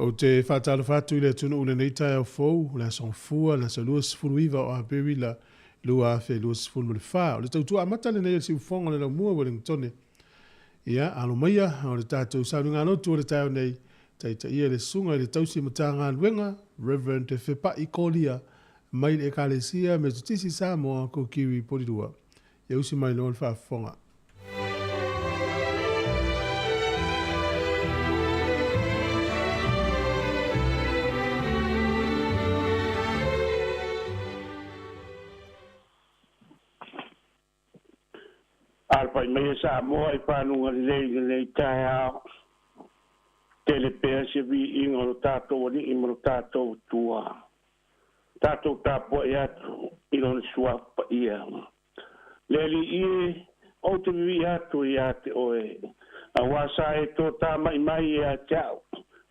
Ou te faatalofa atu i le atunuu i lenei taeao fou, o le Aso Gafua, le aso 29 o Aperila 2024. O le tautua amata lenei o le siufofoga o le Laumua Wellingtone. Ia, alo maia, o le tatou sauniga lotu o le taeao nei, taitaia le susuga i le tausi Matagaluega, Reverend Fepai Kolia, mai le Ekalesia Metotisi Samoa, Kokiri Polirua. Ia usi mai loa le faafofoga. Alapai mai e Samoa i fanuga lelei i lenei taeao. Tele pea se viiga o lo tatou Alii ma lo tatou Atua. Tatou tapuai atu i Lona Suafa Paia. Le Alii e, ou te vivii atu ia te oe, auā sa e totāma'i mai ia te au,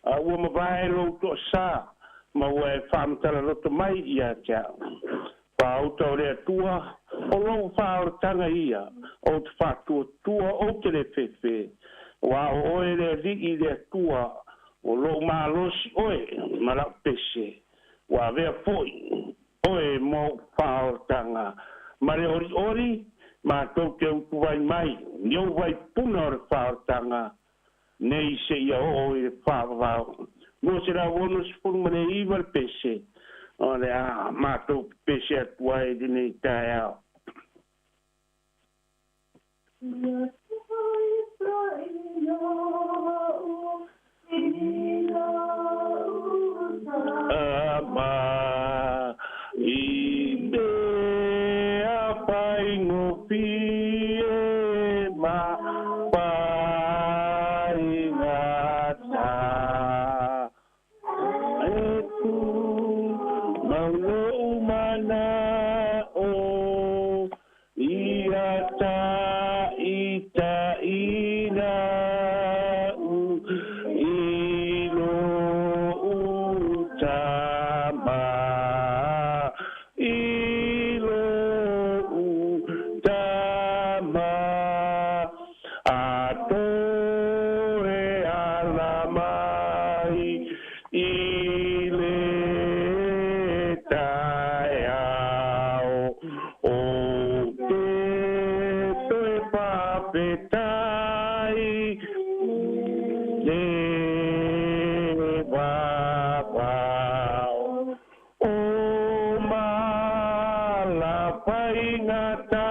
a ua mavae lou toasā, ma ua e faamatala loto mai ia te au. Fāuta o le Atua, o lou faaolataga ia, ou te faatuatua, ou te le fefe, auā o oe le Alii le Atua, o lou malosi oe ma lau pese, ua avea foi oe mo ou faaolataga. Ma le olioli, matou te utuvai mai i ou vaipuna o le faaolataga, nei seia oo i le faavavau. 269 le pese, o le a matou pepese atu ai i lenei taeao. Ama i mea faigofie ma faigata e tumau lou mana'o ia taʻitaʻina i lou tama i lou tama a toe ala mai i le taeao ou te toe faafetai le vavao o malafaigata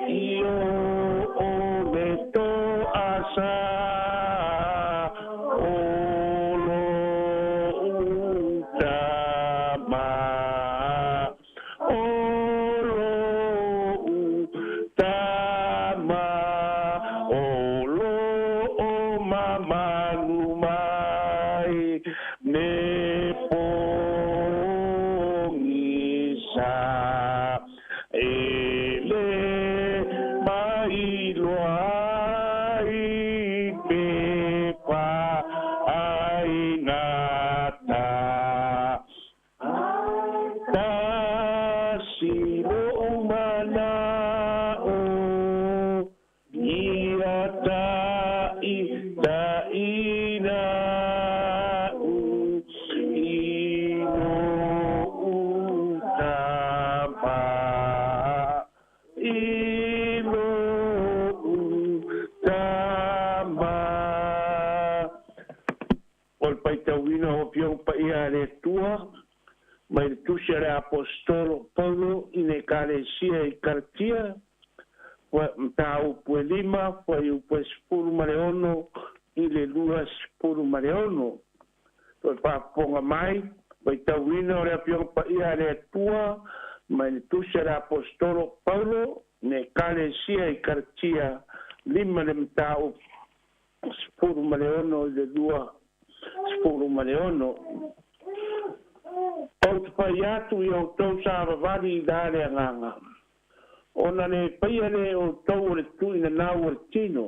i o le toasa o lou tama o lou tama o loo mamalu mai me pogisa e le mailoa ai pe faaigata tasi lou mana'o ia taʻitaʻina i lou tama i lou tama. O le faitauina o Afioga Paia a le Atua mai le Tusi a le Aposetolo Paulo i le Ekalesia i Kalatia, mataupu e 5, fuaiupu e 16 i le 26. Toe faafofoga mai, faitauina o le Afioga Paia a le Atua mai le Tusi a le Aposetolo Paulo i le Ekalesia i Kalatia, 5 le mataupu 16 i le 26. Ou te fai atu i outou savavali i la le agaga, ona le faia lea e outou o le tuuinanau o le tino,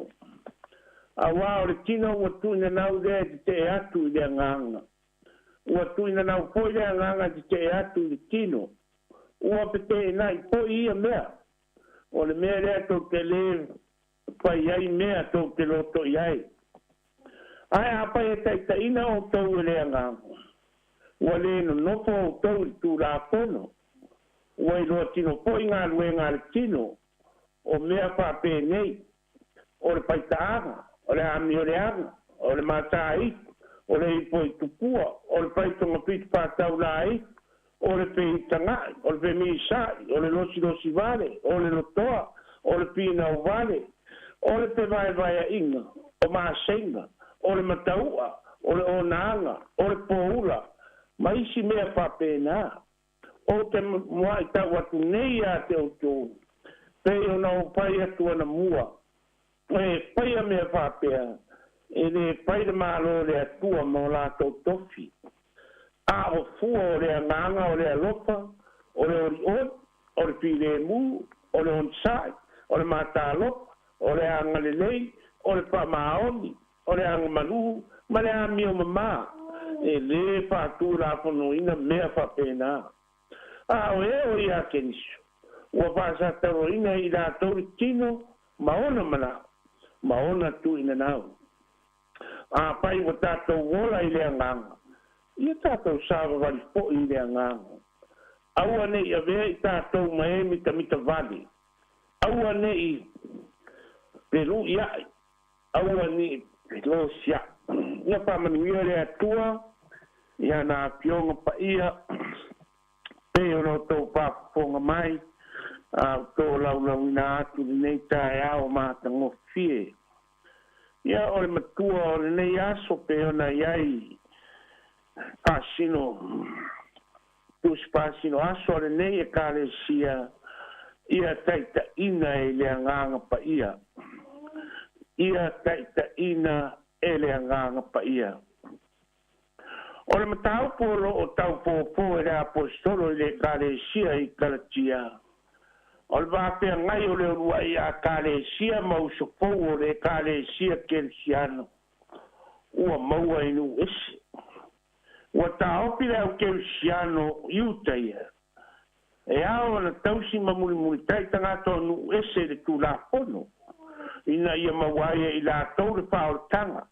auā o le tino ua tuuinanau lea e tetee atu i le agaga, ua tuuinanau foi le agaga e tetee atu i le tino, ua feteenai foi ia mea. O le mea lea tou te lē fai ai mea tou te loto i ai. Ae afai e taitaʻina outou e le agaga, ua lē nonofo outou i le Tulafono. Ua iloa tino foʻi galuega a le tino, o mea faapenei, o le faitaaga, o le amioleaga, o le matāitu, o le ipo i tupua, o le faitogafitu faataulāitu, o le feitagaʻi, o le femisaʻi, o le losilosi vale, o le lotoa, o le finau vale, o le fevaevaeaʻiga, o maseiga, o le matauʻa, o le onaga, o le poula, ma isi mea faapenā. Ou te muaʻi tau atu nei iā te outou, pei ona ou fai atu anamua, e faia mea faapea, e lē fai le Mālō le Atua ma o latou tofi. A o fua o le agaga o le alofa, o le olioli, o le filemu, o le onosaʻi, o le matalofa, o le agalelei, o le faamaoni, o le agamalū ma le amio mamā. E lē faatulafonoina mea faapenā. A o e o iā Keriso, ua faasataloina i latou le tino ma ona manaʻo, ma ona tuuinanau. Afai ua tatou ola i le agaga, ia tatou savavali foʻi i le agaga. Aua neʻi avea i tatou ma e mitamita vale, aua neʻi feluʻi aʻe, aua neʻi felosiaʻi. Ia faamanuia le Atua i ana afioga paia, pei ona outou faafofoga mai, a o tolaulauina atu lenei taeao matagofie. Ia, o le matua o lenei aso pei ona i ai faasino tusi faasino aso a lenei Ekalesia, ia taitaʻina e le Agaga Paia. Ia taitaʻina e le Agaga Paia. O le mataupu o loo taufōfō e le Aposetolo i le Ekalesia i Kalatia, o le vafeagai o le uluaʻi Akalesia ma usofou o le Ekalesia Kerisiano ua maua i nuu ese. Ua taofi le au Kerisiano i uta ia, e ao ona tausi ma mulimulitaʻi tagata o nuu ese i le Tulafono, ina ia maua ai e i latou le faaolataga.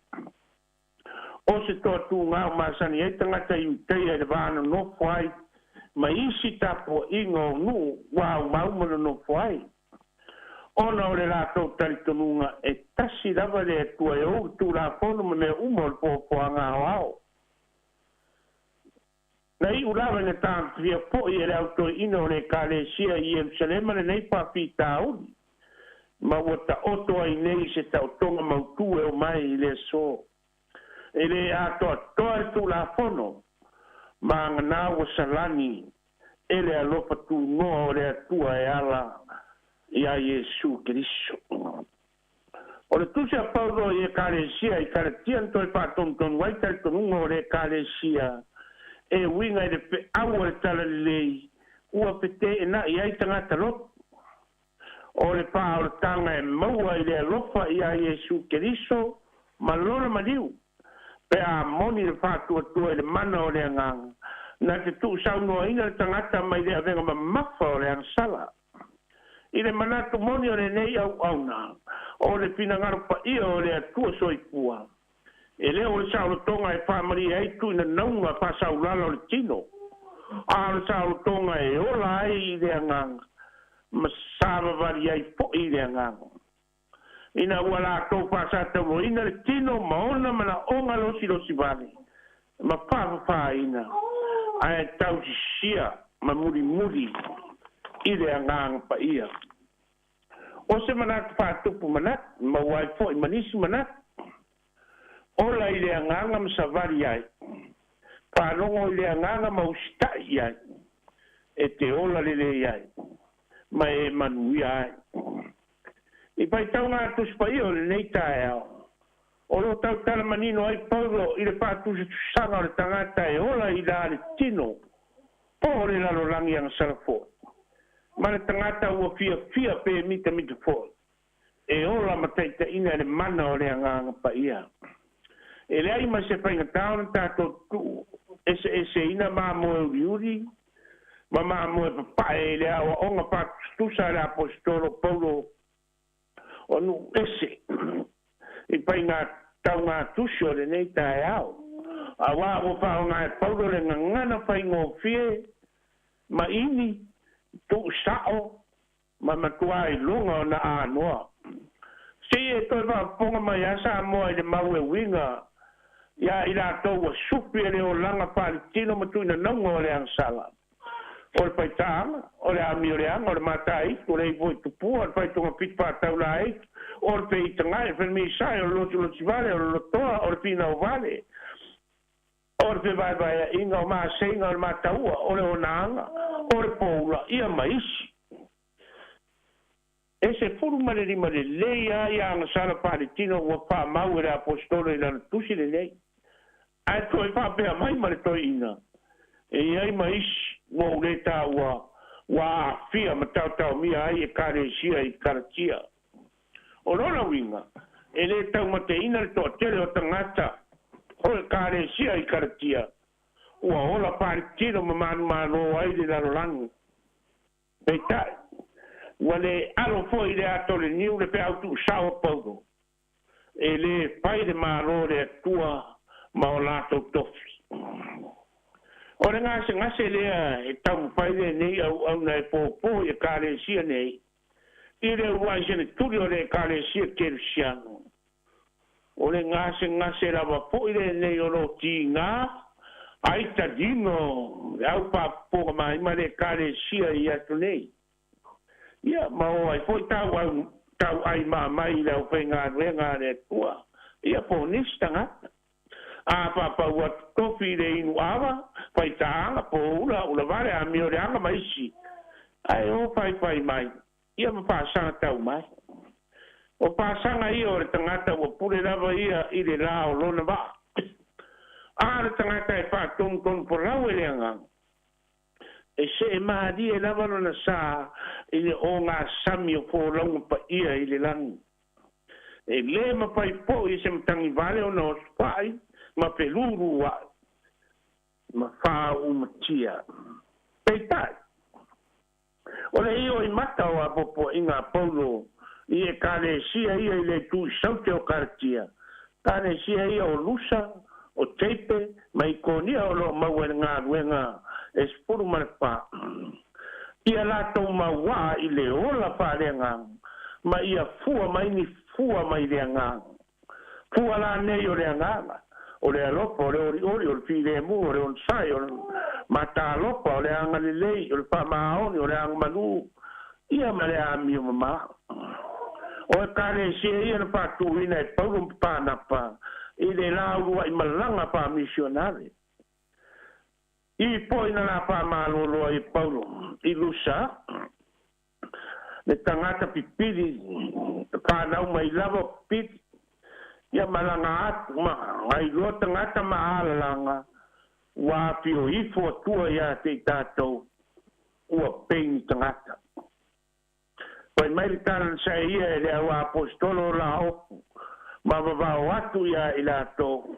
O se toatūgā o masani ai tagata i Iutaia i le va nonofo ai ma isi tapuaʻiga o nuu ua aumauma nonofo ai, ona o le latou talitonuga e tasi lava le Atua e ou le Tulafono ma mea uma o le foafoaga aoao. Na iu lava ina tagofia foʻi e le autoeʻina o le Ekalesia i Ierusalema lenei faafitauli, ma ua taoto ai nei se taotoga mautū e omai i le aso. E lē atoatoa le Tulafono, ma aganā ua salani e le alofa tunoa o le Atua e ala iā Iesu Keriso. O le tusi a Paulo i Ekalesia i Kalatia na toe faatonutonu ai talitonuga o le Ekalesia e uiga i le feʻau o le talalelei ua feteenaʻi ai tagata loto. O le faaolataga e maua i le alofa iā Iesu Keriso ma lona maliu, pe a moni le faatuatua i le mana o le agaga, na te tuusaunoaina le tagata mai le avega mamafa o le agasala. I le manatu moni o lenei auauna, o le finagalo paia o le Atua soifua, e lē o le saolotoga e faamalie ai tuuinanauga faasaulala o le tino, a o le saolotoga e ola ai i le agaga ma savavali ai foʻi i le agaga. Ina ua latou faasatauloina le tino ma ona manaʻoga losilosi vale ma faafafāina, ae tausisia ma mulimuli i le Agaga Paia. O se manatu faatupu manatu, maua ai foʻi ma nisi manatu. Ola i le agaga ma savali ai, faalogo i le agaga ma usitaʻi i ai, e te ola lelei ai, ma e manuia ai. I faitauga a Tusi Paia o lenei taeao, o loo tautala manino ai Paulo i le faatusatusaga o le tagata e ola i la le tino po o le lalolagi agasala foʻi, ma le tagata ua fiafia pe mitamita foʻi, e ola ma taitaʻina e le mana o le Agaga Paia. E leai ma se faigatā ona tatou tuu eseeseina mamoe uliuli ma mamoe papaʻe i le aoaʻoga faatusatusa a le Aposetolo Paulo o nuu ese i faiga Taugatusi o lenei taeao. Auā ua faaaoga e Paulo le gagana faigofie ma ini tuusao ma matuā iloga ona anoa. Se i e toe faafofoga mai lava Samoa i le mau e uiga iā i latou ua sufi e le olaga faaletino ma tuuinanauga o le agasala, o le faitaaga, o le amioleaga, o le mataitu, o le ifo i tupua, o le faitogafiti faataulaeitu, o le feitagae, o le felemisai, o le lotilotivale, o le lotoa, o le finauvale, o le fevaevaeaʻiga, o maseiga, o le mataua, o le onaaga, o le poula, ia ma isi. E 15 lelei lava ia agasala faaletino ua faamau e le Aposetolo i lana tusi lenei. Ae toe faapea mai ma le toeaina, e i ai ma isi ua ou lē taua ua aafia ma taotaomia ai Ekalesia i Kalatia. O lona uiga, e lē taumateina le toatele o tagata o Ekalesia i Kalatia ua ola faaletino ma manumalo ai le lalolagi. Peitai, ua lē alo foi i le ata o le niu le feau tuusao a Paulo, e lē fai le Malo o le Atua ma o latou tofi. O le gasegase lea e taumafai lenei auauna e pōpō i Ekalesia nei, i le uluai senetuli o le Ekalesia Kerisiano. O le gasegase lava foi lenei o lo o tigā ai taliga le au faafofoga mai ma le Ekalesia i aso nei. Ia, ma o ai foi tau au tauai maamai i le aufaigaluega a le Atua, ia po o nisi tagata. A faapau atu tofi i le inu ava, faitaaga, poula, ulavale, amioleaga ma isi, ae o faifai mai, ia ma faasaga tau mai. O faasaga ia o le tagata ua pule lava ia i le lā o lona vaa. A le tagata e faatonutonu folau e le Agaga, e see malie lava lona sa i le ogasami o folauga paia i le lagi. E lē mafai poʻi e se matagivale ona osofaʻi ma feluluaʻi ma faaumatia. Peitai, o le ioimata o apoapoaiga a Paulo i Ekalesia ia i le itu i saute o Kalatia, Ekalesia ia o Lusa, o Teipe ma Ikonia o lo o maua i le galuega e 14, ia latou mauaa i le ola faaleagaga ma ia fua mai ni fua mai le Agaga. Fua lanei o le Agaga, o le alofa, o le olioli, o le filemu, o le onosai, o le matalofa, o le agalelei, o le faamaoni, o le agamalu, ia ma le amio mamā. O Ekalesia ia na faatuina e Paulo ma Panapa i le la uluaʻi malaga faamisionare. I poʻi na la faamalolo ai e Paulo i Lusa, le tagata pipili fanau mai lava o pipili, ia malaga atu ma gailoa tagata ma alalaga ua afio ifo atua iā te i tatou ua peini tagata. Fai mai le tala na saeia e le au aposetolo o la opu ma vavao atu iā i latou,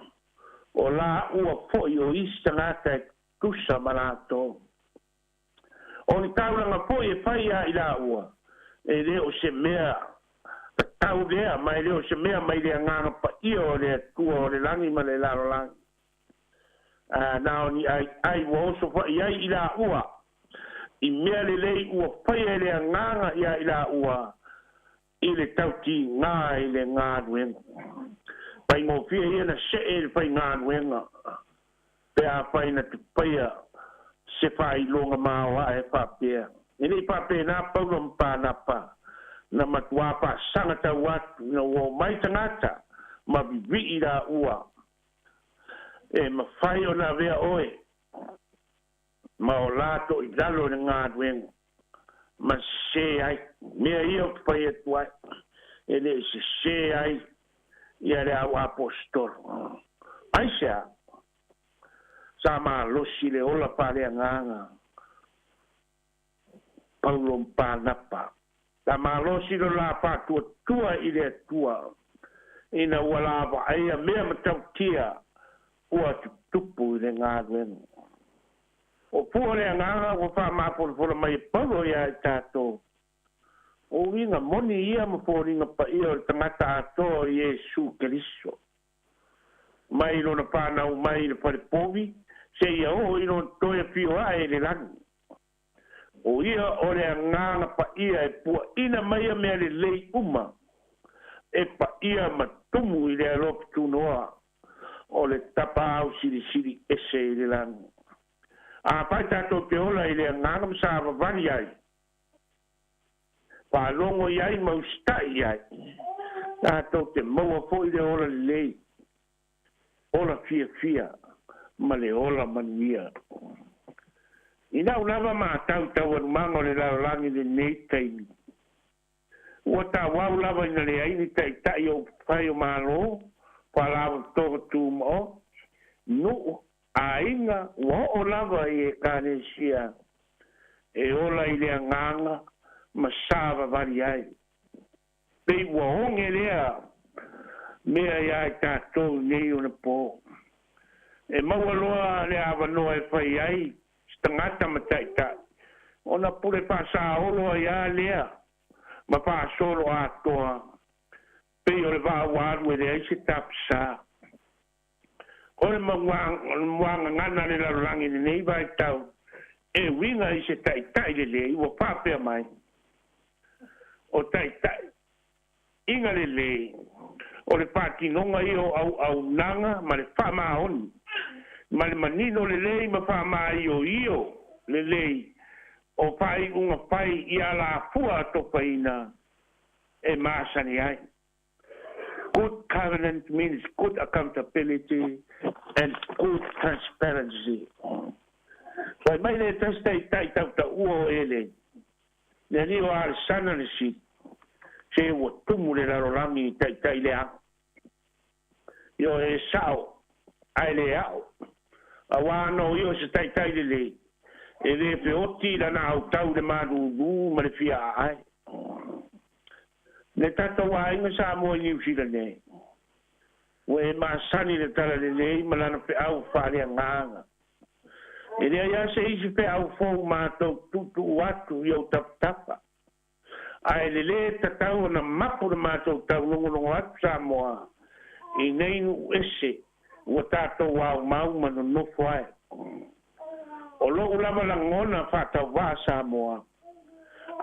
o la ua foʻi o isi tagata e tutusa ma latou. O ni taulaga foi e fai iā i laua, e lē o se mea tatau lea, ma e lē o se mea mai le Agaga Paia o le Atua o le lagi ma le lalolagi. A na o ni aiai ua oso faʻi ai i laua, i mea lelei ua faia e le Agaga iā i laua, i le tautigā i le galuega. Faigofie ia na see i le faigaluega pe afai na tupaia se faailoga maoae faapea. E le i faapena Paulo ma Panapa na matuā faasaga tau atu ina ua omai tagata ma vivii laua e mafai ona avea oe ma o latou i lalo i le galuega ma sesē ai. Mea ia ou te fai atu ai, e le i sesē ai ia le au aposetolo. Aisea? Sa malosi le ola faaleagaga Paulo ma Panapa. Sa malosi lo la faatuatua i le Atua, ina ua la vaaia mea matautia ua tutupu i le galuega. O fua le Agaga ua faamapolopolo mai e Paulo iā i tatou, o uiga moni ia ma foliga paia o le tagata atoa o Iesu Keriso. Mai lona whānau mai le whare povi, se ia o i lona toe whio ae le lagi. O ia o le anganga pa ia e pua ina mai a mea le lei uma, e pa ia matumu i le alofi tunoa o le tapa au siri siri ese i le lagi. A pai tātou te ola i le anganga ma vavani ai. Whaalongo i ai maustai ai. Tātou te maua foi le ola lei. Ola fia fia ma le ola manuia. I nau lava mātau tau anumanga o le lalolagi lenei taimi. Ua tāwau lava ina le aini taʻitaʻi o upufai o Mālō, faalapotopotoga tumaoti, nuʻu, aiga, ua oo lava i ekalesia e ola i le agaga ma savavali ai. Pei ua oge lea mea iā i tatou nei ona pō. E maua loa le avanoa e fai ai se tagata ma taʻitaʻi ona pule faasāolo ai a lea ma faasolo atoa pei o le vaau alu e leai se tapasā. O le muagagana le lalolagi lenei vaitau e uiga i se taʻitaʻi lelei ua faapea mai. O taʻitaʻi iga lelei o le faatinoga ia o auaunaga ma le faamaoni ma le manino lelei ma faamaioio lelei o faaiuga fai i alafua atofaina e masani ai. Good governance means good accountability and good transparency. Fai mai le tasi taʻitaʻi tautaua o ele le alii o Alesana le Sili se ua tumu le lalolagi i taʻitaʻi leaga. Io e sao ae le ao. Auā no ia o se taʻitaʻi lelei e lē feoti lana autau le malūlū ma le fia aae. Le tatou aiga Samoa i Niu Sila nei. Ua e masani le tala lelei ma lana feau faaleagaga. E leai lava se isi feau fou matou tuutuu atu i ou tapatafa. Ae lelē tatau ona mapu le matou taulogologo atu Samoa i nei nuu ese ua tatou aumau ma nonofo ai. O loʻu lava lagona faatauvaa Samoa,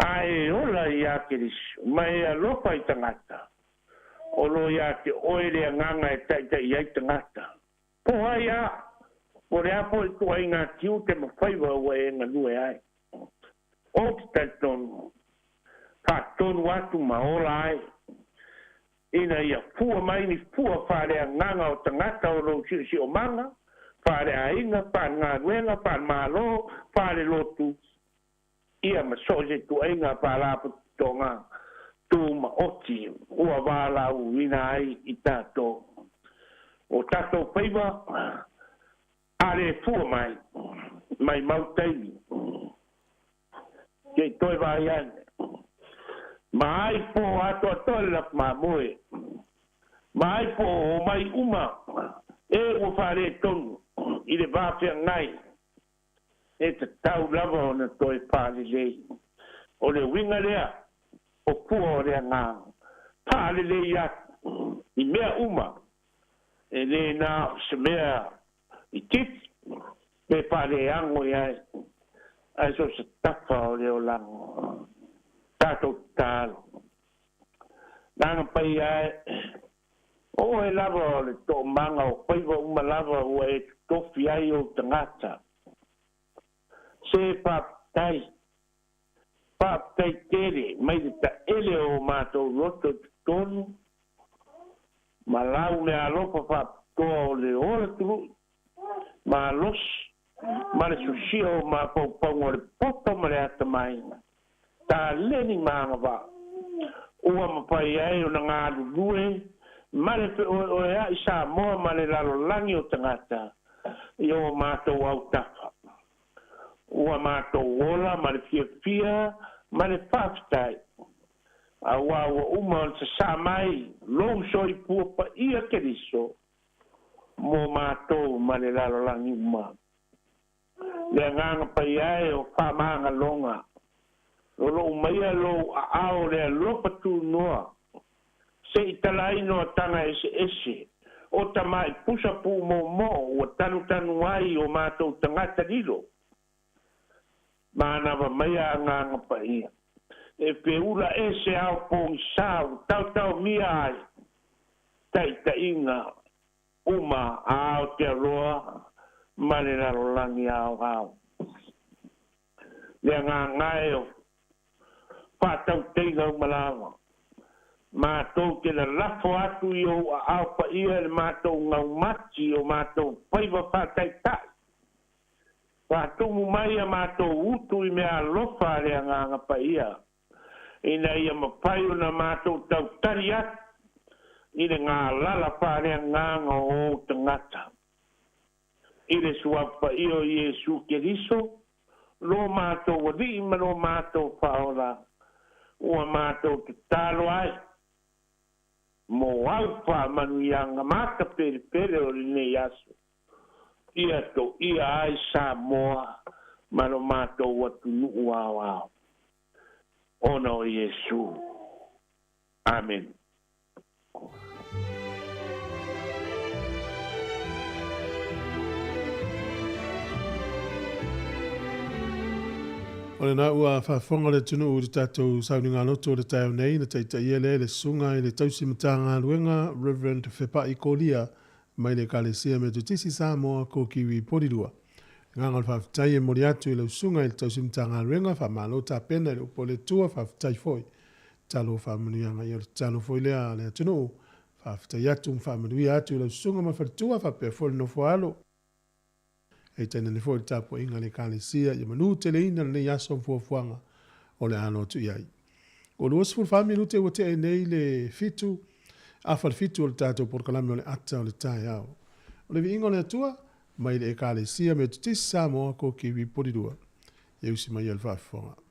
a e ola iā Keriso ma e alofa i tagata, o lo iā te oe le agaga e taʻitaʻi ai tagata. Po ai a, po le a foʻi ituaiga tiute ma faiva ua e galue ai. Ou te talitonu, faatonu atu ma ola ai, ina ia fua mai ni fua faaleagaga o tagata o lou siosiomaga, faaleaiga, faalegaluega, faalemālō, faalelotu, ia ma so o se ituaiga faalapotopotoga tumaoti ua valaauina ai i tatou. O tatou faiva a lē fua mai, maimau taimi. Se i toe vaai ane. Ma ai po atoatoa le lafu mamoe. Ma ai po o mai uma e ua faaletonu i le vafeagai e tatau lava ona toe faalelei. O le uiga lea o fua o le agaga. Faalelei atu i mea uma e lē na o se mea itiiti pe faaleago i ai ae so se tafa o le olaga. Tatou tatalo. Lana paia e, o oe lava o le toomaga o faiva uma lava ua e totofi ai ou tagata. Se faafetai, faafetai tele mai le taele o matou loto i totonu ma lau meaalofa faapitoa o le ola tului malosi ma le sosia o mafaufauga o le poto ma le atamai, taleni ma agavaa ua mafai ai ona galulue ma le feoeoeaʻi Samoa ma le lalolagi o tagata i o matou autafa. Ua matou ola ma le fiafia ma le faafetai, auā ua uma ona sasaa mai lou soifua paia Keriso mo matou ma le lalolagi uma. Le agaga paia e o faamagaloga, o loo maia lou aao le alofa tunoa se i talaaina o taga eseese O tamaʻi pusa puʻumōmō ua tanutanu ai o matou tagata lilo. Manava mai a agaga paia. E feula ese ao pogisā ua taotaomia ai taʻitaʻiga uma a Aotearoa ma le lalolagi aoao. Le agaga e o faatautaiga uma lava. Matou te lalafo atu i ou aao paia i le matou gaumati i o matou faiva faataitaʻi. Faatumu mai a matou utu i mea alofa a le Agaga Paia, ina ia mafai ona matou tautali atu i le galala faaleagaga o ou tagata. I le Suafa Paia o Iesu Keriso, lo matou Alii ma lo matou Faaola, ua matou tatalo ai mo au faamanuiaga matapelepele o lenei aso, ia toʻia ai Samoa ma lo matou atunuu aoao, ona o Iesu. Amene. O lena ua faafofoga le atunuu i le tatou sauniga loto o le taeao nei, na taitaia lea e le Susuga i le Tausi Matagaluega Reverend Fepai Kolia mai le Ekalesia Metotisi Samoa ko Kiwi Porirua. Agaga o le faafetai e momoli atu i lau Susuga i le Tausi Matagaluega, faamalo tapena i le upu a le Atua, faafetai foi. Tatalo faamanuiaga ia o le tatalo foi lea a le atunuu, faafetai atu ma faamanuia atu i lau Susuga ma le faletua faapea foi le nofo alo. E tainane foi le tapuaiga a le Ekalesia ia manuteleina lenei aso ma fuafuaga o le a alo atu i ai. Ua 24 minute ua tea nei le 7, afa le 7 o le tatou polokalame o le ata o le taeao. O le viiga o le Atua, mai le Ekalesia Metotisi Samoa ko Kiwi Porirua. Ia usi mai ia le faafofoga.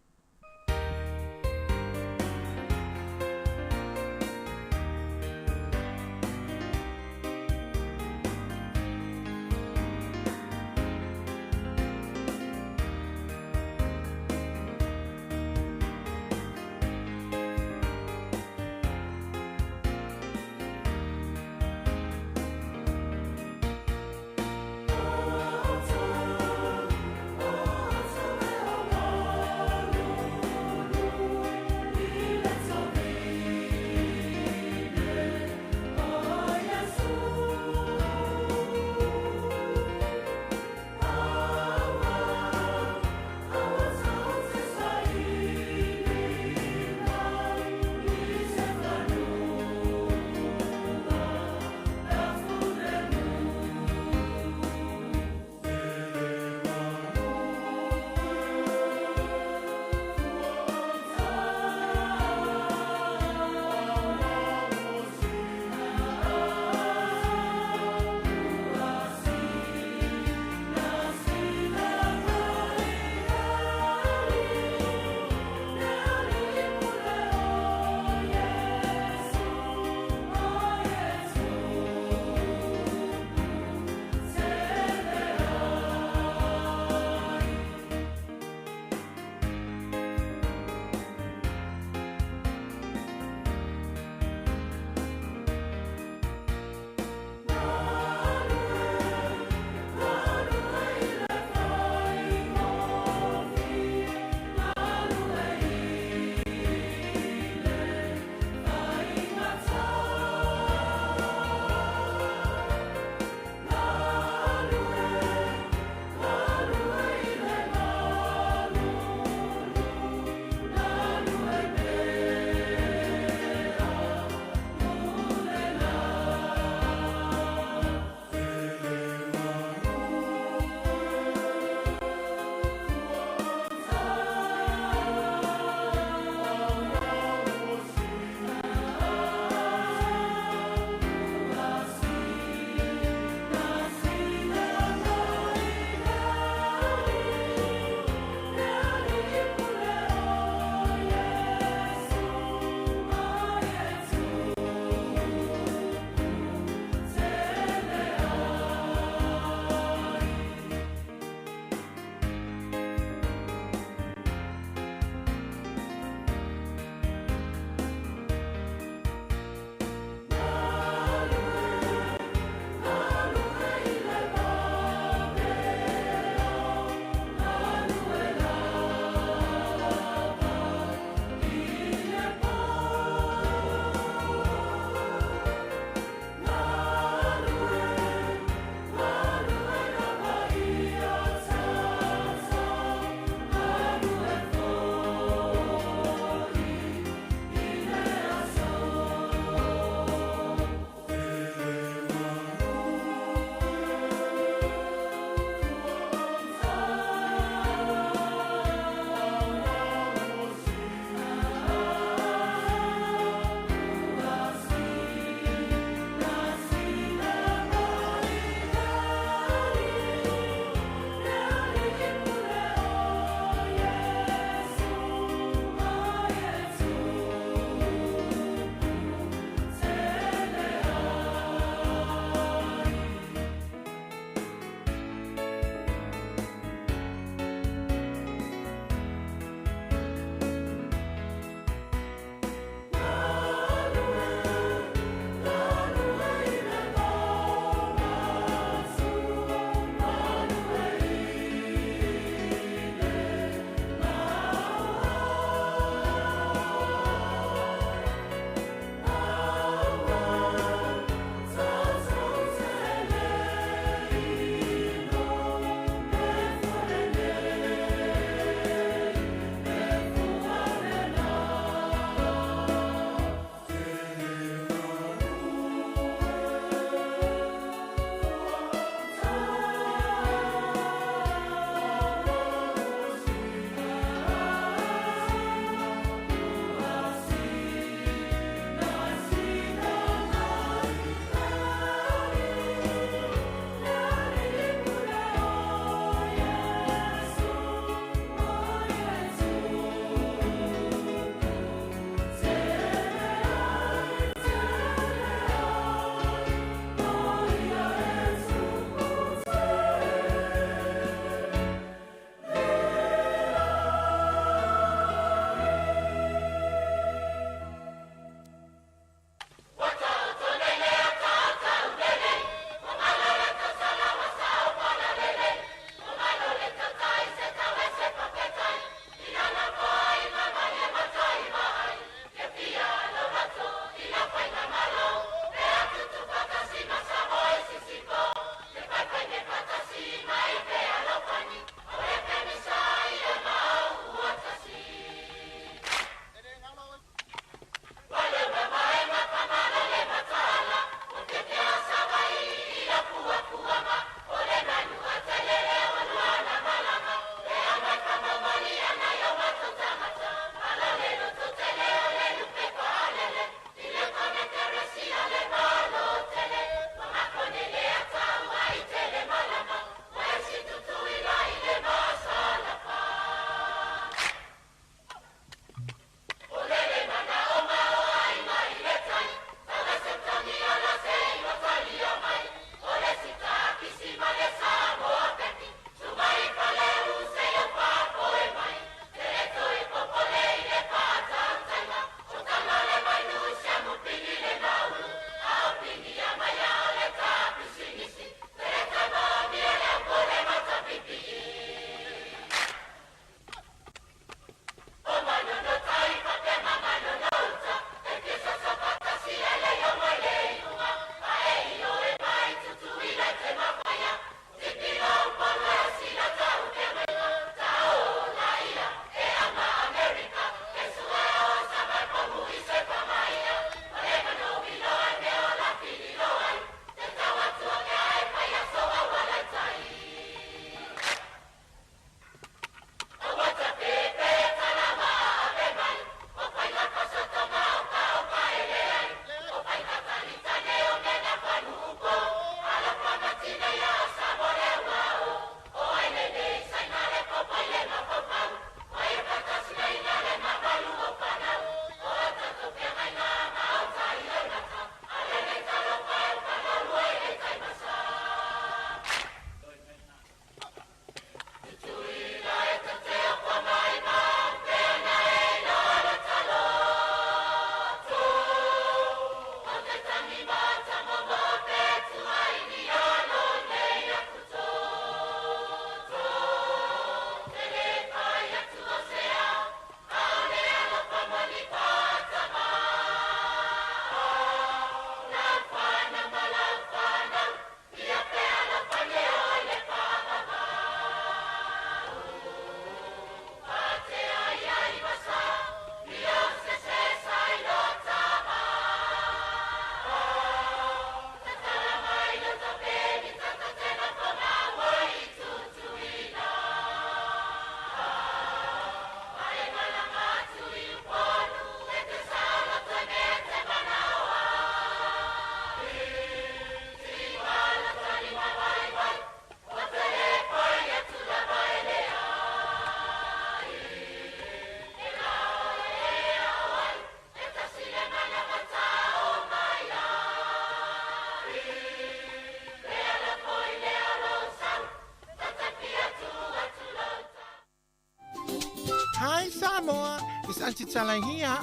Hi Samoa, it's Auntie Tala here.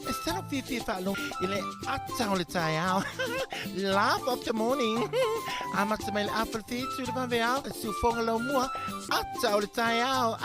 E talo fiafia faalogo i le ata o le taeao. Laugh of the morning. Amata mai le afa le whitu le vaveao, le siufoga laumua, ata o le taeao.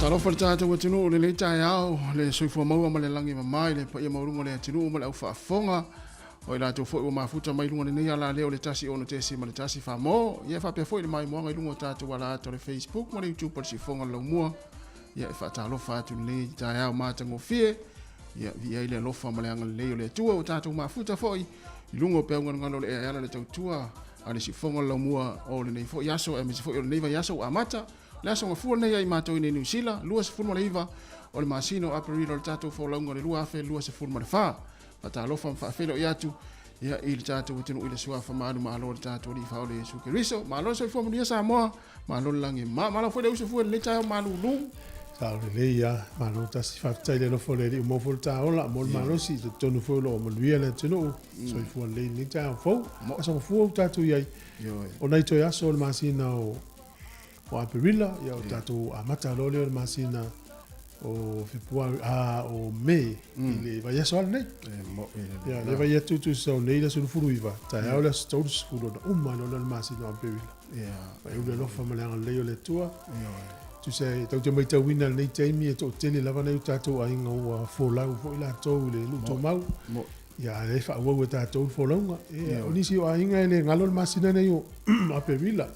Talofa le tatou atunuu i lenei taeao, le soifua maua ma le lagi e mama i le paia maualuga o le atunuu ma le aufaafofoga o i latou foi ua mafuta mai luga lenei ala lea o le 1 6 le 1 Famo. Ia faapea foi le maimoaga i luga o tatou ala ata o le Facebook ma le YouTube o le Siufoga o le Laumua. Ia e faatalofa atu lenei taeao matagofie. Ia viia ai le alofa ma le agalelei o le Atua ua tatou mafuta foi i luga o peau galogalo o le ea e ala le tautua a le Siufoga o le Laumua o lenei foi aso aemaise foi o lenei vaiaso ua amata. Le aso gafua lenei ia i matou i nei Niu Sila, 29 o le masina o Aperila o le tatou folauga o le 2024. Faatalofa ma faafeiloai atu ia i le tatou atunuu i le suafa malu malo o le tatou Alii Faaola Iesu Keriso. Malo le soifua manuia Samoa, malo le lagi e ma. Malo foi le uso fua i lenei taeao malulu. Sao lelei lava, malo tasi, faafetai i le alofa o le Alii ua maua foi le ta ola, mo le malosi, i talitonu foi o lo o manuia le atunuu, soifua lelei i lenei taeao fou. Aso gafua ua tatou i ai, o nai toe aso o le masina o o Aperila, ia o tatou amata loa lea o le masina o Fepuari, a o Me i le vaiaso lava lenei. Ia, le vai atu tusa o nei le aso 29, taeao le aso 30 ona uma loa lea o le masina o Aperila. Ia le alofa ma le agalelei o le Atua. Tusa e tatou te maitauina i lenei taimi e toatele lava nai o tatou aiga ua folau foi latou i le nuu tumau. Ia, a o lea e faaauau e tatou le folauga. Ia, o nisi o aiga e le galo le masina nei o Aperila.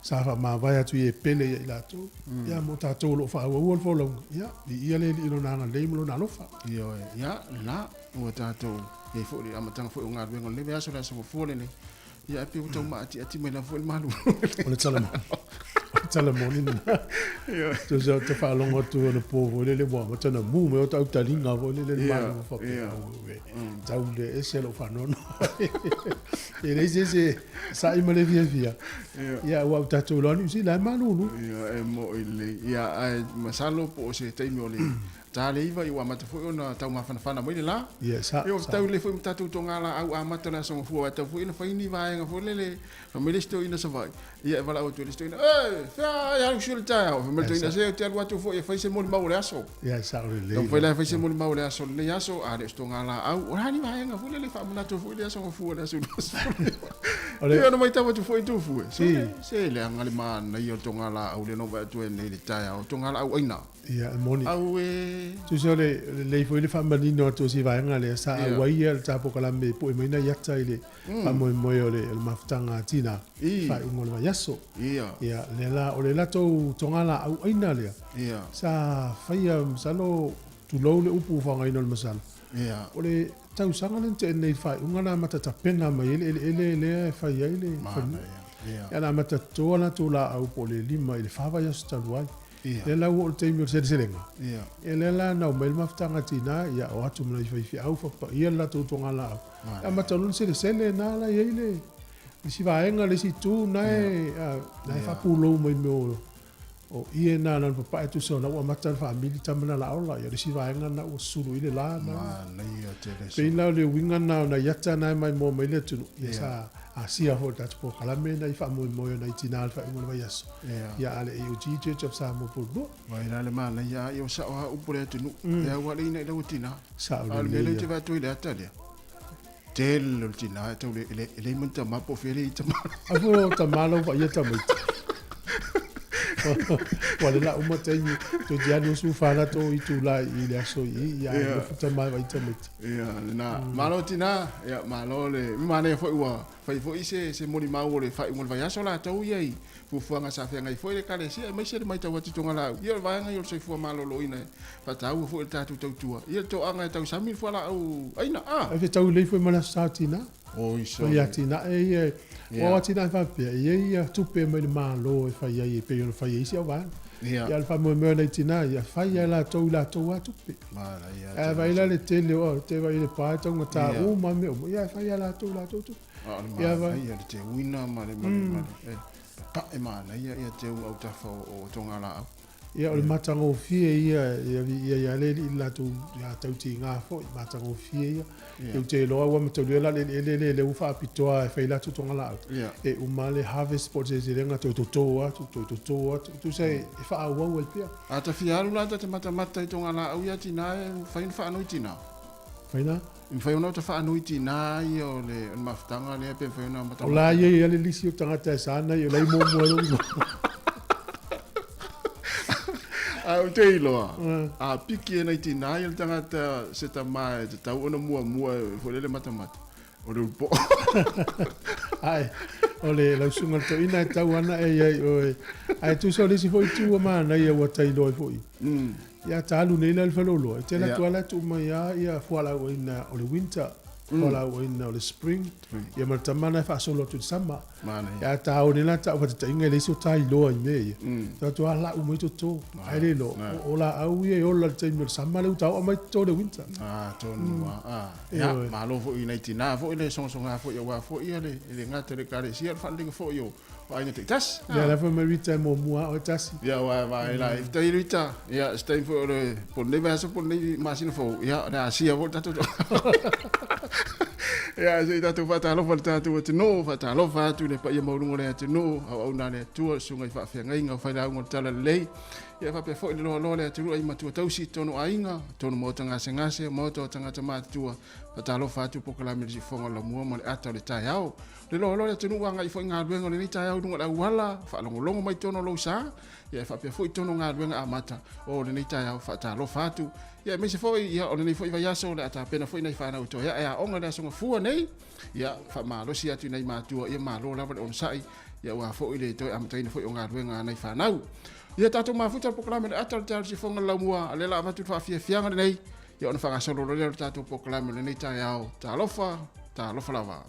Sa faamavae atu i e pele ia i latou. Ia, mo tatou o lo o faaauaua le folauga, ia, viia le Alii i Lona agalelei ma Lona alofa. Ioe, ia, lena, ua tatou i ai foi i le amataga foi o galuega o lenei vaiaso, le aso gafua lenei. Ia, ae pei ua tau maatiati mai lava foi le malu. O le tala, o le tala moni lena. Tusa ou te faalogo atu anapo foi lele ua amata ona mu mai o tau taliga foi lele le malu faapea. Tau le ese lou faanoanoa. E leai se isi e sa'i ma le fiafia. Ia, aua ua tatou iloa Niu Sila e malulu. Ia, e moi lelei. Ia, ae masalo po o se taimi o le ta le iva, ua amata foi ona tau mafanafana mai le la. Ia, sa. Ia, tau lelei foi ma tatou togalaau amata o le aso gafua, aua e tau foi ona fai ni vaega foi lele. Fai mai le isi toeaina Savaii, ia e valaau atu ai le isi toeaina, Ē, fea e alu sui le taeao? Fai mai le toeaina, Se ou te alu atu foi e fai se molimau o le aso. Ia, e sao lelei. Taumafai la e fai se molimau o le aso lenei aso, a le o se togalaau. O le a ni vaega foi lele e faamanatu ai foi le aso gafua le aso 29. Ia ona matau atu foi Tufue, se, se leaga le manaia o le togalaau lea na ou vaai atu ai nei i le taeao, togalaau aina. Ia, e moni. Auē. Tusa o le lelei foi le faamanino atu o si vaega lea, sa auai ia le ta polokalame e pue mai nai ata i le faamoemoe o le mafutaga a Tina i faaiuga o le vaiaso. Ia, lea la, o le latou togalaau aina lea, sa faia, masalo, tulou le upu ua faaaogaina o le masalo, o le tausaga lea na tea nei i le faaiuga na amata tapena mai ai le eleele lea e fai ai le fanua. Ia, na amata totoa latou laau po o le 5 i le 4 vaiaso talu ai. Lea la ua oo le taimi o le seleselega, ia lea la na omai le mafutaga a tina, ia o atu ma nai faifeau fapapaia le latou togalaau. E amata loa ona selesele na la i ai le isi vaega, le isi itu na e, na e faapulou mai mea o O ie na na papae tusa ona ua amata ona faamili tama na laola ia o le isi vaega lena ua sulu i le la na. Manaia tele E pei la o le uiga lena o nai ata na e maimoa mai le atunuu ia sa asia foi i le tatou polokalame na i faamoemoe o nai tina i le faaiuga o le vaiaso ia a le AOG Church of Samoa Pulua. Vai la le manaia a ia o sao a upu le atunuu e au alii i lau tina. Sao A o le mea lelei lea ou te ia. vaai atu ai i le ata lea, tele o le tina e tau le, e leai ma ni tama po o fea e leai tama. Ai foi o tama lau vaia tamaiti. Ua le la uma taimi, toeitiiti lava 24 latou itula i le aso i i, ia ae nofo tama e vaai tamaiti. Ia, lena. Malo tina, ia, malo le, manaia foi ua fai foi se, se molimau o le faaiuga o le vaiaso latou ia i fuafuaga sa feagai foi le Ekalesia aemaise le matau atu i togalaau. Ia o le vaega ia o le soifua maloloina e faataua foi e le tatou tautua. Ia le toaga e tausami le fualaau aina, a! Ai fetau lelei foi ma le Aso Sa o Tina. Oi O sole. atinae ia, aua o atinae faapea, e i ai ia tupe mai le Malo e fai ai e pei ona fai e isi auvaega. Ia, a o le faamoemoe o nai tina ia, fai lava e latou i latou lava tupe. Ae vaai la le tele o, te vaai i le pa e taugata uma lava mea uma, ia ae fai lava e latou i latou tupe. A o le manaia, le teuina ma le, ma le, ma le, e papae manaia ia teu autafa o togalaau. Ia, o le matagofie ia, ia viia ia le Alii i le latou ia tautiga foi, matagofie ia. Ia ou te iloa ua mataulia la le eleele lea lea ua faapitoa e fai latou togalaau. E uma le harvest po o le seleselega toe toto atu, toe toto atu, tusa e faaauau ai pea. A ta fia alu la ta te matamata i togalaau ia tina e mafai ona faanoi tina. Mafai na? E mafai ona ota faanoi tina ia o le mafutaga lea pe mafai ona matamata. O la ia i ai le lisi o tagata e sa nei o la i muamua ai lou igoa. Ae ou te iloa, a piki e nai tina ia le tagata se tama e tatau ona muamua foi lele matamata, o le ulupo'o. Ae, o le lausuga le toeaina e tau ana e i ai oe. Ae tusa o le isi foi itu ua manaia ua ta iloa ai foi. Ia ta alu nei la i le faleoloa, e tele atu lava la e tuu mai lava ia fualaau aina o le winter, fualaau aina o le spring, ia ma le tama lena e faasolo atu i le sama. Ia ta o nei la ta'u faataitaiga e leai so ta iloa i mea ia. Ta atu a lau mai toto, ae le iloa, o laau ia e ola i le taimi o le sama lea ua ta oo mai toto i le winter. Atonu lava. Ia, malo foi i nai tina foi le sogasoga foi aua foi ia le e le gata i le Ekalesia, o le faaleleina foi o aiga taitasi. Ia la foi mai Rita e muamua lava oe tasi. Ia aua e vaai la i fatai Rita, ia se taimi foi o le po o lenei vaiaso po o lenei masina fou, ia o le a sia foi le tatou Ia se i tatou faatalofa i le tatou atunuu, faatalofa atu i le paia maualuga o le atunuu, auauna a le Atua, le susuga i faafeagaiga o failauga o le Talalelei, ia faapea foi le loaloa o le atunuu ai matua tausi i totonu o aiga, totonu maota gasegase, maota o tagata matutua, faatalofa atu polokalame i le siufofoga o le lamua ma le ata o le taeao. Le loaloa o le atunuu ua agai foi i galuega o lenei taeao i luga o le auala, faalogologo mai totonu o lou sa, ia e faapea foi totonu o galuega amata o lenei taeao, faatalofa atu. Ia aemaise foi ia o lenei foi vaiaso o le a tapena foi nai fanau e toe ae aoga i le Aso Gafua nei, ia faamalosi atu i nai matua, ia malo lava le onosai, ia aua foi le toe amataina foi o galuega a nai fanau. Ia tatou mafuta le polokalame le ata o le taeao i le siufofoga o le laumua, a o lea o le a avatu le faafiafiaga lenei, ia ona faagasolo loa lea o le tatou polokalame o lenei taeao. Talofa, talofa lava.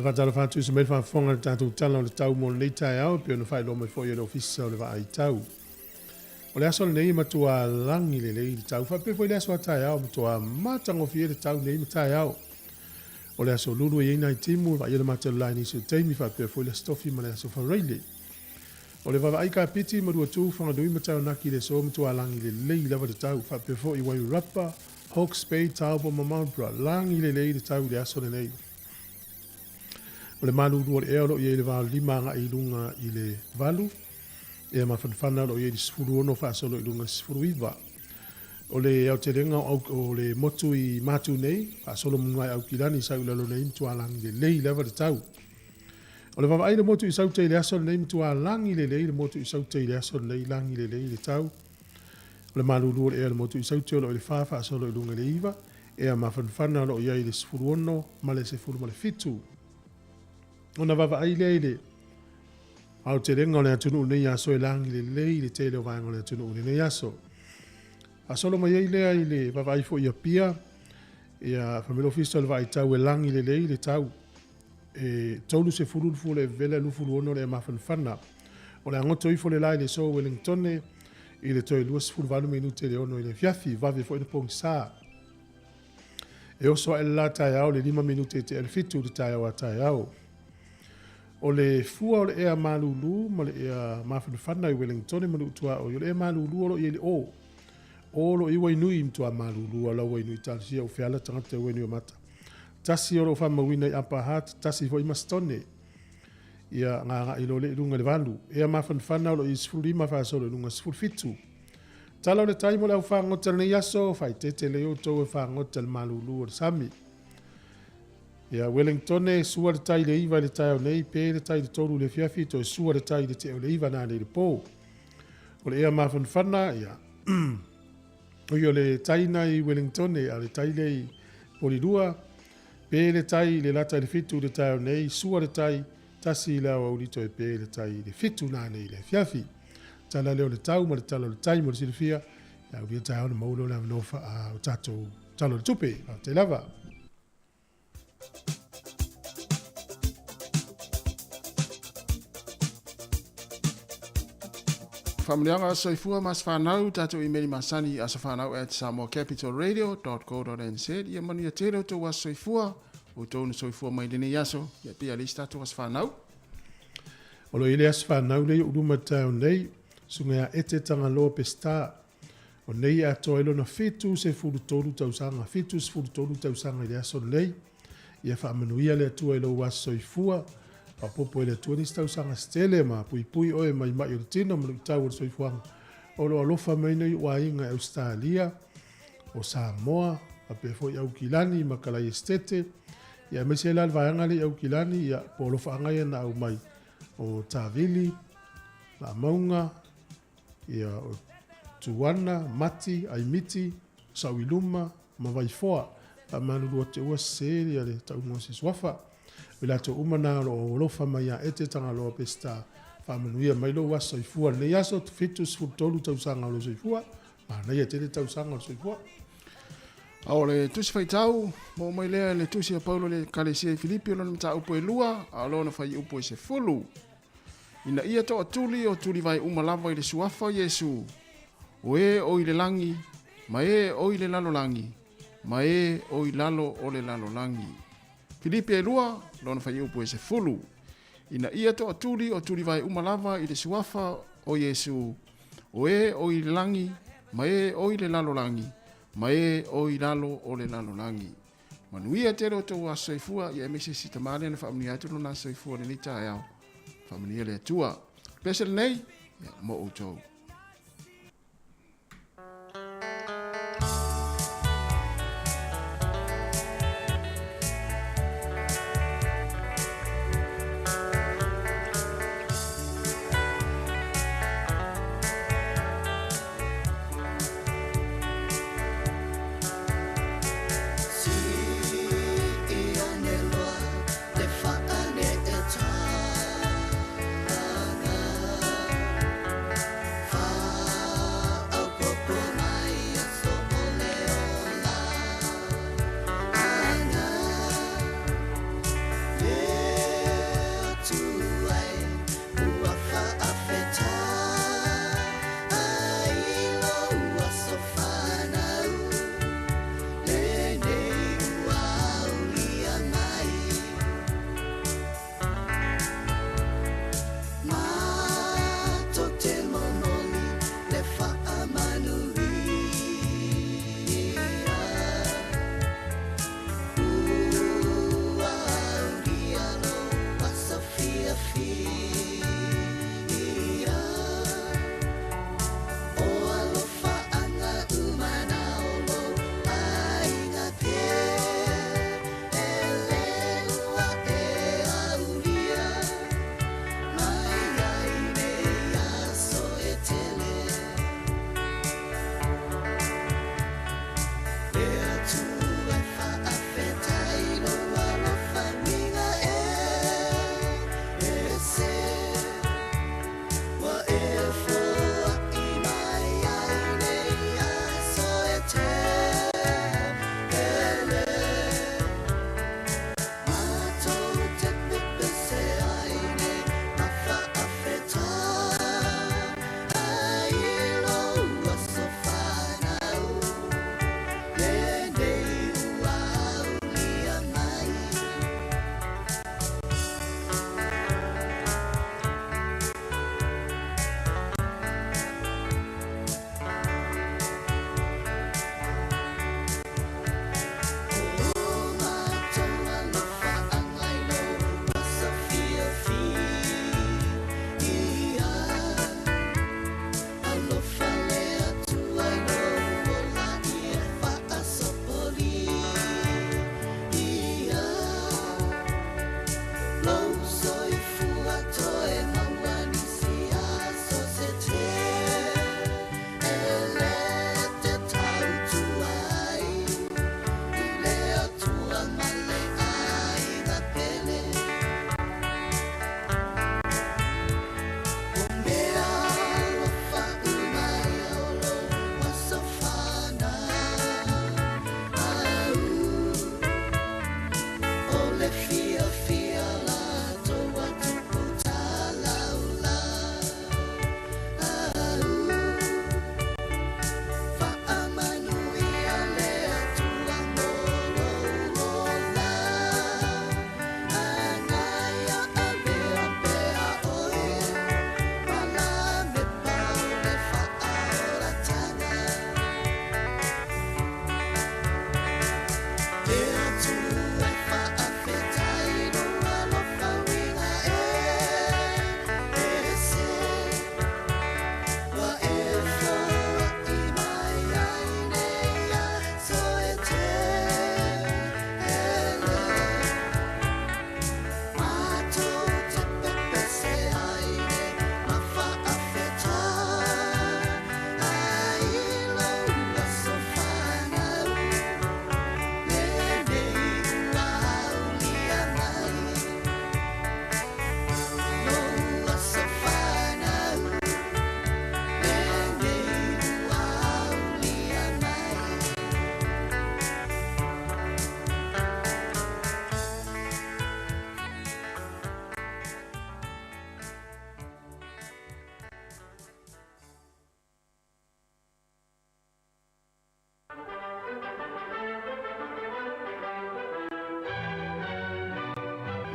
E faatalofa atu i se mai le faafofoga i le tatou Tala o le Tau mo lenei taeao e pei ona faailoa mai foi e le Ofisa o le Vaai Tau. O le aso lenei e matua lagi lelei le tau faapea foi le aso a taeao matua matagofie le tau nei ma taeao. O le aso Lulu e i ai nai timu e vaaia le matelolā i nisi o taimi faapea foi le Aso Tofi ma le Aso Faraile. O le vaavaai kapiti ma Luatu, Whanganui ma Taranaki i le aso matua lagi lelei lava le tau faapea foi Wairarapa, Hawke's Bay, Taupo ma Marlborough, lagi lelei le tau i le aso lenei. O le malulu o le ea o lo o i ai i le va o le 5 agai i luga i le 8, ea mafanafana o lo o i ai i le 16 faasolo i luga i le 19. O le aotelega o le motu i Matu nei, faasolo muga i Aukilani sau i lalo nei matua lagi lelei lava le tau. O le vaavaai i le motu i Saute i le aso lenei matua lagi lelei le motu i Saute i le aso lenei lagi lelei le tau. O le malulu o le ea o le motu i Saute o lo o i le 4 faasolo i luga i le 9, ea mafanafana o lo o i ai i le 16 ma le 17. Ona vaavaai lea i le aotelega o le atunuu nei aso e lagi lelei le tele o vaega o le atunuu i lenei aso. Faasolo mai ai lea i le vaavaai foi i Apia, ia fai mai le Ofisa o le Vaai Tau e lagi lelei le tau. E 30 le fua o le vevela, 26 le ea mafanafana. O le a goto ifo le la i le aso Wellingtone i le toe 28 minute i le 6 i le afiafi, vave foi na pogisa. E oso ae le la taeao le 5 minute i tea le 7 i le taeao a taeao. O le fua o le ea malulu ma le ea mafanafana i Wellingtone ma Nuu-tuaoi, o le ea malulu o lo o i ai le o. O lo o i Wainui i matua malulu a la Wainui talosia u feala tagata i Wainui o mata. Tasi o lo o faamauina i Upper Hutt, tasi foi i Masitone. Ia gaga'i loa lea i luga i le 8. Ea mafanafana o lo o i ai 15 faasolo i luga 17. Tala o le tai mo le au fagota i lenei aso, faaeteete lelei outou e fagota i le malulu o le sami. Ia Wellingtone, sua le tai i le 9 i le taeao nei, pe le tai i le 3 i le afiafi, toe sua le tai i le tea o le 9 nanei i le po. O le ea mafanafana, ia, oi o le tai na i Wellingtone, a o le tai lea i Porirua, pe le tai i le lata i le 7 i le taeao nei, sua le tai, tasi i le aoauli toe pe le tai i le 7 nanei i le afiafi. Tala lea o le tau ma le tala o le tai mo le silafia, ia aulia taeao ona maua lea o le avanoa o tatou Tala o le Tupe. Faafetai lava. Faamanuiaga soifua ma se whanau, tātou imeli masani asofanau at samoacapitalradio.co.nz. Ia manuia tele o tau aso soifua, o tau na soifua mai lenei aso, ia pia le isi tātou aso whanau. O lo i le aso whanau lei o luma taeao nei, sunga ia ete Tagaloa Peseta. O nei e atoa ai lona 73 tausaga, 73 tausaga i le aso lenei. Ia faamanuia le Atua i lou aso soifua, faaopoopo e le Atua nisi tausaga se tele ma puipui oe mai mai o le tino ma luitau o le soifuaga. O lo o alofa mai nei ou aiga i Ausetalia, o Samoa, faapea foi Aukilani ma Kalai Esitete, ia aemaise ai la le vaega lea i Aukilani, ia po o alofaaga ia na aumai o Tavili, Laamauga, Ia, o Tuana, Mati, Aimiti, Sauiluma ma Vaifoa. Faamalulu atu ua sese ia le tauga o se suafa. O i latou uma na o lo o alofa mai ia Ete Tagaloa Peseta. Faamanuia mai lou aso soifua i lenei aso, 73 tausaga o lou soifua. Manaia tele tausaga o le soifua. A o le tusi faitau, maua mai lea i le tusi a Paulo i le Ekalesia i Filipi o lona mataupu e 2, a o lona fuaiupu e 10. Ina ia toatuli o tulivae uma lava i le suafa o Iesu, o e o i le lagi, ma e o i le lalolagi, ma e o i lalo o le lalolagi. Filipi e 2, lona fuaiupu e 10. Ina ia toatuli o tulivae uma lava i le suafa o Iesu, o e o i le lagi, ma e o i le lalolagi, ma e o i lalo o le lalolagi. Manuia tele o tou aso soifua, ia aemaise si tama lea na faamanuia atu lona aso soifua i lenei taeao. Faamanuia le Atua. Pese lenei, ia, mo outou.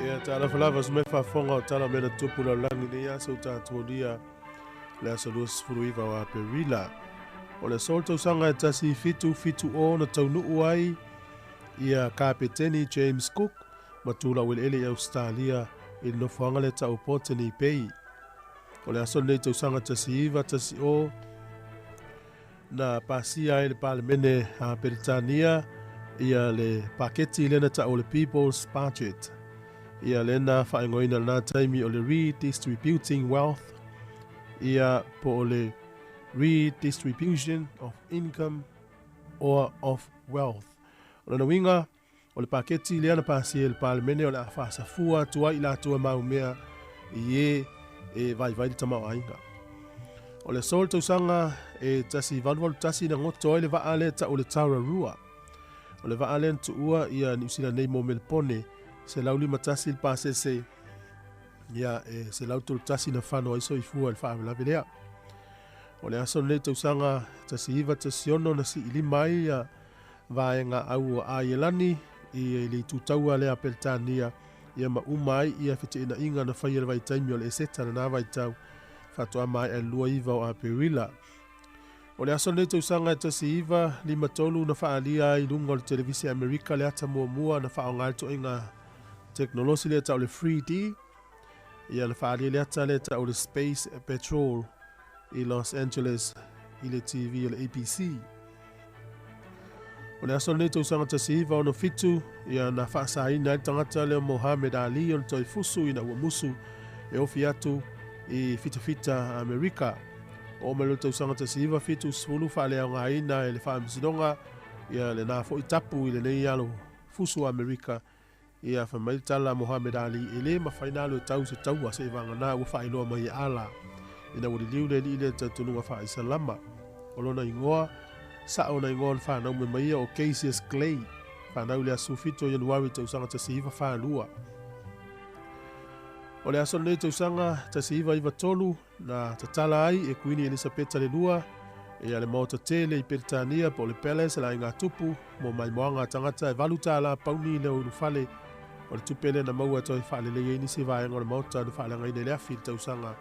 Ia, talofa lava se mai faafofoga o tala o mea na tupu lalolagi i lenei aso ua tatou aulia le aso 29 o Aperila. O le aso o le tausaga e 1770 na taunuu ai ia Kapeteni James Cook ma tulaueleele i Ausetalia i le nofoaga lea tau o Botany Bay. O le aso lenei tausaga 1910 na pasia ai le Palemene a Peretania ia le paketi lea na tau o le People's Budget. Ia lea na faaigoaina i lena taimi o le Redistributing Wealth ia po o le Redistribution of Income or of Wealth. O lona uiga, o le paketi lea na pasia e le Palemene o le a faasafua atu ai i latou e maumea i e e vaivai le tamaoaiga. O le aso o le tausaga e 1881 na goto ai le vaa lea tau o le Tararua. O le vaa lea na tuua ia Niu Sila nei mo Melepone, 151 le pasese, ia e 131 na fano ai soifua i le faalavelave lea. O le aso lenei tausaga 1916 na siilima ai ia vaega au o Aielani i le itu taua lea a Peretania ia ma uma ai ia feteenaiga na faia i le vaitaimi o le Eseta lena vaitau faatoa maea i le 29 o Aperila. O le aso lenei tausaga e 1953 na faaalia ai i luga o le televise a Amerika le ata muamua na faaaoga ai le toaiga tekonolosi lea tau o le 3D. Ia na faaalia le ata lea tau o le Space Patrol i Los Angeles i le TV o le ABC. O le aso lenei tausaga 1967, ia na faasaina ai le tagata lea o Mohamed Ali ona toe fusu ina ua musu e ofi atu i fitafita Amerika. Oo mai loa i le tausaga 1970 faaleaogaina e le Faamasinoga ia lena foi tapu i lenei alo fusu o Amerika. Ia fai mai le tala a Mohamed Ali, e le mafai na alu e tau se taua seiavagana ua faailoa mai e Allah ina ua liliu le alii lea i le talitonuga faa-Isalama. O lona igoa, sao na igoa o le fanau mai mai ia o Cassius Clay, fanau i le aso 17 o Ianuari tausaga 1942. O le aso lenei tausaga 1993 na tatala ai e Kuini Elisapeta le Lua ia le maota tele i Peretania po o le Palace le aiga tupu mo maimoaga a tagata e $8 pauni le ulufale o le tupe lea na maua e toe faalelei ai nisi vaega o le maota na faaleagaina i le afi i le tausaga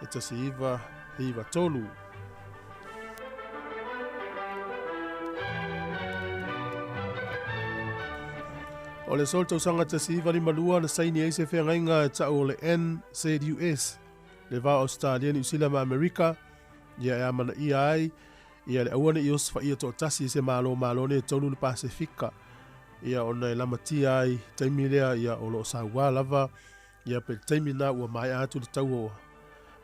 e 1993. O le aso o le tausaga 1952 na saini ai se feagaiga e tau o le NZUS, le va o Ausetalia, Niu Sila ma Amerika, ia e amanaia ai ia le aua ne i osofai'a to'atasi e se malo malo nei e tolu le Pasefika, ia ona e lamatia ai taimi lea ia o lo o sauā lava ia pe le taimi lena ua maea atu le taua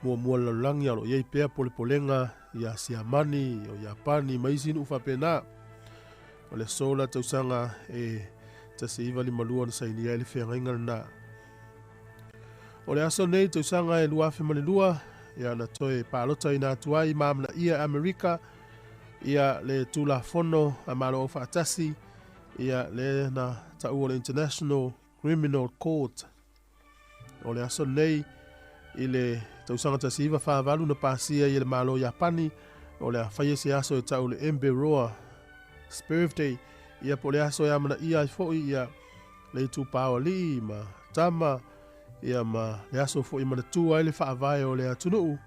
muamua o le lalolagi a o lo o i ai pea polepolega ia Siamani o Iapani ma isi nuu faapena. O le aso la tausaga e 1952 na sainia ai le feagaiga lena. O le aso nei tausaga e 2002, ia na toe palotaina atu ai ma amanaia e Amerika ia le Tulafono a Malo Aufaatasi ia le na taua o le International Criminal Court. O le aso nei i le tausaga 1948 na pasia ai e le Malo o Iapani o le a faia se aso e tau o le Emperoa s Birthday ia po o le aso e amanaia ai foi ia le itupa o alii ma tama ia ma le aso foi e manatua ai le faavae o le atunuu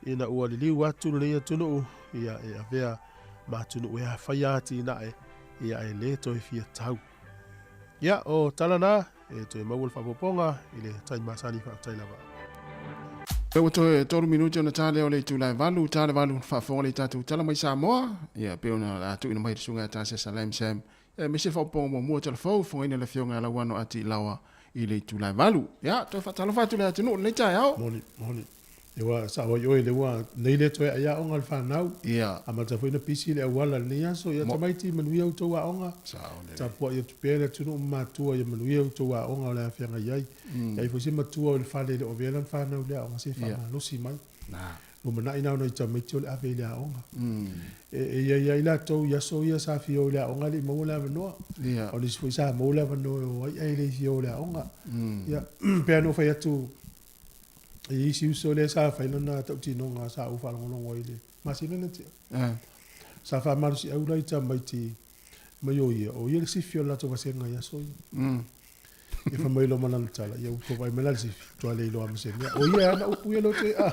ina ua liliu atu lenei atunuu ia e avea ma atunuu e afaia atinae ia e le toe fia tau. Ia, o tala na, e toe maua le faaopoopoga i le taimi masani faafetai lava. Ua toe tolu minute ona ta lea o le itula e valu, ta le valu faafofoga lea i tatou tala mai Samoa, ia pei ona o le a tuuina mai i le susuga ia Tasesa Lam Sam, ia aemaise le faaopoopoga muamua tala fou, fofogaina le afioga ia Lauano Ati Laoa i le itula e valu. Ia, toe faatalofa atu i le atunuu i lenei taeao. Moni, moni. E ua sao ai oe le ua nei le toe ai aoga le fanau. Ia. Amata foi na pisi le auala i lenei aso. Ia Mo. tamaiti manuia outou aoga. Sao lelei. Tapuai atu pea le atunuu ma matua ia manuia outou aoga o le a feagai ai. E ai foi se matua o le fale e le o avea lana fanau i le aoga se Ia. faamalosi mai. Na. Lumanai na o nai tamaiti o le ave i le aoga. E i ai ai latou i aso ia sa fia o i le aoga e le i maua le avanoa. Ia. O nisi foi sa maua le avanoa e o ai ae le i fia o i le aoga. Ia, pei lava ona ou fai atu i isi uso lea sa fai lana tautinoga sa ou faalogologo ai i le masina lea na tea. Sa faamalosiau la i tamaiti mai o ia, o ia le sifi o le latou vasega i aso ia. Ia fai mai loa ma lana tala, ia ua tou vaai mai la i le sifi, matua le iloa ma se mea. O ia e ana upu ia lea ou te a.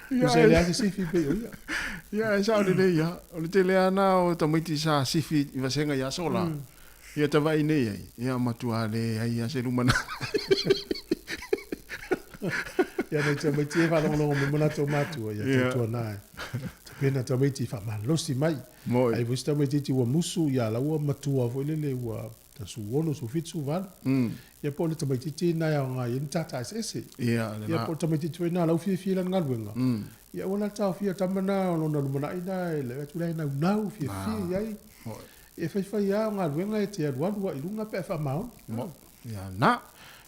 Tusa e leai se sifi pei o ia. Ia, e sao lelei lava. O le tele lava na o tamaiti sa sifi i vasega i aso la. Ia tava'i nei ai, ia matua leai lava se lumanai. Ia nai tamaiti e faalogologo mai ma latou matua, ia tautuana e. Tapena tamaiti faamalosi mai. Ai foi si tamaitiiti ua musu, ia la ua matua foi lele ua ta 16, 17, 18. Ia po o le tamaitiiti lena e aoga ai ni tata eseese. Ia po o le tamaitiiti foi lena o la ua fiafia i lana galuega. Ia aua la le taofia tama na o lona lumanai na e le atu la e naunau fiafia i ai. E faifai lava o galuega e te alualu ai i luga pe a faamaoni. Ia na.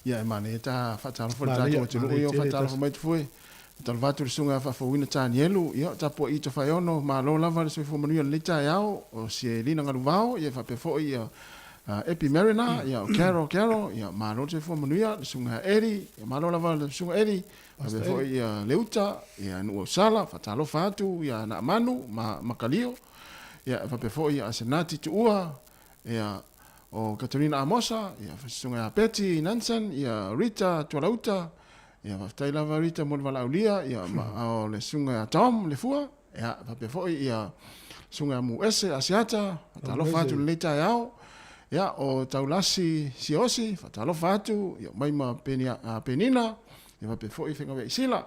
Ia e manaia ta faatalofa i le tatou atunuu ia o faatalofa mai Tufue. Faatalofa atu i le susuga ia Faafouina Tanielu, ia o tapuai Tofaeono, malo lava le soifua manuia o lenei taeao, o Selina Galuvao, ia faapea foi ia Epi Mariner, ia o Carol Carol, ia malo le soifua manuia, le susuga ia Eddie, ia malo lava le susuga Eddie, faapea foi ia Leuta, ia Nuuausala, faatalofa atu ia Naamanu ma Makalio, ia faapea foi ia Asenati Tuua, ia o Katarina Amosa, ia susuga ia Betty Nansen, ia Rita Tualauta, ia faafetai lava Rita mo le valaaulia, ia ma o le susuga ia Tom Lefua, ia faapea foi ia susuga ia Muese Asiata, faatalofa atu i lenei taeao, ia o Taulasi Siosi, faatalofa atu, ia mai ma Penina, ia faapea foi Fegauiaisila.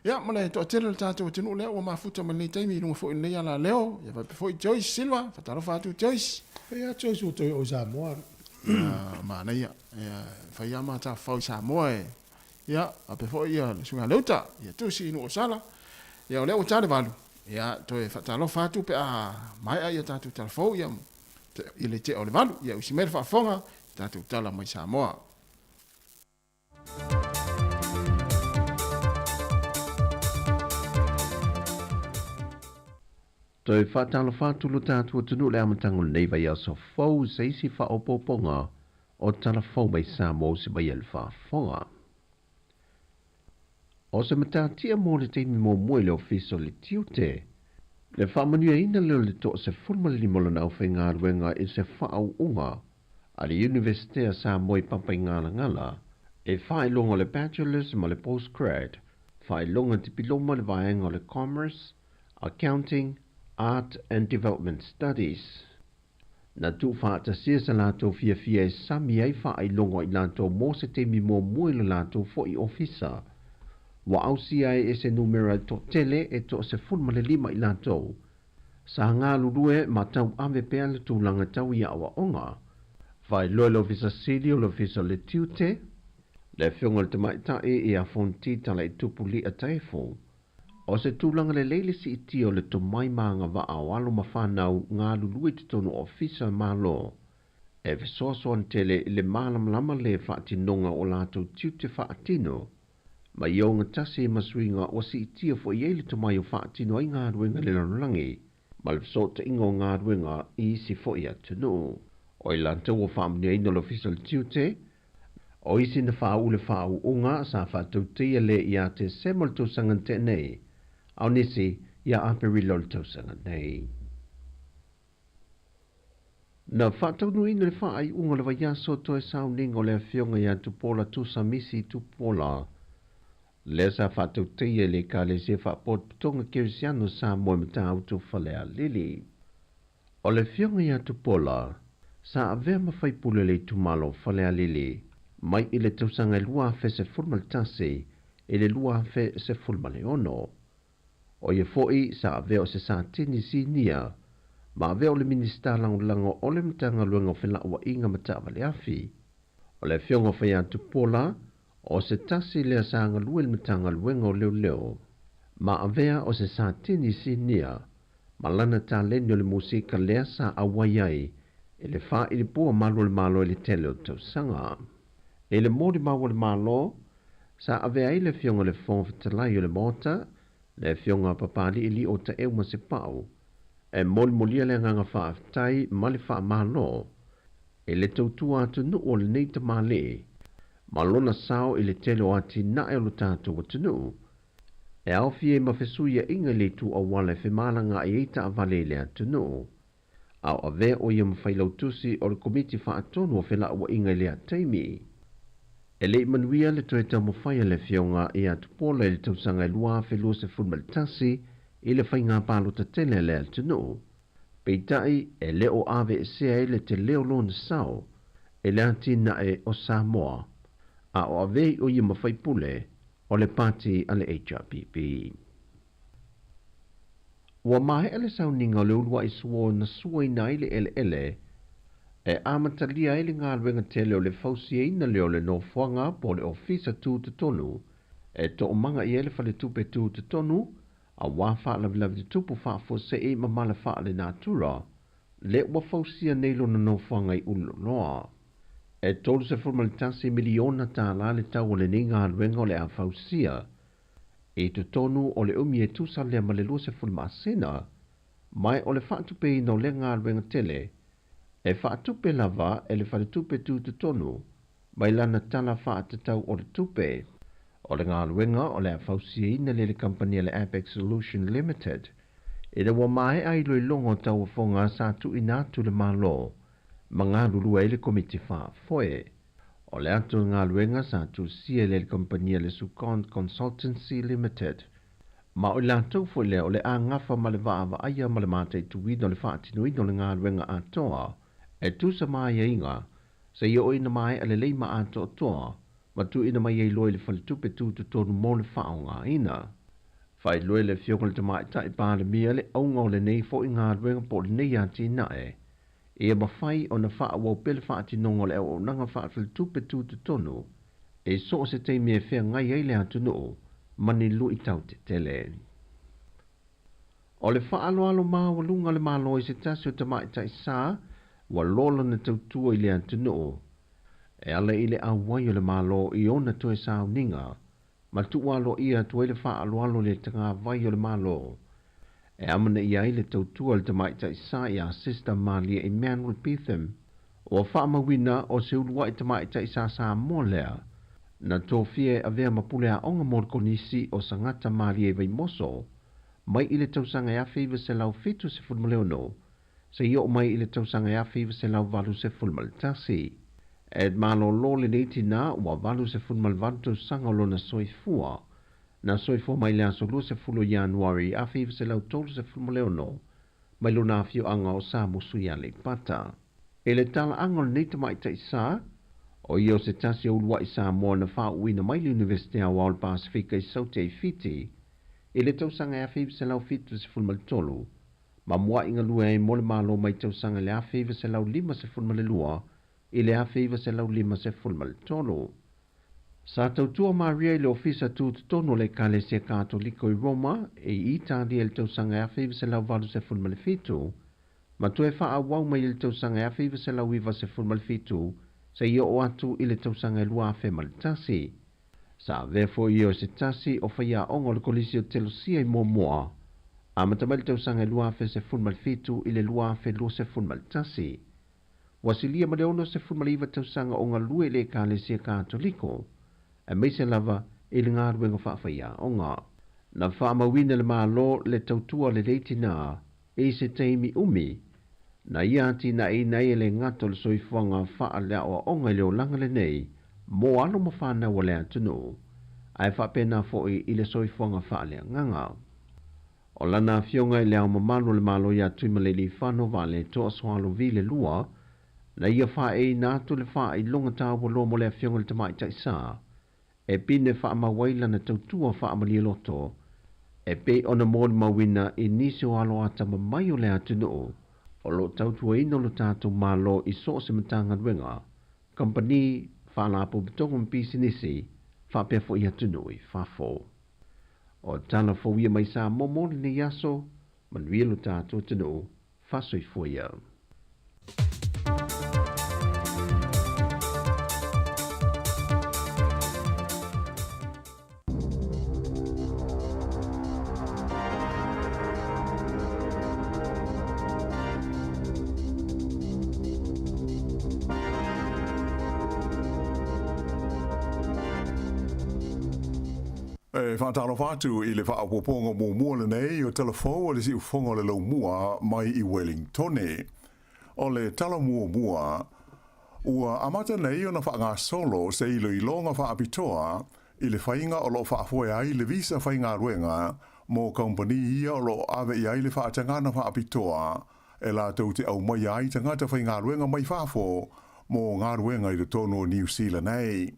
Ia, ma le toatele o le tatou atunuu lea ua mafuta mai lenei taimi i luga foi o lenei alaleo. Ia faapea foi Joyce Silva, faatalofa atu Joyce. Fai lava Joyce ua toe oo i Samoa. Ia, manaia. Ia, fai lava ma tafafao i Samoa e. Ia, faapea foi ia le Susuga Leuta, ia Tusi Nuuosala. Ia, o lea ua ta le 8. Ia, toe faatalofa atu pe a maea ia tatou tala fou, ia, i le tea o le 8. Ia, usi mai le faafofoga, tatou tala mai Samoa. Toe faatalofa atu lo tatou atunuu i le amataga o lenei vaiaso fou i se isi faaopoopoga o Tala Fou mai Samoa o se mai e le faafofoga. O se matatia mo le taimi muamua i le Ofisa o le Tiute, le faamanuiaina lea o le 15 o lana aufaigaluega i se faaauuga a le Iunivesite a Samoa i Papaigalagala e faailoga o le Bachelor's ma le Postgrad, faailoga tipiloma i le vaega o le Commerce, Accounting, Art and Development Studies. Na tuufaatasia sa latou fiafia e sami ai faailoga o i latou mo se taimi muamua i lo latou foi ofisa. Ua ausia ai e se numera toatele e 15 i latou. Sa galulue ma tauave pea le tulaga tau i aoaoga. Faailoa e le Ofisa Sili o le Ofisa o le Tiute, le Afioga i le Tamaitai ia Fonti Talaitupu Li'a Taefo, o se tulaga lelei le siitia o le tomai ma agavaa o alo ma fanau galulue i totonu o Ofisa Malo e fesoasoani tele i le malamalama le faatinoga o latou tiute faatino ma ia ogatasi ma suiga ua siitia foi ai le tomai o faatino ai galuega i le lalolagi ma le fesootaiga o galuega i isi foi atunuu. O i latou ua faamanuiaina le Ofisa o le Tiute, o isi na faauu le faauuga sa faatauteia le ia Tesema o le tausaga na tea nei, a o nisi ia Aperila o le tausaga nei. Na faataunuuina le faaiuga o le vaiaso toe sauniga o le afioga ia Tupola Tusa Misi Tupola, lea sa faatauteia i le Ekalesia Faapotopotoga Kerisiano Samoa i Matautu Falealili. O le afioga ia Tupola, sa avea ma faipule o le itumalo o Falealili mai i le tausaga e 2011 i le 2016. O ia foi sa avea o se Satini Sinia ma avea o le Minisita Lagolago o le Matagaluega o Felauaiga ma Taavale Afi. O le afioga o Faiatupola o se tasi lea sa galue i le Matagaluega o Leoleo ma avea o se Satini Sinia ma lana taleni o le musika lea sa auai ai i le faailipua malu o le Malo i le tele o tausaga. I le molimau a le Malo, Sa avea ai le Afioga i le Fofoga Fetalai o le Maota, le Afioga a Papali'i Lio Taeu Masepau, e molimolia le agaga faafetai ma le faamalo i le tautua atunuu o lenei tamalii ma lona sao i le tele o atinae o lo tatou atunuu, e aofia ai ma fesuiaiga i le itu auala e femalagaai ai taavale i le atunuu. A o avea ʻo ia ma Failautusi o le Komiti Faatonu o Felauaiga i lea taimi. E le i manuia le toe taumafai a le Afioga ia Tupuola i le tausaga e 2021 i le faiga palota tele a le atunuu. Peitai, e le o aveesea ai le tele o lona sao i le atinae o Samoa, a o avea i ʻo ia ma faipule o le pati a le HRPP. Ua maea le sauniga o le uluai suo na suaina ai le eleele e amatalia ai le galuega tele o le fausiaina lea o le nofoaga po o le ofisa tutotonu e toomaga i ai le faletupe tutotonu aua faalavelave tutupu faafuasei ma mala faalenatura le ua fausia nei lona nofoaga i Ululoloa. E $31 miliona tālā le tau o lenei galuega o le a fausia i totonu o le umi e tusa lea ma le 20 masina, ma o le faatupeina o lea galuega tele e faatupe lava e le Faletupe Tutotonu mai lana Tala Faatatau o le Tupe. O le galuega o le a fausiaina lea e le kamupani a le Apex Solution Limited ina ua maea iloiloga o tauofoga sa tuuina atu le Malo ma galulue ai le Komiti Faafoe. O le atu o le galuega sa tusia i le kamupani a le Sukon Consultancy Limited, ma o i latou foi lea o le a gafa ma le vaavaaia ma le mataituina o le faatinoina o le galuega atoa e tusa ma aiaiga seia oo ina maea lelei ma atoatoa ma tuuina mai ai loa i le faletupe tutotonu mo le faaaogaina. Faailoa e le Afioga i le Tamaitai Palemia le auga o lenei foi galuega po o lenei atinae ia mafai ona faaauau pea le faatinoga o le auaunaga faafaletupe tutotonu i so o se taimi e feagai ai le atunuu ma ni luitau tetele. O le faaaloalo maualuga a le Malo i se tasi o tamaitai sa ua loa lona tautua i le atunuu e ala i le auai o le Malo i ona toe sauniga ma tuualoaia atu ai le faaaloalo i le tagavai o le Malo e amanaia ai le tautua a le tamaitai sa ia Sister Malia Emmanuel Betham. Ua faamauina o se uluai tamaitai sa Samoa lea na tofia e avea ma pule aoga mo le Konisi o Sagata Malie i Vaimoso mai i le tausaga e 1976 seia oo mai i le tausaga e 1981. E malolo lenei tinā ua 88 tausaga o lona soifua, na soifua mai i le aso 20 o Ianuari 1936 mai lona afioaga o Samusu i Aleipata. I le talaaga o lenei tamaitai sa, o ia o se tasi o uluai Samoa na faauuina mai le Iunivesite Aoao o le Pasefika i Saute i Fiti i le tausaga e 1973, ma mua'i galue ai mo le Malo mai tausaga i le 1952 i le 1953. Sa tautua Maria i le Ofisa Tutotonu o le Ekalesia Katoliko i Roma i Italia i le tausaga e 1987, ma toe faaauau mai i le tausaga e 1997 seia oo atu i le tausaga e 2001. Sa avea foi ia o se tasi o faiaoga o le Kolisi o Telosia i Moamoa, amata mai le tausaga e 2017 i le 2021. Ua silia ma le 69 tausaga o galue i le Ekalesia Katoliko, aemaise lava i le galuega faafaiaoga. Na faamauina e le Malo le tautua lelei tinā i se taimi umi, na ia atinaeina ai e le gata o le soifuaga faaleaoaoga i le olaga lenei mo alo ma fanau a le atunuu, ae faapena foi i le soifuaga faaleagaga. O lana afioga i Le Ao Mamalu o le Malo ia Tuimalealiifano Vaaletoa Sualauvi le Lua, na ia faaeina atu le faailoga taualoa mo le afioga i le Tamaitai Sa, e pine faamau ai lana tautua faamalialoto, e pei ona molimauina i nisi o alo atamamai o le atunuu o lo o tautuaina lo tatou Malo i so o se Matagaluega, kamupani, faalapotopotoga ma pisinisi, faapea foi atunuu i fafo. O tala fou ia mai Samoa mo lenei aso, manuia lo tatou atunuu, faasoifua ia. E faatalofa atu i le faaopoopoga muamua lenei o Tala Fou o le Siufofoga o le Laumua mai i Wellingtone. O le tala muamua, ua amata nei ona faagasolo se iloiloga faapitoa i le faiga o lo o faafoe ai le visa faigaluega mo kamupani ia o lo o ave i ai le faatagana faapitoa e latou te aumaia ai tagata faigaluega mai fafo mo galuega i totonu o Niu Sila nei.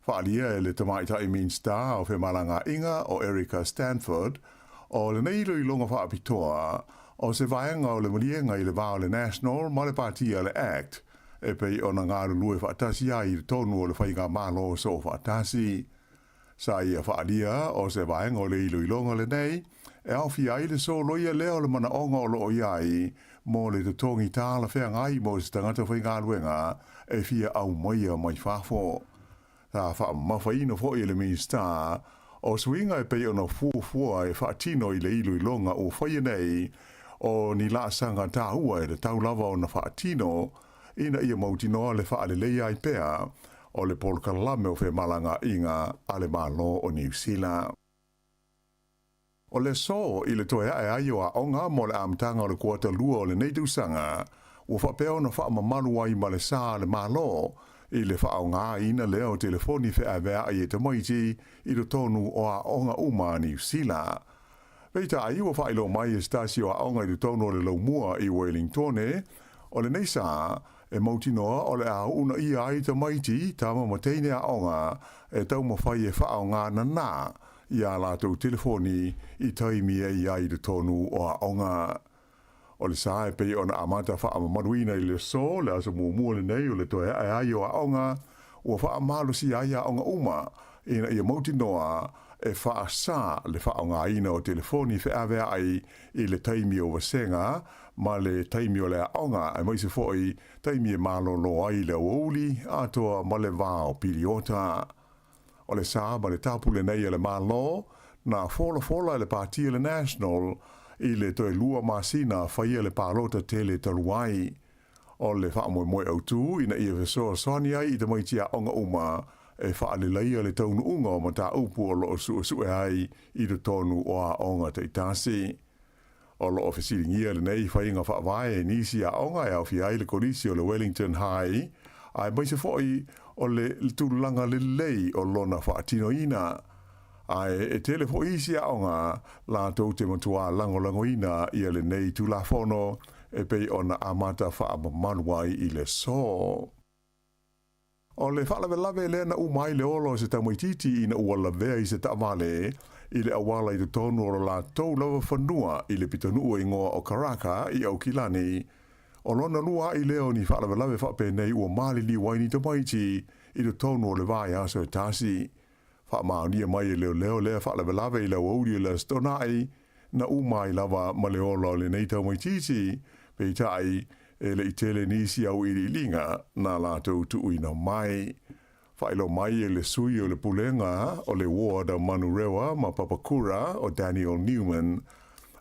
Faaalia e le Tamaitai Minisita o Femalagaaiga o Erica Stanford, o lenei iloiloga faapitoa o se vaega o le maliega i le va o le National ma le Patia le Act e pei ona galulue faatasi ai i totonu o le Faigamalo Soofaatasi. Sa ia faaalia o se vaega o le iloiloga lenei e aofia ai le soloia lea o le manaoga o lo o i ai mo le totogi talafeagai mo se tagata faigaluega e fia aumaia mai fafo. Sa faamamafaina foi e le Minisita o suiga e pei ona fuafua e faatino i le iloiloga ua faia nei o ni laasaga taua e tatau lava ona faatino ina ia mautinoa le faaleleia ai pea o le polokalame o femalagaaiga a le Malo o Niu Sila. O le aso i le toe ae ai o aoga mo le amataga o le kuata lua o lenei tausaga, ua faapea ona faamamalu ai ma le sa a le Malo i le faaaogaina lea o telefoni feaveai e tamaiti i totonu o aoga uma a Niu Sila. Peitai, ua faailoa mai e se tasi o aoga i totonu o le laumua i Wellingtone, o lenei sa e mautinoa o le a uunaia ai tamaiti, tama ma teine aoga e taumafai e faaaoga nanā i ā latou telefoni i taimi e i ai i totonu o aoga. O le sa e pei ona amata faamamaluina i le aso, le aso muamua lenei o le toe ae ai o aoga, ua faamalosia ai aoga uma ina ia mautinoa e faasā le faaaogaina o telefoni feaveai i le taimi o vasega ma le taimi o le aoga, aemaise foi taimi e malolo ai le aoauli atoa ma le va o piliota. O le sa ma le tapu lenei a le Malo, na folafola e le Pāti a le National i le toe 2 masina faia le palota tele talu ai. O le faamoemoe autū ina ia fesoasoani ai i tamaiti aoga uma e faaleleia le taunuuga o mataupu o lo o suesue ai i totonu o aoga taitasi. O lo o fesiligia lenei faiga faavae e nisi aoga e aofia ai le Kolisi o le Wellington High, aemaise foi o le tulaga lelei o lona faatinoina. Ae e tele foi isi aoga latou te matuā lagolagoina ia lenei Tulafono e pei ona amata faamamalu ai i le aso. O le faalavelave lea na uma ai le ola o se tamaitiiti ina ua lavea i se taavale i le auala i totonu o lo latou lava fanua i le pitonuu e igoa o Karaka i Aukilani. O lona lua a'i lea o ni faalavelave faapenei ua maliliu ai ni tamaiti i totonu o le vaiaso e tasi. Faamaonia mai e leoleo lea faalavelave i le aoauli o le Aso Toonai, na uma ai lava ma le ola o lenei taumaitiiti, peitai, e le i tele nisi auiliiliga na latou tuuina mai. Faailoa mai e le sui o le pulega o le Ward o Manurewa ma Papakura o Daniel Newman,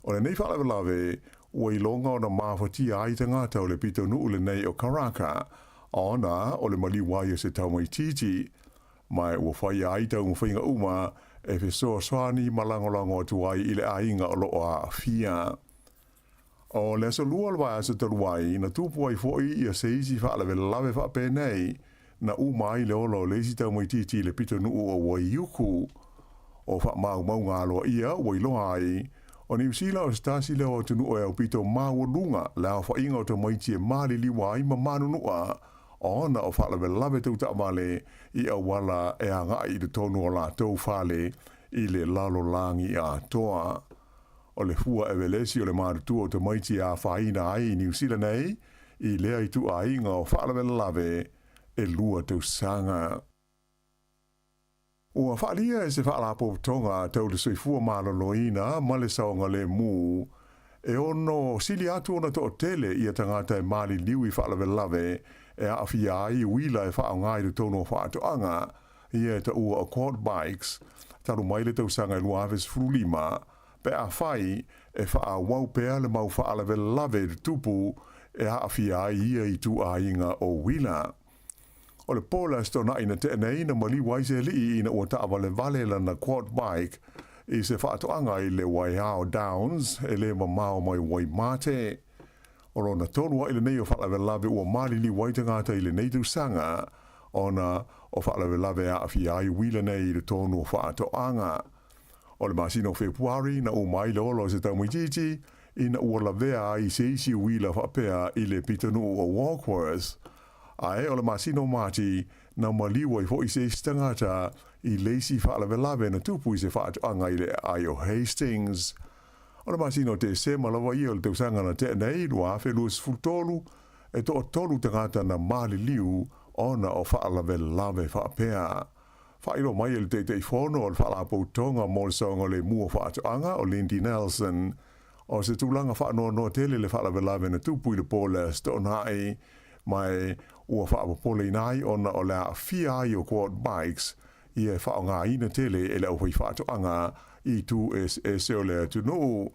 o lenei faalavelave ua iloga ona mafatia ai tagata o le pitonuu lenei o Karaka, ona o le maliu ai o se taumaitiiti, Ma ua faia ai taumafaiga uma e fesoasoani ma lagolago atu ai i le aiga o lo o aafia. O le aso lua o le vaiaso talu ai, na tupu ai foi ia se isi faalavelave faapenei, na uma ai le ola o le isi taumaitiiti i le pitonuu o Waiuku. O faamaumauga aloaia ua iloa ai, o Niu Sila o se tasi lea o atunuu e aupito maualuga le aofaiga o tamaiti e maliliu ai ma manunua ona o faalavelave tau taavale i auala e agai i totonu o latou fale i le lalolagi atoa. O le fua evelesi o le matutua o tamaiti e afaina ai i Niu Sila nei i lea ituaiga o faalavelave e 2 tausaga. Ua faaalia e se faalapotopotoga tau le soifua maloloina ma le saogalemu e ono sili atu ona toatele ia tagata e maliliu i faalavelave e aafia ai uila e faaaoga i totonu o faatoaga ia e taua o quad bikes talu mai le tausaga e 2015 pe afai e faaauau pea le mau faalavelave tutupu e aafia ai ia ituaiga o uila. O le po le Aso Toonai na tea nei na maliu ai se alii ina ua taavalevale lana quad bike i se faatoaga i le Waiao Downs e le mamao mai Waimate. O lona tolu aʻi lenei o faalavelave ua maliliu ai tagata i lenei tausaga, ona o faalavelave e aafia ai uila nei i totonu o faatoaga. O le masina o Fepuari na uma ai le ola o se tamaitiiti ina ua lavea ai i se isi uila faapea i le pitonuu o Warkworth. Ae o le masina o Mati na maliu ai foi se isi tagata i le isi faalavelave na tupu i se faatoaga i le aai o Hastings. O le masina o Tesema lava ia o le tausaga na tea nei, 2023, e toatolu tagata na maliliu ona o faalavelave faapea. Faailoa mai e le Taitaifono o le Faalapotopotoga mo le Saogalemu o Faatoaga o Lindy Nelson, o se tulaga faanoanoa tele le faalavelave na tupu i le po o le Aso Toonai, ma ua faapopoleina ai ona o le aafia ai o quad bikes ia e faaaogaina tele e le aufaifaatoaga i itu eseese o le atunuu.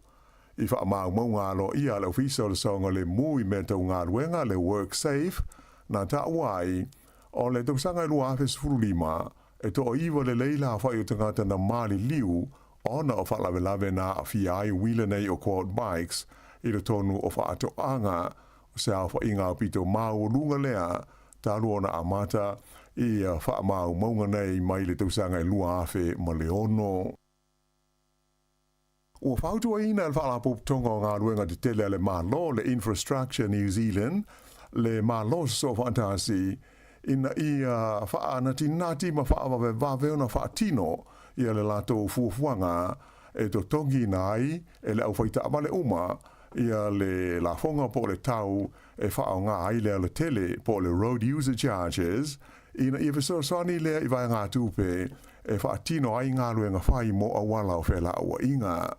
I faamaumauga aloaia a le Ofisa o le Saogalemu i Mea Tau Galuega, le WorkSafe, na taua ai, o le tausaga e 2015, e toaiva lelei le aofai o tagata na maliliu ona o faalavelave na aafia ai uila nei o quad bikes i totonu o faatoaga. O se aofaiga aupito maualuga lea talu ona amata i faamaumauga nei mai le tausaga e 2006. Ua fautuaina e le Faalapotopotoga o Galuega Tetele a le Malo, le Infrastructure New Zealand, le Malo Sosoofaatasi ina ia faanatinati ma faavavevave ona faatino ia le latou fuafuaga e totogiina ai e le aufaitaavale uma ia le lafoga po o le tau e faaaoga ai le alatele po o le road user charges ina ia fesoasoani lea i vaegatupe e faatino ai galuega fai mo auala o felauaiga.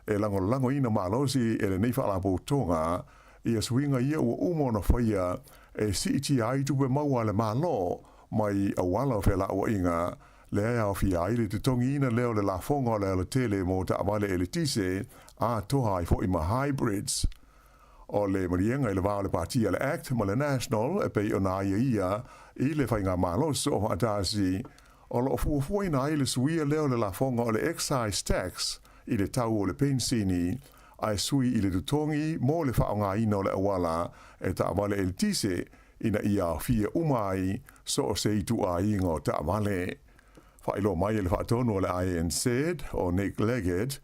E lagolagoina malosi e lenei faalapotopotoga ia suiga ia ua uma ona faia e siitia ai tupe maua a le Malo mai auala o felauaiga, lea e aofia ai le totogiina lea o le lafoga o le alatele mo taavale eletise atoa ai foi ma hybrids. O le maliega i le va o le Pati a le act ma le National e pei ona aiaia i le Faigamalo Soofaatasi, o lo o fuafuaina ai le suia lea o le lafoga o le excise tax i le tau o le penisini ae sui i le totogi mo le faaaogaina o le auala e taavale eletise ina ia aofia uma ai so o se ituaiga o taavale. Faailoa mai e le faatonu o le INZ, o Nick Leggett,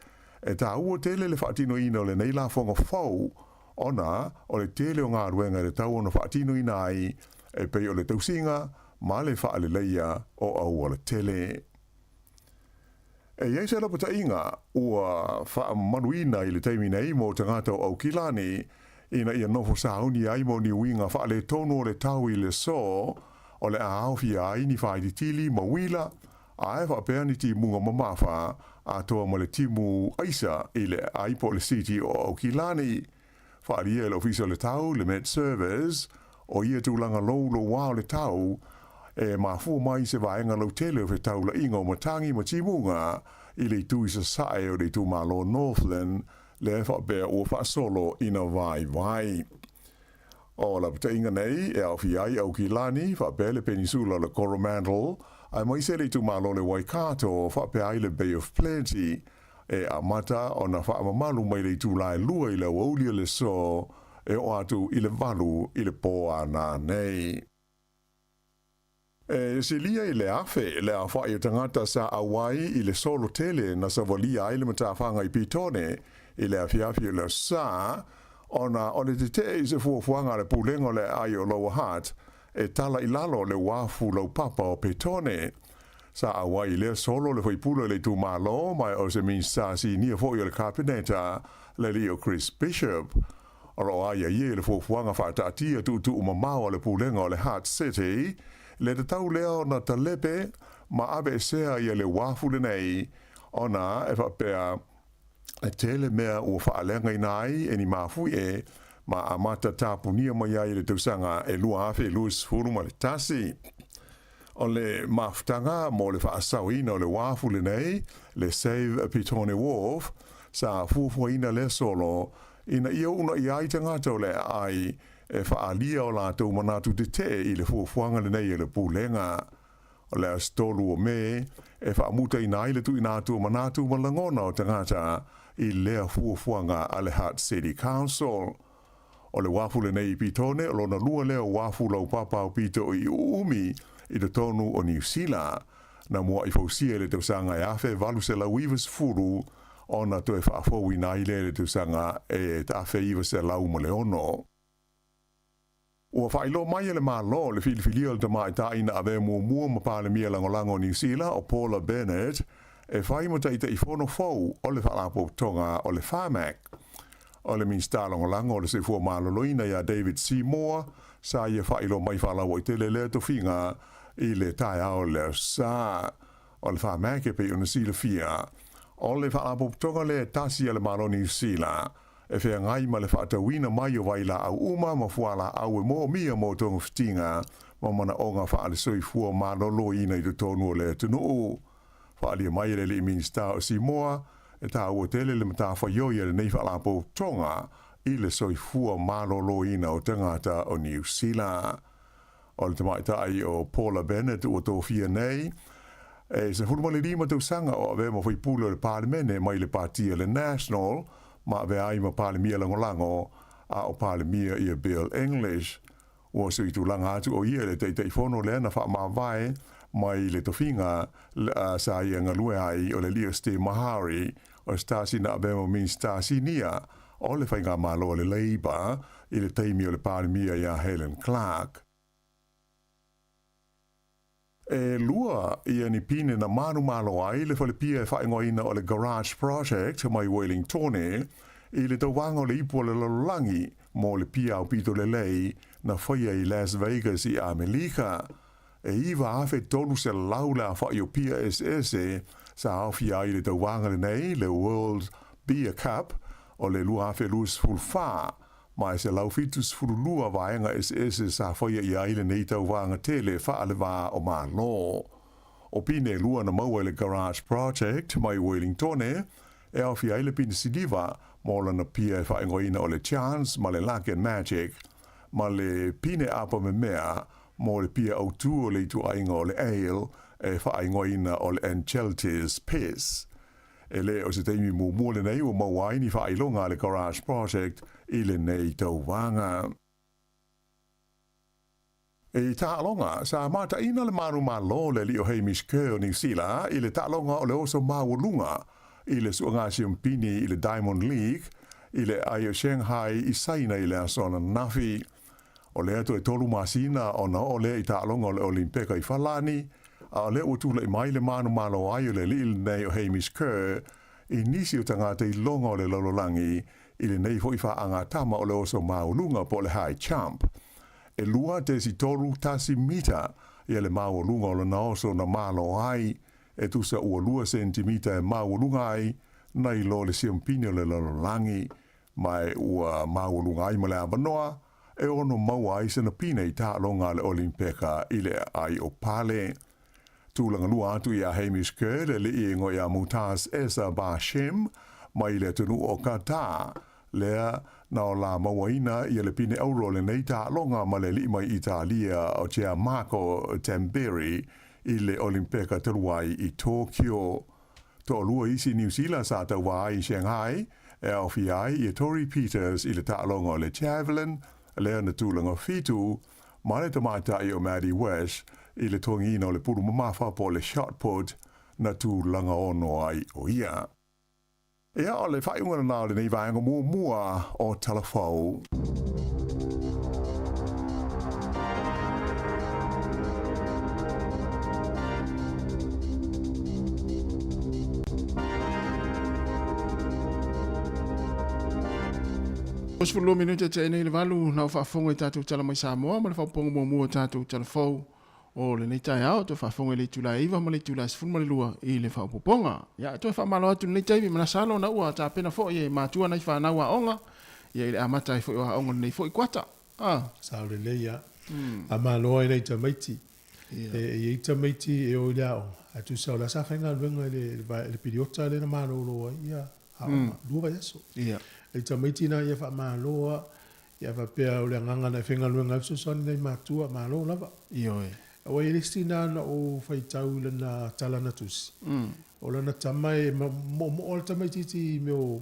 e taua tele le faatinoina o lenei lafoga fou ona o le tele o galuega e tatau ona faatinoina ai e pei o le tausiga ma le faaleleia o auala tele. E i ai se lapataiga ua faamamaluina i le taimi nei mo tagata o Aukilani ina ia nofo sauni ai mo ni uiga faaletonu o le tau i le aso o le a aofia ai ni faaititili ma uila ae faapea ni timuga mamafa atoa ma le timu aisa i le aai po o le City o Aukilani. Faaalia e le Ofisa o le Tau, le Met Service, o ia tulaga louloua o le tau e mafua mai i se vaega lautele o fetaulaiga o matagi ma timuga i le itu i sasae o le itumalo Northland, lea e faapea ua faasolo ina vaivai. O lapataiga nei e aofia ai Aukilani, faapea le Penisula o le Coromandel, aemaise le itumalo o le Waikato, faapea ai le Bay of Plenty, e amata ona faamamalu mai le itula e lua i le aoauli o le aso e oo atu i le valu i le pō a nanei. E silia i le 1000 le aofai o tagata sa auai i le solo tele na savalia ai le matafaga i Petone i le afiafi o le Aso Sa, ona o le tetee i se fuafuaga a le Pulega o le Aai o Lower Hutt e tala i lalo le uafu laupapa o Petone. Sa auai i lea solo le faipule o le itumalo ma o se Minisita Sinia foi o le Kapeneta, le alii o Chris Bishop. O lo o aiaia i le fuafuaga faataatia tuutuu mamao a le Pulega o le Hutt City, le tatau lea ona talepe ma aveesea ia le uafu lenei ona e faapea e tele mea ua faaleagaina ai e ni mafuie ma amata tapunia mai ai i le tausaga e 2021. O le mafutaga mo le faasaoina o le uafu lenei, le Save Petone Wharf, sa fuafuaina lea solo ina ia uunaia ai tagata o le aai e faaalia o latou manatu tetee i le fuafuaga lenei e le Pulega. O le aso 3 o Me e faamutaina ai le tuuina atu o manatu ma lagona o tagata i lea fuafuaga a le Hutt City Council. O le uafu lenei i Petone o lona lua lea o uafu laupapa aupito i uumi i totonu o Niu Sila. Na mua'i fausia i le tausaga e 1890 ona toe faafouina ai lea i le tausaga e 1906. Ua faailoa mai e le Malo le filifilia o le tamaitai na avea muamua ma Palemia Lagolago o Niu Sila o Paula Bennett e fai ma Taitaifono fou o le Faalapotopotoga o le Pharmac. O le Minisita Lagolago o le Soifua Maloloina ia David Seymour sa ia faailoa mai faalauaitele lea tofiga i le taeao o le Aso Sa. O le Pharmac e pei ona silafia, o le faalapotopotoga lea e tasi a le Malo o Niu Sila e feagai ma le faatauina mai o vailaau uma ma fualaau e moomia mo togafitiga ma manaoga faale-soifua maloloina i totonu o le atunuu. Faaalia mai e le alii Minisita o Simoa, e taua tele le matafaioi a lenei faalapotopotoga i le soifua maloloina o tagata o Niu Sila. O le tamaitai o Paula Bennett ua tofia nei, e 15 tausaga o avea ma faipule o le Palemene mai le Patia le National ma avea ai ma Palemia Lagolago a o Palemia ia Bill English. Ua suitulaga atu o ia i le Taitaifono lea na faamavae mai le tofiga sa ia galue ai o le alii o Steve Mahari o se tasi na avea ma Minisita Sinia o le Faigamalo a le Labour i le taimi o le Palemia ia Helen Clark. E lua ia ni pine na manumalo ai le falepia e faaigoaina o le Garage Project mai Wellingtone i le tauvaga o le ipu o le lalolagi mo le pia aupito lelei na faia i Las Vegas i Amelika. E 9,300 le afa'i o pia eseese sa aofia ai i le tauvaga lenei, le World Beer Cup o le 2024, ma e 172 vaega eseese sa faia ia ai lenei tauvaga tele faale-va o Malo. O pine e lua na maua i le Garage Project mai Wellingtone, e aofia ai le pine siliva mo lana pia e faaigoaina o le Chance ma le Luck and Magic, ma le pine apa memea mo le pia autū o le ituaiga o le ale e faaigoaina o le Anchelti's Piss. E le o se taimi muamua lenei ua maua ai ni faailoga a le Garage Project i lenei tauvaga. I taaloga, sa mataina le manumalo le alii o Hamish Kerr o Niu Sila i le taaloga o le oso maualuga i le suaga siampini i le Diamond League i le aai o Shanghai i Saina i le aso ananafi. O lea toe tolu masina ona oo lea i taaloga o le Olimpeka i Falani, a o lea ua tulai mai le manumalo ai o le alii lenei o Hamish Kerr i nisi o tagata iloga o le lalolagi i lenei foi faagatama o le oso maualuga po o le high jump. E 2.31 mita ia le maualuga o lona oso na malo ai, e tusa ua lua sentimita e maualuga ai nai lo le siampini o le lalolagi. Ma e ua maualuga ai ma le avanoa e ono maua ai sena pine i taaloga a le Olimpeka i le aai o Pale. Tulaga lua atu iā Hamish Kerr le alii e igoa iā Mutaz Essa Barshim mai le atunuu o Qatar, lea na o la mauaina ia le pine auro o lenei taaloga ma le alii mai Italia o Gianmarco Tamberi i le Olimpeka talu ai i Tokyo. Toalua isi Niu Sila sa tauva ai i Shanghai e aofia ai ia Torrey Peters i le taaloga o le javelin, lea na tulaga fitu, ma le tamaitai o Maddy Wesh i le togiina o le pulu mamafa po o le shot put na tulaga ono ai o ia. Ia, o le faaiuga lena o lenei vaega muamua o Talafou. 22 minute tea nei le valu na o faafofoga i tatou tala mai Samoa ma le faaopoopoga muamua o tatou tala fou o lenei taeao. Toe faafofoga i le itula e 9 ma le itula e 12 i le faaopoopoga. Ia, toe faamalo atu i lenei taimi manasa alo ona ua tapena foi e matua nai fanau aoga ia i le amata ai foi o aoga i lenei foi kuata. Ah. Sao lelei a. A malo ai nai tamaiti. E i ai tamaiti e o i le aoga, ae tusa o la sa faigaluega i le piliota lea na malolo ai ia aoga, lua vaiaso. E tamaiti na ia faamalo a, ia faapea o le agaga na e faigaluega ai fesoasoani nai matua, malo lava. Ioe. Aua e i ai le isi tina na ou faitau i lana tala na tusi, o lana tama e moomoo le tamaitiiti i mea o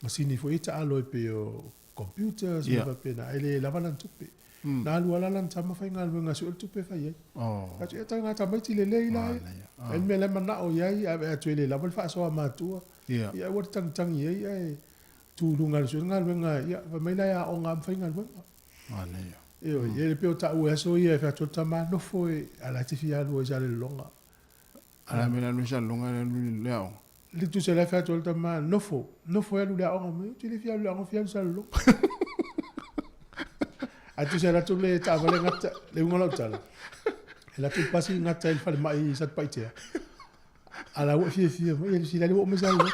masini foi ia taalo e pei o computers mea faapena, ae le lava lana tupe. Na alu lava la lana tama faigaluega e sue le tupe e fai ai. Fai atu, ia taga tamaiti lelei la ia. Ai le mea la e manao i ai, ae vaai atu e le lava le faasoa a matua. Ia aua le tagitagi ai ae tu i luga e sue le galuega, ia fai mai la e aoga lava ma faigaluega. Ioe, ia e pei o taua i aso ia e fai atu ai le tama, nofo e, a o la e te fia alu ai i Salelologa. A la mea la alu i Salelologa e alu i le aoga. Le tusa la e fai atu ai le tama, nofo, nofo e alu i le aoga mai, ou te le fia alu i le aoga, fia alu i Salelologa. Ae tusa e alu atu le taavale gata, le uiga o lau tala, e alu atu le pasi gata i le falemai i Satupaitea. A la ua e fiafia mai, ia Lusila, lea ua oo mai Salelologa.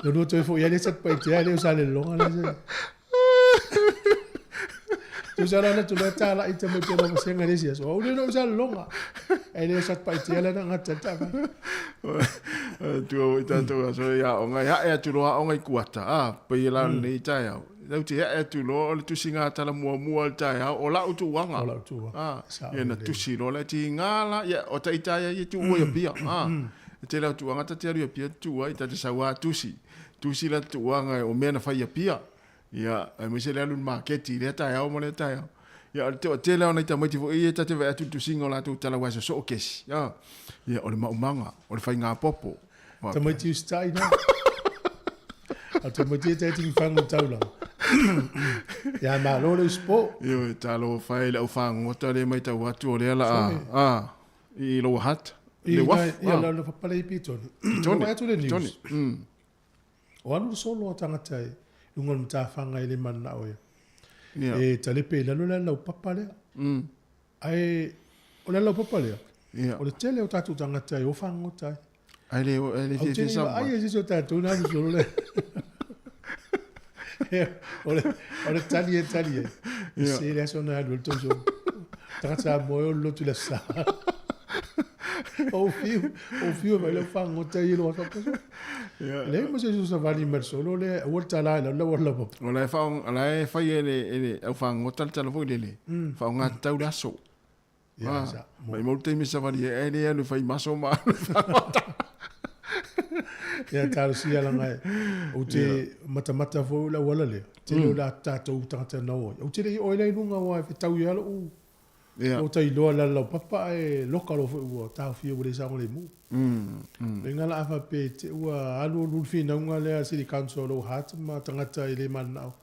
Lona ua toe foi lava lea i Satupaitea, e le o Salelologa la se. Tusa la na tulai talai tamaiti o lona vasega i le isi aso. Au le no Salelologa. Ae le o Satupaitea la na gata ai le taavale. Tua foi tatou aso i aoga, e ae atu loa aoga i kuata, a, pei e la o lenei taeao. Tatou te ae atu loa o le tusiga tala muamua o le taeao, o lau tuuaga. O lau tuuaga. A, ia na tusi loa la tiga la, ia o taita ia ia tuua i Apia. A, e tele o tuuaga ta te alu i Apia tuua ai, ta te sau lava tusi. Tusi la tuuaga o mea na fai i Apia. Ia, aemaise le alu i le maketi i lea taeao ma lea taeao. Ia, o le toatele lava o nai tamaiti foi ia ta te vaai atu i le tusiga o latou tala aua e sosoo kesi. A, ia, o le maumaga, o le faigapopo. Tamaiti usitai na. A tamaiti e tai tini whangu taulanga. Ia malo le usipo. Ioe, talofa e le au fagota le matau atu o lea la a, a, i Lower Hutt. Le uafu. Ia, la pale i Petone. Petone. Atu le news. O alu le solo a tagata i luga o le matafaga e le mananao e e talepe i lalo le alaupapa lea. Ae o le alaupapa lea, o le tele o tatou tagata e o fagogota ai. Ae le ae le fiafia sa. Ai e se o tatou na alu solo lea. O le o le tali e tali ai. Se le aso na alu le tou solo. Tagata Samoa e o lotu i le Aso Sa. O fiu, o fiu mai le fagogota i lo aso. Leai ma se isi o savali mai le solo lea, aua le tala i lalo lau alaupapa. O la e whaong, o la e whai e le, e le au whangota le tala foi lele. Whaonga tatau le aso. Ia, Ah, sa. Mai mau taimi savali e e le alu whai maso ma alu whangota. Ia talosia langa e. Ou te matamata foi o le auala lea. Tele o le tatou tagata na o ai. Ou te le i oe la i luga aua e fetau ia lou Ua tai loa le alaupapa ae loka loa foi ua taofia ua le saogalemu. Meinga la a faapea i te ua alu alu le finauga lea a le City Council o Lower Hutt ma tagata e le mananao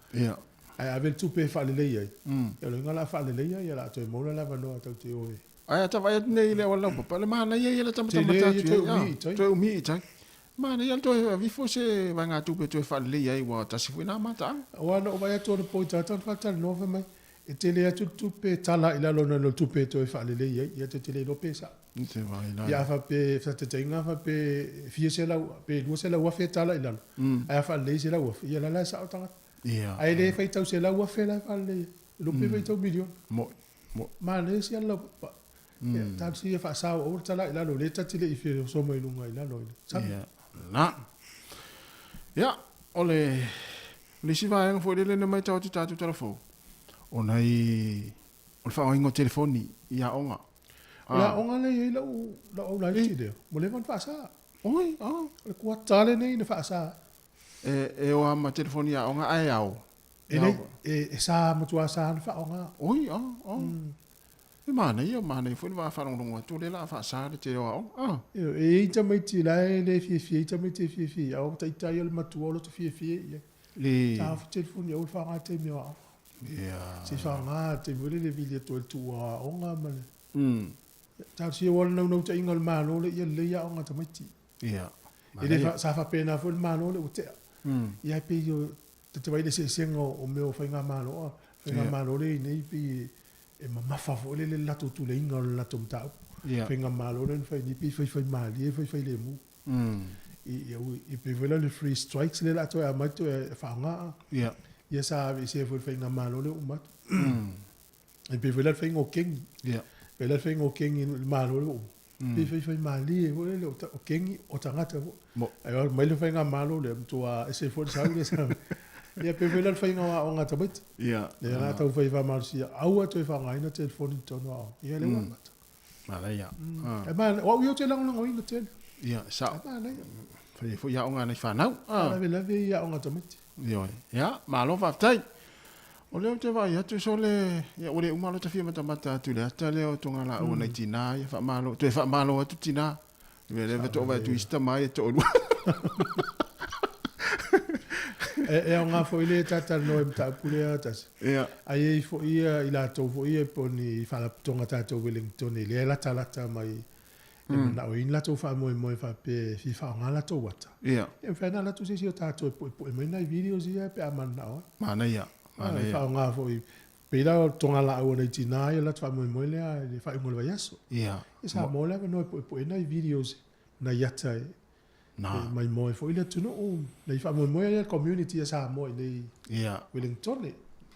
ae ave le tupe e faalelei ai. Ia o le uiga la a faaleleia ia o le a toe maua le avanoa tatou te o e. Ae a ta vaai atu nei i le auala laupapa, le manaia ia le tamatamata atu i ai, toe umi i tai. Manaia le toe aveifo se vaegatupe e toe faalelei ai ua tasi foi na mataaga. Aua na ou vaai atu anapo i tagata na faatalanoa fai mai, E tele atu le tupe tala i lalo nai lo tupe e toe faalelei ai, ia te tele iloa pe sao. Te vaai la. Ia a faapea, faataitaiga a faapea e fia selau pe 200,000 tala i lalo, ae a faalelei 100,000, ia la la e sao le tagata. Ia. Ae le faitau 100,000 la e faalelei ai, iloa pe faitau miliona. Moi, moi. Manaia si ala laupapa. Ia, talosia ia faasao aua le tala i lalo, lea ta te le i feoso mai luga i lalo i le sami. Ia, la. Ia, o le O le isi vaega foi lele na matau atu i tatou tala fou, o nai, o le faaaogaina o telefoni i aoga. O le aoga lea e i ai lau, lau aulaiti lea, ua leva ona faasa. Oi, a. O le kuata lenei na faasa ai. E, e o lava ma telefoni i aoga ae ao. E lei, e, e sa, matua sa ona faaaoga. Oi, a, a. E manaia, manaia foi le va faalogologo atu o lea o le a faasa le tele o aoga. A. E i ai tamaiti la e le fiafia ai tamaiti e fiafia i aoga, taitai o le matua o loto fiafia i ai. Le. Taofi telefoni aua le faaaoga i taimi o aoga. Ia. Se i faaaoga taimi foi lele e vili atu ai le tuu o aoga ma le. Talosia aua o le naunautaiga o le Malo lea ia lelei aoga a tamaiti. Ia. E le sa faapena foi le Malo lea ua tea. Ia e pei o ta te vaai i le eseesega o mea o faigamalo, a faigamalo lea e i ai nei pei e mamafa foi lele le latou tuleiga o le latou mataupu. Faigamalo lea na fai nei pei e faifai malie faifai lemu. I pei foi la o le three strikes lea o le a toe aumai toe faaaoga. Ia sa aveesea foi e le faigamalo lea ua uma atu. E pei foi la le faiga o kegi. Pei la le faiga o kegi i le Malo lea ua uma. Pei faifai malie foi lele o kegi o tagata foi. Ae alu mai le faigamalo lea, matua ese foi le sau lea sa. Ia pei foi la le faiga o aoga a tamaiti. Lea la taumafai e faamalosia, aua toe faaaogaina telefoni i totonu o aoga. Ia lea ua amata. Manaia. E manaia. O au ia ou te lagolagoina tele. Ia, e sao. E manaia. Fai ai foi aoga a nai fanau. Faalavelave i aoga a tamaiti. Ioe. Ia, malo faafetai. O lea ou te vaai atu sole, ia ua le uma lota fia matamata atu i le ata lea o togalaau a nai tinā ia faamalo, toe faamalo atu tinā. Le mea lea faatoa vaai atu i isi tama ia e toalua. E, e aoga foi le talatalanoa i mataupu lea Tasi. Ia. Ai e i foi ia i latou foi ia po o ni faalapotopotoga tatou Wellington lea e latalata mai e manao ai ni latou faamoemoe faapea e fia faaaoga latou ata. Ia. E mafai ona alu atu se isi o tatou e puepue mai nai videos ia pe a mananao ai. Manaia, manaia. E faaaoga foi pei la o togalaau a nai tina ia latou faamoemoe lea i le faaiuga o le vaiaso. Ia. E sa maua le avanoa e puepue nai videos nai ata e Na. e maimoa ai foi le atunuu, nai faamoemoe lea le community a Samoa i nei Ia. Wellington.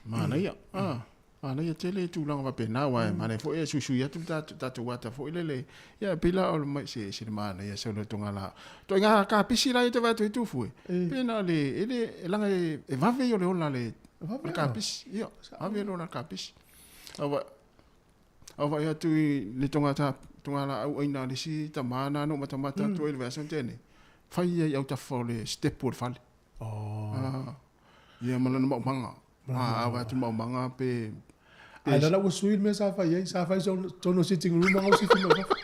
Manaia. Ah. Manaia tele tulaga faapena aua e manaia foi e suisui atu le tatou ata foi lele. Ia pei la o le mai se se le manaia se o le togala. Ituaiga kapisi la ia te vaai atu ai Tufue. Pe na o le e le e laga e vave ia o le ola le le kapisi. Ia, vave le ola le kapisi. Aua a vaai atu i le toga togalaau aina a le isi tama na na ou matamata atu ai i le vaiaso na tea nei, fai ia i autafa o le step o le fale. Oh. Ia ma lana maumaga. A vaai atu i maumaga pe Ae la la ua sui le mea sa fai ai, sa fai i totonu o sitting room a sifi mai fafo.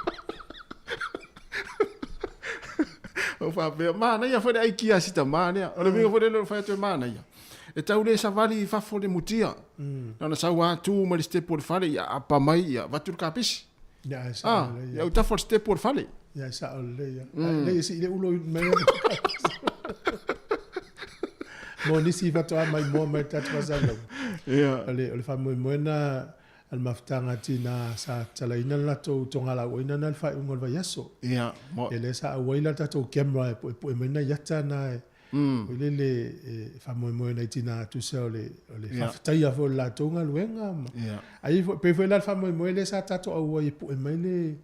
Ou faapea, manaia foi le aikia a si tama lea. O le uiga foi lea o le fai atu e manaia. E tau le savali i fafo le mutia. Na ona sau lava tu mai le step o le fale, ia apa mai, ia avatu le kapisi. Ia, e sao lelei. Ia autafa o le step o le fale. Ia, e sao lelei. Ia. Lei e sii le ulo i mai. Mo nisi faatoa maimoa mai le tatou faasalalauga. Ia. O le, o le faamoemoe lena a le mafutaga a tina sa tatalaina le latou togalaauaina lena i le faaiuga o le vaiaso. Ia, mo. Ia lea sa auai la le tatou camera e puepue mai nai ata na e, foi lele e faamoemoe nai tina tusa o le, o le faafetaia foi o le latou galuega ma. Ia. Ai foi, pei foi la le faamoemoe lea sa tatou auai e pue mai le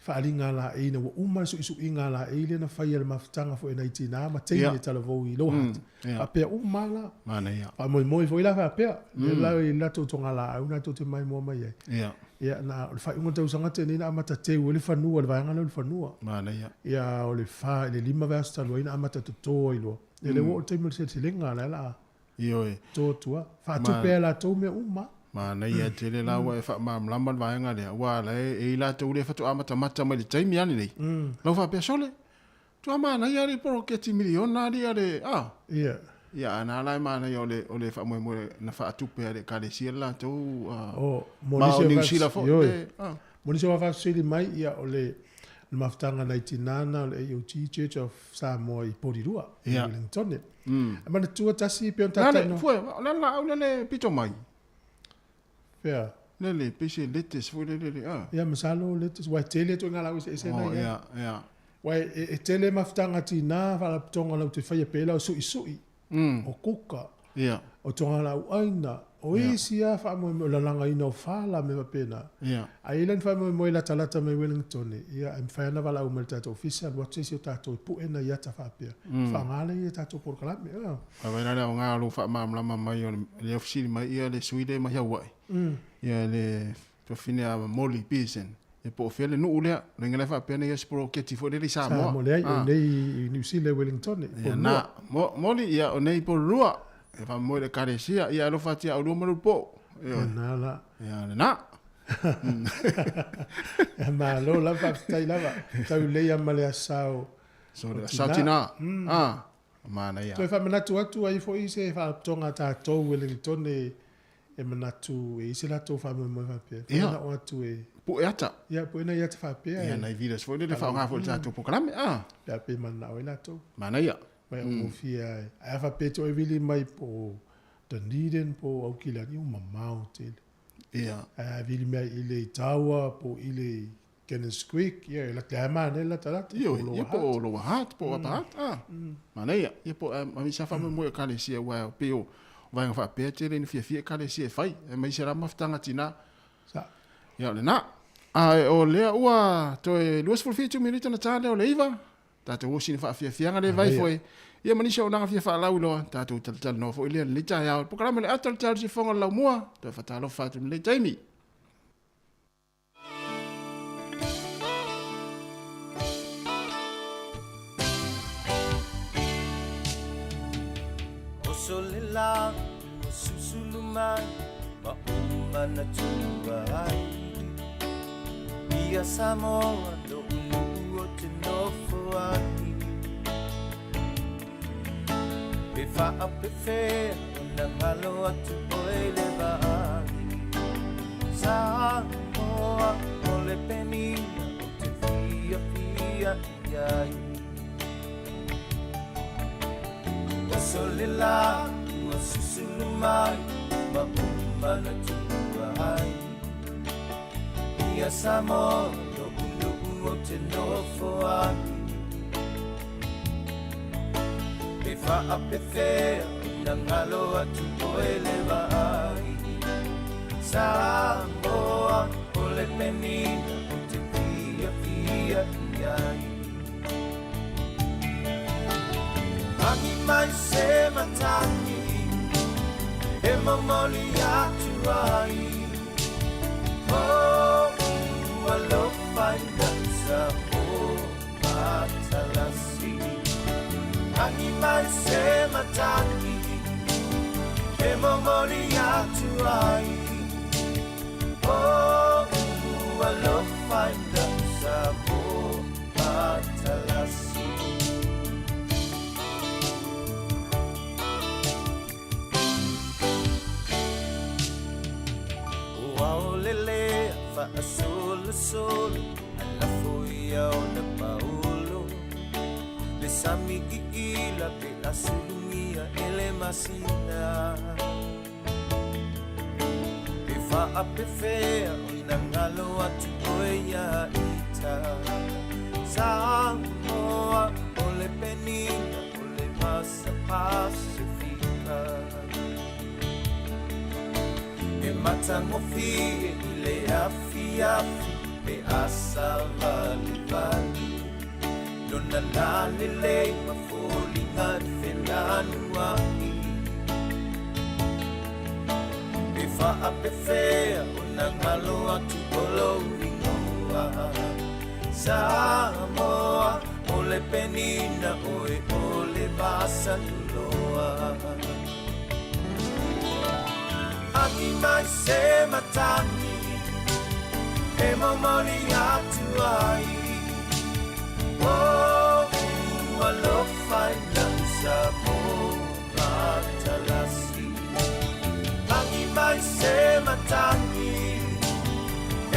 faaaliga a laei ina ua uma le suisuiga a laei lea na fai e le mafutaga foi a nai tina ma teine talavou i Lower Hutt. Faapea uma lava la. Manaia. Faamoemoe foi la faapea, lea la i le latou togalaau na tou te maimoa mai ai. Ia. Ia, na o le faaiuga o le tausaga tenei na amata teu ai le fanua, le vaega lea o le fanua. Manaia. Ia, o le 4 i le 5 vaiaso talu ai na amata toto ai loa. Ia lea ua oo le taimi o le seleselega, la e o le a Ioe. toto atu lava. Faatupe e latou mea uma. Manaia tele la ua e faamalamalama le vaega lea, aua o la e i ai latou lea faatoa matamata mai i le taimi lava lenei. Lau faapea, Sole, Tua manaia le poloketi miliona alii a le a. Ia. Ia a na la e manaia o le o le faamoemoe na faatupe a le ekalesia le latou a. O, mo Ma nisi o o Niu Sila foi Ioe. pe a. Mo nisi o faafesili mai, ia o le le mafutaga nai tinā na o le AOG Church of Samoa i Porirua, i Wellingtone. E manatua tasi pei ona Lale, tatou fue, o le laau lea le pito mai. Fea? Lele, pei se lettuce foi lele le a. Ia, masalo lettuce, aua e tele ituaiga laau eseese na Oh, i ai. ia, ia. Aua e tele mafutaga tinā faalapotopotoga latou te faia pei la o suisui, o kuka, Ia. o togalaau aina, o isi lava faamoemoe, o lalagaina o fala ma mea faapena. Ia. A i ai la ni faamoemoe e latalata mai Wellington, ia, e mafai lava ona valaau mai i le tatou ofisa, alu atu se isi o tatou e pue nai ata faapea, faaaoga lea i a tatou polokalame. Ia. Vaai la le aoga o lou faamalamalama mai o le fesili mai ia le sui lea mai Hawaii. Ia le tuafafine a Molly Pearson, ia po o fea le nuu lea, loiga la e faapea na ia se poloketi foi lele i Samoa. Samoa, leai, o nei i Niu Sila i Wellington, Ia na, Molly, ia o nei i Porirua, e faamoemoe i le ekalesia, ia alofa atu ia oulua ma lou po. Ioe. Na la. Ia lena. Malo lava, faafetai lava. Tau lelei lava ma le asa o So le asa o tina. Ah, manaia. Toe faamanatu atu ai foi se faalapotopotoga a tatou Wellington e e manatu e i ai se latou faamoemoe faapea. Ia. Whai na atu e... Pue ata. Ia, pue nai ata faapea. Ia, nai videos foi lele faaaoga foi i le tatou polokalame. Ah. Pe a pe mananao ai latou. Manaia. Mai au gofie ai. Ae a faapea e toe vili mai po o Dunedin po o Aukilani, ua mamao tele. Ia. Ae a vili mai i le i Tawa po i le i Cannons Creek, ia, e lata lea manaia le latalata. Ioe, ia po o Lower Hutt, po o Upper Hutt, ah. Manaia. Ia po o sa faamoemoe ekalesia, aua e pei o vaega faapea e tele ina fiafia ekalesia e fai, aemaise lava mafutaga tina. Sa. Ia o lena. A o lea ua toe 27 minute ona ta lea o le 9, tatou osi i le faafiafiaga le vai foi. Ia ma nisi o auaunaga fia faalauiloa, tatou talatalanoa foi lea i lenei taeao. O le polokalame o le ata o le taeao i le siufofoga o le laumua, toe faatalofa atu i lenei taimi. Oso le la, o susu. Susulu mai ma ou manatua ai Ia Samoa lo'u nuu o te nofo ai Pe faapefea ona galo atu oe i le vaai Samoa o le penina o te fiafia i ai Oso le la ua susulu mai ma ou manatua ai Ia Samoa lo'u nuu o te nofo ai Pe faapefea ona galo atu oe le vaai Samoa o le penina o te fiafia i ai Agi mai se matagi e momoli atu ai Oh, alofa i lau Samoa matalasi Agi mai se matagi e momoli atu ai Oh, alofa i lau Samoa matalasi O aolele faasolosolo ae lafo ia ona paolo Le sami iila pe a sulugia e le masina Pe faapefea ona galo atu oe ia ita Samoa o le penina o le masa Pasifika E matagofie i le afiafi pe a savalivali Lona lalelei ma foliga i felanuai Pe faapefea ona galo atu o lou ingoa Samoa o le penina oe o le vasa tuloa Agi mai se matagi e momoli atu ai Oh, alofa i lau Samoa matalasi Agi mai se matagi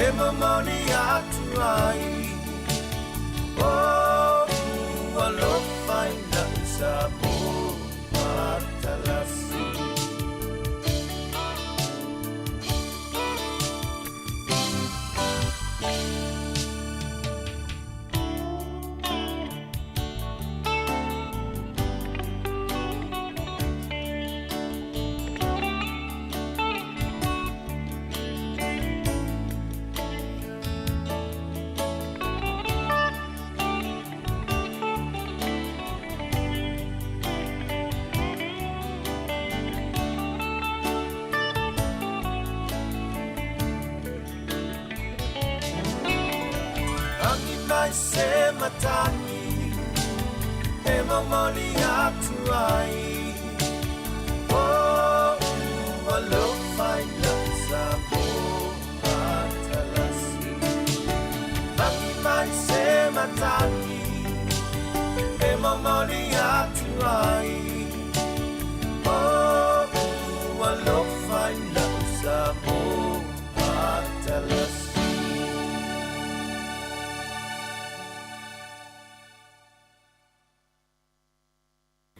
e momoli atu ai Oh, alofa i lau Samoa matalasi Agi mai se matagi e momoli atu ai Oh, alofa i lau Samoa matalasi Agi mai se matagi e momoli atu ai Oh, alofa i lau Samoa matalasi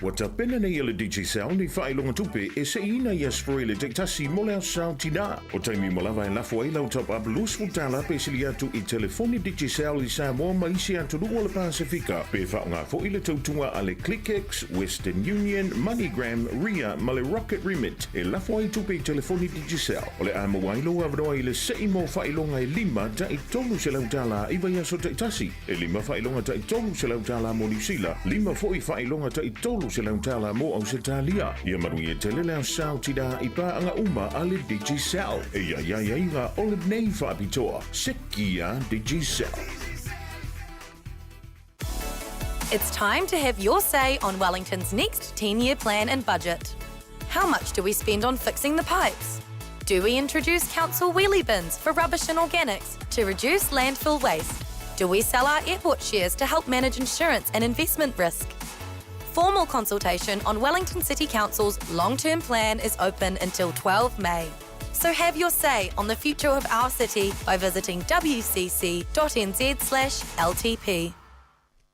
Ua tapena nei e le Digicel ni faailoga tupe e seiina i Aso Faraile taitasi mo le Aso Sa o Tinā. O taimi uma lava e lafo ai lau top up $20 pe sili atu i telefoni Digicel i Samoa ma isi atunuu o le Pasefika. Pe faaaoga foi le tautuga a le ClickX, Western Union, MoneyGram, Ria ma le Rocket Remit e lafo ai tupe i telefoni Digicel. O le a maua ai lou avanoa i le sei mo faailoga e lima tai $300 i vaiaso taitasi. E lima faailoga tai $300 mo Niu Sila, lima foi faailoga tai $300 mo Ausetalia. Ia manuia tele le Aso Sa o Tinā i paaga uma a le Digicel. E i ai aiaiga o lenei faapitoa. Sekia Digicel. It's time to have your say on Wellington's next 10 year plan and budget. How much do we spend on fixing the pipes? Do we introduce council wheelie bins for rubbish and organics to reduce landfill waste? Do we sell our airport shares to help manage insurance and investment risk? Formal consultation on Wellington City Council's long-term plan is open until 12 May. So have your say on the future of our city by visiting wcc.nz/ltp.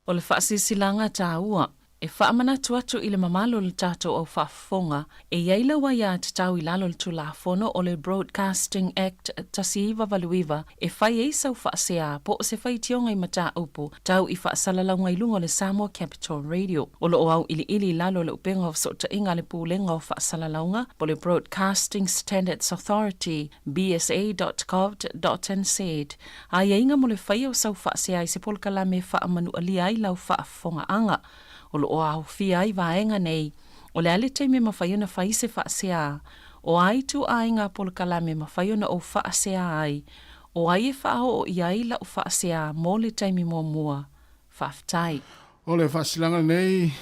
O le faasilasilaga taua e faamanatu atu i le mamalu o le tatou au faafofoga e i ai lau aiatatau i lalo o le Tulafono o le Broadcasting Act 1989 e fai ai sau faasea po o se faitioga i mataupu tau i faasalalauga i luga o le Samoa Capital Radio. O lo o auiliili i lalo o le upega o fesootaiga a le Pulega o Faasalalauga po o le Broadcasting Standards Authority, bsa.govt.nz, aiaiga mo le faia o sau faasea i se polokalame e faamanualia ai lau faafofogaaga. O lo o aofia ai vaega nei, o le a le taimi e mafai ona fai se faasea, o a ituaiga polokalame e mafai ona ou faasea ai, o ai e faaoo i ai lau faasea mo le taimi muamua. Faafetai. O le faasilaga lenei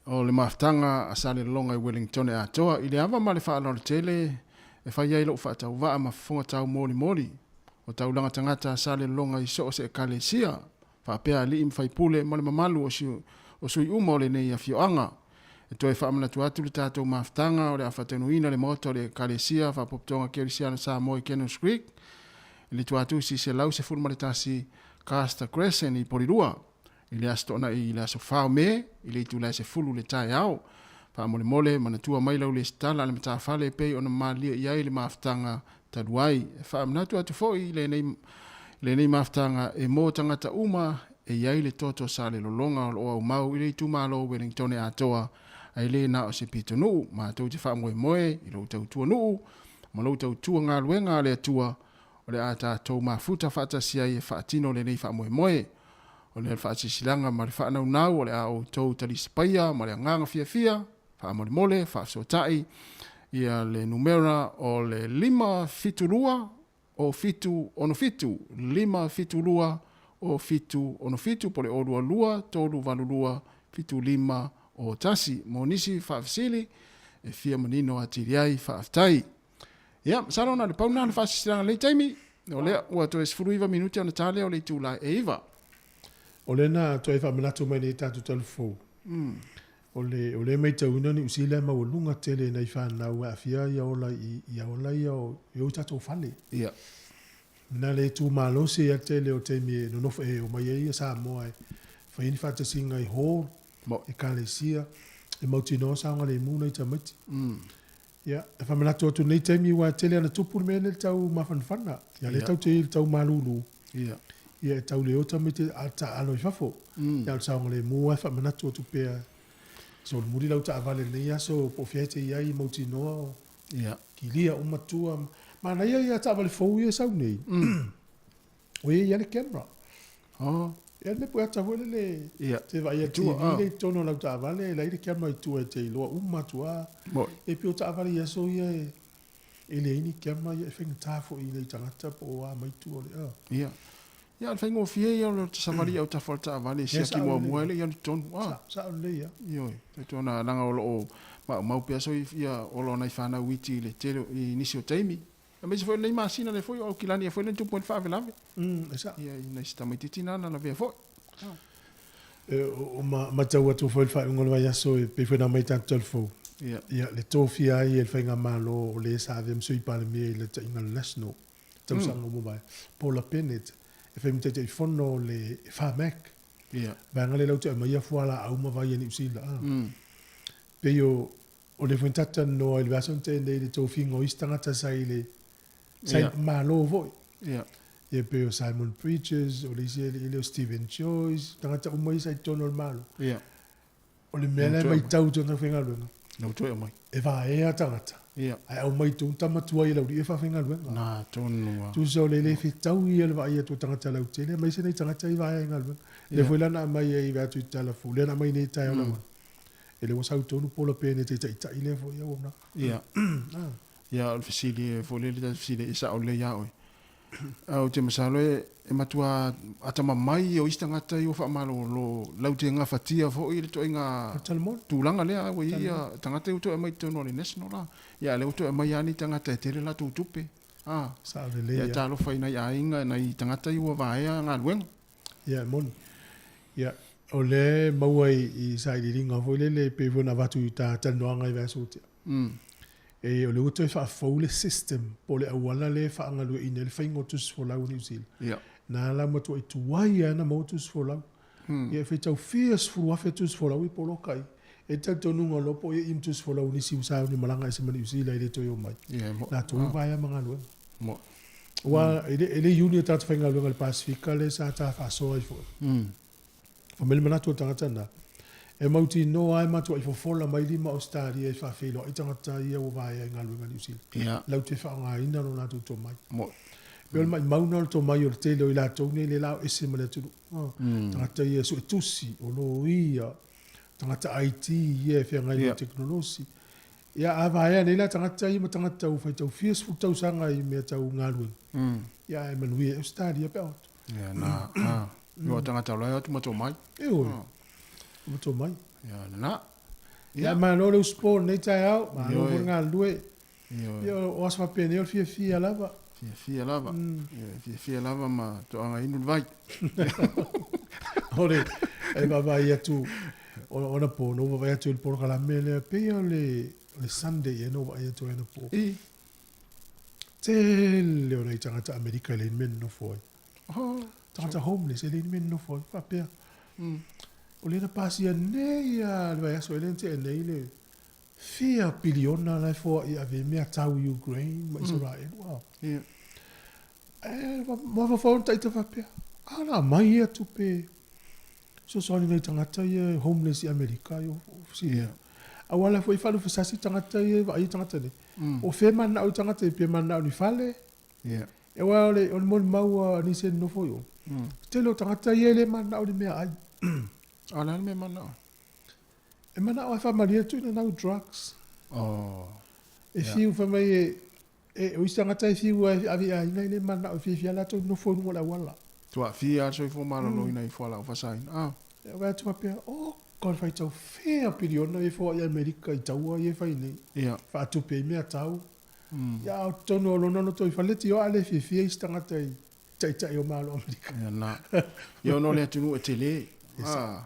o le mafutaga a Salelologa i Wellingtone atoa i le ava ma le faaaloalo tele e fai ai lou faatauvaa ma fofoga taumolimoli o taulaga tagata a Salelologa i so o se Ekalesia faapea alii ma faipule ma le mamalu o sui uma o lenei afioaga. E toe faamanatu atu le tatou mafutaga o le a faataunuuina le Maota o le Ekalesia Faapopotoga Kerisiano Samoa i Cannons Creek i le tuatusi 111 Caster Crescent i Porirua i le Aso Toonai i le aso 4 o Me i le itula e 10 le taeao. Faamolemole, manatua mai lau lesitala a le matafale e pei ona malilie i ai le mafutaga talu ai. E faamanatu atu foi i lenei, lenei mafutaga e mo tagata uma e i ai le toto sa le lologa o lo o aumau i le itumalo o Wellingtone atoa, ae le na o se pitonuu. Matou te faamoemoe i lou tautua nuu ma lou tautua galuega a le Atua o le a tatou mafuta faatasi ai e faatino lenei faamoemoe. O le faasilasilaga ma le faanaunau o le a outou talisapaia ma le agaga fiafia, faamolemole, faafesootai ia le numera o le 572 o 767, 572 o 767 po o le 022 382 75 o 1. Mo nisi faafesili e fia manino atili ai, faafetai. Ia, masalo na o le pau lena o le faasilasilaga i lenei taimi. O lea ua toe 19 minute ona ta lea o le itula e 9. O lea na toe faamanatu mai nei tatou talufou. O le, o lea e maitauina Niu Sila e maualuga tele nai fanau e aafia ia ola i, ia ola ia o, i o tatou fale. Ia. Na le tu malosi ia tele o taimi e nonofo e omai ai ia Samoa e fai ai ni faatasiga i hall, ekalesia, e mautinoa saogalemu nai tamaiti. Ia, e faamanatu atu nei taimi ua tele ana tupu le mea lea le tau mafanafana. Ia lea tau te i le tau malulu. Ia. Ia e tau le ota me te a taalo i fafo. Ia o le saogalemu lava e faamanatu atu pea. Solomuli lau taavale i lenei aso po o fea e te i ai mautinoa o Ia. kilia uma tua. Manaia ia taavale fou ia e sau nei. O ia i ai le camera. Oh. Ia le mea ata foi lele. Ia. Te vaai a TV le i totonu o lau taavale, e leai le camera i tua e te iloa uma atu lava. E pei o taavale i aso ia e leai ni camera, ia e faigata foi i nai tagata po o a mai tua o le a. Ia. Ia, o le faigofie ia o le savali i autafa o le taavale e siaki muamua e le i alu i totonu. Ah. Sao lelei lava. Ioe. Tautuana leaga o lo o maumau pea so ia ola o nai fanau iti i le tele i nisi o taimi. Aemaise foi o lenei masina lea foi o Aukilani foi lea na tupu ai le faalavelave. E sao. Ia, i nai si tamaitiiti na na lavea foi. E, o ma, matau atu foi le faaiuga o le vaiaso e pei foi ona aumai tatou talafou. Ia. Ia, le tofia ai e le Faigamalo o le sa avea ma Sui Palemia i le taitaiga o le National, tausaga ua mavae, Paula Bennett, e fai ma Taitaifono o le Pharmac. Ia. Vaega lea latou te aumaia fualaau ma vai a Niu Sila. Pei o, O le foi talanoa i le vaiaso na tea nei i le tofiga o isi tagata sa i le sa i le Malo foi. Ia. Ia pei o Simon Bridges, o le isi alii lea o Steven Joyce, tagata uma ia sa i totonu o le Malo. Ia. O le mea la e maitau i totonu o le faigaluega. Na ua toe aumai. E vaea tagata. Ia. Ae aumai i totonu tama tuai e laulii e faafaigaluega. Na tonu lava. Tusa o le le fetau ia le vaai atu o tagata lautele, aemaise nai tagata ia e vaea i galuega. Lea foi la na aumai ai vae atu i Talafou, lea na aumai nei i taeao lava. E le ua sau tonu Paula Pene te taitai lea foi au ona. Ia. Ia, o le fesili foi lele, ta fesili e sao lelei ia oe. Ou te masalo e e matua atamamai ia o isi tagata ia ua faamalolo laute gafatia foi le ituaiga tulaga lea ua i ai ia tagata ia ua toe aumai i totonu o le national la. Ia a o lea ua toe aumai lava ni tagata e tele latou tupe. A. Sao lelei Ia talofa i nai aiga nai tagata ia ua vaea galuega. Ia e moni. Ia o lea e maua i sailiiliga foi lele e pei foi ona avatu i ta talanoaga i vaiaso ua tea. E o lea ua toe faafou le system po o le auala lea e faagalueaiina ai le faiga o tusi folau i Niu Sila. Ia. Na la matuai tuai lava ona maua tusi folau. Ia e faitau fia sefulu afe tusi folau i poloka ai. E talitonuga loa po o ia i ma tusi folau o nisi ua sauni malaga ese ma Niu Sila e le toe omai. Ia e moʻi. Latou ua vaea ma galuega. Moʻi. Aua e le, e le iuni o tagata faigaluega i le Pasefika lea sa ta faasoa ai foi. Fai mai le manatu o le tagata lena, e mautinoa lava e matuai fofola mai lima o Ausetalia e faafeiloai tagata ia ua vaea i galuega i Niu Sila. Ia. Latou te faaaogaina lo latou tomai. Moʻi. Pei o le maimau lena o le tomai o le tele o i latou nei le lao ese ma le atunuu. Tagata ia suetusi, o loia, tagata IT ia e feagai ma le tekonolosi. Ia, a vaea nei la tagata ia ma tagata ua faitau fia sefulu tausaga i mea tau galuega, ia ae manuia i Ausetalia pe a o atu. Ia, na, a, ua tagata o la e o atu ma tomai. Ioe, ma tomai. Ia, lena. Ia, malo le usupo i lenei taeao, malo foi le galulue. Ia, o aso faapenei o le fiafia lava. Fiafia lava. Ia, fiafia lava ma toaga inu le vai. O le, e vaavaai atu, anapo, na ou vaavaai atu i le polokalame lea, pei o le, o le Sunday ea na ou vaai atu ai anapo. I. Tele o nai tagata Amerika e leai ni mea e nonofo ai. Oh. Tagata homeless e leai ni mea e nonofo ai. Faapea, o lea na pasia nei lava le vaiaso ea lea na tea nei le Fia piliona la e foai e ave ai mea tau i Ukraine ma Isaraelu a. Ia. E mafaufau ona taita faapea, a la aumai ia tupe fesoasoani nai tagata ia homeless i Amerika i Siria. Aua la foi e faalufesasi tagata ia e vaai i tagata nei. O fea e mananao ai tagata ia pe mananao ni fale. Ia. Aua o le o le molimau a nisi e nonofo i o. Tele o tagata ia e le mananao i le meaai. A o le a le mea e mananao ai? E manao e faamalie atu ina nau drugs. Oh. E fiu fai mai e, e, o isi tagata e fiu e ave i aiga e le manao e fiafia latou nofo i luga o le auala. Tua aafia lava le soifua maloloina i fualaau faasaina. Ah. E vaai atu faapea, oh God, faitau fea piliona ia e foai i Amerika i taua ia e fai nei. Ia. Faatupe ai mea tau. Ia a o totonu o lona lotoifale tio a le fiafia isi tagata i Taitai o Malo Amerika. Ia na. Ia ona o le atunuu e tele. Ah.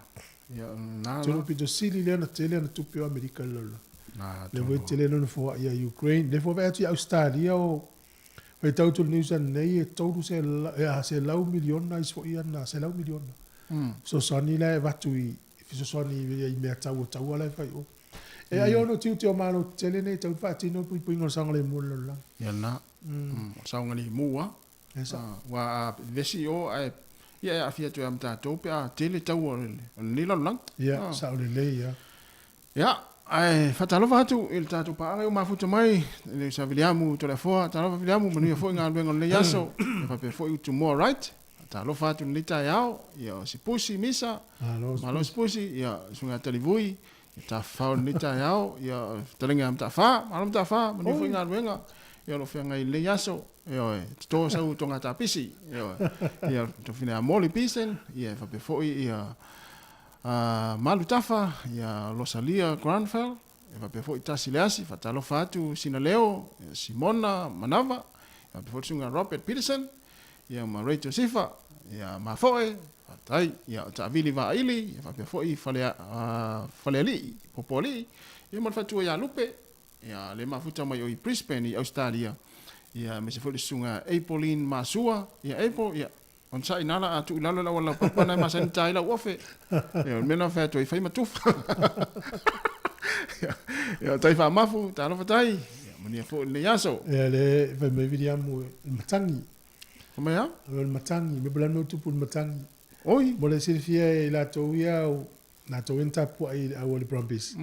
Ia na la. Tonu pito sili lea na tele ana tupe o Amerika i le lalolagi. Na. Lea foi tele lona foai ia Ukraine. Lea foi vaai atu i Australia o faitau atu i le news ananei e 300 miliona isi foi ana 100 miliona. Fesoasoani la e avatu i fesoasoani i mea tau o taua la e fai i o. E ai ona o tiute o Malo tetele nei e tatau ona faatino le puipuiga o le saogalemu o le lalolagi. Ia na. O le saogalemu lava. Aua a vevesi i o ae ia e aafia atu ai ma tatou pe a tele taua o lenei lalolagi. Ia, sao lelei ia. Ia, ae faatalofa atu i le tatou paaga i ua mafuta mai, le uso a Viliamu Toleafoa. Talofa Viliamu, manuia foi galuega o lenei aso. Ia faapea foi Utumoa Wright. Faatalofa atu i lenei taeao, ia o Sipusi Misa, malo Sipusi, ia Susuga ia Talivui, ia Tafafao i lenei taeao, ia Fetalaiga ia Mataafa, malo Mataafa, manuia foi galuega, ia o lo o feagai i lenei aso. Ioe, toto sau toga tapisi, ioe. Ia tofina ia Molly Beeson, ia e faapea foi ia Malu Tafa, ia Rosalia Granfell, e faapea foi Tasi Leasi, faatalofa atu Sina Leo, ia Simona Manava, e faapea foi le susuga Robert Peterson, ia ma Ray Josifa, ia Mafoe, faafetai, ia o Taavili Vaaili, ia faapea foi Fale, Falealii, Popoalii, ia ma le faletua ia Lupe, Ia, le mafuta mai o i Brisbane i Ausetalia, ia, aemaise foi le susuga Apolline Masua, ia, Apple, ia, onosai ina la a tuu i lalo le auala laupapa na e masani ona ta ai lau ofe. Ia, o le mea lena na fai atu ai, fai ma tufa. Ia, ia, o tai faamafu, talofa tai, ia, manuia foi lenei aso. Ia, le fai mai Viliamu, le matangi. Fai mai a? O le matangi, me pula mea tupu le matangi. Oi! Mo le silafia e latou ia, Latou e na tapuai i le au a le Brumbies.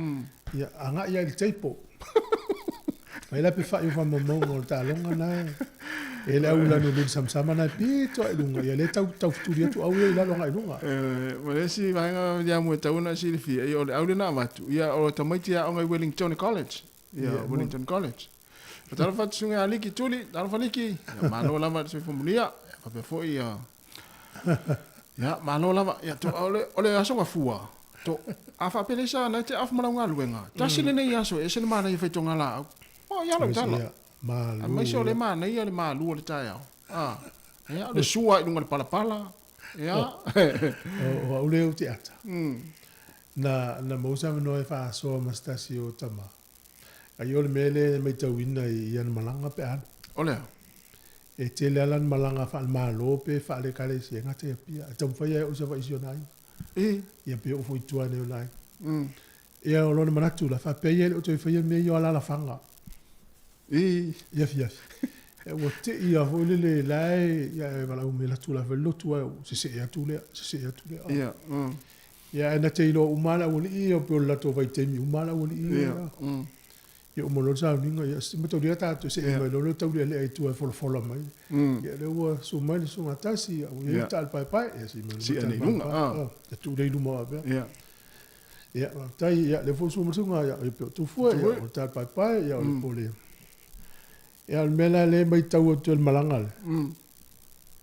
Ia, agai lava i le table. Fai la pe fai o faamaumauga o le taaloga na e le au lanu lulu samasama na e pito lava i luga. Ia lea e tau taufetuli atu au ia i lalo agai i luga. Ma le isi vaega Viliamu e tatau ona silafia, ia o le au lea na avatu, ia o tamaiti e aoga i Wellington College. Ia, Wellington College. Faatalofa atu susuga ia Liki Tuli, talofa Liki, ia malo lava i le soifua manuia, ia faapea foi ia, ia malo lava. Ia to, o le, o le aso gafua, to, a faapea leai sa na e te off ma lau galuega, tasi lenei aso e ese le manaia fai toga laau. O, ia lau tala. Aemaise o le manaia le malu o le taeao. A, ia, o le sua i luga o le palapala, ia. O au lea ou te ata. Na, na maua se avanoa e faasoa ma se tasi o tama. Ai o le mea lea e matauina i ana malaga pe a alu. O le a? E tele lava lana malaga faale-Malo pe faale-Ekalesia e gata i Apia. E taumafai lava e oo i Savaii i si ona aiga. Ia pe oo foi i tua nei o ona aiga. Ia o lona manatu la, faapea ia e le o toe faia mea ia o alaalafaga. I afiafi. Ia ua tei lava foi lele la e, ia e valaau mai alu atu la e fai le lotu ae ua sesee atu lea, sesee atu lea. Ia ae na te iloa uma lava le aualii ia pei o le latou vaitaimi uma lava le aualii ia. Ia uma loa le sauniga, ia mataulia tatou see mai loa lea taulealea i tua e folafola mai. Ia lea ua susu mai le susuga tasi, ia ua i ai le taale paepae, ia sii mai le taale paepae. Ia tuu lea i luma faapea. Ia faafetai, ia lea foi ua susu mai le susuga, ia pei o Tufue, ia o le taale paepae, ia o le pole. Ia o le mea la lea e matau atu e le malaga lea.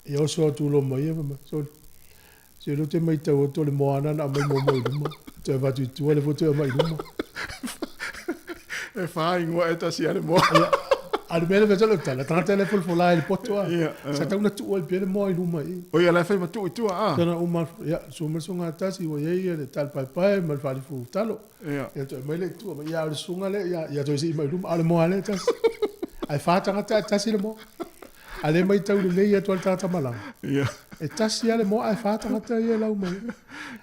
Ia oso atu loa ma ia, fai mai, sole, se lea ou te matau atu o le moana na aumai muamua i luma, toe avatu i tua, lea foi toe aumai i luma. E fa ingoa e tasi lava le moa. Ia, a o le mea lea fai atu lau tala, tagata lea e folafola ai i le poto a. Ia, Sa tatau ona tuu ai pea le moa i luma i i. O ia la e fai ma tuu i tua a. Tana uma, ia, susu mai le susuga tasi, ua i ai ia le tale paepae ma le faalifu talo. Ia. Ia toe aumai lea i tua, ia, a o le susuga lea, ia, ia toe sii mai i luma, a o le moa lea e tasi. Ae fa tagata ae tasi le moa. A lea e matau lelei atu lava le tagata malaga. Ia. E tasi lava le moa ae fa tagata ia e lau mai.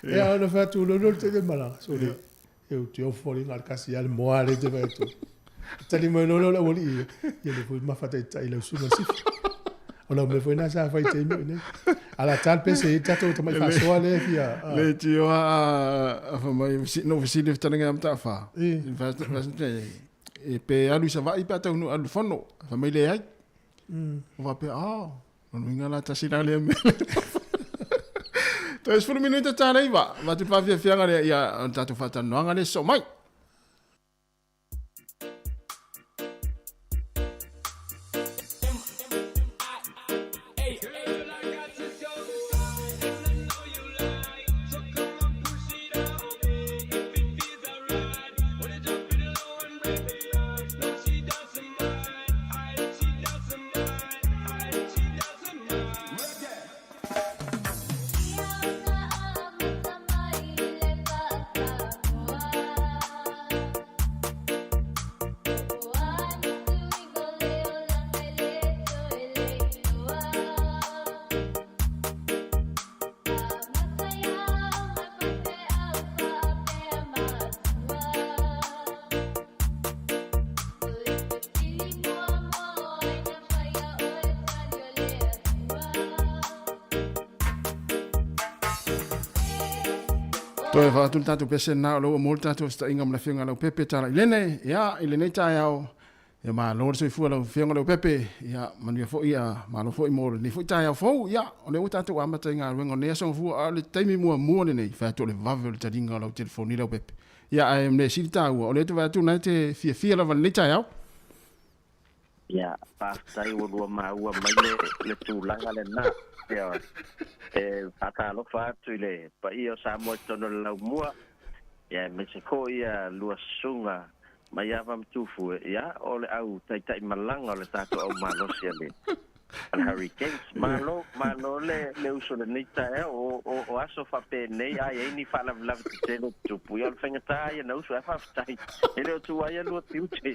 Ia ona fai atu loa lea o le taitai malaga, sole, e ou te ofo alii na o le tasi lava le moa lea e te vaai atu ai. Tali mai loa lea o le aualii ia, ia lea foi mafataitai i lau susuga i le sifi. O lau mea foi lena sa fai i taimi o i inei. A o le a ta le pese i ai le tatou tamai faasoa lea e fia... Le tio a fai mai, na ou fesili i le fetalaiga ia Mataafa. E pe alu i Savaii pe a taunuu alu i le fono. Fai mai leai. O faapea, oh, lona uiga la tasi la lea mea. Toe 10 minute ta le iva. Avatu le faafiafiaga lea ia o le tatou faatalanoaga lea sosoo mai. Toe avatu le tatou pese lena o lea ua maua le tatou ositainga ma le Afioga ia Leaupepe Talailene, ia, i lenei taeao. Ia malo le soifua lau Afioga Leaupepe, ia manuia foi, ia malo foi mo lenei foi taeao fou. Ia, o lea ua tatou amata i galuega o lenei aso Gafua, a o le taimi muamua lenei, fai atu o le vave o le taliga o lau telefoni Leaupepe. Ia, ae o le mea sili taua, o lea ou te vaai atu o lena e te fiafia lava i lenei taeao. Ia, faafetai ua lua maua mai le, le tulaga lena. Ia, e faatalofa atu i le paia o Samoa i totonu o le laumua, ia aemaise foi ia lua susuga Maiava ma Tufue, ia, o le au taitai malaga o le tatou au malosi a le, a le Hurricanes. Malo, malo le, le uso i lenei taeao, o, o, o aso faapenei a i ai ni faalavelave tetele o tutupu, ia o le faigata ia na uso, ae faafetai, e le o tuai a lua tiute.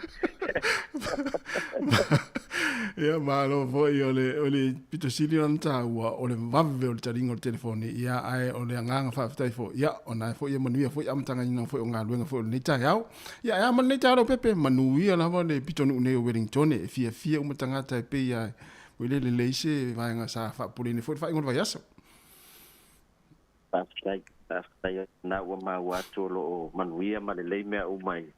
Ia, malo foi, o le, o le pito sili ona taua, o le vave o le taliga o le telefoni, ia, ae o le agaga faafetai foi, ia, ona e foi e manuia foi amataga foi o galuega foi o lenei taeao. Ia, e a ma lenei taeao Leaupepe, manuia lava le pitonuu nei o Wellington, e fiafia uma tagata e pei lava ua le lelei se vaega sa faapopoleina foi le faaiuga o le vaiaso. Faafetai, faafetai o lena ua maua atu o lo o manuia ma lelei mea uma i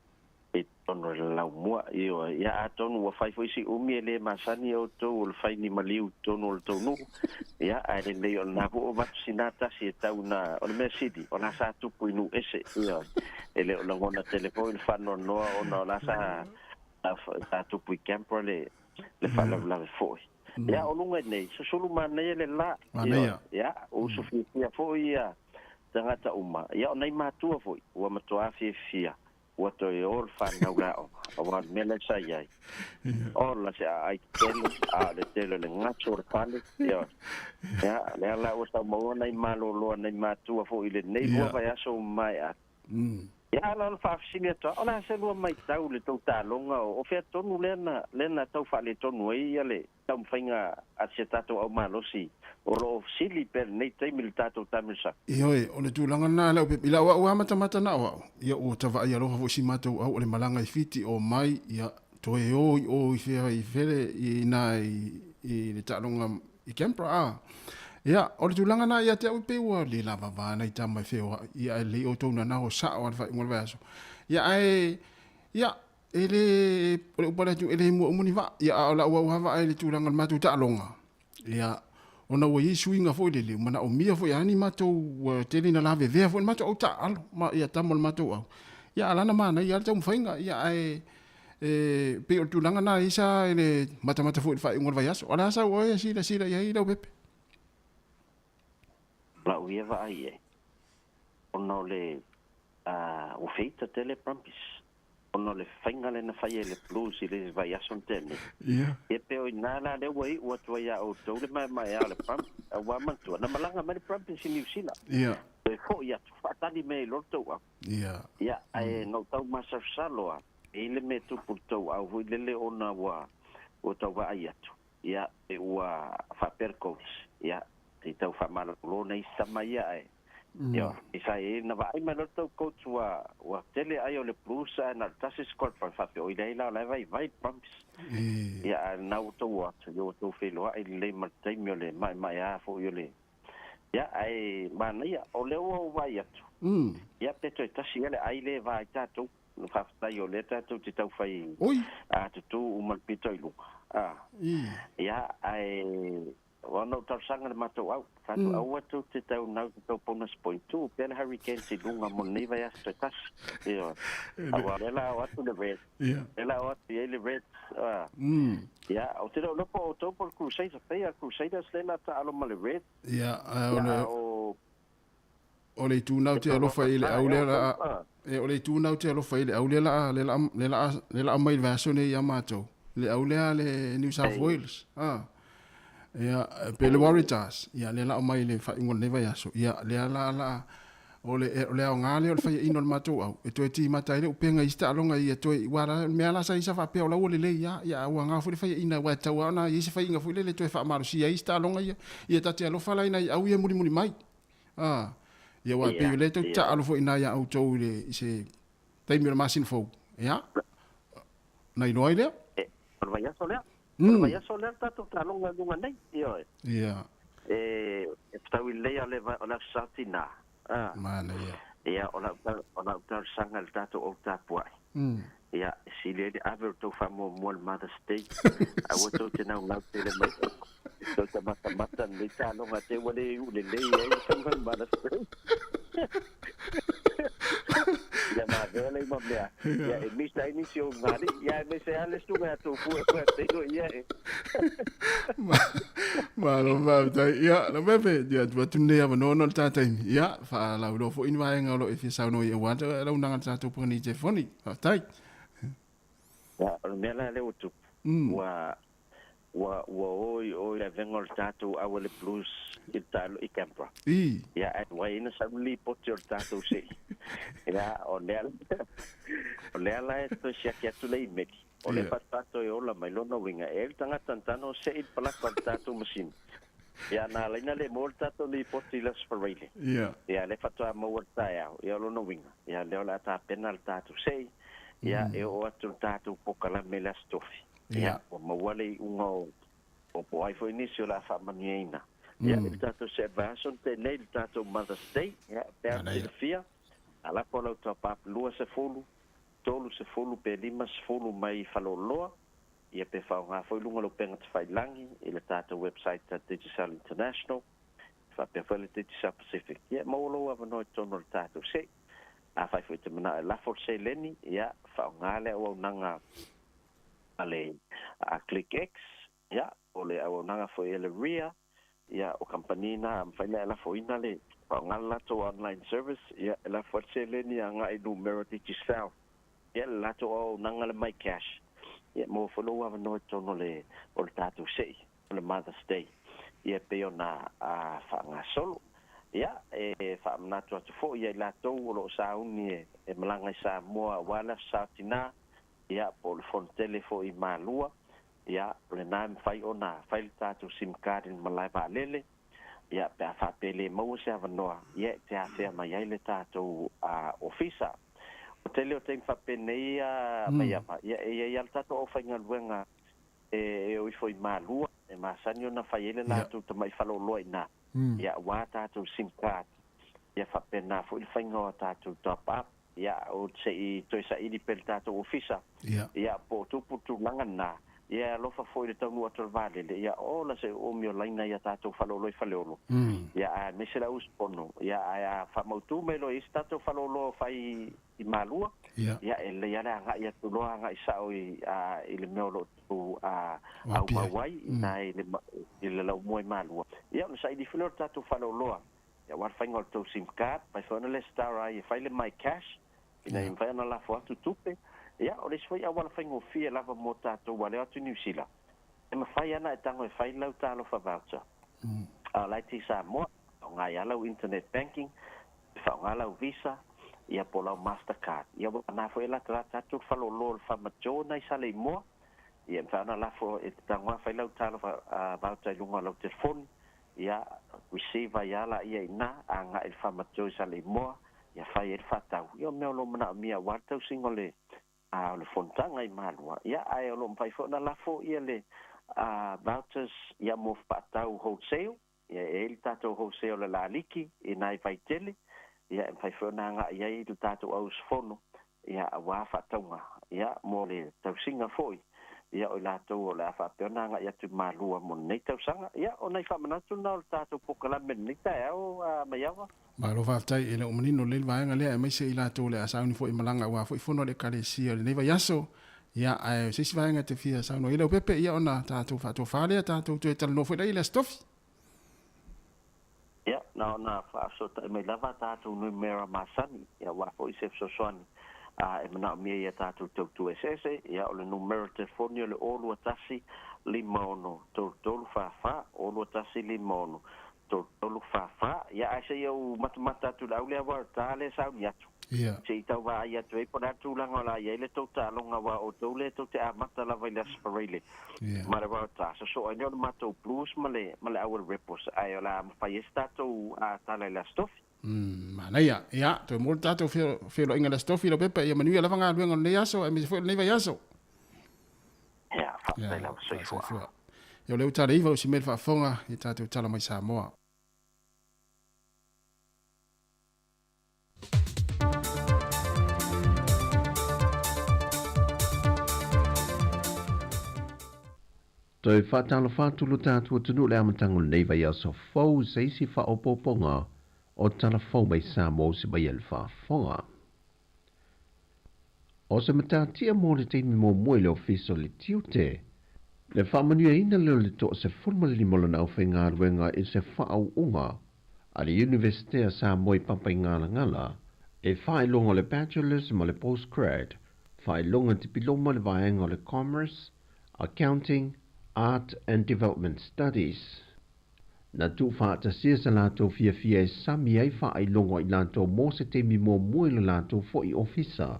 totonu o le laumua. Ioe, ia atonu ua fai foi si umi e le masani outou o le fai ni maliu i totonu o le tou nuu, ia ae lelei o lena foi ua avatu sina tasi e tau ina, o le mea sili, o la sa tupu i nuu ese, ioe, e le o lagona tele foi le faanoanoa ona o la sa. Sa tupu i Canberra le le faalavelave foi. Ia, o luga i nei, susulu manaia le la. Manaia. Ia, usu fiafia foi ia tagata uma. Ia, o nai matua foi, ua matuā fiafia, ua toe o le fanau i le aoga, aua o le mea lea sa i ai. Ola se aai tetele, a o le tele o le gasu o le fale. Ioe. Ia, lea la ua tau maua nai malolo a nai matua foi i lenei lua vaiaso ua maea atu. Ia, a na ona faafesili atu lava, o le a se lua matau i le tou taaloga o fea tonu lea na, lea na tau faaletonu ai ia le taumafaiga a si a tatou au malosi o lo o sili pea i lenei taimi i le tatou taamilosaga? Ioe, o le tulaga lena lau pepe, i lau au amatamata na o au, ia ua tavaai alofa foi si matou au o le malaga i Fiti o mai, ia, toe o i o i fea i fele i ina i le taaloga i Canberra a. Ia, o le tulaga na ia te au pei ua le lava va nai tama e feoai, ia ae lelei outou nanaho sao a le faaiuga o le vaiaso. Ia ae, ia, e le, o le upu a le atunuu, e le mua uma ni vaa. Ia a o lau au lava vaai i le tulaga o le matou taaloga, ia, ona ua i ai suiga foi lele, ua manaomia foi a ni matou, ua tele ina lavevea foi le matou au taaalo, ma ia tama o le matou au. Ia a lana manaia lava le taumafaiga, ia ae, E pei o le tulaga lena i sa i le matamata foi i le faaiuga o le vaiaso. O le a sau oe e silasila i ai Leaupepe? Lau ia vaai ai, ona o le ua feita tele Brumbies, ona o le faiga lea na fai ai le Blues i le vaiaso na tea nei. Ia pe o i ina la lea ua iu atu ai ia outou le maemaea o le Brumbies, aua manatua, na malaga mai le Brumbies i Niu Sila, toe foi atu, faatali mai ai loa le tou au. Ia, ae na ou tau masalosalo lava, e i ai le mea e tupu i le tou au foi lele ona ua ua tau vaai atu, ia, pe ua faapea le coach, ia, se i tau faamalolo nai isi tama ia ae, ia, i sa i ai na vaai mai loa le tou coach ua ua tele ai o le Blues ae na o le tasi squad fai faapea, oi leai la o la e vaivai le Brumbies. Ia, ae lena ua tou o atu, ia ua tou feiloai lelei ma le taimi o le maemaea foi o le Ia, ae manaia, o lea ua ou vaai atu, ia pe toe tasi ea le ai lea e va ai tatou. Faafetai o lea tatou te tau fai tutū uma le pito i luga. Ia, ae ona ou talosaga i le matou au, fatu aua tou te tau nau te tou bonus point, tuu pea le Hurricanes i luga mo lenei vaiaso toe tasi. Ioe. Aua o lea la o atu le Reds, lea la o atu i ai le Reds, Ia, ou te le o iloa po o outou po o le Crusaders, pei a Crusaders lea na taalo ma le Reds. Ia, ae o le, o le itu nau te alofa i le au lea la, e, o le itu nau te alofa i le au lea la, le la, le la, le la mai le vaiaso nei ia matou, le au lea le New South Wales, a. Ia, pe le Waratahs, ia, lea la mai le faaiuga o lenei vaiaso, ia, lea la la, O le, o le aoga lea o le faiaina o le matou au, e toe timata ai le upega i isi taaloga ia toe, aua la, o le mea la sa i ai sa faapea o la ua lelei lava, ia a ua aoga foi le faiaina aua e tatau lava ona i ai se faiga foi lele e toe faamalosia ai isi taaloga ia. Ia ta te alofa la i nai au ia mulimuli mai. A, ia aua e pei o lea tou te taaalo foi i ina ia outou i le, i se taimi o le masina fou, ia, ona iloa ai lea. E, o le vaiaso lea. O le vaiaso lea le tatou taaloga i luga nei, ioe. Ia. E, e fetaui lelei lava le, o le Aso Sa Tinā. A. Manaia. Ia, o lau, o lau talosaga i le tatou au tapuai. Ia, e sili ai le ave o le tou faamuamua i le Mother's Day. Aua tou te naunau tele mai. Tou te matamata lenei taaloga te ua le iu lelei ai le faiga o le Mother's Day. Ia mavea lea ma mea. Ia e misa ai nisi o ugalii. Ia aemaise lava le susuga ia Tupua e faatino ia e. Malo faafetai. Ia, Leaupepe, ia tuu atu lenei avanoa ona o le ta taimi. Ia, faalauiloa foi ni vaega o lo o e fia saunoa i ai aua le launaga a le tatou pagani telefoni. Faafetai. Ia, o le mea la lea ua tupu, ua Ua ua o i o i le avega o le tatou au le Blues i le taalo i Canberra. I. Ia ae ua ina sau le lipoti o le tatou sei. Ia o lea o lea la e toe siaki atu le imeli. O lea faatoa toe ola mai lona uiga e le tagata na tano sei le palaka o le tatou masini. Ia na ala ai na le maua le tatou lipoti i le Aso Faraile. Ia. Ia lea faatoa maua le taeao. Ia o lona uiga, ia lea o le a tapena le tatou sei. Ia e oo atu le tatou pokalame i le Aso Tofi. Ia, ua maua le iuga o, o po o ai foi nisi o le a faamanuiaina. Ia, i le tatou se vaiaso na tea nei, le tatou Mother's Day, ia, pe a silafia, a lafo lau top-up 20, 30 pe 50 mai Faleoloa, ia pe faaaoga foi luga o le upega tafailagi i le tatou website a Digicel International, faapea foi le Digicel Pacific. Ia, maua lou avanoa i totonu o le tatou se. Afai foi e te manao e lafo le seleni, ia, faaaoga le auaunaga. Ma le Click X, ia, o le auaunaga foi a le RIA, ia, o kamupani na e mafai ona e lafoina le faaaoga le latou online service, ia, e lafo ai le seleni agai i numera Digicel, ia, le latou auaunaga le MyCash, ia, e maua foi lou avanoa i totonu o le o le tatou se'i o le Mother's Day, ia, e pei ona faagasolo. Ia, e faamanatu atu foi ia i latou o lo o sauni e malaga i Samoa aua le Aso Sa Tina, ia, po o le Fonotele foi i Malua, ia, o lena e mafai ona fai le tatou sim card i le malae vaalele, ia, pe a faapea e le maua se avanoa, ia, e te afea mai ai le tatou ofisa. O tele o taimi faapenei Maiava, ia, e i ai lava le tatou aufaigaluega e o ifo i Malua, e masani ona fai ai le latou tamai faleoloa i ina, ia, aua tatou sim card, ia faapena foi le faiga o a tatou top up, ia, o se i toe saili pea i le tatou ofisa, ia, po o tupu le tulaga lena, ia, e alofa foi i le taunuu atu o le vaalele, ia, ola se umi o laina i a tatou faleoloa i Faleolo, ia, aemaise le au usufono, ia, ae a faamautu mai loa i isi tatou faleoloa o fai i Malua, ia, e lelei lava le agai atu loa agai sao i, i le mea o lo o tou aumau ai i ina i le, i le laumua i Malua, ia, ona saili foi lea o le tatou faleoloa, ia, aua le faiga o le tou sim card, mafai foi ona lesitara ai e fai le MyCash, ina ia mafai ona lafo atu tupe. Ia, o le isi foi auala faigofie lava mo tatou ua leo atu i Niu Sila, e mafai lava ona e tago e fai lau talofa voucher. A o la e ti Samoa, faaaoga ai lava lau internet banking, faaaoga lau Visa, ia po o lau Mastercard. Ia ua na foi e latalata atu le faleoloa o le Farmer Joe na i Saleimoa, ia e mafai ona lafo e te tago lava fai lau talofa voucher i luga o lau telefoni, ia receive ai lava laia i ina, agai i le Farmer Joe i Saleimoa, ia fai ai le faatau, ia o mea o lo o manaomia aua le tausiga o le o le fonotaga i Malua, ia ae o lo o mafai foi ona lafo ia le vouchers ia mo faatau wholesale, ia e i ai le tatou wholesale o le laliki i nai Vaitele, ia e mafai foi ona agai ai le tatou au usufono ia aua faatauga ia mo le tausiga foi ia o i latou o le a faapea ona agai atu i Malua mo lenei tausaga. Ia o nai faamanatu na o le tatou polokalame i lenei taeao Maiava. Malo faafetai e le o manino lelei le vaega lea aemaise i latou o le a sauni foi i malaga aua foi fono a le Ekalesia i lenei vaiaso. Ia, ae o se isi vaega e te fia saunoa i ai Leaupepe, ia ona tatou faatofa lea, tatou toe talanoa foi laia i le Aso Tofi. Ia, na ona faafesootai mai lava a tatou numera masani, ia aua foi se fesoasoani e manaomia i a tatou tautua eseese. Ia, o le numera telefoni o le 0 21 56 33 44, 0 21 56 33 44. Ia, ae se i ou matamata atu i le au lea waratah lea e sauni atu. Se i tau vaai atu ai po o le a le tulaga o le a i ai le tou taaloga aua o outou lea tou te amata lava i le Aso Faraile ma le waratah. Sosoo ai lea o le matou Blues ma le ma le au o le Rebels ae o le a mafai ai se tatou tala i le Aso Tofi. Manaia. Ia, toe maua le tatou feiloaiga i le Aso Tofi Leaupepe. Ia manuia lava galuega o lenei aso aemaise foi o lenei vaiaso. Ia, faafetai lava. Soifua. Ia o lea ua tala iva o si mea i le faafofoga i tatou tala mai Samoa. Toe faatalofa atu lo tatou atunuu i le amataga o lenei vaiaso fou i se isi faaopoopoga o Tala Fou mai Samoa o se mai e le faafofoga. O se matatia mo le taimi muamua i le Ofisa o le Tiute, le faamanuiaina lea o le 15 o lona aufaigaluega i se faaauuga a le Iunivesite a Samoa i Papaigalagala e faailoga o le Bachelor's ma le Postgrad, faailoga tipiloma i le vaega o le Commerce, Accounting, Art and Development Studies. Na tuufaatasia sa latou fiafia e sami ai faailoga o i latou mo se taimi muamua i lo latou foi ofisa.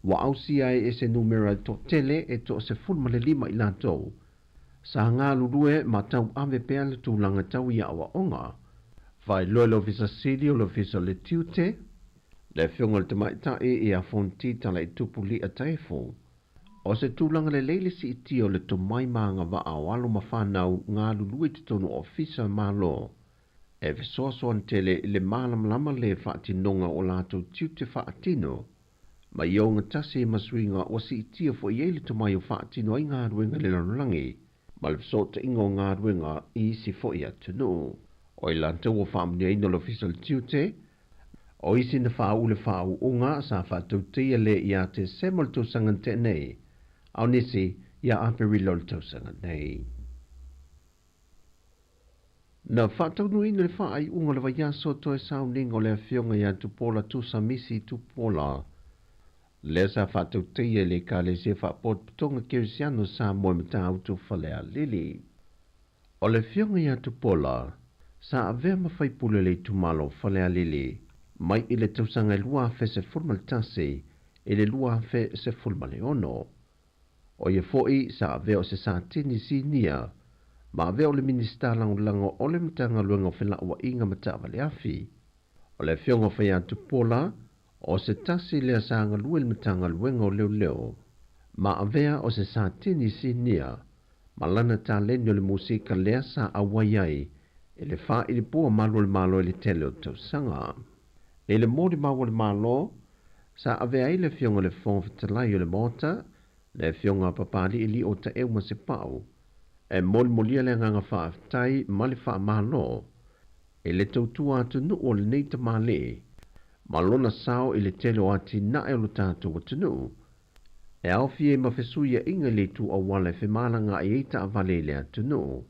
Ua ausia ai e se numera toatele e 15 i latou. Sa galulue ma tauave pea le tulaga tau i aoaoga. Faailoa e le Ofisa Sili o le Ofisa o le Tiute, le Afioga i le Tamaitai ia Fonti Talaitupu Li'a Taefo, O se tulaga lelei le siitia o le tomai ma agavaa o alo ma fanau galulue i totonu o ofisa Malo e fesoasoani tele i le malamalama le faatinoga o latou tiute faatino ma i ogatasi ma suiga ua siitia foi i ai le tomai o faatino ai galuega i le lalolagi ma le fesootaiga o galuega i isi foi atunuu. O i latou ua faamanuiaina o le Ofisa o le Tiute O isi na faauu le faauuga sa faatauteia le ia Tesema o le tausaga na tea nei, a o nisi ia Aperila o le tausaga nei. Na faataunuuina le faaiuga o le vaiaso toe sauniga o le Afioga ia Tupuola Tusamisi Tupuola, lea sa faatautaia i le Ekalesia Faapotopotoga Kerisiano Samoa i Matautu Falealili. O le Afioga ia Tupuola sa avea ma faipule o le itumalo o Falealili mai i le tausaga e 2011 i le 2016. O ia foi sa avea o se Satini Sinia ma avea o le Minisita Lagolago o le Matagaluega o Felauaiga ma Taavale Afi. O le Afioga o Faia Tupuola o se tasi lea sa galue i le Matagaluega o Leoleo ma avea o se Satini Sinia ma lana taleni o le musika lea sa auai ai i le faailipua malu o le Malo i le tele o tausaga. I le molimau a le Malo, sa avea ai le Afioga i le Fofoga Fetalai o le Maota, le Afioga a Papali'i o Taeu Masepau, e molimolia le agaga faafetai ma le faamalo i le tautua atunuu o lenei tamalii ma lona sao i le tele o atinae o lo tatou atunuu, e aofia ai ma fesuiaiga i le itu auala e femalagaai ai taavale i le atunuu.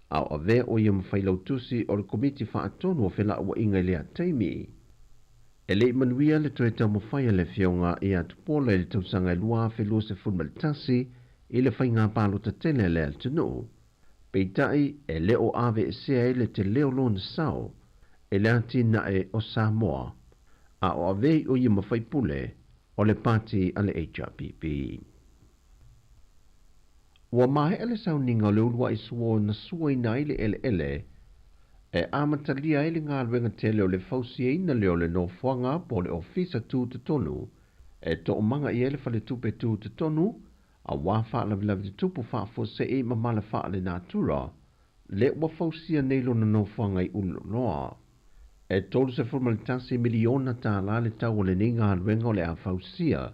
A o avea o ia ma failautusi o le Komiti Faatonu o Felauaiga i lea taimi. E le i manuia le toe taumafai a le Afioga ia Tupuola i le tausaga e 2021 i le faiga palota tele a le atunuu. Peitai, e le o aveesea ai le tele o lona sao i le atinae o Samoa, a o avea i o ia ma faipule o le pati a le HRPP. Ua maea le sauniga o le uluai suo na suaina ai le eleele e amatalia ai le galuega tele o le fausiaina lea o le nofoaga po o le ofisa tutotonu e toomaga i ai le faletupe tutotonu aua faalavelave tutupu faafuasei ma mala faalenatura lea ua fausia nei lona nofoaga i Ululoloa. E $31 miliona tālā le tau o lenei galuega o le a fausia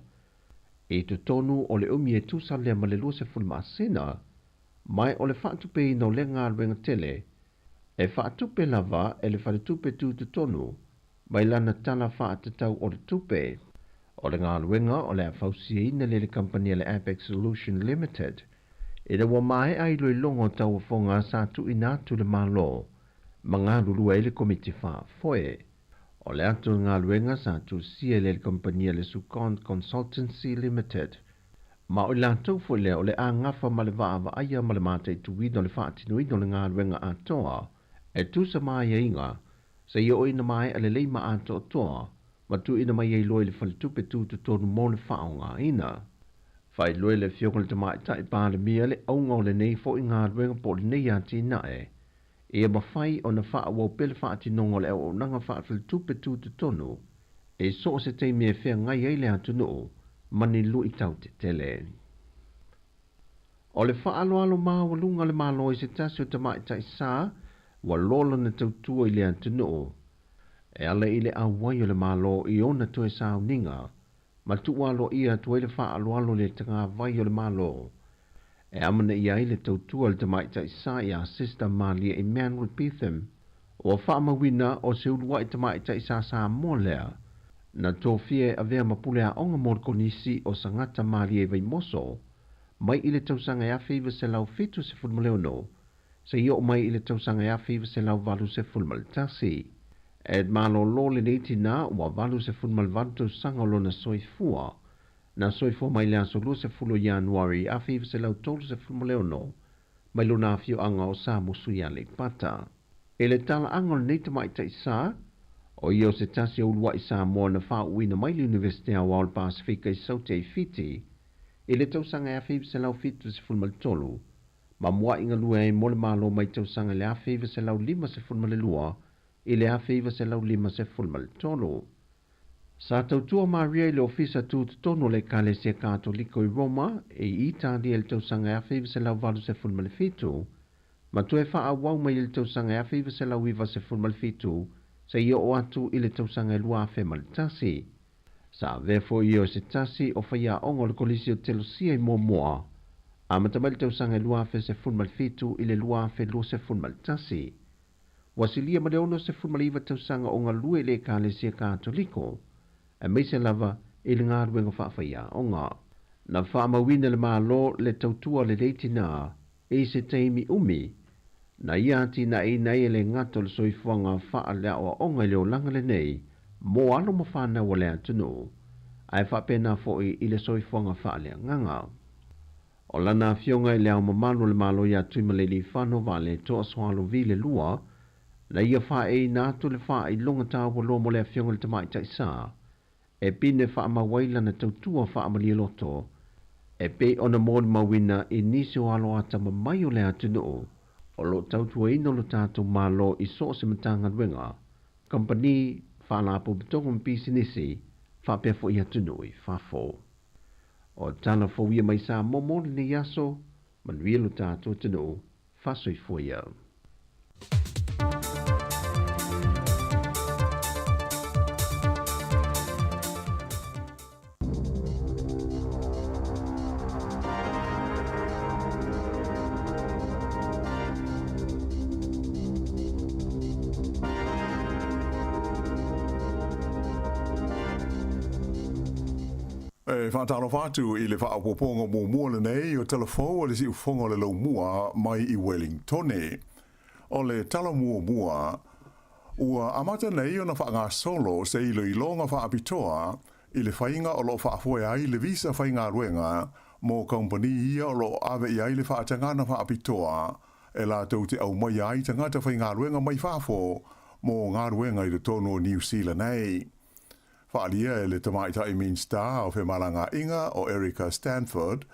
i totonu o le umi e tusa lea ma le 20 masina, ma o le faatupeina o lea galuega tele e faatupe lava e le Faletupe Tutotonu mai lana tala faatatau o le tupe. O le galuega o le a fausiaina lea e le kamupani a le Apex Solution Limited ina ua maea iloiloga o tauofoga sa tuuina atu le Malo ma galulue ai le Komiti Faafoe. O le atu o le galuega sa tusia i le kamupani a le Sukon Consultancy Limited, ma o i latou foi lea o le a gafa ma le vaavaaia ma le mataituina o le faatinoina o le galuega atoa e tusa ma aiaiga seia oo ina maea lelei ma atoatoa ma tuuina mai ai loa i le faletupe tutotonu mo le faaaogaina. Faailoa e le Afioga i le Tamaitai Palemia le auga o lenei foi galuega po o lenei atinae ia mafai ona faaauau pea le faatinoga o le auaunaga faafaletupe tutotonu i so o se taimi e feagai ai le atunuu ma ni luitau tetele. O le faaaloalo maualuga o le Malo i se tasi o tamaitai sa ua loa lona tautua i le atunuu e ala i le auai o le Malo i ona toe sauniga ma tuualoaia atu ai le faaaloalo i le tagavai o le Malo e amanaia ai le tautua a le tamaitai sa ia Sister Malia Emmanuel Betham, ua faamauina o se uluai tamaitai sa Samoa lea na tofia e avea ma pule aoga mo le Konisi o Sagata Malie i Vaimoso mai i le tausaga e 1976 seia oo mai i le tausaga e 1981. E malolo lenei tinā ua 88 tausaga o lona soifua. Na soifua mai i le aso 20 o Ianuari 1936 mai lona afioaga o Samusu i Aleipata. I le talaaga o lenei tamaitai sa, o ia o se tasi o uluai Samoa na faauuina mai le Iunivesite Aoao o le Pasefika i Saute i Fiti i le tausaga e 1973 ma mua'i galue ai mo le Malo mai tausaga i le 1952 i le 1953. Sa tautua Maria i le Ofisa Tutotonu o le Ekalesia Katoliko i Roma, i Italia i le tausaga e 1987, ma toe faaauau mai i le tausaga e 1997 seia oo atu i le tausaga e 2001. Sa avea foi ia o se tasi o faiaoga o le Kolisi o Telosia i Moamoa, amata mai le tausaga e 2017 i le 2021. Ua silia ma le 69 tausaga o galue i le Ekalesia Katoliko, aemaise lava i le galuega faafaiaoga. Na faamauina e le Malo le tautua a lenei tinā i se taimi umi, na ia atinaeina ai e le gata o le soifuaga faaleaoaoga i le olaga lenei mo alo ma fanau a le atunuu, ae faapena foi i le soifuaga faaleagaga. O lana afioga i Le Ao Mamalu o le Malo ia Tuimalealiifano Vaaletoa Sualauvi le Lua, na ia faaeina atu le faailoga taualoa mo le afioga i le Tamaitai Sa, e pine faamau ai lana tautua faamalialoto e pei ona molimauina i nisi o alo atamamai o le atunuu o lo o tautuaina lo tatou Malo i so o se Matagaluega, kamupani, faalapotopotoga ma pisinisi, faapea foi atunuu i fafo. O tala fou ia mai Samoa mo lenei aso, manuia lo tatou atunuu, faasoifua ia. E faatalofa atu i le faaopoopoga muamua lenei o tala fou a le siufofoga o le laumua mai i Wellingtone. O le tala muamua, ua amata nei ona faagasolo se iloiloga faapitoa i le faiga o lo o faafoe ai le visa faigaluega mo kamupani ia o lo o ave i ai le faatagana faapitoa e latou te aumaia ai tagata faigaluega mai fafo mo galuega i totonu o Niu Sila nei. Faaalia e le Tamaitai Minisita o Femalagaaiga o Erica Stanford,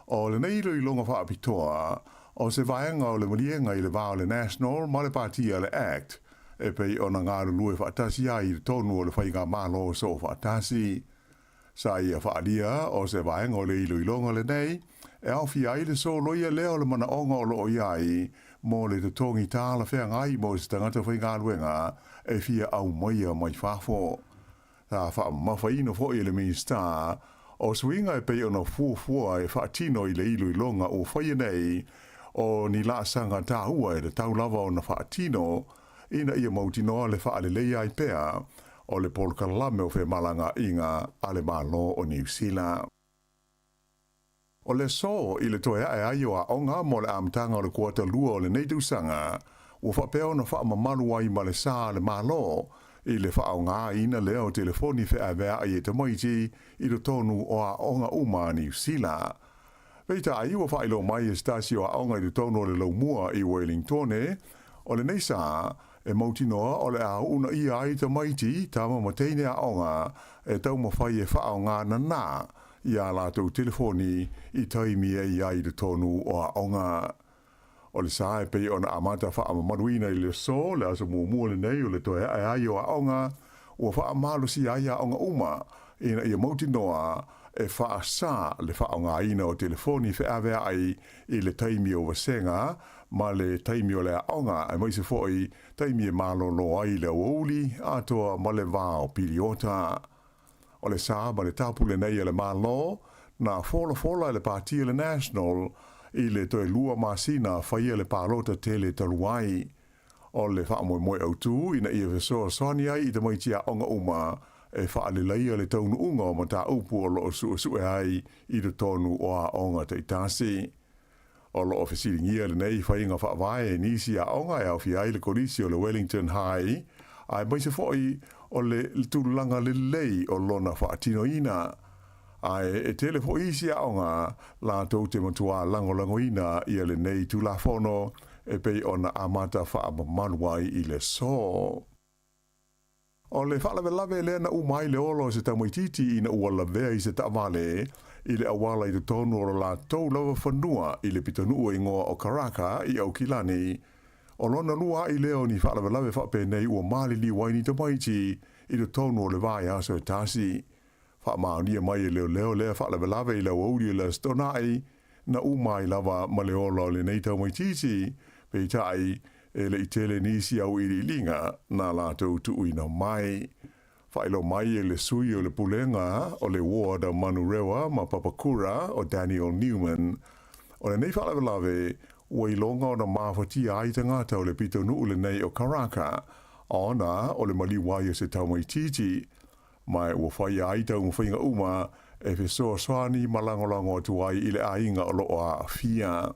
o lenei iloiloga faapitoa, o se vaega o le maliega i le va o le National ma le Patia le act, e pei ona galulue faatasi ai i totonu o le faigamalo soofaatasi. Sa ia faaalia o se vaega o le iloiloga lenei e aofia ai le soloia lea o le manaoga o lo o i ai mo le totogi talafeagai mo se tagata faigaluega e fia aumaia mai fafo. Sa faamamafaina foi e le Minisita o suiga e pei ona fuafua e faatino i le iloiloga ua faia nei o ni laasaga taua e tatau lava ona faatino ina ia mautinoa le faaleleia ai pea o le polokalame o femalagaaiga a le Malo o Niu Sila. O le aso i le toe ae ai o aoga mo le amataga o le kuata lua o lenei tausaga, ua faapea ona faamamalu ai ma le sa a le Malo i le faaaogaina lea o telefoni feaveai e tamaiti i totonu o aoga uma a Niu Sila. Peitai, ua faailoa mai e se tasi o aoga i totonu o le laumua i Wellingtone, o lenei sa e mautinoa o le a uunaia ai tamaiti, tama ma teine aoga e taumafai e faaaoga nanā i ā latou telefoni i taimi e i ai i totonu o aoga. O le sa e pei ona amata faamamaluina i le aso, le aso muamua lenei o le toe ae ai o aoga, ua faamalosia ai aoga uma ina ia mautinoa e faasā le faaaogaina o telefoni feaveai i le taimi o vasega ma le taimi o le aoga aemaise foi taimi e malolo ai le aoauli atoa ma le va o piliota. O le sa ma le tapu lenei a le Malo, na folafola e le Pāti a le National i le toe lua masina faia le palota tele talu ai. O le faamoemoe autū ina ia fesoasoani ai i tamaiti aoga uma e faaleleia le taunuuga o mataupu o lo o suesue ai i totonu o aoga taitasi. O lo o fesiligia lenei faiga faavae e nisi aoga e aofia ai le Kolisi o le Wellington High, aemaise foi o le tulaga lelei o lona faatinoina. Ae e tele foi isi aoga latou te matua lagolagoina ia lenei Tulafono e pei ona amata faamamalu ai i le aso. O le faalavelave lea na uma ai le ola o se tamaitiiti ina ua lavea i se taavale i le auala i totonu o lo latou lava fanua i le pitonuu e igoa o Karaka i Aukilani. O lona lua a'i lea o ni faalavelave faapenei ua maliliu ai ni tamaiti i totonu o le vaiaso e tasi. Faamaonia mai e leoleo lea faalavelave i le aoauli o le Aso Toonai, na uma ai lava ma le ola o lenei taumaitiiti, peitai, e le i tele nisi auiliiliga na latou tuuina mai. Faailoa mai e le sui o le Pulega o le Ward o Manurewa ma Papakura o Daniel Newman, o lenei faalavelave ua iloga ona mafatia ai tagata o le pitonuu lenei o Karaka, ona o le maliu ai o se taumaitiiti, Ma ua faia ai taumafaiga uma e fesoasoani ma lagolago atu ai i le aiga o lo o aafia.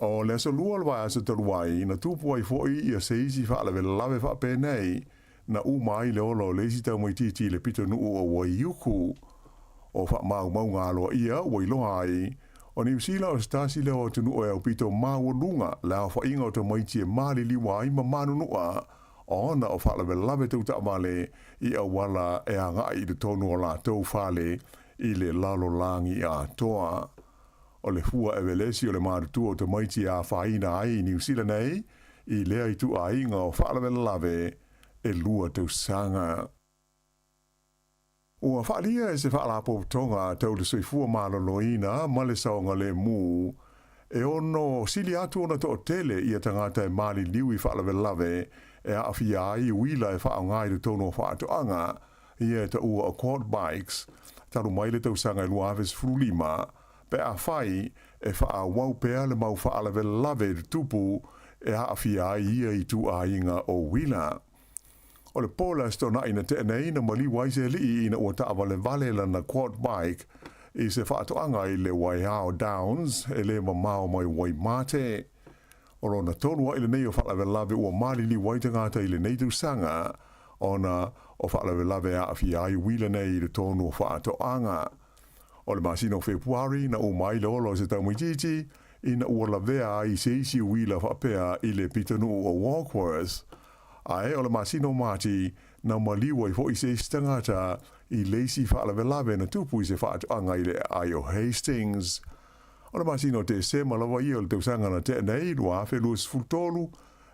O le aso Lua o le vaiaso talu ai, na tupu ai foi ia se isi faalavelave faapenei, na uma ai le ola o le isi tamaitiiti i le pitonuu o Waiuku. O faamaumauga aloaia ua iloa ai, o Niu Sila o se tasi lea o atunuu e aupito maualuga le aofaiga o tamaiti e maliliu ai ma manunua ona o faalavelave tau taavale i auala e agai i totonu o latou fale i le lalolagi atoa. O le fua evelesi o le matutua o tamaiti e afaina ai i Niu Sila nei i lea ituaiga o faalavelave e 2 tausaga. Ua faaalia e se faalapotopotoga tau le soifua maloloina ma le saogalemu e ono sili atu ona toatele ia tagata e maliliu i faalavelave e aafia ai uila e faaaoga i totonu o faatoaga ia e taua o quad bikes talu mai le tausaga e 2015 pe afai e faaauau pea le mau faalavelave tutupu e aafia ai ia ituaiga o uila. O le po o le Aso Toonai na tea nei na maliu ai se alii ina ua taavalevale lana quad bike i se faatoaga i le Waiao Downs e le mamao mai Waimate. O lona tolu ai lenei o faalavelave ua maliliu ai tagata i lenei tausaga ona o faalavelave e aafia ai uila nei i totonu o faatoaga. O le masina o Fepuari na uma ai le ola o se tamaitiiti ina ua lavea ai se isi uila faapea i le pitonuu o Warkworth. Ae o le masina o Mati na maliu ai foi se isi tagata i le isi faalavelave na tupu i se faatoaga i le aai o Hastings. O le masina o Tesema lava ia o le tausaga na tea nei 2023,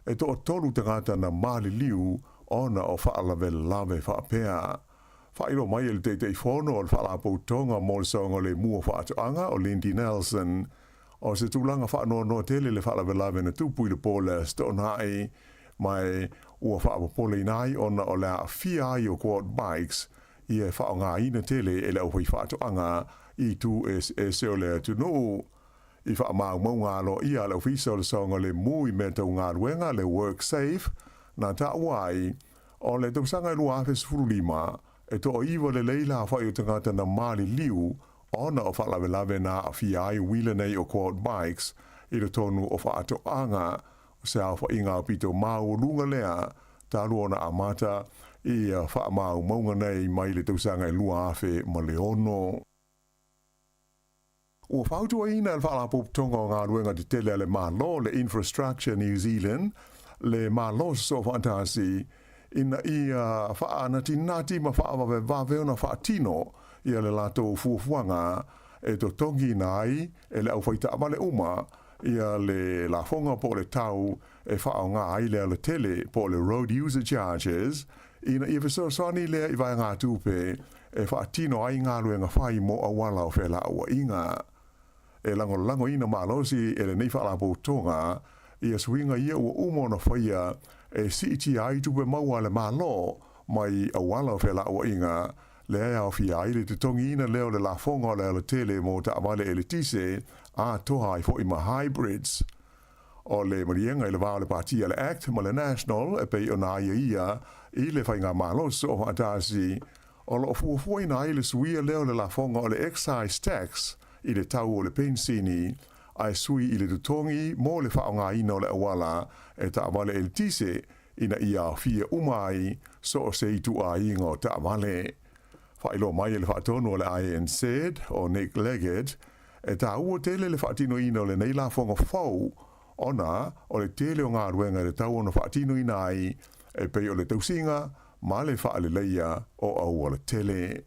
e toatolu tagata na maliliu ona o faalavelave faapea. Faailoa mai e le Taitaifono o le Faalapotopotoga mo le Saogalemu o Faatoaga o Lindy Nelson, o se tulaga faanoanoa tele le faalavelave na tupu i le po o le Aso Toonai, ma e ua faapopoleina ai ona o le aafia ai o quad bikes ia e faaaogaina tele e le aufaifaatoaga i itu eseese o le atunuu. I faamaumauga aloaia a le Ofisa o le Saogalemu i mea tau galuega le WorkSafe, na taua ai, o le tausaga e 2015, e toaiva lelei le aofai o tagata na maliliu ona o faalavelave na aafia ai uila nei o quad bikes i totonu o faatoaga. O se aofaiga aupito maualuga lea talu ona amata i faamaumauga nei mai le tausaga e 2006. Ua fautuaina e le Faalapotopotoga o Galuega Tetele a le Malo, le Infrastructure New Zealand, le Malo Sosoofaatasi ina ia faaanatinati ma faavavevave ona faatino ia le latou fuafuaga e totogiina ai e le aufaitaavale uma ia le lafoga po o le tau e faaaoga ai le alatele po o le road user charges ina ia fesoasoani lea i vaegatupe e faatino ai galuega fai mo auala o felauaiga. E lagolagoina malosi e lenei faalapotopotoga ia suiga ia ua uma ona faia e siitia ai tupe maua a le Malo mai auala o felauaiga, lea e aofia ai le totogiina lea o le lafoga o le alatele mo taavale eletise atoa ai foi ma hybrids. O le maliega i le va o le Pati a le Act ma le National e pei ona aiaia i le Faigamalo Sosoofaatasi, o lo o fuafuaina ai le suia lea o le lafoga o le excise tax i le tau o le penisini ae sui i le totogi mo le faaaogaina o le auala e taavale eletise ina ia aofia uma ai so o se ituaiga o taavale. Faailoa mai e le faatonu o le INZ o Nick Leggett, e taua tele le faatinoina o lenei lafoga fou ona o le tele o galuega e tatau ona faatinoina ai e pei o le tausiga ma le faaleleia o aualatele.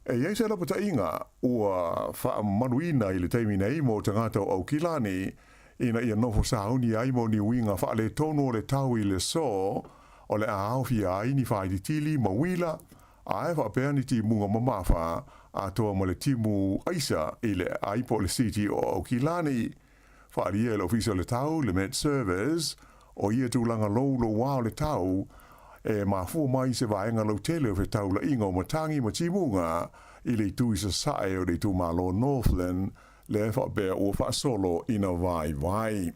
E i ai se lapataiga ua faamamaluina i le taimi nei mo tagata o Aukilani ina ia nofo sauni ai mo ni uiga faaletonu o le tau i le aso o le a aofia ai ni faaititili ma uila ae faapea ni timuga mamafa atoa ma le timu aisa i le aai po o le City o Aukilani. Faaalia e le Ofisa o le Tau, le Met Service, o ia tulaga louloua o le tau e mafua mai i se vaega lautele o fetaulaiga o matagi ma timuga i le itu i sasae o le itumalo Northland, lea e faapea ua faasolo ina vaivai.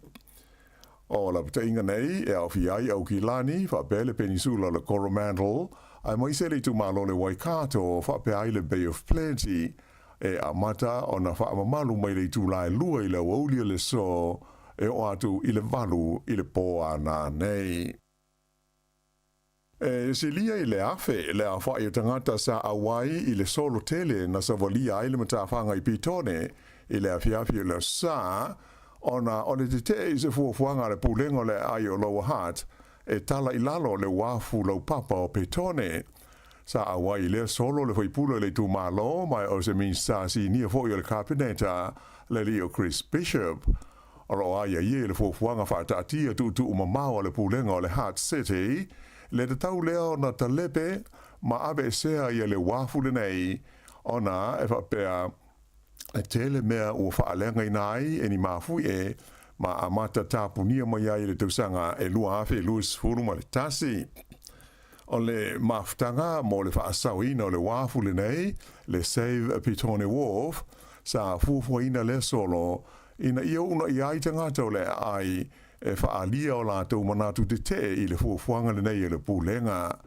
O lapataiga nei e aofia ai Aukilani faapea le Penisula o le Coromandel Aemaise le itumalo o le Waikato faapea ai le Bay of Plenty, e amata ona faamamalu mai le itula e 2 i le aoauli o le aso e oo atu i le 8 i le po a nanei. E silia i le 1,000 le aofai o tagata sa auai i le solo tele na savalia ai le matafaga i Petone i le afiafi o le Aso Sa, ona o le tetee i se fuafuaga a le Pulega o le Aai o Lower Hutt e tala i lalo le uafu laupapa o Petone. Sa auai i lea solo le faipule o le itumalo ma o se Minisita Sinia foi o le Kapeneta, le alii o Chris Bishop. O lo o aiaia i le fuafuaga faataatia tuutuu mamao a le Pulega o le Hutt City, le tatau lea ona talepe ma aveesea ia le uafu lenei ona e faapea e tele mea ua faaleagaina ai e ni mafuie ma amata tapunia mai ai i le tausaga e 2021. O le mafutaga mo le faasaoina o le uafu lenei, le Save Petone Wharf, sa fuafuaina lea solo ina ia uunaia ai tagata o le aai e faaalia o latou manatu tetee i le fuafuaga lenei e le Pulega.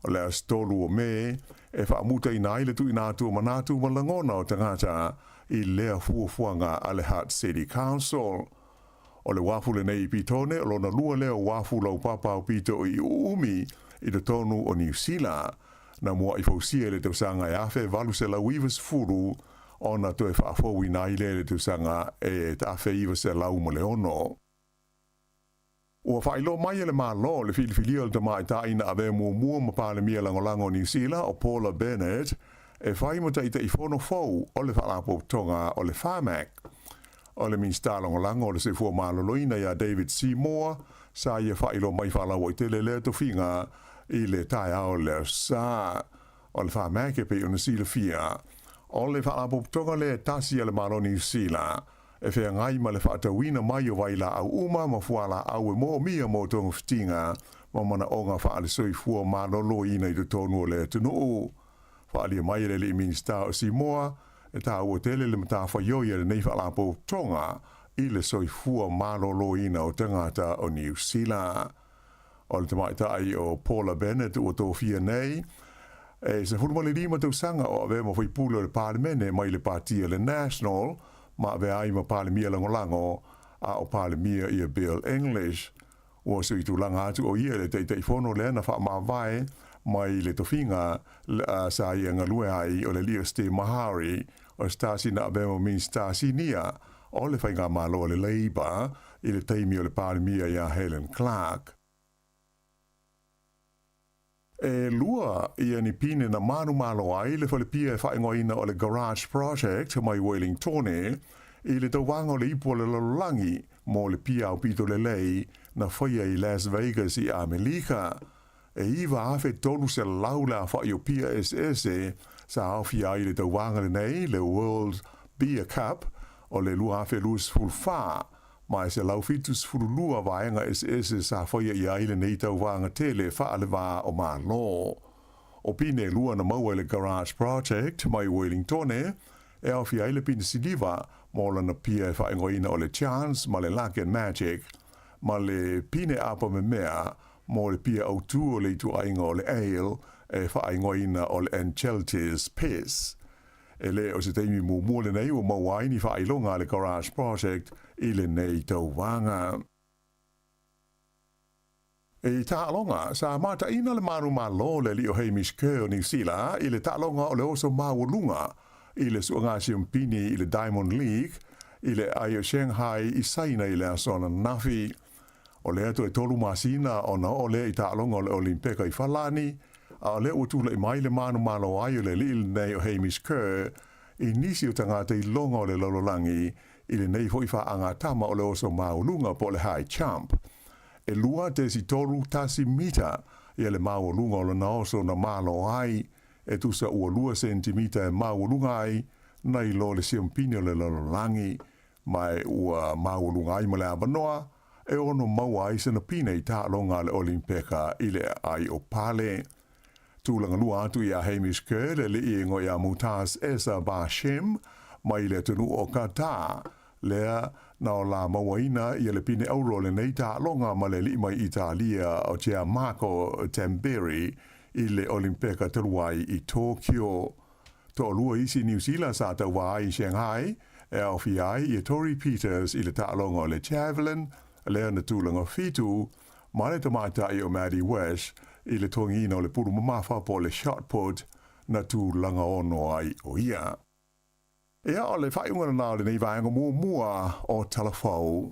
O le aso 3 o Me e faamutaina ai le tuuina atu o manatu ma lagona o tagata i lea fuafuaga a le Hutt City Council. O le uafu lenei i Petone o lona lua lea o uafu laupapa aupito i Uumi i totonu o Niu Sila. Na mua'i fausia i le tausaga e 1890 ona toe faafouina ai lea i le tausaga e 1906. Ua faailoa mai e le Malo le filifilia o le tamaitai na avea muamua ma Palemia Lagolago o Niu Sila o Paula Bennett e fai ma Taitaifono fou o le Faalapotopotoga o le Pharmac. O le Minisita Lagolago o le Soifua Maloloina ia David Seymour sa ia faailoa mai faalauaitele lea tofiga i le taeao o le Aso Sa. O le Pharmac e pei ona silafia, o le faalapotopotoga lea e tasi a le Malo o Niu Sila e feagai ma le faatauina mai o vailaau uma ma fualaau e moomia mo togafitiga ma manaoga faale-soifua maloloina i totonu o le atunuu. Faaalia mai e le alii Minisita o Simoa, e taua tele le matafaioi a lenei faalapotopotoga i le soifua maloloina o tagata o Niu Sila. O le tamaitai o Paula Bennett ua tofia nei, e 15 tausaga o avea ma faipule o le Palemene mai le Patia le National ma avea ai ma Palemia Lagolago a o Palemia ia Bill English. Ua suitulaga atu o ia i le Taitaifono lea na faamavae mai le tofiga sa ia galue ai o le alii o Steve Mahari o se tasi na avea ma Minisita Sinia o le Faigamalo a le Labour i le taimi o le Palemia iā Helen Clark. E lua ia ni pine na manumalo ai le falepia e faaigoaina o le Garage Project mai Wellingtone i le tauvaga o le ipu o le lalolagi mo le pia aupito lelei na faia i Las Vegas i Amelika. E 9,300 le aofai o pia eseese sa aofia ai i le tauvaga lenei, le World Beer Cup o le 2024, ma e 172 vaega eseese sa faia ia ai lenei tauvaga tele faale-va o Malo. O pine e lua na maua i le Garage Project mai Wellingtone, e aofia ai le pine siliva mo lana pia e faaigoaina o le Chance ma le Luck and Magic, ma le pine apa memea mo le pia autū o le ituaiga o le ale e faaigoaina o le Ancheltes Piss. E le o se taimi muamua lenei ua maua ai ni faailoga a le Garage Project i lenei tauvaga. I taaloga, sa mataina le manumalo le alii o Hamish Kerr o Niu Sila i le taaloga o le oso maualuga i le suaga siampini i le Diamond League i le aai o Shanghai i Saina i le aso ananafi. O lea toe tolu masina ona oo lea i taaloga o le Olimpeka i Falani, a o lea ua tulai mai le manumalo ai o le alii lenei o Hamish Kerr i nisi o tagata iloga o le lalolagi i lenei foi faagatama o le oso maualuga po o le high jump. E 2.31 mita ia le maualuga o lona oso na malo ai, e tusa ua lua sentimita e maualuga ai nai lo le siampini o le lalolagi, ma e ua maualuga ai ma le avanoa e ono maua ai sana pine i taaloga a le Olimpeka i le aai o Pale. Tulaga lua atu iā Hamish Kerr le alii e ingoa iā Mutaz Essa Barshim mai le atunuu o Qatar, lea na o la mauaina ia le pine auro o lenei taaloga ma le alii mai Italia o Gianmarco Tamberi. i le Olimpeka talu ai i Tokyo. Toalua isi Niu Sila sa tauvā ai i Shanghai, e aofia ai ia Torrey Peters i le taaloga o le javelin, lea na tulaga fitu, ma le tamaitai o Maddy West i le togiina o le pulu mamafa po o le shot put na tulaga ono ai o ia. Ia, o le faaiuga lena o lenei vaega muamua o Talafou.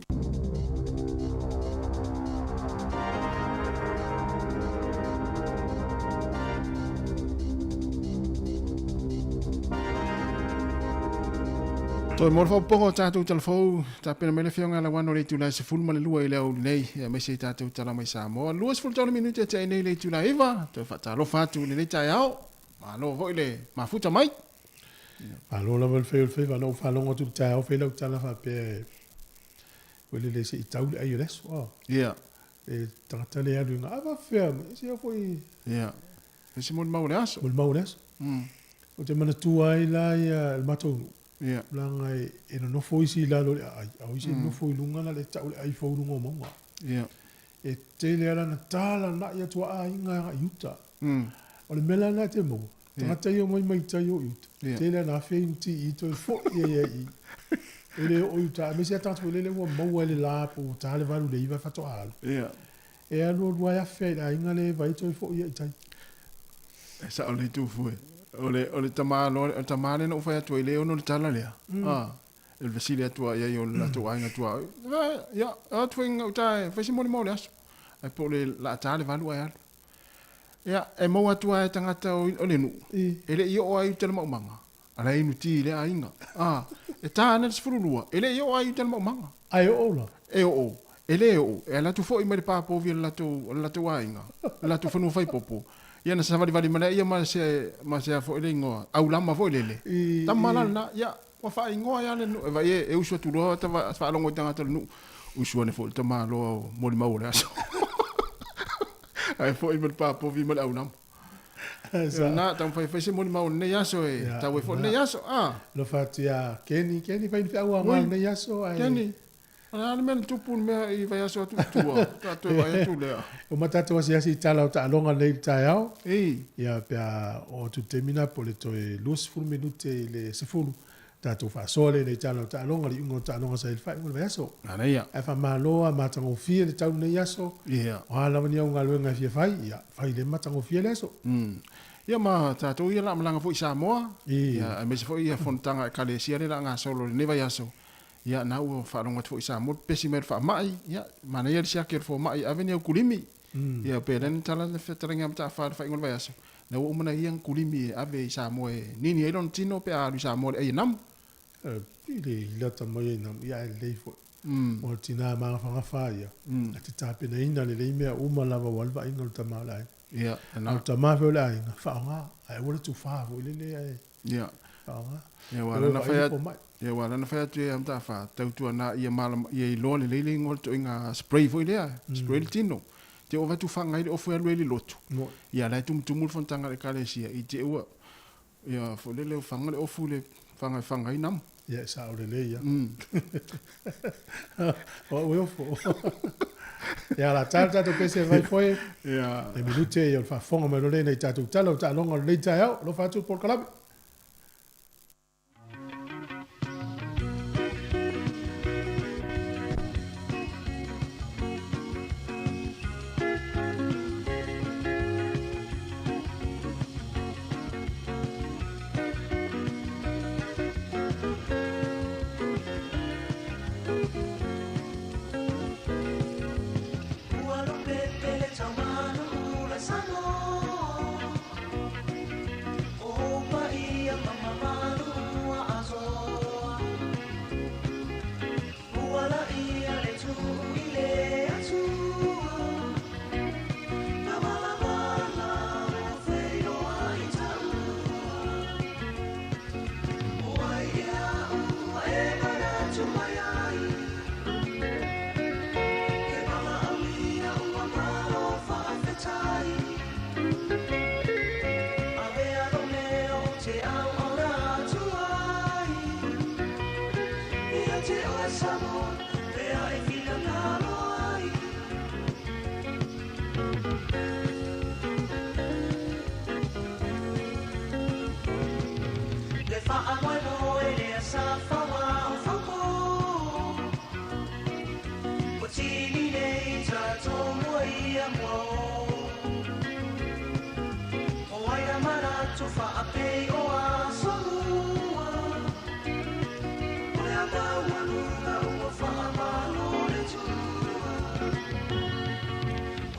Toe mo le faaopoopoga o tatou talafou, tapena mai le Afioga ia Lauano i le itula e 12 i le aoauli nei, aemaise i tatou tala mai Samoa. 23 minute tea ai nei le itula e 9, toe faatalofa atu i lenei taeao. Malo foi le mafuta mai. Malo lava le fai o le faiva. Na ou faalogo atu i le taeao fai lau tala faapea e ua lele se i tau le ai o le aso. Oh. Yeah. E tagata le alu i ngā ava fea, se ia foi. Yeah. E se molimau o le aso. Molimau o le aso. Ou te manatua ai la ia le matou nuu. Yeah. Leaga e nonofo isi i lalo o le aai, a o isi e nonofo i luga na le tau le ai fou i luga o mauga. Yeah. E tele ala na talanai atu a aiga agai i uta. O le mea la lena e te maua, tagata ia omai mai tai o i uta, tele ana afe inu ti i toe foi ia ia i. E le oo i uta, aemaise a tagata foi lele ua maua e le la po ua ta le 8 i le 9 e faatoa alu. E alu alu ai afe ai i le aiga le vai toe foi ia i tai. E sao le itu fue. O le, o le tama loa, o le tama lea na ou fai atu ai, le ono le tala lea. Ah, e le fesili atu ai o le latou aiga tuaoi. Ia, o atu foi gauta e fai se molimau o le aso. Ae po o le laa ta le 8 ae alu. Ia, e maua atu lava e tagata o le nuu, e le i oo lava i uta le maumaga, a la e inu ti i lea aiga. A, e ta ana le 12, e le i oo lava i uta le maumaga. A e oo la? E oo. E le oo. E ala atu foi mai le papovi o le latou, o le latou aiga, le latou fanua faipopo. Ia na savalivali mai lea ia ma se, ma se a foi le igoa, aulama foi lele. Tama la lena, ia, ua faaigoa ai lava le nuu. E vaai e, e usu atu loa ta faalogo i tagata o le nuu, usu ane foi le tamaloa o molimau o le aso. Ae foi ma le papovi ma le aulama. Na, taumafai e fai se molimau o lenei aso e tau ai foi lenei aso. Ah. Alofa atu ia Kenny, Kenny fai ni feau aoga lenei aso ae. Kenny, o le a le mea na tupu le mea i vaiaso atu i tua, faatoa toe vaai atu lea. Uma tatou asiasi i tala o taaloga nei i le taeao. Ei. Ia pe a oo atu i le taimi lena po o le toe 20 minute i le 10, tatou faasoa lea i tala o taaloga, le iuga o taaloga sa i le faaiuga o le vaiaso. Manaia. Ae faamalo a matagofie le tau lenei aso. Ia. O a lava ni au galuega e fia fai, ia, fai le matagofie le aso. Ia ma tatou ia la malaga foi i Samoa, ia aemaise foi ia fonotaga a Ekalesia lea la a gasolo i lenei vaiaso. Ia na ua faalogo atu foi i Samoa le pepesi mai o le faamai, ia manaia le siaki o le fomai e ave ni au kulimi. Ia pe lea na tala le fetalaiga a Mataafa i le faaiuga o le vaiaso, na ua uma na ia ni kulimi e ave i Samoa e nini ai lona tino pe a alu i Samoa le ai e namu. I le ilata mai ai namu, ia ae lelei foi. O le tina magafagafa ia, a te tapenaina lelei mea uma lava ua le vaaiga o le tama o le aiga. Ia, A o le tama foi o le aiga, faaaoga, ae aua le tufa foi lele ae faaaoga. Ia, aua lana fai atu, ia, aua lana fai atu ia Mataafa, tautuana ia malama, ia iloa lelei le igoa o le toaiga spray foi lea, spray le tino. Te ua avatu faga ai le ofu e alu ai le lotu. Ia, la e tumutumu le fonotaga a le Ekalesia, i te ua, ia, foi lele ua faga le ofu i le faga e faga ai namu. Ia, e sao lelei ia. O au e ofo. Ia, la tala tatou pese vai foe. Ia. E minute ia o le faafofoga mai loa lea i tatou tala o taaloga o lenei taeao. Alofa atu le polokalame. Faamoemoe lea sa fauao faupo. Ua tili nei tatou mua ia mua o. O ai na manatu faapei o aso lua. O le amaualuga ua faamalo le tua.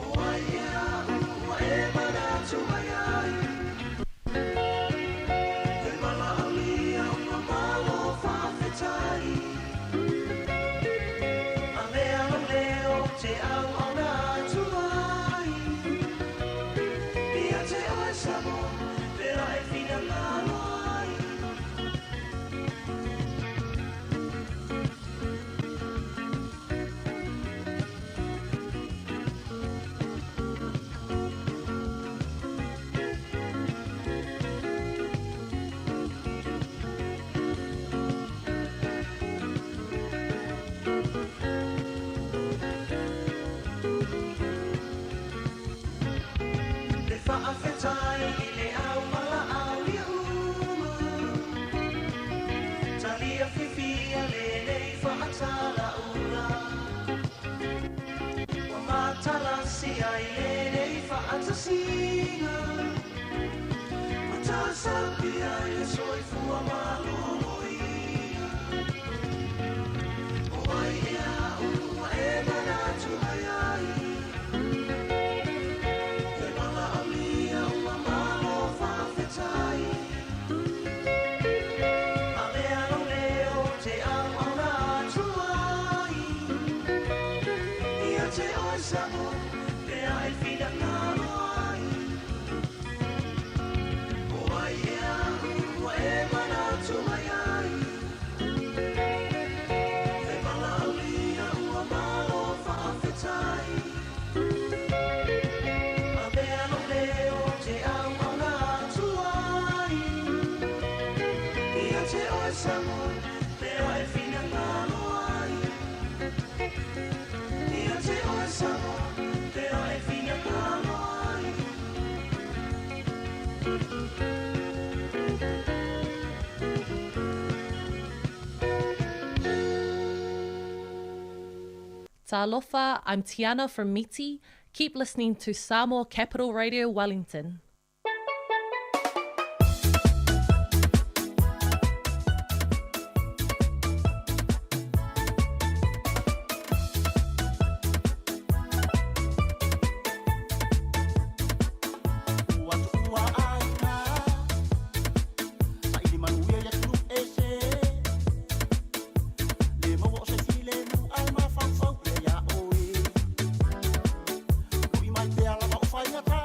O ai ea ua e manatu mai ai. E valaaulia ua malo faafetai. A mea lou leo te auauna atu ai. Ia te oe Samoa, pea e finagalo ai. Le faafetai i le au valaaulia uma. Talia fifia lenei faatalauga. Ua matalasi ai lenei faatasiga. Ua tasapia i le soifua maloloina. O ai ea ua e manatu mai ai. E valaaulia ua malo faafetai. A mea lou leo te auauna atu ai. Ia te oe Samoa, pea e finagalo ai. O ai ea ua e manatu mai ai. E valaaulia ua malo faafetai. A mea lou leo te auauna atu ai. Ia te oe Samoa, pea e finagalo ai. Ia te oe Samoa, pea e finagalo ai. Talofa, I'm Tiana from Miti. Keep listening to Samoa Capital Radio Wellington. Ua tuua aiga, saili manuia i atunuu ese. Le maua o se filemu ae mafaufau pea iā oe. Lui mai pea lava o faigata.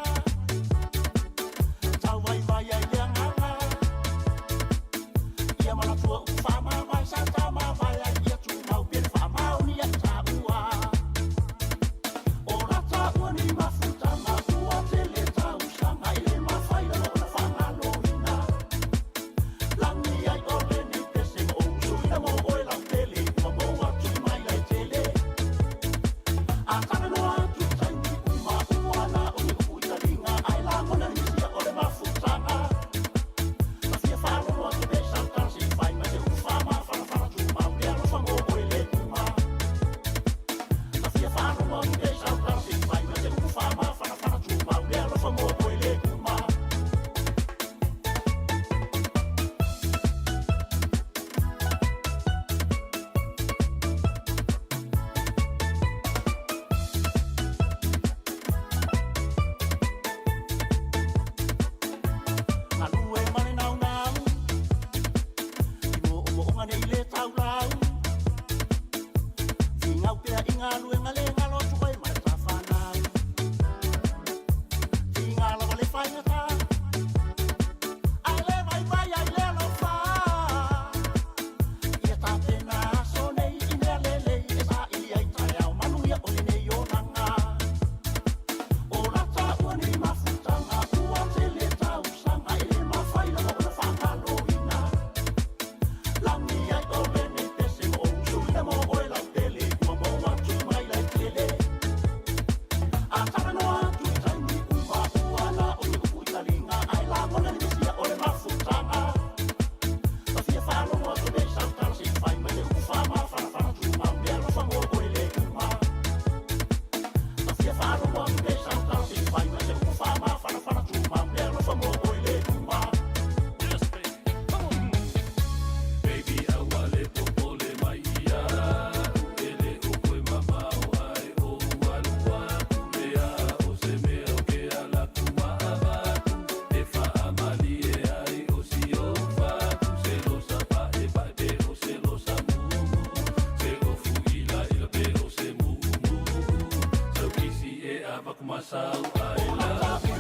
sau I love you.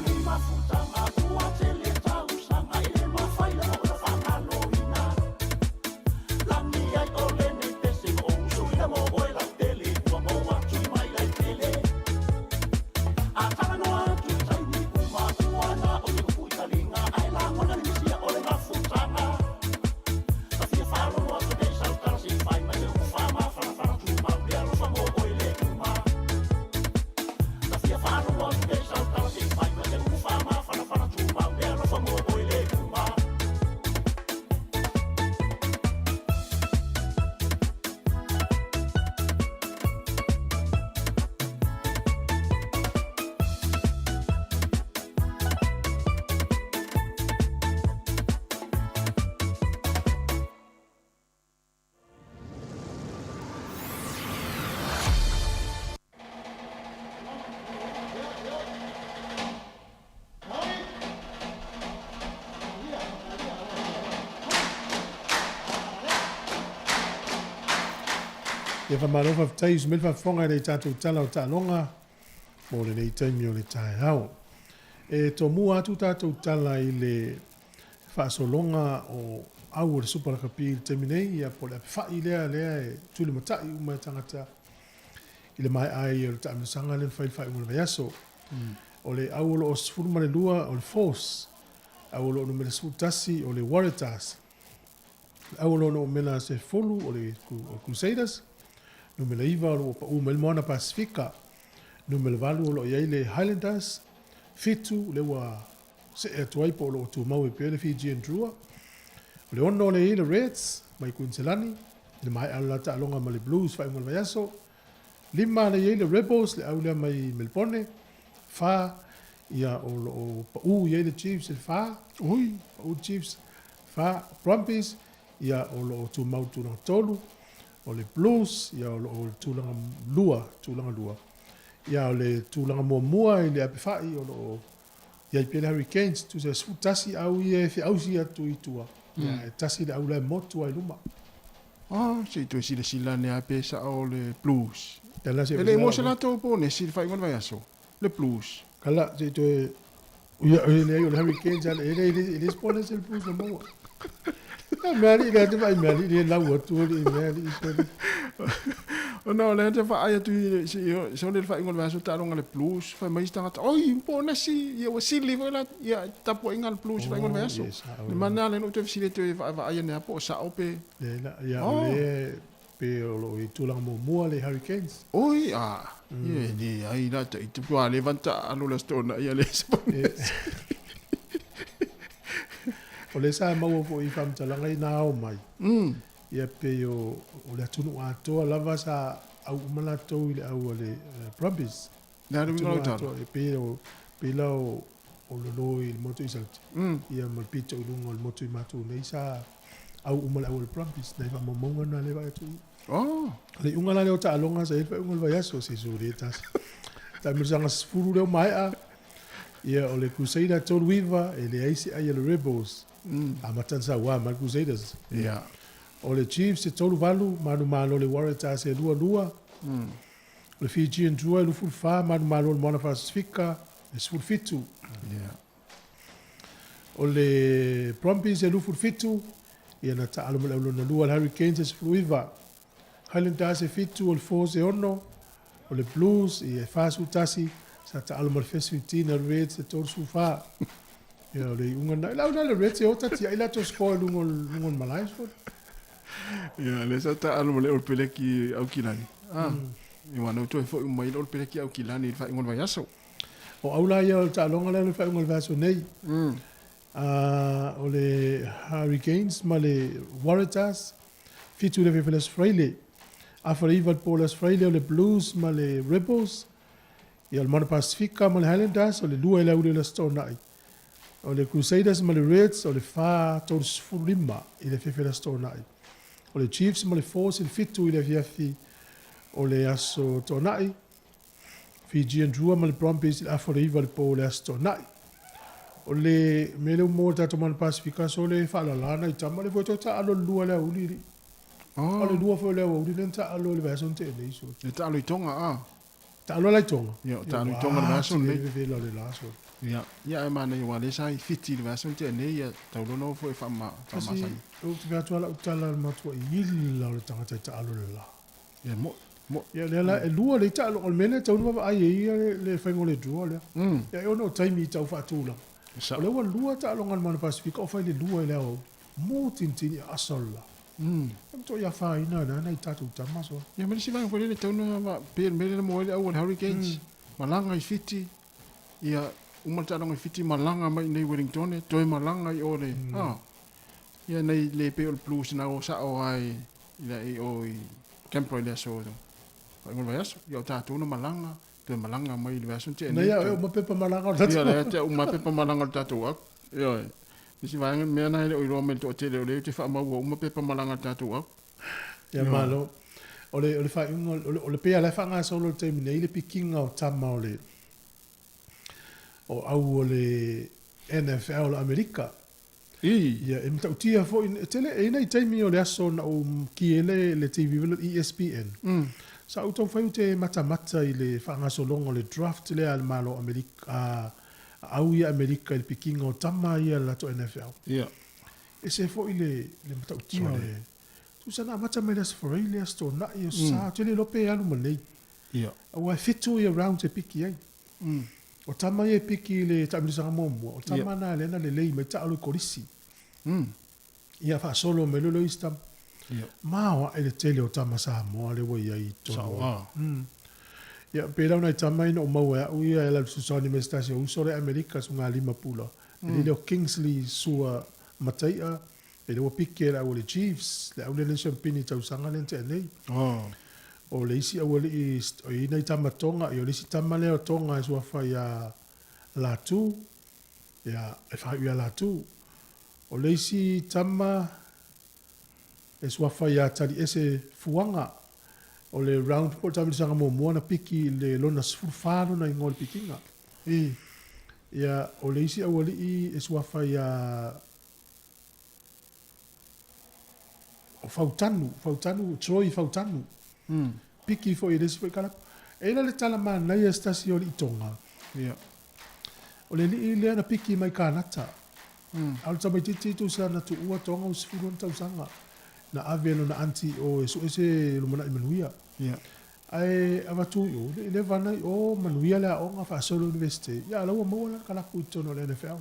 Ia faamalo faafetai usu mai le faafofoga i le tatou Tala o Taaloga mo lenei taimi o le taeao. E tomua atu tatou tala i le faasologa o au o le Supa Lakapi i le taimi nei, ia po o le apefai lea lea e tulimatai uma e tagata i le maea ai o le taamilosaga lea na fai i le faaiuga o le vaiaso. O le au o lo o 12 o le Force, au o lo o numera 11 o le Waratahs, le au o lo o numera 10 o le Crusaders, numera 9 o lo o ua pau mai le Moana Pasifika, numera 8 o lo o i ai le Highlanders, 7 lea ua see atu ai po o lo o tumau ai pea le Fijian Drua. O le 6 o le i le Reds mai Kuiniselani, i le maea o le la taaloga ma le Blues faaiuga o le vaiaso. 5 le i ai le Rebels, le au lea mai Melebone. 4 ia o lo o pau i ai le Chiefs i le 4. Ui, pau le Chiefs. 4 Brumbies, ia o lo o tumau i le tulaga 3. O le Blues, ia o lo o i le tulaga 2, tulaga 2. Ia o le tulaga muamua i le apefai o lo o i ai pea le Hurricanes, tusa e 11 au ia e feausi atu i tua, ia e tasi le au la e motu ai i luma. Ah, se i toe silasila ane lava pe sao le Blues. E le i maua se latou ponesi i le faaiuga o le vaiaso, le Blues. Kala, se i toe, ia, e leai o le Hurricanes lava, e leai, e leai se ponesi a le Blues na maua. A mea alii lea te vaai mea alii le lau atu alii mea alii sole. Ona o lea te vaai atu i se sole le faaiuga o le vaiaso taaloga le Blues fai mai isi tagata oi ponesi ia ua sili foi la ia tapuaiga a le Blues i le faaiuga o le vaiaso. Le mana lea na ou toe fesili atu ai vaavaai ane lava po o sao pe. Le la ia o le pe o lo o i tulaga muamua le Hurricanes. Oi a ia e leai la ta ite ua leva ona taalo le Aso Toonai ia le se ponesi. O lea sa maua foi i faamatalaga ia na ao mai, ia pei o le atunuu atoa lava sa au uma latou i le au a le Brumbies. Le a le uiga o lau tala? E pei o, pei la o lolo i le motu i Sauti, ia ma le pito i luga o le motu i matou nei sa au uma le au a le Brumbies, nai faamaumauga na lea e vaai atu i i. Oh. O le iuga la lea o taaloga sa i ai le faaiuga o le vaiaso, se sole tasi. Taamilosaga 10 lea ua maea, Ia, o le Crusader 39, e leai se ai a le Rebels. Amata ona saua mai le Crusaders. Ia. O le Chiefs e 38, manumalo le Waratahs e 22. O le Fijian Drua e 24, manumalo le Moana Pasifika e 17. Ia. O le Brumbies e 27, ia na taalo ma le au lona lua le Hurricanes e 19. Highlanders e 7, o le Force e 6, o le Blues e 41, sa taalo ma le Fesfifteen a le Reds e 34. Ia, o le iuga na. Lau na le Reds e ota tiai latou score i luga o luga o le malae score. Ia, lea sa taalo ma le Olopeleki Aukilani. Ah, ia ua nau toe foi uma mai le Olopeleki Aukilani i le faaiuga o le vaiaso. O au la ia o le taaloga lea o le faaiuga o le vaiaso nei. O le Hurricanes ma le Waratahs, 7 i le afiafi o le Aso Faraile. Afa le 9 i le po o le Aso Faraile o le Blues ma le Rebels, ia o le Moana Pasifika ma le Highlanders, o le 2 i le aoauli o le Aso Toonai. O le Crusaders ma le Reds, o le 4:35 i le afiafi o le Aso Toonai. O le Chiefs ma le Force i le 7 i le afiafi o le Aso Toonai. Fijian Drua ma le Brumbies i le afa o le 9 i le po o le Aso Toonai. O le mea lea ua maua e le tatou Moana Pasifika, sole faalala nai tama, lea foi toe taalo le lua i le aoauli alii. Oh. O le lua foi o le aoauli lea na taalo i le vaiaso na tea nei, sole. Le taalo i Tonga, ah. Taalo la i Tonga. Ia, o taalo i Tonga le vaiaso lenei. Ua vevela o le la so. Ia, ia ae manaia aua lea sa i Fiti i le vaiaso na tea nei, ia tau loa ona oo foi e faamasani. Ou te fai atu lava lau tala i le matua ila o le tagata e taalo le la. Ia, mo'i, mo'i. Ia, lea la, e lua lei taalo, o le mea lea e tatau ona vaavaai ai ia le faiga o le draw lea. Ia, e ono o taimi i tau faatulaga. O lea ua lua taaloga a le Moana Pasefika o fai le lua i le aoauli. Mutinitini aasa o le la. E matuai afaina lena nai tatou tama so. Ia ma le isi vaega foi lele e tatau ona va, pei o le mea lea na maua ai le au a le Hurricanes, malaga i Fiti, ia uma le taaloga i Fiti malaga mai i inei i Wellingtone, toe malaga i o le, a, ia nai le pei o le Blues na o sao lava i, i o i Canberra i le aso faaiuga o le vaiaso. Ia o tatou na malaga, toe malaga mai i le vaiaso na tea nei. Nei a e uma pepa malaga o le tatou. Ia lea te uma pepa malaga o le tatou au. Ioe. Nisi vaega mea na e le o iloa mai le toatele o lea ou te faamaua uma pepa malaga a le tatou au. Ia malo. O le o le faaiuga o le o le pei lava la e faagasolo i le taimi nei le pikiga o tama o le o au o le NFL o Amerika. I. Ia e matautia foi e tele e i ai nai taimi o le aso na ou ki ai le le TV le ESPN. Sa ou taumafai ou te matamata i le faagasologa o le draft lea a le Malo o Amerika a au ia Amerika i le pikiga o tama ia a le latou NFL. Ia. Ese foi le le matautia o le tusa na amata mai le Aso Faraile, Aso Toonai, Aso Sa, ou te le iloa pe alu ma nei. Ia. Aua e 7 ia rounds e piki ai. O tama ia e piki i le taamilosaga muamua, o tama na lea na lelei mai taalo i Kolisi. Ia faasolo mai loa lea o isi tama. Maoae le tele o tama Samoa lea ua i ai i totonu o. Ia pei la o nai tama ia na ou maua e au ia e ala i le fesoasoani mai se tasi o uso lea i Amerika, suiga Limapula. E lele o Kingsley Sua Mataia, e lea ua piki e le au o le Chiefs, le au lea na siampini i tausaga lea na tea nei. O le isi aualii o i ai nai tama Tonga, ia o le isi tama lea o Tonga e suafa ia Latu, ia e faaiu ia Latu. O le isi tama e suafa ia Taliese Fuaga, o le round po o le taamilosaga muamua na piki i le lona 14 lona igoa o le pikiga. Ia o le isi aualii e suafa ia O Fautanu, Fautanu, Troy Fautanu. Piki foi e le isi foi kalapu. E i ai la le tala manaia se tasi o alii Tonga. O le alii lea na piki mai Kanata. A o le tamaitiiti tusa na tuua Tonga ua 16 tausaga. Na ave e lona aunty i o e sue se lumanai manuia. Ae avatu i o, i le leva ana i o, manuia le aoga faasolo Universite. Ia a la ua maua lana kalapu i totonu o le NFL.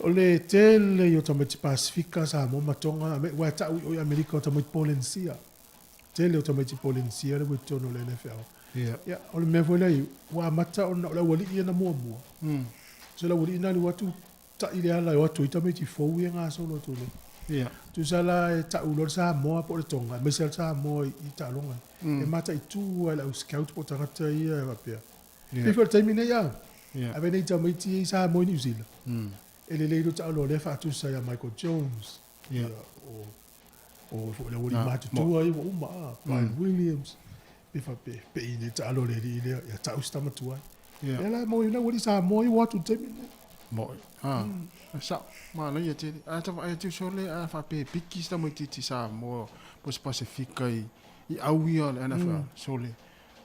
O le tele ia o tamaiti Pasifika, Samoa ma Tonga, aua e tau i o i Amerika o tamaiti Polenisia. Tele o tamaiti Polenisia lea ua i totonu o le NFL. Ia, o le mea foi lea i, ua amata ona o le aualii ia na muamua. So le aualii na alu atu ta'i le ala e o atu ai tamaiti fou ia e gasolo atu nei. Tusa la e tau loa le Samoa po o le Tonga, aemaise lava le Samoa i taaloga ia, e mataitu lava e le au scout po o tagata ia e faapea, Pei foi o le taimi nei a, ave nei tamaiti ia i Samoa i Niu Sila, e lelei loa taaloa o lea e faatusa ia Michael Jones, ia, o, o foi le aualii matutua ia ua uma, a, Brian Williams, pe faapea, pei nei taaloa le alii lea, ia tau se tama tuai. Lea la e maua ai nai aualii Samoa ia ua o atu i le taimi lenei. Moe, a, e sao, manaia tele. Ae ata vaai atu sole a faapea e piki se tamaitiiti Samoa po o se Pasefika i, i au ia o le NFL, sole.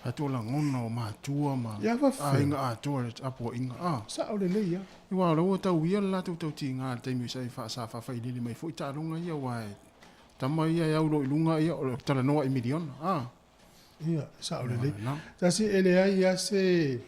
Atu o lagona o matua ma aiga atoa le tapuaiga. A. Sao lelei a. Aua o la ua tau ia le latou tautiga i le taimi sa sa faafailele mai foi taaloga ia aua e tama ia e au loa i luga ia o le talanoa i miliona. A. Ia, sao lelei. Tasi e leai a se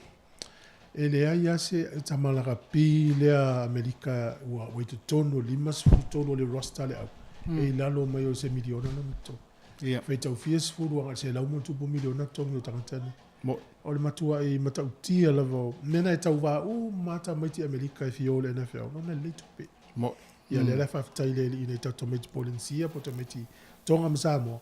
e leai a se tama lakapi lea Amerika ua ua i totonu o le 53 o le roster a le au e i lalo mai o se miliona lona totogi. Ia. Faitau fia sefulu agai 100+ miliona totogi o tagata nei. Mo'i. O le matuai matautia lava o mea na e tauva uma lava tamaiti Amerika e fia o i le NFL, nona lelei tupe. Mo'i. Ia lea la e faafetai i le alii nei tatou tamaiti Polenisia po o tamaiti Tonga ma Samoa,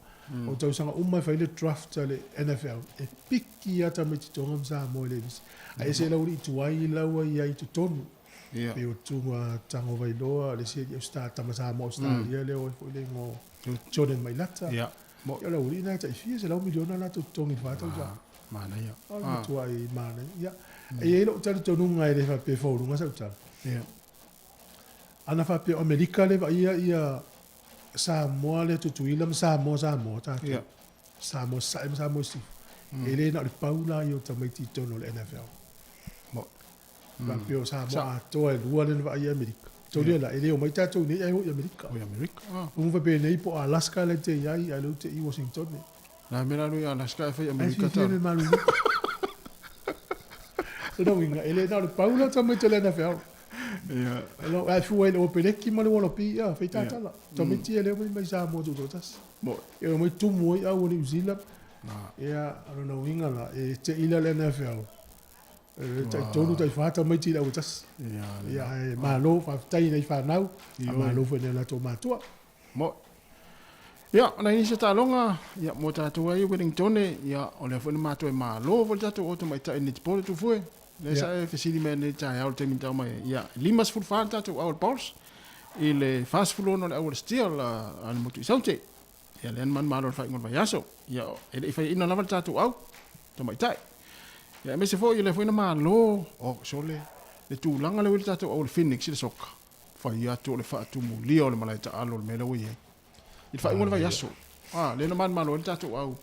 o tausaga uma e fai le draft a le NFL, e piki lava tamaiti Tonga ma Samoa e le misi. Ae ese lau alii tuai la ua i ai i totonu. Ia. Pei o Tunga Tagovailoa, le isi alii tama Samoa Australia lea o ai foi le igoa o Jordan Mailata. Ia. Mo. Ia o le aualii lena e tai fia 100 miliona latou totogi i le fa tausaga. Ah, manaia. O le matuai manaia. Ia. E i ai lou talitonuga e le faapea e faualuga sau tala. Ia. Ana faapea o Amerika lea e vaaia ia Samoa lea Tutuila ma Samoa Samoa tatou. Ia. Samoa Sasae ma Samoa Sisifo. E le na o le pau la ia o tamaiti i totonu o le NFL. Faapea o Samoa atoa e lua lea na vaai i Amerika. Taulia la, e le omai tatou nei ae o i Amerika. O i Amerika. Umu faapea nei po o Alaska la e te i ai, ae lea ou te i Washington. La mea la i Alaska e fai Amerika ta. Ai fiafia me malulu. Lona uiga, e le na o le pau la o tamaiti o le NFL. Ia. Lo, ae fua i le Opeleki ma le Wallaby, ia, fai tātala. Tamaiti e le omai mai Samoa tutoatasi. Mo. E omai tumu ai au o New Zealand. Ia, o lona uiga la, e te i la le NFL. E tai tolu, tai whā tamaiti i le au e tasi. Ia, ae malo, faafetai i nai whānau, a malo foi i nai o latou matua. Mo. Ia, o nai nisi o taaloga, ia, mo tatou ai i Wellington, ia, o lea foi na matou e malo foi le tatou oto tamaitai i le netball e Tufue. Lea sa e fesili mai nei i le taeao i le taimi na tau mai ai. Ia, e 54 le tatou au a le Bulls i le 46 o le au a le Steel a le motu i Saute. Ia, lea na manumalo i le faaiuga o le vaiaso. Ia, e le i faiaina lava le tatou au tamaitai. Ia, aemaise foi o lea foi na malo, oh, sole, le tulaga lea ua i le tatou au a le Phoenix i le soka. Fai atu o le faatumulia o le malae taalo le mea lea ua i ai. I le faaiuga o le vaiaso, a, lea na manumalo ai le tatou au,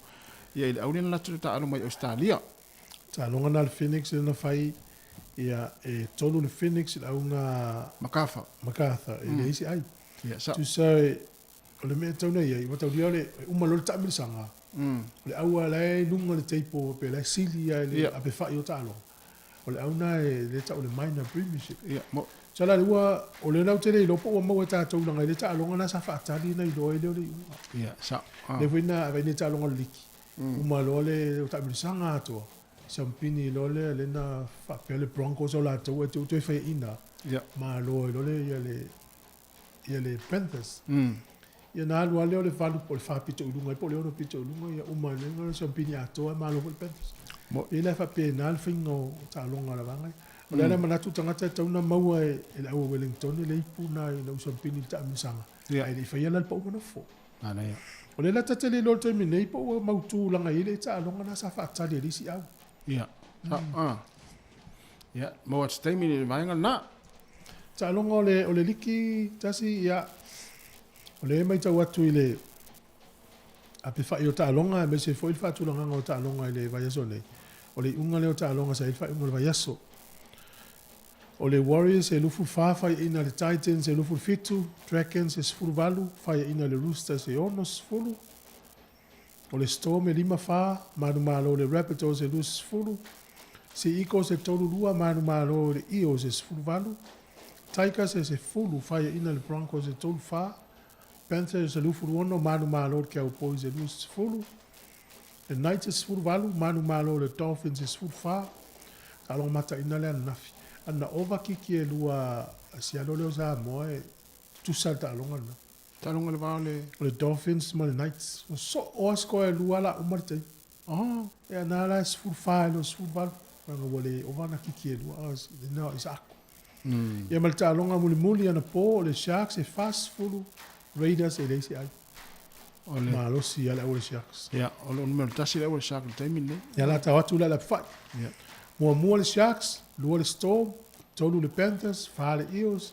ia, i le au lea na alu atu taalo mai Ausetalia. Taaloga na a le Phoenix lea na fai, ia, e tolu le Phoenix i le auga. Macarthur. Macarthur, e leai se ai. Ia, sa. Tusa e, o le mea e tatau ona i ai, ua taulia o le, e uma loa le taamilosaga, o le au lava la e i luga o le table pe la e sili lava i le apefai o taaloga, o le au lena e lea e tau o le minor premiership. Ia, mo. Tusa la ua, o lea la ou te le iloa po ua maua e tatou leaga i le taaloga lena sa faatali ona iloa ai lea o le iuga. Ia, sa. Lea foi na vaai nei i taaloga o le liki, uma loa le taamilosaga atoa, siampini loa lea, lea na faapea le Broncos o latou ae te i ua toe faiaina, malo ai loa le, ia le, ia le Panthers. Ia na alu lava lea o le valu po o le fa pito i luga ai po o le ono pito i luga, ia uma ai loa siampini atoa malo foi le Panthers. Pei la e faapena le faiga o taaloga a le vaega ia. O le a le manatu tagata e tatau ona maua e le au a Wellington le ipu na ina ua siampini i le taamilosaga, ae le i faia la le pau manofo. O lea la ta te le iloa i le taimi nei po ua mautu leaga e i ai le taaloga na sa faatali e le isi au. Ia. Ia, maua atu se taimi i le vaega lena. Taaloga o le, o le liki tasi, ia, o lea e matau atu i le apefai o taaloga, aemaise foi le faatulagaga o taaloga i le vaiaso nei, o le iuga lea o taaloga sa i ai le faaiuga o le vaiaso. O le Warriors e 24, faiaina le Titans e 27, Dragons e 18, faiaina le Roosters e 60, O le Storm e lima fa, manumalo i le Rabbitohs e 20, Sea Eagles e tolu lua, manumalo i le Eels e 18, Tigers e sefulu, faiaina i le Broncos e tolu fa, Panthers e 26, manumalo i le Cowboys e 20, le Knights e 18, manumalo i le Dolphins e 14. Taaloga mataina lea ananafi. Ana ova kiki e lua sialo lea o Samoa e tutusa le taaloga lena. Taaloga le va o le. O le Dolphins ma le Knights. Ua soo lava score e lua la uma le taimi. Oh. Ia na la e 14 i lo 18. Leaga ua le ova ana kiki e lua. Lena o Isaako. Ia ma le taaloga mulimuli anapo o le Sharks e 40, Raiders e leai se ai. O le. Malosi lava le au o le Sharks. Ia, o lo o numera tasi le au o le Sharks i le taimi lenei. Ia la tau atu la le apefai. Ia. Muamua le Sharks, lua le Storm, tolu le Panthers, fa le Eels,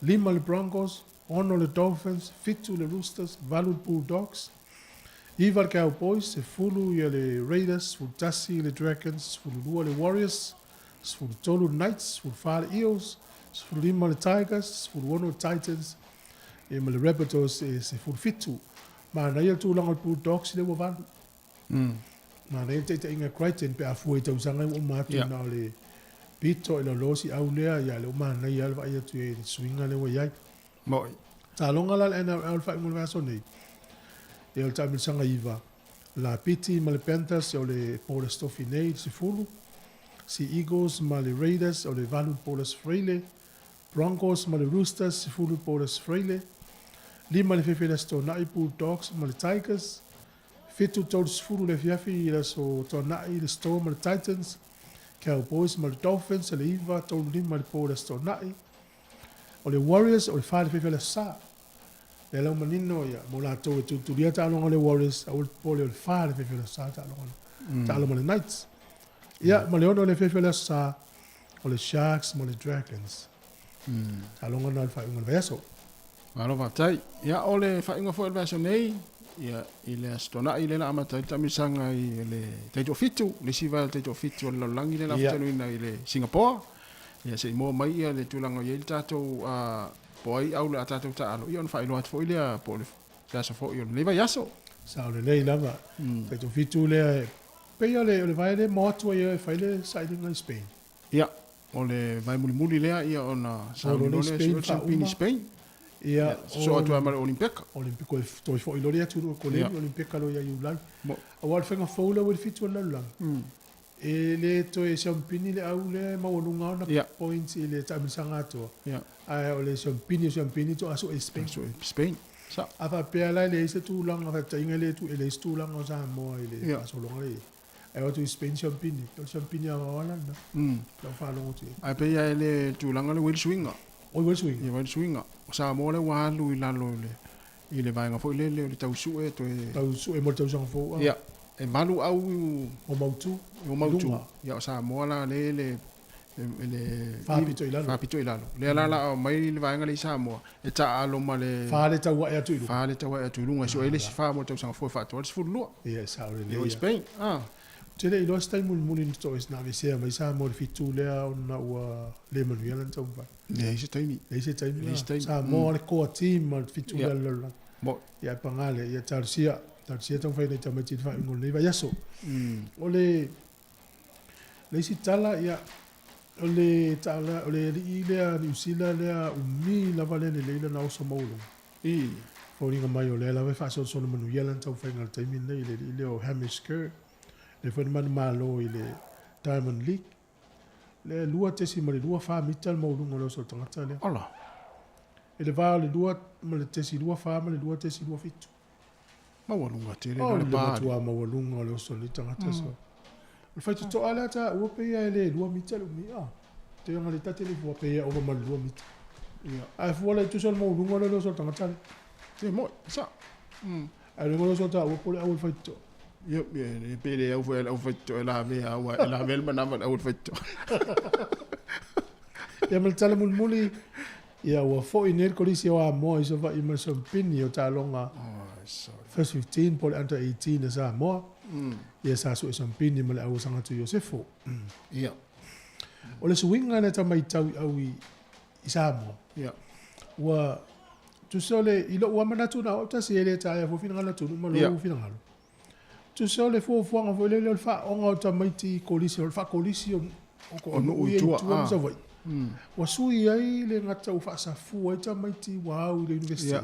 lima le Broncos, ono le Dolphins, fitu le Roosters, valu le Bulldogs, iva le Cowboys, sefulu ia le Raiders, 11 le Dragons, 12 le Warriors, 13 le Knights, 14 le Eels, 15 le Tigers, 16 le Titans, ia ma le Rabbitohs e 17. Manaia le tulaga o le Bulldogs lea ua valu. Manaia le taitaiga a Crichton pe a fua i tausaga ua uma atu na o le pito i lalo si au lea, ia lea ua manaia lava le vaai atu i le suiga lea ua i ai. Moi. Taaloga la le NRL le faaiuga o le vaiaso nei, ia o le taamilosaga iva, Lapiti ma le Panthers o le Paulus Tofi nei i le sefulu, Sea Eagles ma le Raiders o le valu i le Paulus Freile, Broncos ma le Roosters, sefulu i le Paulus Freile, lima i le fefe i le Aso Toonai Bulldogs ma le Tigers, Fitu 30 le afiafi i le aso Toanai i le Storm ma le Titans, Cowboys ma le Dolphins i le iva 35 i le po i le aso Toanai. O le Warriors o le fa i le fefe o le aso Sa. Lea la ua manino ia mo latou e tulitulia taaloga o le Warriors, aua le popole o le fa i le fefe o le aso Sa taaloga mm. taalo ma le Knights. Ia ma le ono i le fefe o le aso Sa o le Sharks ma le Dragons. Taaloga na o le faaiuga o le vaiaso. Malo faafetai. Ia o le faaiuga foi o le vaiaso nei, Ia, i le Aso Toonai lea o le a amata ai le taamilosaga i le taitoafitu, le isi vaega o le taitoafitu o le lalolagi lea o le a fetanuina i le Singapore. Ia, se i maua mai ia le tulaga o i ai le tatou, po o ai au o le a tatou taaalo, ia ona faailoa atu foi lea po o le aso foi o lenei vaiaso. Sao lelei lava. Taitoafitu lea, e pei o le vae lea e maua atu ai e fai le sailiga i Spain. Ia, o le vae mulimuli lea ia ona sauni loa lea sue le siampini i Spain. Ia, sosoo atu ai ma le Olimpeka. Olimpiko e toe foi loa le atunuu e koleni Olimpeka loa ia Iulai. Aua o le faiga fou lea ua i le 7 o le lalolagi, e le toe siampini le au lea e maualuga ona points i le taamilosaga atoa, ae o le siampini o siampini toa sue i Spain. Sue i Spain. Sa. A faapea la e leai se tulaga, faataitaiga e le e leai se tulaga o Samoa i le faasologa lea e i ai. Ae o atu i Spain siampini, o le siampini aoao lava lena. Lau faalogo atu i ai. Ae pei lava e le tulaga lea ua i ai le suiga. Oi ua i le suiga? Ia ua i le suiga. O Samoa lea ua alu i lalo i le vaega foi lele o le tau sue toe. Tau sue mo le tausaga fou a. Ia, e 8 au o mautu. O mautu. Ia o Samoa la lea e le le Faapito i lalo. Faapito i lalo. Lea la la aumai le vaega lea i Samoa e taaalo ma le Fa le tau ae atu i luga. Fa le tau ae atu i luga e sue ai le isi fa mo le tausaga fou e faatoa le 12. Ia e sao lelei. I o i Spain. Ou te le iloa se taimi mulimuli na toe na aveesea mai Samoa i le 7 lea ona ua le manuia lana taumafai. Leai se taimi. Leai se taimi. Leai se taimi. Samoa le core team ma le 7 lea o le lalolagi. Ia ae paga lea, ia talosia, talosia taumafai nai tamaiti i le faaiuga o lenei vaiaso. O le Le isi tala, ia, o le tala, o le alii lea Niu Sila lea umi lava lea lelei lana oso maualuga. I. Foliga mai o lea lava e faasolosolo manuia lana taumafaiga i le taimi lenei, le alii lea o Hamish Kerr, lea foi na manumalo i le Diamond League. Lea e 2.24 mita le maualuga o le oso o le tagata lea. Ola. I le va o le 2.24 ma le 2.27. Maualuga tele la le pa. O le matua maualuga o le oso o lenei tagata so. O le faitotoa lea taua pei lava e le 2 mita le umi a. Te ona le tate le fua pei e ova ma le 2 mita. Ia. Ae fua la i tusa o le maualuga lea o le oso o le tagata lea. Te moi, sa. Ae o le oso taua po o le au o le faitotoa. Ia, e pe le au foi le au faitotoa e lavea aua e lavea le manava le au o le faitotoa. Ia ma le tala mulimuli, ia ua foi nei le Kolisi o Amoa i Savaii ma le Sompini o taaloga First 15 po o le Under 18 a Samoa. Ia sa sue Sompini ma le au o Sagatu Iosefo. Ia. O le suiga lea tamaitau i au i Samoa. Ia. Ua tusa o le, i lou lava manatu na o au tasi e le taea fua finagalo atunuu ma lou finagalo. Tusa o le fuafuaga foi lele o le faaoga o tamaiti i kolisi, o le faakolisi o o nuu i tua ma Savaii. Ua sui ai le gata ua faasafua ai tamaiti ua au i le university.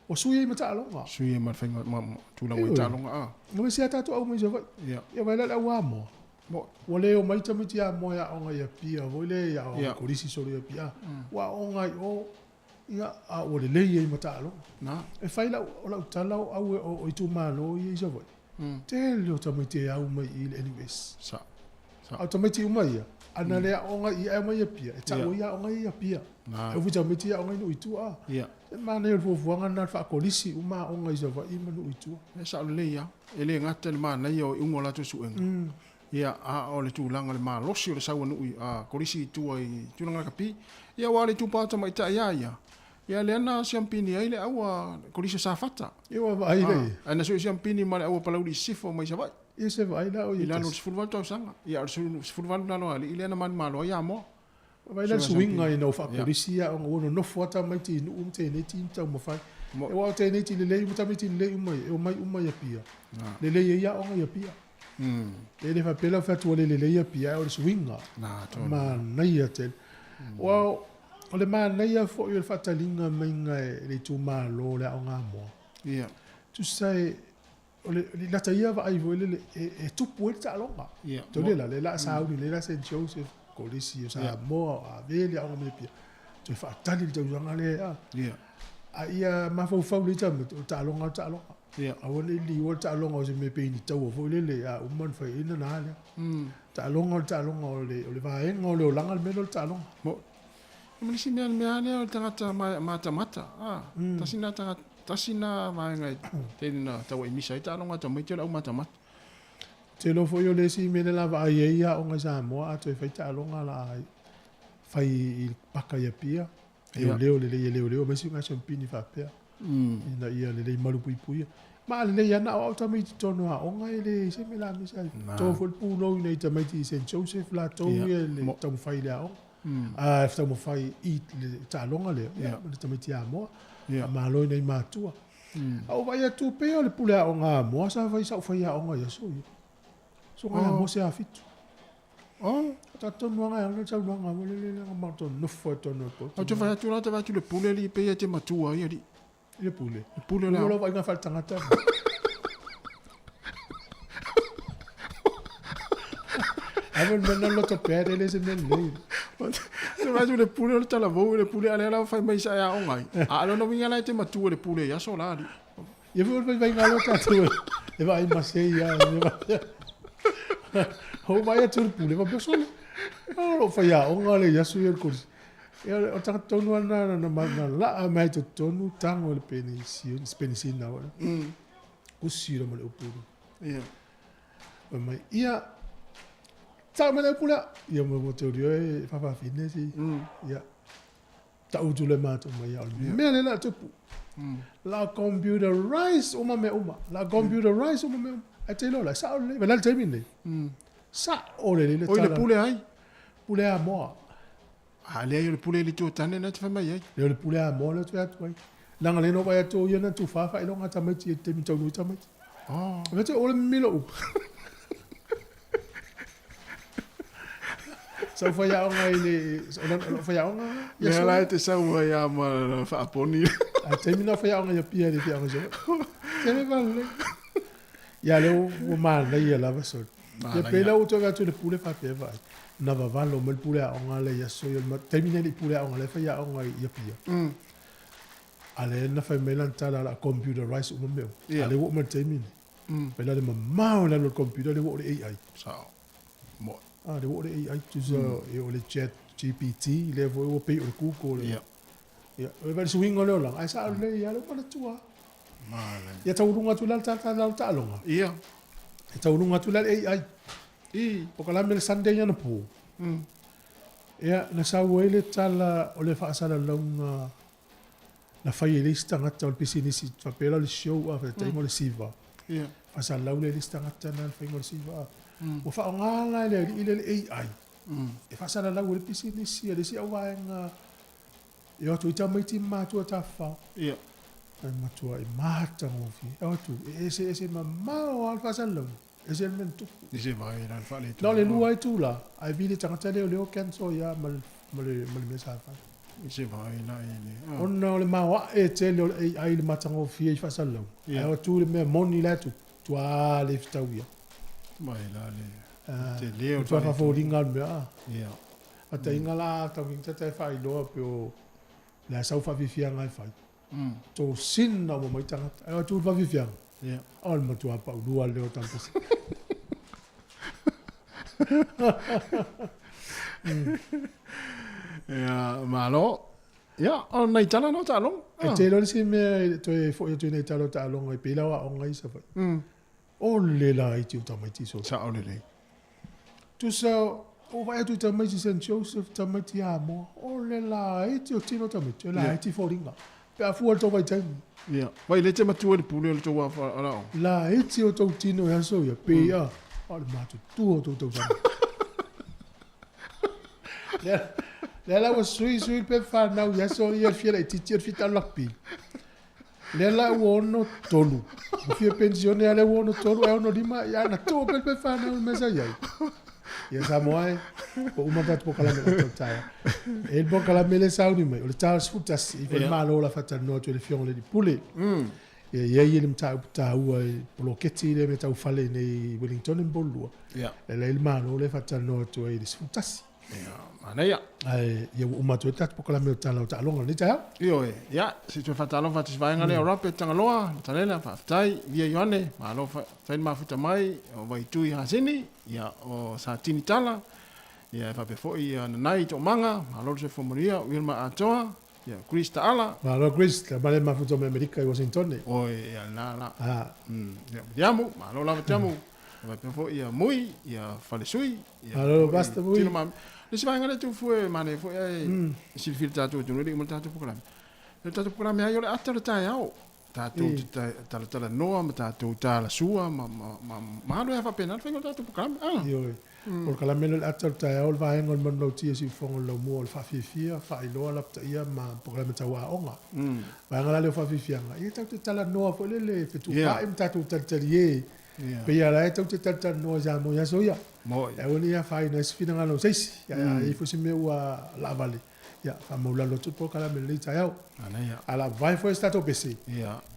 Ua sui ai ma taaloga. Sui ai ma le faiga ma tulaga i taaloga a. Na se a tatou au mai Savaii. Ia vai la le au Amoa. Ua le omai tamaiti Amoa e aoga i Apia foi le i aoga kolisi solo i Apia. Ua aoga i o ia a ua lelei ai ma taaloga. E fai lau o lau tala o au o itumalo ia i Savaii. Tele o tamaiti e au mai i le NUS. Sa. Sa. A o tamaiti uma ia, ana le aoga i ae omai i Apia, e tau ai aoga ia i Apia. E ofi tamaiti ia aoga i nuu i tua a. E manaia o le fuafuaga lena o le faakolisi uma aoga i Savaii ma nuu i tua. E sao lelei lava. E le gata i le manaia o iuga o latou suega, ia, a o le tulaga o le malosi o le sau a nuu i, a kolisi i tua i tulaga lakapi. Ia aua o le itupa o tamaitai lava ia, ia lea na siampini ai le au a kolisi o Safata. Ia ua vaai lea ia. Ae na sue siampini ma le au a Palauli i Sisifo mai Savaii. Ia se vaai la o ia. I lalo o le 18 tausaga. Ia o le 18 lalo alii lea na manumalo ai Amoa. Vaai la le suiga ina ua faakolisi aoga ua nonofo lava tamaiti i nuu ma teineiti ma taumafai. Aua o teineiti lelei uma tamaiti lelei uma ia, e omai uma i Apia. Lelei ai aoga i Apia. E le faapea la o fai atu ua le lelei Apia, ae o le suiga. Manaia tele. Aua o le manaia foi o le faataliga maiga e le itumalo o le aoga Amoa. Tusa e o le lata ia vaai foi lele e tupu ai le taaloga. Tau le la, le la sauni le la St Joseph, Kolisi o Samoa, o Ave le aoga mai Apia. Toe faatali le tausaga lea. A ia mafaufau le tamaiti, o le taaloga o le taaloga. Aua ne i liua le taaloga o se mea pei ni taua foi lele a uma ona fai ai na lea. Taaloga o le taaloga o le vaega o le olaga le mea lea o le taaloga. Ma le isi mea, le mea lea o le tagata matamata, tasi na tagata, tasi na vaega e tele na tauai misa ai taaloga a tamaiti o le au matamata. Ou te iloa foi o le isi mea lea la vaai ai aoga i Samoa a toe fai taaloga la fai i le paka i Apia, leoleo lelei e leoleo aemaise o nai siampini faapea ina ia lelei malupuipuia. Ma lelei lava na o au tamaiti i totonu o aoga e leai se mea la misa ai. To foi le pulou i nai tamaiti i Saint Joseph latou ia i le taumafai i le aoga. A taumafai i le taaloga lea, ia, ma le tamaiti Amoa. Faamalo i nai matua. A ou vaai atu pei o le pule aoga Amoa sa fai sa ou faiaoga i aso ia. Susuga ia Mose Afitu. Oh. Talitonu lava e ala le saunoaga foi lele leaga matou nofo i totonu o le potu. Ou te fai atu la, te vaai atu i le pule alii pei e te matua ai alii. I le pule. Le pule o le ao. Ua vaaiga faaletagata. Ave le mea na loto pea e le se mea lelei. Te vaai atu le pule o le talavou i le pule a lea la fai mai sa e aoga ai. A o lona uiga la e te matua i le pule i aso la alii. Ia foi o le vaivaiga lea o tatou e vaai masei lava. Ou vaai atu i le pule, faapea, sole, o lou faiaoga lea i aso ia i le kolisi. Ia, o le tagata tonu lava lena na laa mai i totonu tago i le penisina foi lea. Usi loa ma le upu. Ia. Fai mai, ia, tau mai le upu lea. Ia, mo te uri oe faafafine si. Ia. Tau atu le matou mai au. Mea lea la tupu. La computerize uma mea uma. La computerize uma mea uma. Ai te iloa la, sao lelei. Vai la le taimi lenei. Sao lelei le Oi le tala. pule ai. Pule Amoa. A leai o le pule i le tuatane lena e te fai mai ai. Lea o le pule Amoa lea ou te fai atu ai. Leaga lea na ou vaai atu o ia na tufa faailoga a tamaiti i le taimi taunuu ai tamaiti. Oh. Fai atu o le mimilo upu. Sau faiaoga i le o lou faiaoga ia Lea la e te sau ai a ma faaponi. A taimi na faiaoga ia pia le fiaoga so. Tele vale. Ia le ua manaia lava so. Ia pe la ua toe atu le pule faapea vaai. Na vavalo mai le pule aoga le ia so ia taimi nei le pule aoga le faiaoga ia pia. A le na fai mai lana tala la computerize uma mea. A le ua uma le taimi nei. Mai la le mamao i lalo o le computer le ua o le AI. Sao. Mo. Ah, le ua o le AI, tusa e o le chat GPT, lea foi ua pei o le Google. Ia. Ia, o le suiga o le olaga, ae sao lelei ia le manatua. Manaia. Ia tauluga atu la le tala o taaloga. Ia. E tauluga atu la le AI. I. O ka lame le Sunday anapo. Ia, na sau ai le tala o le faasalalauga na fai e le isi tagata o le pisinisi faapea la o le show a faataitaiga o le siva. Ia. Faasalalau lea e le isi tagata na le faiga o le siva a. Ua faaaoga la e le alii lea le AI e faasalalau ai le pisinisi a le isi auvaega e o atu ai tamaiti ma matua tafafao. Ia. E matua e matagofie. E o atu e eseese mamao lava le faasalalauga. Ese le mea na tupu. Ese vai la le faaletonu. Na o le lua itula, ae vili tagata lea o lea o cancel ia ma le, ma le, ma le mea sa fai. Ese vai la i le. Ona o le maoae tele o le AI i le matagofie i faasalalauga. Ia. Ae o atu le mea moni la e tupu, tuā le fetau ia. Vai la le tele o le Matua faaletonu. faafoliga le mea. Ia. Atainga la tau ta e faailoa pe o le a sau faafiafiaga e fai. Tosina uma mai tagata. Ae o atu le faafiafiaga. Ia. O le matua paulua lea o tampasi. Ia, malo. Ia, o nai tala no taaloga. E te iloa le isi mea e toe foi atu i nai tala o taaloga i pei la o aoga i Savaii. O le laiti o tamaiti solo. Sao lelei. Tusa o vaai atu i tamaiti St Joseph, tamaiti Amoa, o le laiti o tino tamaiti, o le laiti foliga. Pe a fua le tou vaitaimi. Ia. Vai le te matua i le pule o le tou alaoga. Laiti o tou tino i aso ia, pei a, o le matutua o tou tausaga. Lea, lea la ua sui sui le pepa fanau i aso ia le fia laitiiti o le fia taalo lakapi. Lea la ua 63. Ua fia penisione lava lea ua 63 ae 65, ia na tuu pea le pepa fanau i le mea sa i ai. Ia Samoa e, ua uma le tatou polokalame o le tautaia. E i ai le polokalame lea e sauni mai, o le ta 11, e i ai foi le Malo o le a faatalanoa atu e le Afioga i le Alii Pule. Ia i ai le mataupu taua i le poloketi lea mea tau fale i nei i Wellington ma Upolu. Ia. E i ai le Malo lea e faatalanoa atu ai i le 11. Ia, manaia. Ae ia ua uma atu ai le tatou polokalame o Tala o Taaloga i lenei taeao. Ioe, ia, se i toe faatalofa atu i se vaega lea o Robert Tagaloa, Matalena, faafetai, Via Ioane, malo faafetai le mafuta mai, o Vaitui Hasini, ia, o Satini Tala, ia, e faapea foi ia Nanai Toomaga, malo le soifua manuia, Wilma Atoa, ia, Chris Taala. Malo Chris, tama le mafuta mai Amerika i Washington. Oi, ia, lena la. Ah. Ia, Tiamu, malo lava Tiamu. E faapea foi ia Mui, ia Falesui, ia Malo Pastor Mui. Tino ma le isi vaega lea tufu e manaia foi ae silafia le tatou atunuu e le i uma le tatou polokalame. O le tatou polokalame ai o le ata o le taeao. Tatou te talatalanoa ma tatou talasua ma ma ma alu ai faapena le faiga o le tatou polokalame. Ioe. O le kalame lea o le ata o le taeao o le vaega o le manulauti a Siufofoga o le Laumua o le Faafiafia, Faailoa, Lapataia ma Polokalame Tau Aoga. Vaega la lea o Faafiafiaga, ia tatou te talanoa foi lele fetuupaai ma tatou talitalie pei lava la e tou te talatalanoa i Samoa i aso ia. Aua ne i afaina ai se finagalo o se isi, ae a i ai foi se mea ua laavale, ia faamaulalo atu le polokalame i lenei taeao. A laavae foi se tatou pese,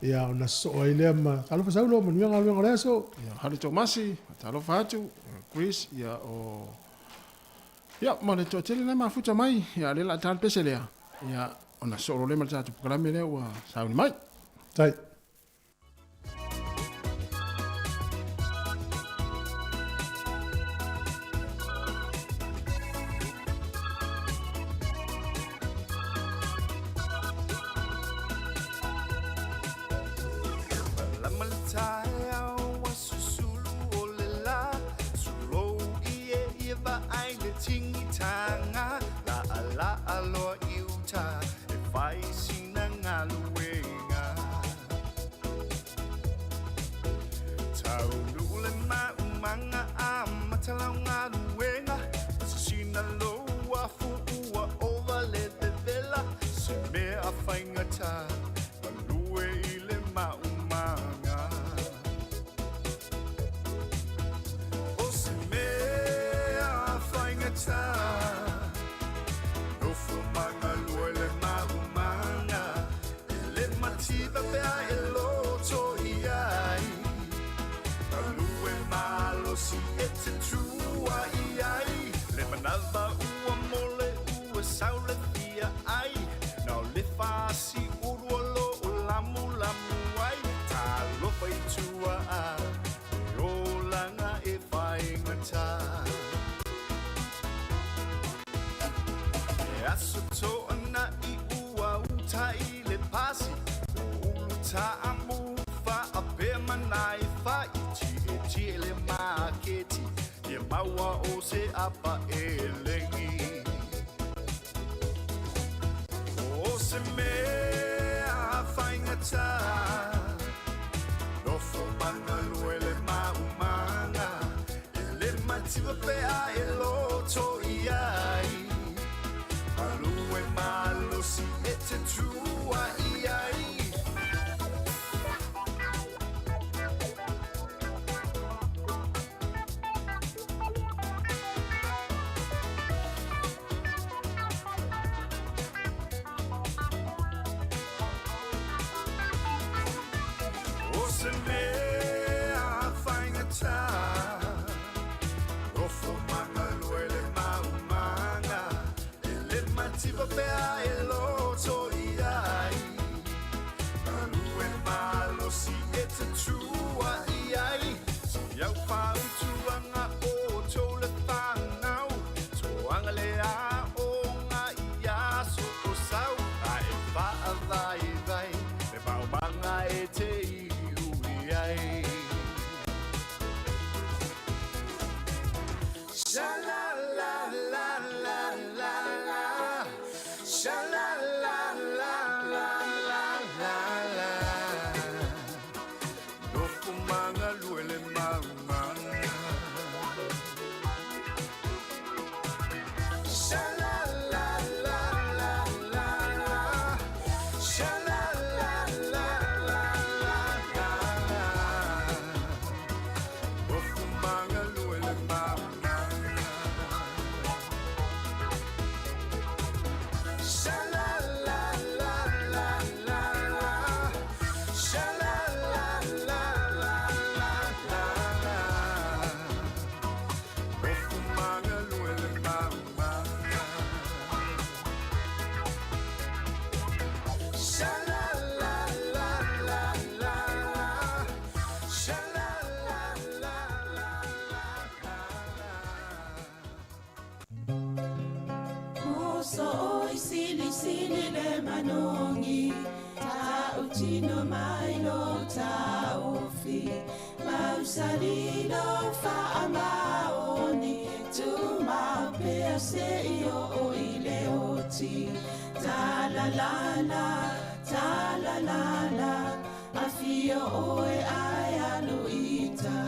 ia ona sosoo ai lea ma talofa Saulo, manuia galuega o le aso. Ia, Hale Tomasi, talofa atu, Chris, ia o ia ma le toatele na mafuta mai, ia lea la ta le pese lea, ia ona sosoo loa lea ma le tatou polokalame lea ua sauni mai. Tai. Afio oe ae alu ita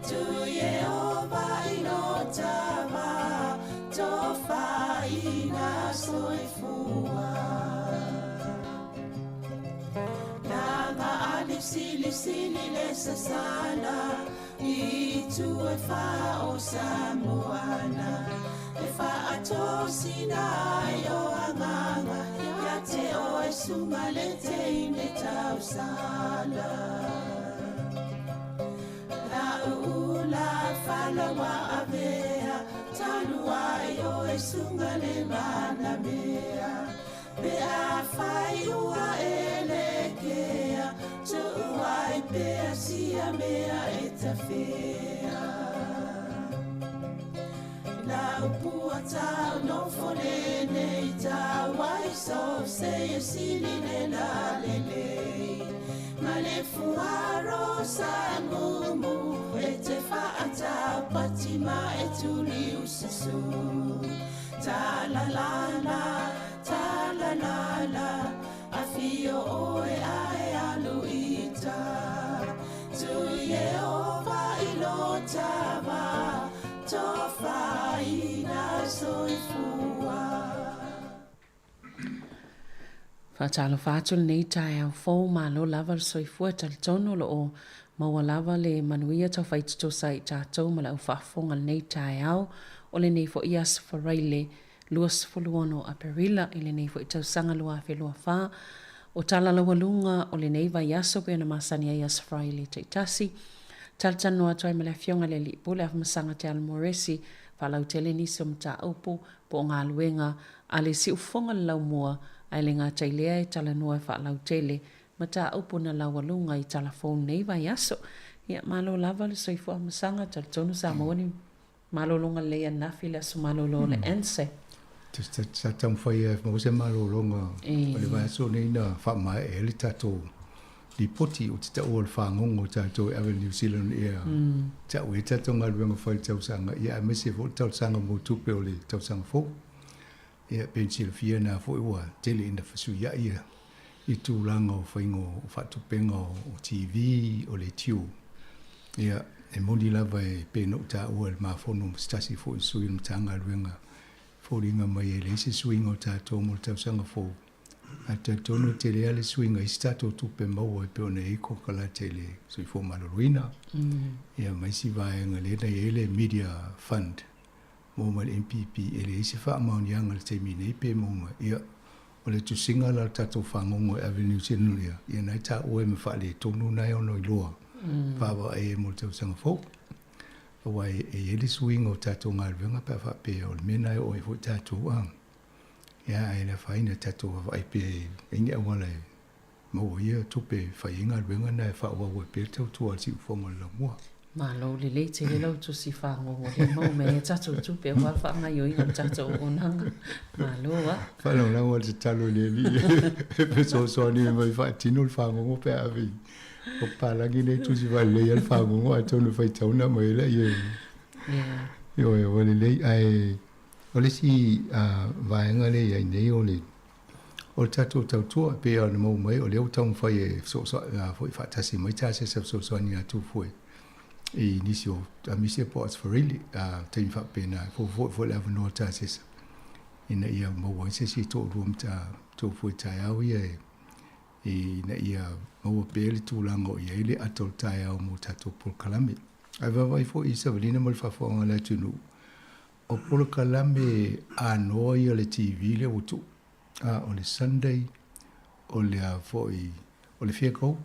Tu Yehova ilo tava Tofaina soifua Langa alisilisili le sasala I tu e wha o Samoana E whaatosina ai o anganga Ia te oe sunga le teine tausala La uula falawa avea Talu ai oe sunga le manamea Pe a whai ua e lekea Tuuai pea sia mea e tawhea La upua tau no fole nei tau ai so se e sili le la lele Ma le fuaro sa mumu e te whaatau patima e tuli ususu Ta la la la, ta la la la Afio oe ae alu ita Tu Yehova ilo tava Tofaina soifua. Faatalofa atu lenei taeao fou, malo lava le soifua, talitonu o lo o maua lava le manuia taufaitotosa i tatou ma le au faafofoga lenei taeao o lenei foi aso Faraile 26 Aperila i lenei foi tausaga 2024. O tala laualuga o lenei vaiaso pei ona masani ai aso Faraile taitasi. Talatalanoa atu ai ma le Afioga i le Alii Pule Afamasaga Te Ala Moresi, faalautele nisi o mataupu po o galuega a le siufofoga le laumua ae le gata i lea e talanoa e faalautele mataupu na laualuga i tala fou lenei vaiaso. Ia, malo lava le soifua amasaga, talitonu sa maua ni malologa lelei ananafi le aso malolo o le ANZAC. Sa taumafai e maua se malologa o le vaiaso nei na faamaea ai le tatou lipoti o te taua o le fagogo o tatou e ave i le New Zealand Air. Tau ai tatou galuega fai i le tausaga, ia aemaise foi le talosaga mo tupe o le tausaga fou. Ia pei ona silafia na foi ua tele ina fesuiai ia i tulaga o faiga o faatupega o TV, o leitio. Ia, e moni lava e pei ona ou taua i le mafono ma se tasi foi o sui o le Matagaluega, foliga mai e leai se suiga o tatou mo le tausaga fou. Ae talitonu e tele lava le suiga i isi tatou tupe maua e pei ona i ai kokalate i le soifua maloloina, ia ma isi vaega lea na i ai le Media Fund mo ma le MPP e leai se faamaoniaga i le taimi nei pe maua mai. Ia, o le tusiga la o le tatou fagogo e ave i le New Zealand ia, ia na e taua e ma faaletonu na e ono iloa vaavaai ai mo le tausaga fou. Aua e i ai le suiga o tatou galuega pe a faapea o le mea na e oo ai foi tatou a. Ia, ae le afaina tatou vaavaai pea i ai ni auala e maua ia tupe e fai ai galuega na e faaauau ai pea le tautua a le siufofoga o le laumua. Malo lelei tele lau tusi fagogo lea maua mai ai a tatou tupe aua le faagaioiga o le tatou auaunaga. Malo a. Faalagolago le tatalo i le Alii e fesoasoani mai faatino le fagogo pe a ave i o papalagi nei tusi faalelei ai le fagogo atonu e faitauna mai ai laia i Ioe, ua lelei ae O le isi vaega lea e i ai nei o le o le tatou tautua e pei ona maua mai o lea ua taumafai e fesoasoani faatasi mai tasi se fesoasoani atu foi i nisi o aemaise po o Asofarili taimi faapena e foufou foi le avanoa tasesa ina ia maua ai se isi toalua ma taeao ia e ina ia maua pea le tulaga o i ai le ata o le taeao mo tatou polokalame. Ae vaavaai foi i savalina ma le faafofoga a le atunuu, O polokalame anoa ia o le TV lea ua tuu, a o le Sunday, o le a foi, o le Fiakou.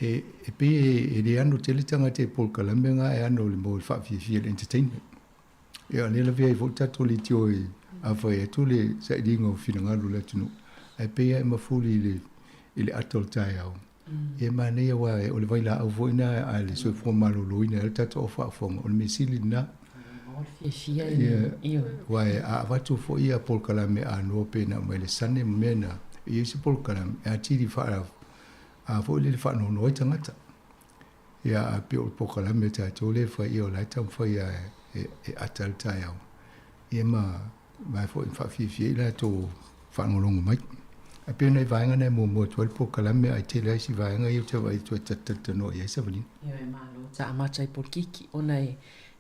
E, e pei e, e le ano tele tagata i polokalame nga e ano le mo le faafiafia le entertainment. Ia o lea lavea ai foi le tatou leitio e a fai atu le sailiga o finagalo o le atunuu, ae pei lava e mafuli i le, i le ata o le taeao. E manaia aua o le vailaau foi lena a le soifua maloloina ai le tatou au faafofoga, o le mea sili lena. Aua a avatu foi ia polokalame anoa pei ona aumai le Sunday ma mea na, e i ai se polokalame e atili faa a foi lele faanoanoa ai tagata. Ia ae pei o le polokalame a tatou lea e fai, ia o la e taumafai lava e ata le taeao, ia ma ma foi faafiafia ai latou faalogologo mai. Ae pei o nai vaega na e muamua atu ai le polokalame ae tele lava isi vaega ia ou te vaai atu e talatalanoa i ai Savalina. Ioe, malo. Sa amata i polokiki ona e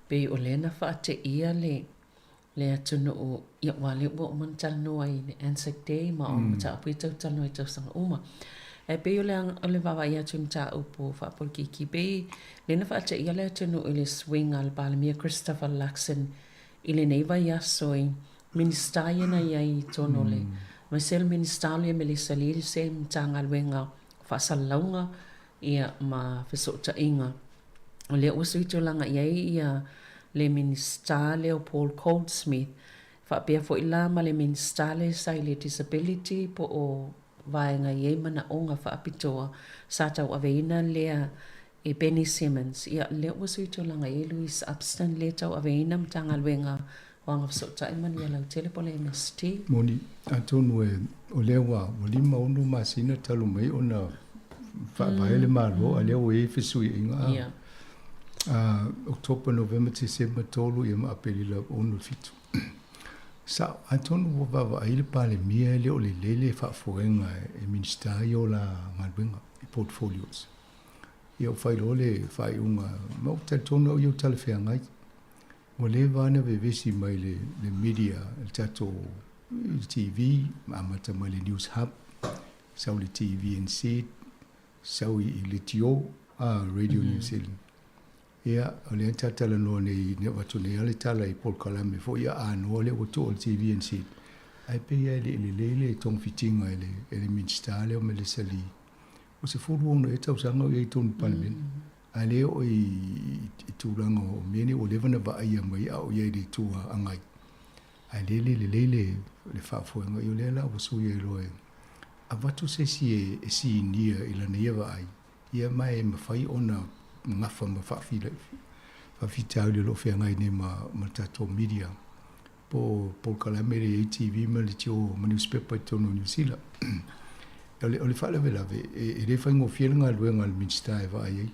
pei o lea na faateia le le atunuu ia aua lea ua uma ona talanoa i le Anzac Day ma o mataupu ia tau talanoa i tausaga uma. Ae pei o le o le vaavaai atu i mataupu faapolokiki pei lea na faateia le atunuu i le suiga a le Palemia Christopher Luxon i lenei vaiaso i Minisita ia na i ai i totonu o le aemaise le Minisita o le Melissa Lee le se Matagaluega o Faasalalauga ia ma Fesootaiga. O lea ua sui tulaga i ai ia le Minisita lea o Paul Goldsmith faapea foi la ma le Minisita lea sa i le Disability po o vaega i ai manaoga faapitoa sa tauaveina lea e Benny Simmons. Ia, lea ua sui tulaga i ai Louise Upston lea tauaveina Matagaluega o Agafesootai ma Manuia Lautele po o le MST. Moni, atonu e, o lea ua, ua 56 masina talu mai ona faavae le Malo, a lea ua i ai fesuiaiga a. Ia. A, October, November, December, 3 ia ma Aperila 6, 7. Sao, atonu ua vaavaai le Palemia e le o lelei le faafoega e Minisita ia o la galuega i portfolios. Ia ua fai loa le faaiuga, ma ou te talitonu au ia ua talafeagai. Ua leva lava ona vevesi mai le, le media, le tatou i le TV, amata mai le News Hub, sau le TVNZ, sau i, i le tio, a Radio New Zealand. Ia, o lea ta talanoa nei, ne avatu nei lava le tala i polokalame foi ia anoa lea ua tuu e le TVNZ. Ae pei lava e le i lelei le togafitiga e le, e le Minisita lea o Melissa Lee. Ua 16 ea tausaga o i ai i totonu o le Palemene, ae le oo i tulaga o mea nei ua leva ona vaaia mai a o i ai i le itu agai. Ae le le lelei le faafoega, ia o lea la ua sui ai loa e avatu se isi e sinia i lana ia vaai, ia ma e mafai ona gafa ma faafitauli o lo o feagai nei ma le tatou media po o polokalame le ATV ma le tio ma newspaper i totonu o Niu Sila. O le, o le faalavelave, e, e le faigofie le galuega a le Minisita e vaai ai.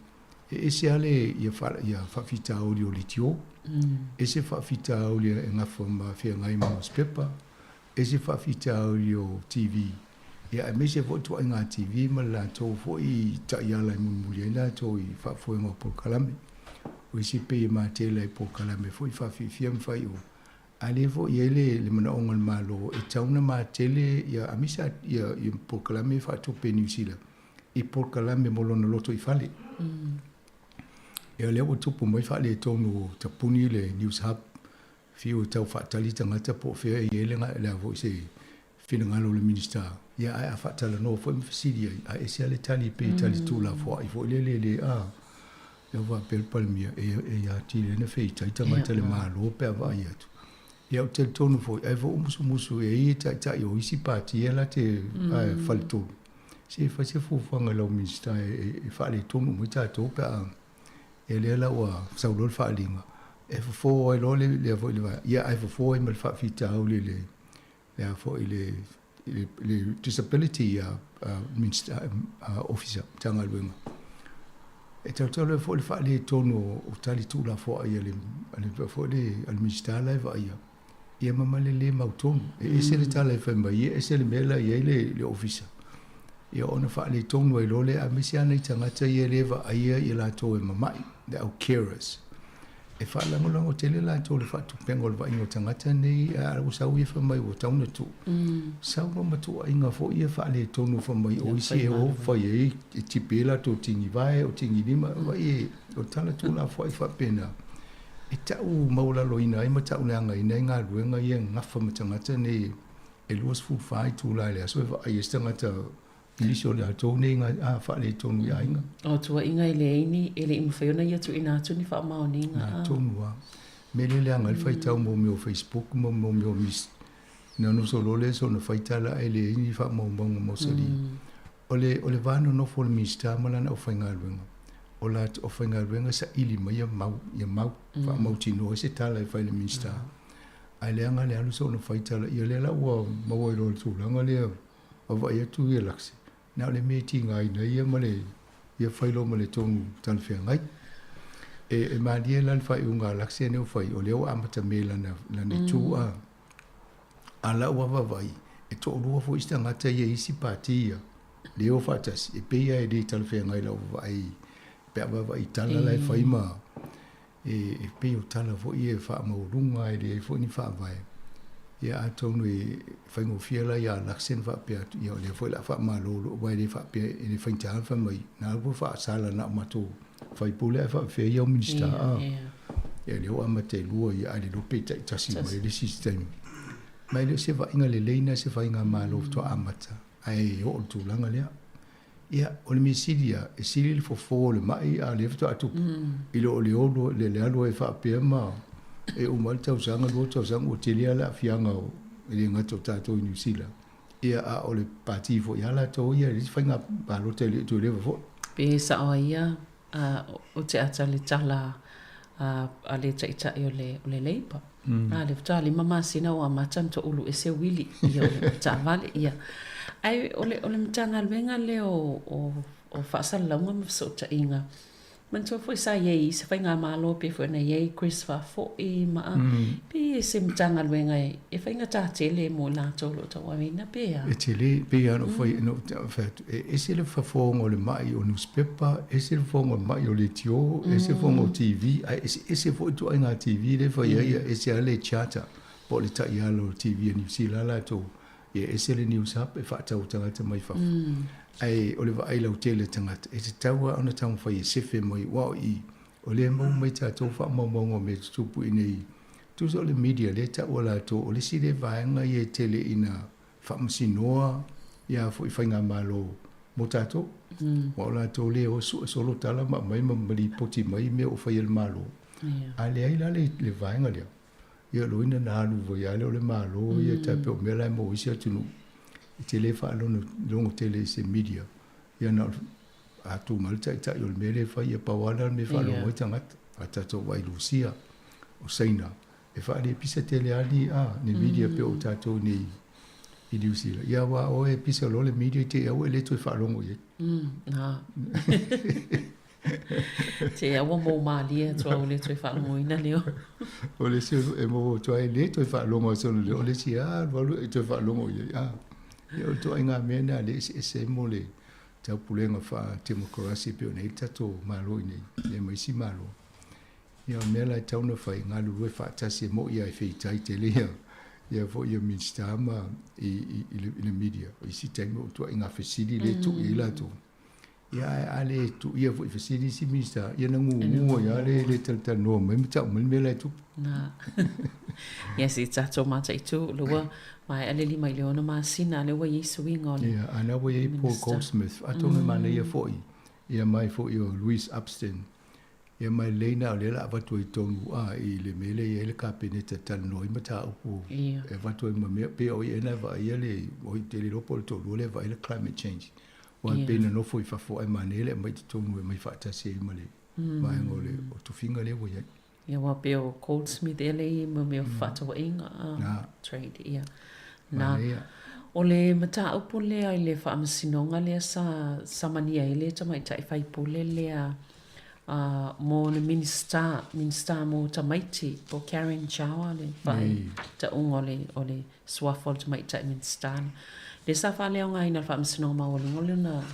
E ese lava le, ia, fa, ia faafitauli o le tio, ese faafitauli e gafa ma feagai ma newspaper, ese faafitauli o TV, ia aemaise foi ituaiga TV ma le latou foi taiala e mulimuli ai latou i faafoega o polokalame. O isi pei e matela i polokalame foi faafiafia ma faaiu, a lea foi e i ai le, le manaoga o le Malo e tatau ona matele ia aemaise ia, ia polokalame faatupe i Niu Sila i polokalame mo lona lotoifale. Ia lea ua tupu mai faaletonu o tapuni le News Hub Fiu e tau faatali tagata po o fea e i ai le le a foi se finagalo o le Minisita, ia ae a faatalanoa foi ma fesili ai, a ese lava le tali pei e tali tuulafoai foi lele e le a ia faapea le Palemia e e atili ai ona feitai tagata i le Malo pe a vaai atu. Ia ou te talitonu foi, ai foi o musumusu e ai taitai o isi pati ia la te faletolu, se i fai se fuafuaga i lau Minisita e faaletonu uma ai tatou pe a Ia lea la ua sau loa le faaaliga, e fofo ai loa le, lea foi le vaega, ia ae fofo ai ma le faafitauli i le, le a foi le, le, le disability Minister, Officer, Matagaluega. E tautalo ai foi le faaletonu o tali tuulafoai a le, a le, foi le, a le Minisita la e vaaia, ia ma ma le lē mautonu. E ese le tala e fai mai ai, ese le mea la e i ai le, le ofisa. Ia ona faaletonu ai loa lea, aemaise lava nai tagata ia e le vaaia i latou e mama'i, le au carers. E faalagolago tele latou i le faatupega o le vaaiga o tagata nei, a ua sau ia fai mai ua tatau ona tuu. Sau loa ma tuuaiga foi ia faaletonu fai mai o isi e o fai ai e tipi ai latou tinivae o tinilima, vaai o tala tuulafoai faapena. E tau maualaloina ai ma tau leagaina ai galuega ia e gafa ma tagata nei e 24 itula i le aso e vaai ai se tagata i nisi o latou nei a faaletonu i aiga. O tuuaiga e leai ni, e le i mafai ona ia tuuina atu ni faamaoniga. Na tonu lava. Mea lea leaga ai le faitau mo mea o Facebook ma mo mea o mis, na nofo loa lea soona fai tala ae leai ni faamaumauga mausali. O le, o le va nonofo o le Minisita ma lana aufaigaluega, o la aufaigaluega saili mai ia mau, ia mau, faamautinoa ai se tala e fai e le Minisita. Ae leaga le alu soona fai tala, ia lea la ua maua ai loa le tulaga lea, vaavaai atu ia Laks, na o le mea e tigaina ai ia ma le, ia fai loa ma le tonu talafeagai. E, e malie la le faaiuga a Laks ia nei ua fai, o lea ua amatamea i lana, lana itu a, a la ua vaavaai, E toalua foi isi tagata ia i isi pati ia, le o faatasi, e pei lava e le talafeagai i lau vaavaai pe a vaavaai i tala la e fai ma e pei o tala foi ia e faamaualuga e leai foi ni faavae. Ia atonu e faigofie la ia Luxon faapea atu, ia o lea foi o le a faamalo loa aua e le faapea e le faigata ona fai mai, na ala foi faasala na o matou faipule ae faapefea ia au Minisita a. Ia lea ua amata e lua ia ae le iloa pe taitasi mai le isi i se taimi. Ma e le o se vaaiga lelei lena i se faigamalo faatoa amata ae oo i le tulaga lea. Ia, o le mea sili lava, e sili le fofo o le mai a o lea faatoa tupu, i lo le olo, le alu ai faapea ma e uma ai le tausaga, lua tausaga ua tele lava le aafiaga o, e le gata o tatou i Niu Sila, ia a o le pati foi lava latou ia i le isi faiga palota e le o toe leva foi. Pe sao ai ia o te ata le tala a le taitai o le, o le Labour. A le faatoa 5 masina ua amata ona toulu ese uili ia o le taavale ia. Ae o le, o le Matagaluega lea o, o, o Faasalalauga ma Fesootaiga, Manatua foi sa i ai i se faigamalo pei foi ona i ai Chris Faafoi ma pei e se Matagaluega e faigata tele mo i latou o lo o tauaveina pe a? E tele, pei lava ona ou fai, ona ou fai atu, e ese le fofoga o le mai o nusipepa, ese le fofoga o le mai o leitio, ese le fofoga o TV, ae eseese foi ituaiga TV lea e fai ai, e ese lava le charter po o le taiala o le TV a Niu Sila latou, ia e ese le News Hub e faatau i tagata mai fafo. Ae o le vaai lautele a tagata, e tatau lava ona taumafai e sefe mai, aua o i, o lea e maua mai tatou faamaumauga o mea e tutupu i inei. Tusa o le media lea e taua latou, o le isi lea vaega ia e tele ina faamasinoa ia foi faigamalo mo tatou. Aua o latou lea e o sue solo tala ma aumai ma lipoti mai mea o fai e le Malo. A leai la le vaega lea, Ia loina na alu foi lava lea o le Malo ia tai pei o mea la e maua i isi atunuu e te le faalogo tele i se media ia na o le a tu mai le taitai o le mea lea e fai ia pau lava lea o le mea e faalogo ai tagata. A tatou vaai i Rusia, o Saina, e faalepisa tele lava ni a ni media pei o tatou nei i Niu Sila. Ia aua o oe e pisa loa le media te i aua e le toe faalogo i ai. Te aua mou mālie atu au le toe faalogoina leo. O le isi e maua atu ai le toe faalogo atu ona leo, o le isi alu alu e toe faalogo i ai. Ah, ia o le ituaiga mea lena lea e eseese ai mo le taupulega faa-temokarasi pei ona i ai le tatou Malo i inei, ia ma isi Malo. Ia o le mea la e tatau ona fai, galulue faatasi e mo'i lava e feitai tele ia ia foi ia Minisita ma i, i, i, le, i le media. O isi taimi o ituaiga fesili lea e tuu i ai latou. Ia ae a le tuuia foi i fesili isi Minisita, ia na gugu ai lava le le talatalanoa mai ma tau mai le mea la e tupu. Na. Ia se i tatou mataitu, o lea ua maea le 5 i le 6 masina, lea ua i ai suiga o le Ia, a na ua i ai Paul Goldsmith, atonu e manaia foi, ia mai foi o Louise Upston, Ia ma e lelei na o lea o le a avatu ai tonu a i le mea lea e i ai le Kapeneta e talanoa ai mataupu e avatu ai ma mea pei o ia na e vaaia le oi te le iloa po o le toalua lea e vaaia le climate change aua e pei na nofo i fafo ae manaia le aumai i totonu e aumai faatasi ai ma le vaega o le o tofiga lea ua i ai. Ia aua pei o Goldsmith ea lea e i ai ma mea o fefaatauaiga a trade ia. Na. O le mataupu lea i le faamasinoga lea sa samania ai le tamaitai faipule lea A mo le Minisita, Minisita mo tamaiti, po Karen Chau le faitauga o le, o le suafa o le tamaitai Minisita lea. Lea sa faaleaogaina e le Faamasinoga Maualuga o lona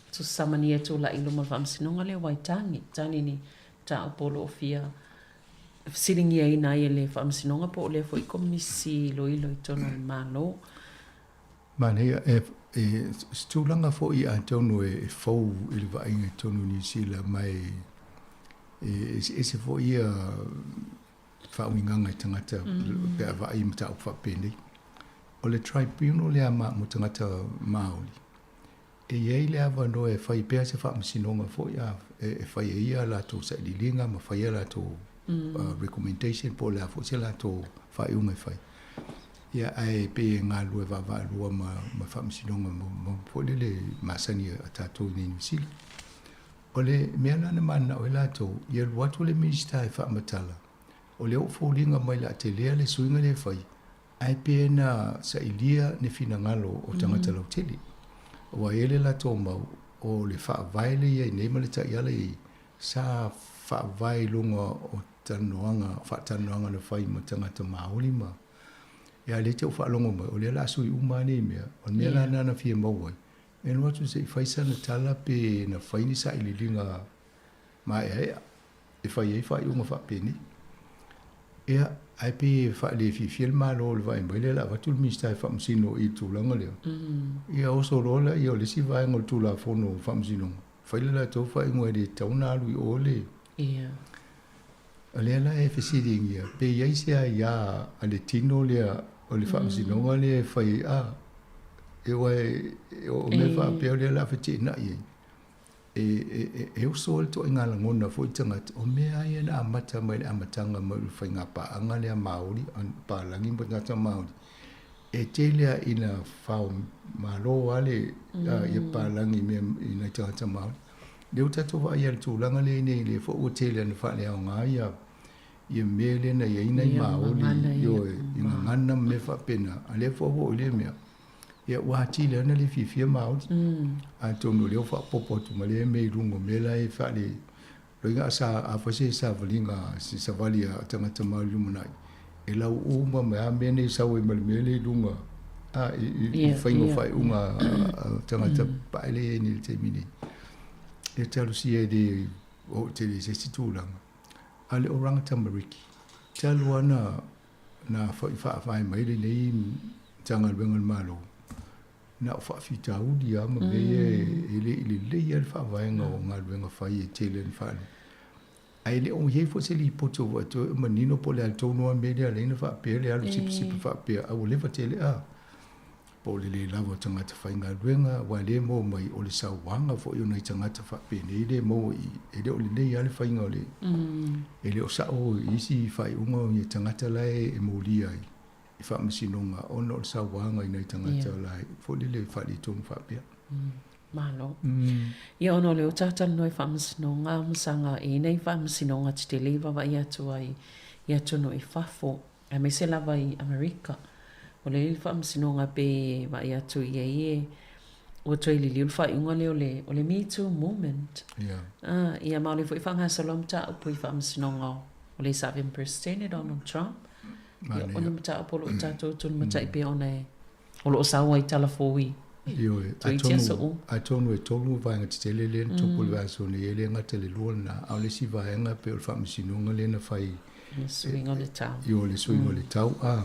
samania e tulai i luma o le Faamasinoga lea Waitangi, tali ni mataupu o lo o fia fesiligiaina ai e le Faamasinoga po o lea foi Komisi Iloilo i totonu o le Malo. Manaia, e, e, se tulaga foi atonu e, e fou i le vaaiga i totonu o Niu Sila, ma e, e eseese foi ia faauigaga i tagata pe a vaai i mataupu faapenei. O le tribunal lea ma, mo tagata Māori, e i ai le avanoa e fai pea se faamasinoga foi a, e, e fai ai a latou sailiiliga ma fai a latou recommendation po o le a foi se latou faaiuga e fai. Ia, ae pei e galulue vaavaalua ma, ma faamasinoga ma, ma foi lele masani a tatou i nei Niu Sila. O le mea la na mananao ai latou, ia alu atu le Minisita e faamatala, o lea ua foliga mai o le a telea le suiga lea e fai, ae pe na sailia ni finagalo o tagata lautele. Aua e i ai le latou mau, o le faavae lea i ai nei ma le taiala i ai, sa faavae i luga o talanoaga, faatalanoaga na fai ma tagata Māori ma. Ia, a o lea e te ou faalogo mai, o lea o le a sui uma lava nei mea. O le mea la lena na fia maua ai, e alu atu se i fai sana tala pe na fai ni sailiiliga maeaea e fai ai faaiuga faapenei. Ia, ae pei e faalefiafia le Malo i le vaai mai lea o le a avatu le Minisita e faamasino i le tulaga lea. Ia oso loa lea o le isi vaega o le Tulafono o Faamasinoga, fai le latou faaiuga e le tatau ona alu i o le. O lea la e fesiligia pe i ai se aia a le tino lea o le Faamasinoga lea e fai ai, a, aua o mea faapea o lea o le a feteenai ai. E oso ai le ituaiga lagona foi le tagata, o mea lava ia na amata mai le amataga mai o le faiga paaga lea a Māori, a papalagi ma tagata Māori, e tele lava ina fao malo lava le ia papalagi i mea i nai tagata Māori. Lea ua tatou vaai i le tulaga lea i nei, lea foi ua tele ina faaleaoga ia ia mea lea na i ai nai Māori, ioe, i gagana ma mea faapena, a lea foi ua oo i lea mea. Ia, ua atili ai ona le fiafia Māori. Atonu o lea ua faaopoopo atu ma lea mea i luga o mea la e faale... Loiga a sa, a fai se savaliga, se savali a tagata Māori lumanai, e lau uma mai lava mea nei e sau ai ma le mea lea i luga, a, i i faiga o faaiuga a tagata paele ia i nei i le taimi nei. E talosia e le oo tele i se isi tulaga. A le Oranga Tamariki, talu lava na na faavae mai lenei Matagaluega a le Malo, na o faafitauli lava ma mea ia e le i lelei lava le faavaega o galuega fai e tele ina faaalu. Ae le o i ai foi se lipoti o vaai atu e manino po o le a tonu lava le mea lea e ala ai ona faapea le alu sipisipi faapea a ua leva tele a. Po o le le lava o tagata faigaluega, aua o lea e maua mai o le sauaga foi o nai tagata faapenei lea e maua i i, e le o lelei lava le faiga o le, e le o sao i isi faaiuga o tagata la e molia ai i faamasinoga ona o le sauaga i nai tagata la e foi lele e faaletonu faapea. Malo. Ia ona o lea ua talanoa i faamasinoga ma saga i nei faamasinoga tetele i vaavaai atu ai i atunuu i fafo. Aemaise lava i Amerika. O lea le faamasinoga pei e vaai atu i ai e ua toe liliu le faaiuga lea o le, o le Me Too Movement. Yeah. Ah, ia ma o lea foi faagasolo mataupu i faamasinoga o le sa avea ma Peresetene Donald Trump. Ia, o ni mataupu o lo o tatou tulimatai pea ona e o lo o sau ai tala fou i Ioe, atonu, atonu e tolu vaega tetele lea na tupu i le vaiaso nei, e le gata i le lua lena, a o le isi vaega pei o le faamasinoga lea na fai Le suiga o le tau. Ioe, le suiga o le tau, a.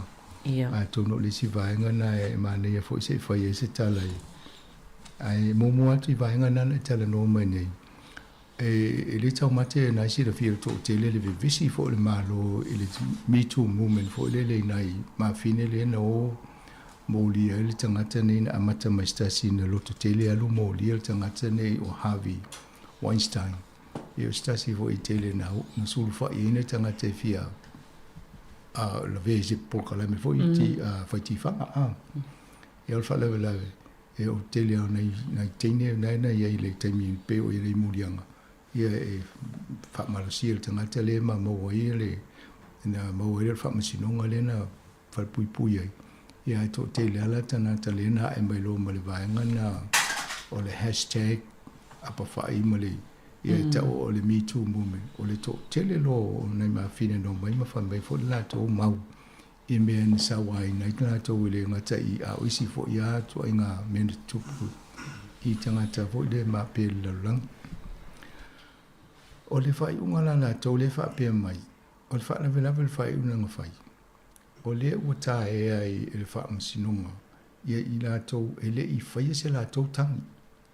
Atonu o le isi vaega lena e manaia foi se i fai ai se tala i, ae muamua atu i vaega na na e talanoa mai nei, E le taumate na e silafia e le toatele le vevesi foi o le Malo i le Me Too Movement foi lele i nai mafine lea na o molia ai le tagata nei na amata mai se tasi na loto tele alu molia le tagata nei o Harvey Weinstein. Ia o se tasi foi tele na, na sulufai ai nai tagata e fia a lavea i se polokalame foi mm. ti, a, fai tifaga. A. Ia o le faalavelave, E o tele o nai, nai teine nae na iai le taimi pei o ia muliaga, ia e faamalosia le tagata lea ma maua ai le, na maua ai le faamasinoga lea na falepuipui ai. Ia ae toatele lava la tagata lea na ae mai loa ma le vaega na o le hashtag apawhai ma le, ia e tau o le Me Too movement. O le toatele loa o nai mafine na omai ma fai mai foi le latou mau i mea na sauaina ai latou e le gata i a o isi foi a ituaiga mea na tutupu i tagata foi lea ma pea i le lalolagi. O le faaiuga la latou lea e faapea mai, o le faalavelave o le faaiuga na fai, o lea ua taea ai e le Faamasinoga ia i latou e le i faia se latou tagi,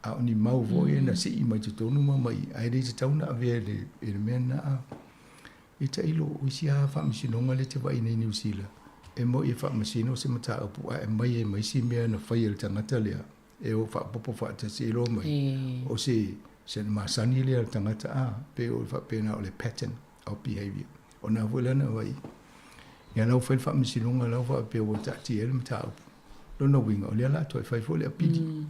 a o ni mau foi na sii mai totonu ma mai, ae le tatau ona avea i le mea lena. I tailo, o isi lava faamasinoga lea e te vaai nei i Niu Sila, e moi e faamasino se mataupu ae aumai ai ma isi mea na fai e le tagata lea e o faaopoopo faatasi ai loa mai, o se se masani lea a le tagata, a, pei o le faapena o le pattern of behavior. O na foi la na vaai, ia la ua fai le faamasinoga la ua faapea ua taatia ai le mataupu. Lona uiga, o lea o le a toe fai foi le apili.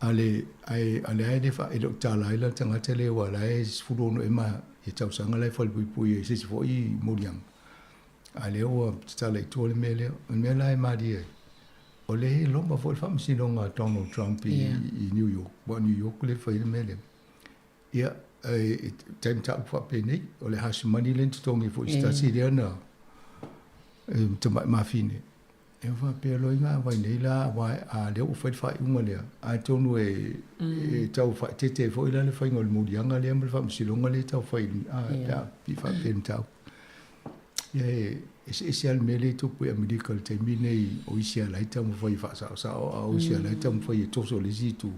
A le, ae, a lea e le fa, e le o tala ai la le tagata lea aua o la e 16 ea ma ia tausaga la e falepuipui ai i se isi foi moliaga. A lea ua tatala i tua le mea lea. O le mea la e malie ai, o lea e loma foi le faamasinoga a Donald Trump i, yeah. i New York. Aua o New York lea e fai ai le mea lea. Ia, e tai mataupu faapenei, o le hush money lea na totogi foi i se tasi lea na, E tamai mafine. E faapea loa iga vai nei la aua a lea ua fai le faaiuga lea, atonu e e tau faaeteete ai foi la le faiga o le moliaga lea ma le faamasinoga lea e tau fai a pe a pei faapea le mataupu. Ia e eseese lava le mea lea e tupu i Amerika i le taimi lenei, o isi lava la e taumafai e faasaosao a o isi lava la e taumafai e toso i le isi itu.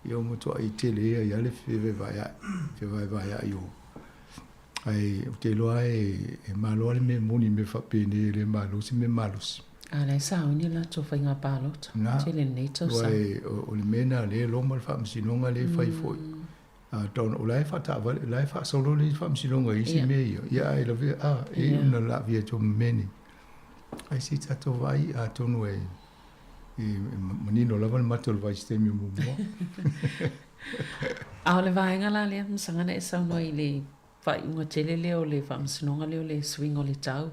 Ia ua matuai tele ai lava le fevaevaea'i, fevaevaea'i o Ae ou te iloa e malo lava le mea moni i mea faapenei, e le malo se mea malosi. A la e sauni le latou faiga palota tele i lenei tausaga. Aua o le mea lena o lea e loma le faamasinoga lea e fai foi. Atonu o la e faataavale, o la e faasolo le faamasinoga i isi mea ia, ia ae lavea, a, e iu ina laavia atu ma mea nei. Ae se i tatou vaai, atonu e manino lava le mata o le vai i se taimi o muamua. A o le vaega la lea, masaga na e saunoa i le faaiuga tele lea o le faamasinoga lea o le suiga o le tau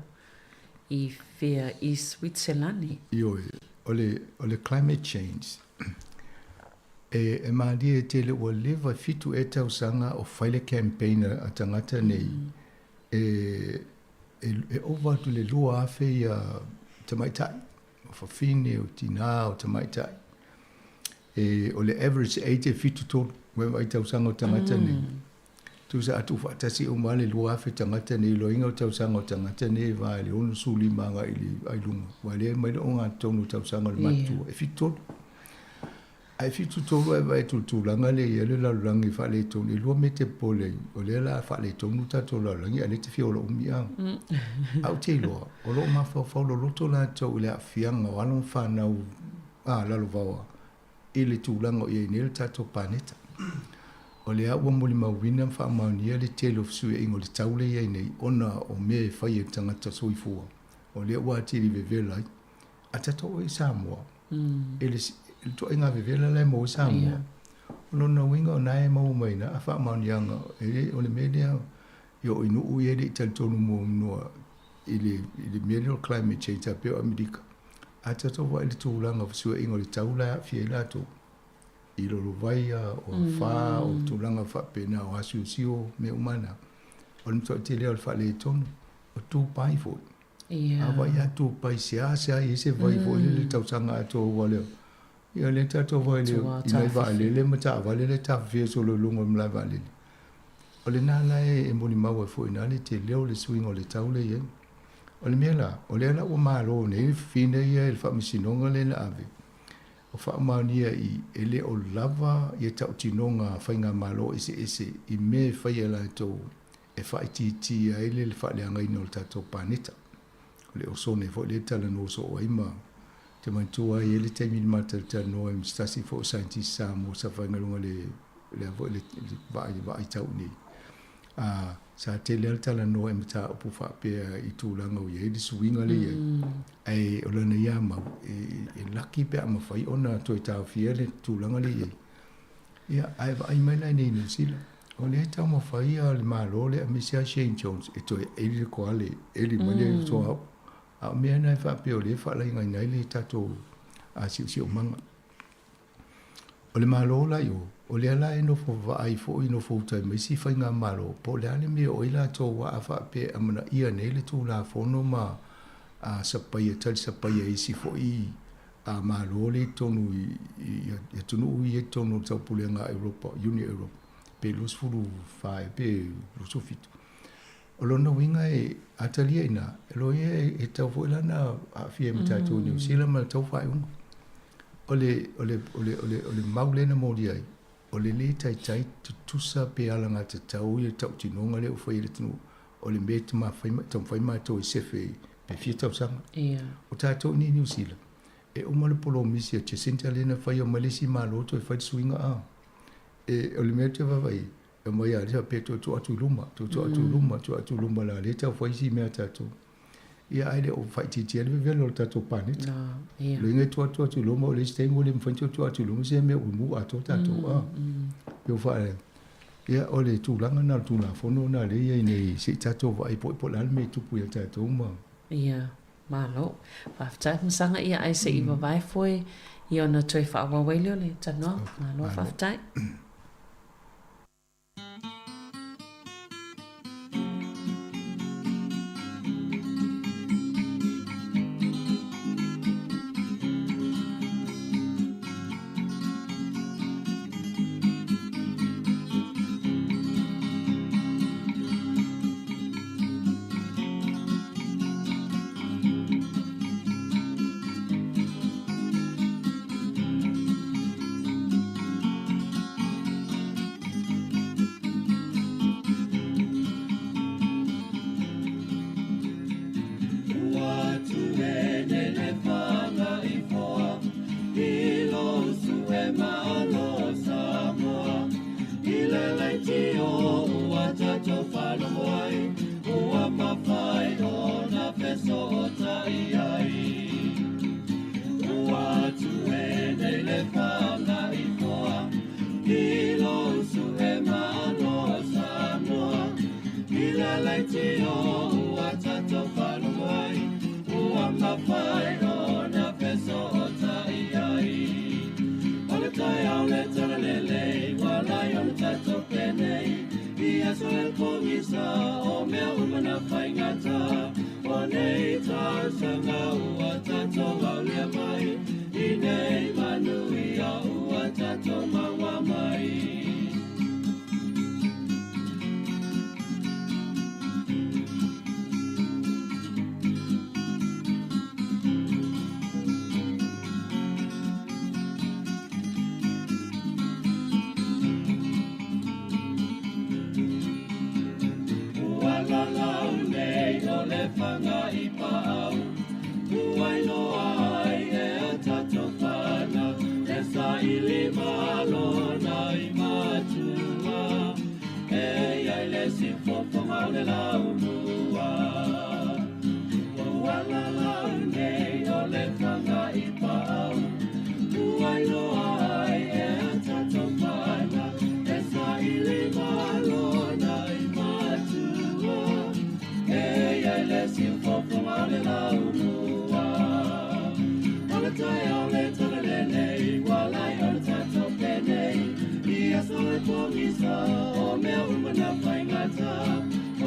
i fea i Switselani. Ioe, o le, o le climate change, e, e malie tele ua leva e fitu ea tausaga o fai le campaign a tagata nei, e, e, e ova atu i le 2,000 ia tamaitai, o fafine, o tinā, o tamaitai. E, o le average age e 73, ua e vaai tausaga o tagata nei. Tusa a tuufaatasi uma lava le 2,000 tagata nei, loiga o tausaga o tagata nei e va i le 65 agai i le ai luga, aua o lea e aumai le ogatotonu o tausaga o le matutua, e 73. Ae 73 ae vaai atu i le tulaga lea e i ai le lalolagi faaletonu, e lua mea e te popole ai, o lea o le a faaletonu le tatou lalolagi a o lea e te fia ola umi a. Ae ou te iloa, o lo o mafaufau loloto latou i le aafiaga o alo ma fanau a lalovaoa i le tulaga o i ai nei le tatou paneta. O lea ua molimauina ma faamaonia le tele o fesuiaiga o le tau lea e i ai nei ona o mea e fai e le tagata soifua, o lea ua atili vevela ai. A tatou o i Samoa, e le ituaiga vevela la e maua i Samoa, o lona uiga o na e maua mai na a faamaoniaga, e o le mea lea e oo i nuu ia e le i talitonu muamua i le mea lea o le climate change a pei o Amerika. A tatou vaai i le tulaga o fesuiaiga o le tau la e aafia ai latou i lolovaia, o afa, o tulaga faapena, o asiosio, mea uma na, o le matuai tele lava o le faaletonu. O Dubai foi. A vaai ia Dubai, seasea i ai se vai foi lele i le tausaga atoa ua lea. Ia lea tatou vaai i nai vaalele ma taavale lea e tafafia solo i luga o le malae vaalele. O lena la e molimau ai foi i ina le tele o le suiga o le tau lea e i ai. O le mea la, o lea la ua malo nei le fafine ia i le faamasinoga lea na ave, o faamaonia i e le o lava ia tautinoga a faigamalo eseese i mea e fai e latou e faaitiitia ai le faaleagaina o le tatou paneta. O le osone foi lea e talanoa soo ai ma te manatua ai e i ai le taimi na matou talanoa ai ma se tasi foi o scientist Samoa sa faigaluega i le lea foi le vaai vaai tau i nei. A sa tele lava le talanoa i mataupu faapea i tulaga o i ai le suiga lea i ai. Ae o lana ia mau, e laki pe a mafai ona toe taofia le tulaga lea i ai. Ia, ae vaai mai la i nei i Niu Sila, o lea e taumafai lava le Malo lea aemaise lava Shane Jones e toe eli le koale, eli mai le suauu. A o mea na e faapea o lea e faalaegaina ai le tatou siosiomaga. O le Malo la i o, o lea la e nofo vaai foi, nofo uta ai ma isi faigamalo, po o le a le mea o ai latou a faapea e amanaia nei le Tulafono ma sapaia, talisapaia e isi foi Malo lea i totonu i atunuu ia i totonu o le Taupulega a Europa, Union Europe, pe 24 ea pe 27. O lona uiga e a talia i ina, e loia e tatau foi la ona aafia ai ma tatou i Niu Sila ma le tau faaiuga. O le, o le, o le, o le, o le mau lea na molia ai, o le lē taitai tutusa pe alagatatau ia tautinoga lea ua fai e le atunuu, o le mea e taumafai matou e sefe pe fia tausaga. O tatou i nei i Niu Sila, e uma le polomisi a Jacinda lea na fai, omai le isi Malo toe fai le suiga a. E, o le mea ou te vaavaai i ai, E omai lava lea faapea toe tuu atu i luma, toe tuu atu i luma, tuu atu i luma la lea tau fai isi mea a tatou. Ia ae le o faaitiitia le vevela o le tatou paneta. Loiga e tuu atu atu i luma o le isi taimi ua le mafai ona toe tuu atu i luma se mea ua mu atoa tatou a. Pei o faa ia o le tulaga lena o le Tulafono lena lea e i ai nei se i tatou vaai po o le a le mea e tupu ia tatou ma Ia, malo. Faafetai Masaga, ia ae se i vavae foe ia ona toe faaauau ai lea o le talanoaga. Malo faafetai. le fanga i foa I lo usu e malo Samoa I le leitio ua tatou faalogo ai Ua mafai ona fesootai ai O le taeao le talalelei Ua lai ona tatou penei I aso e pogisa o mea uma na faigata O nei tausaga ua tatou aulia mai I nei manuia ua tatou maua mai Ua lalau nei o le fanga i paau Ua iloa ai e a tatou fanau E saili malo nai matua E iai le siufofoga o le laumua Ua lalau nei o le fanga i paau Ua iloa ai e a tatou fanau E saili malo nai matua E iai le siufofoga o le laumua O le taeao le talalelei Ua lai ona tatou penei I aso e pogisa o mea uma na faigata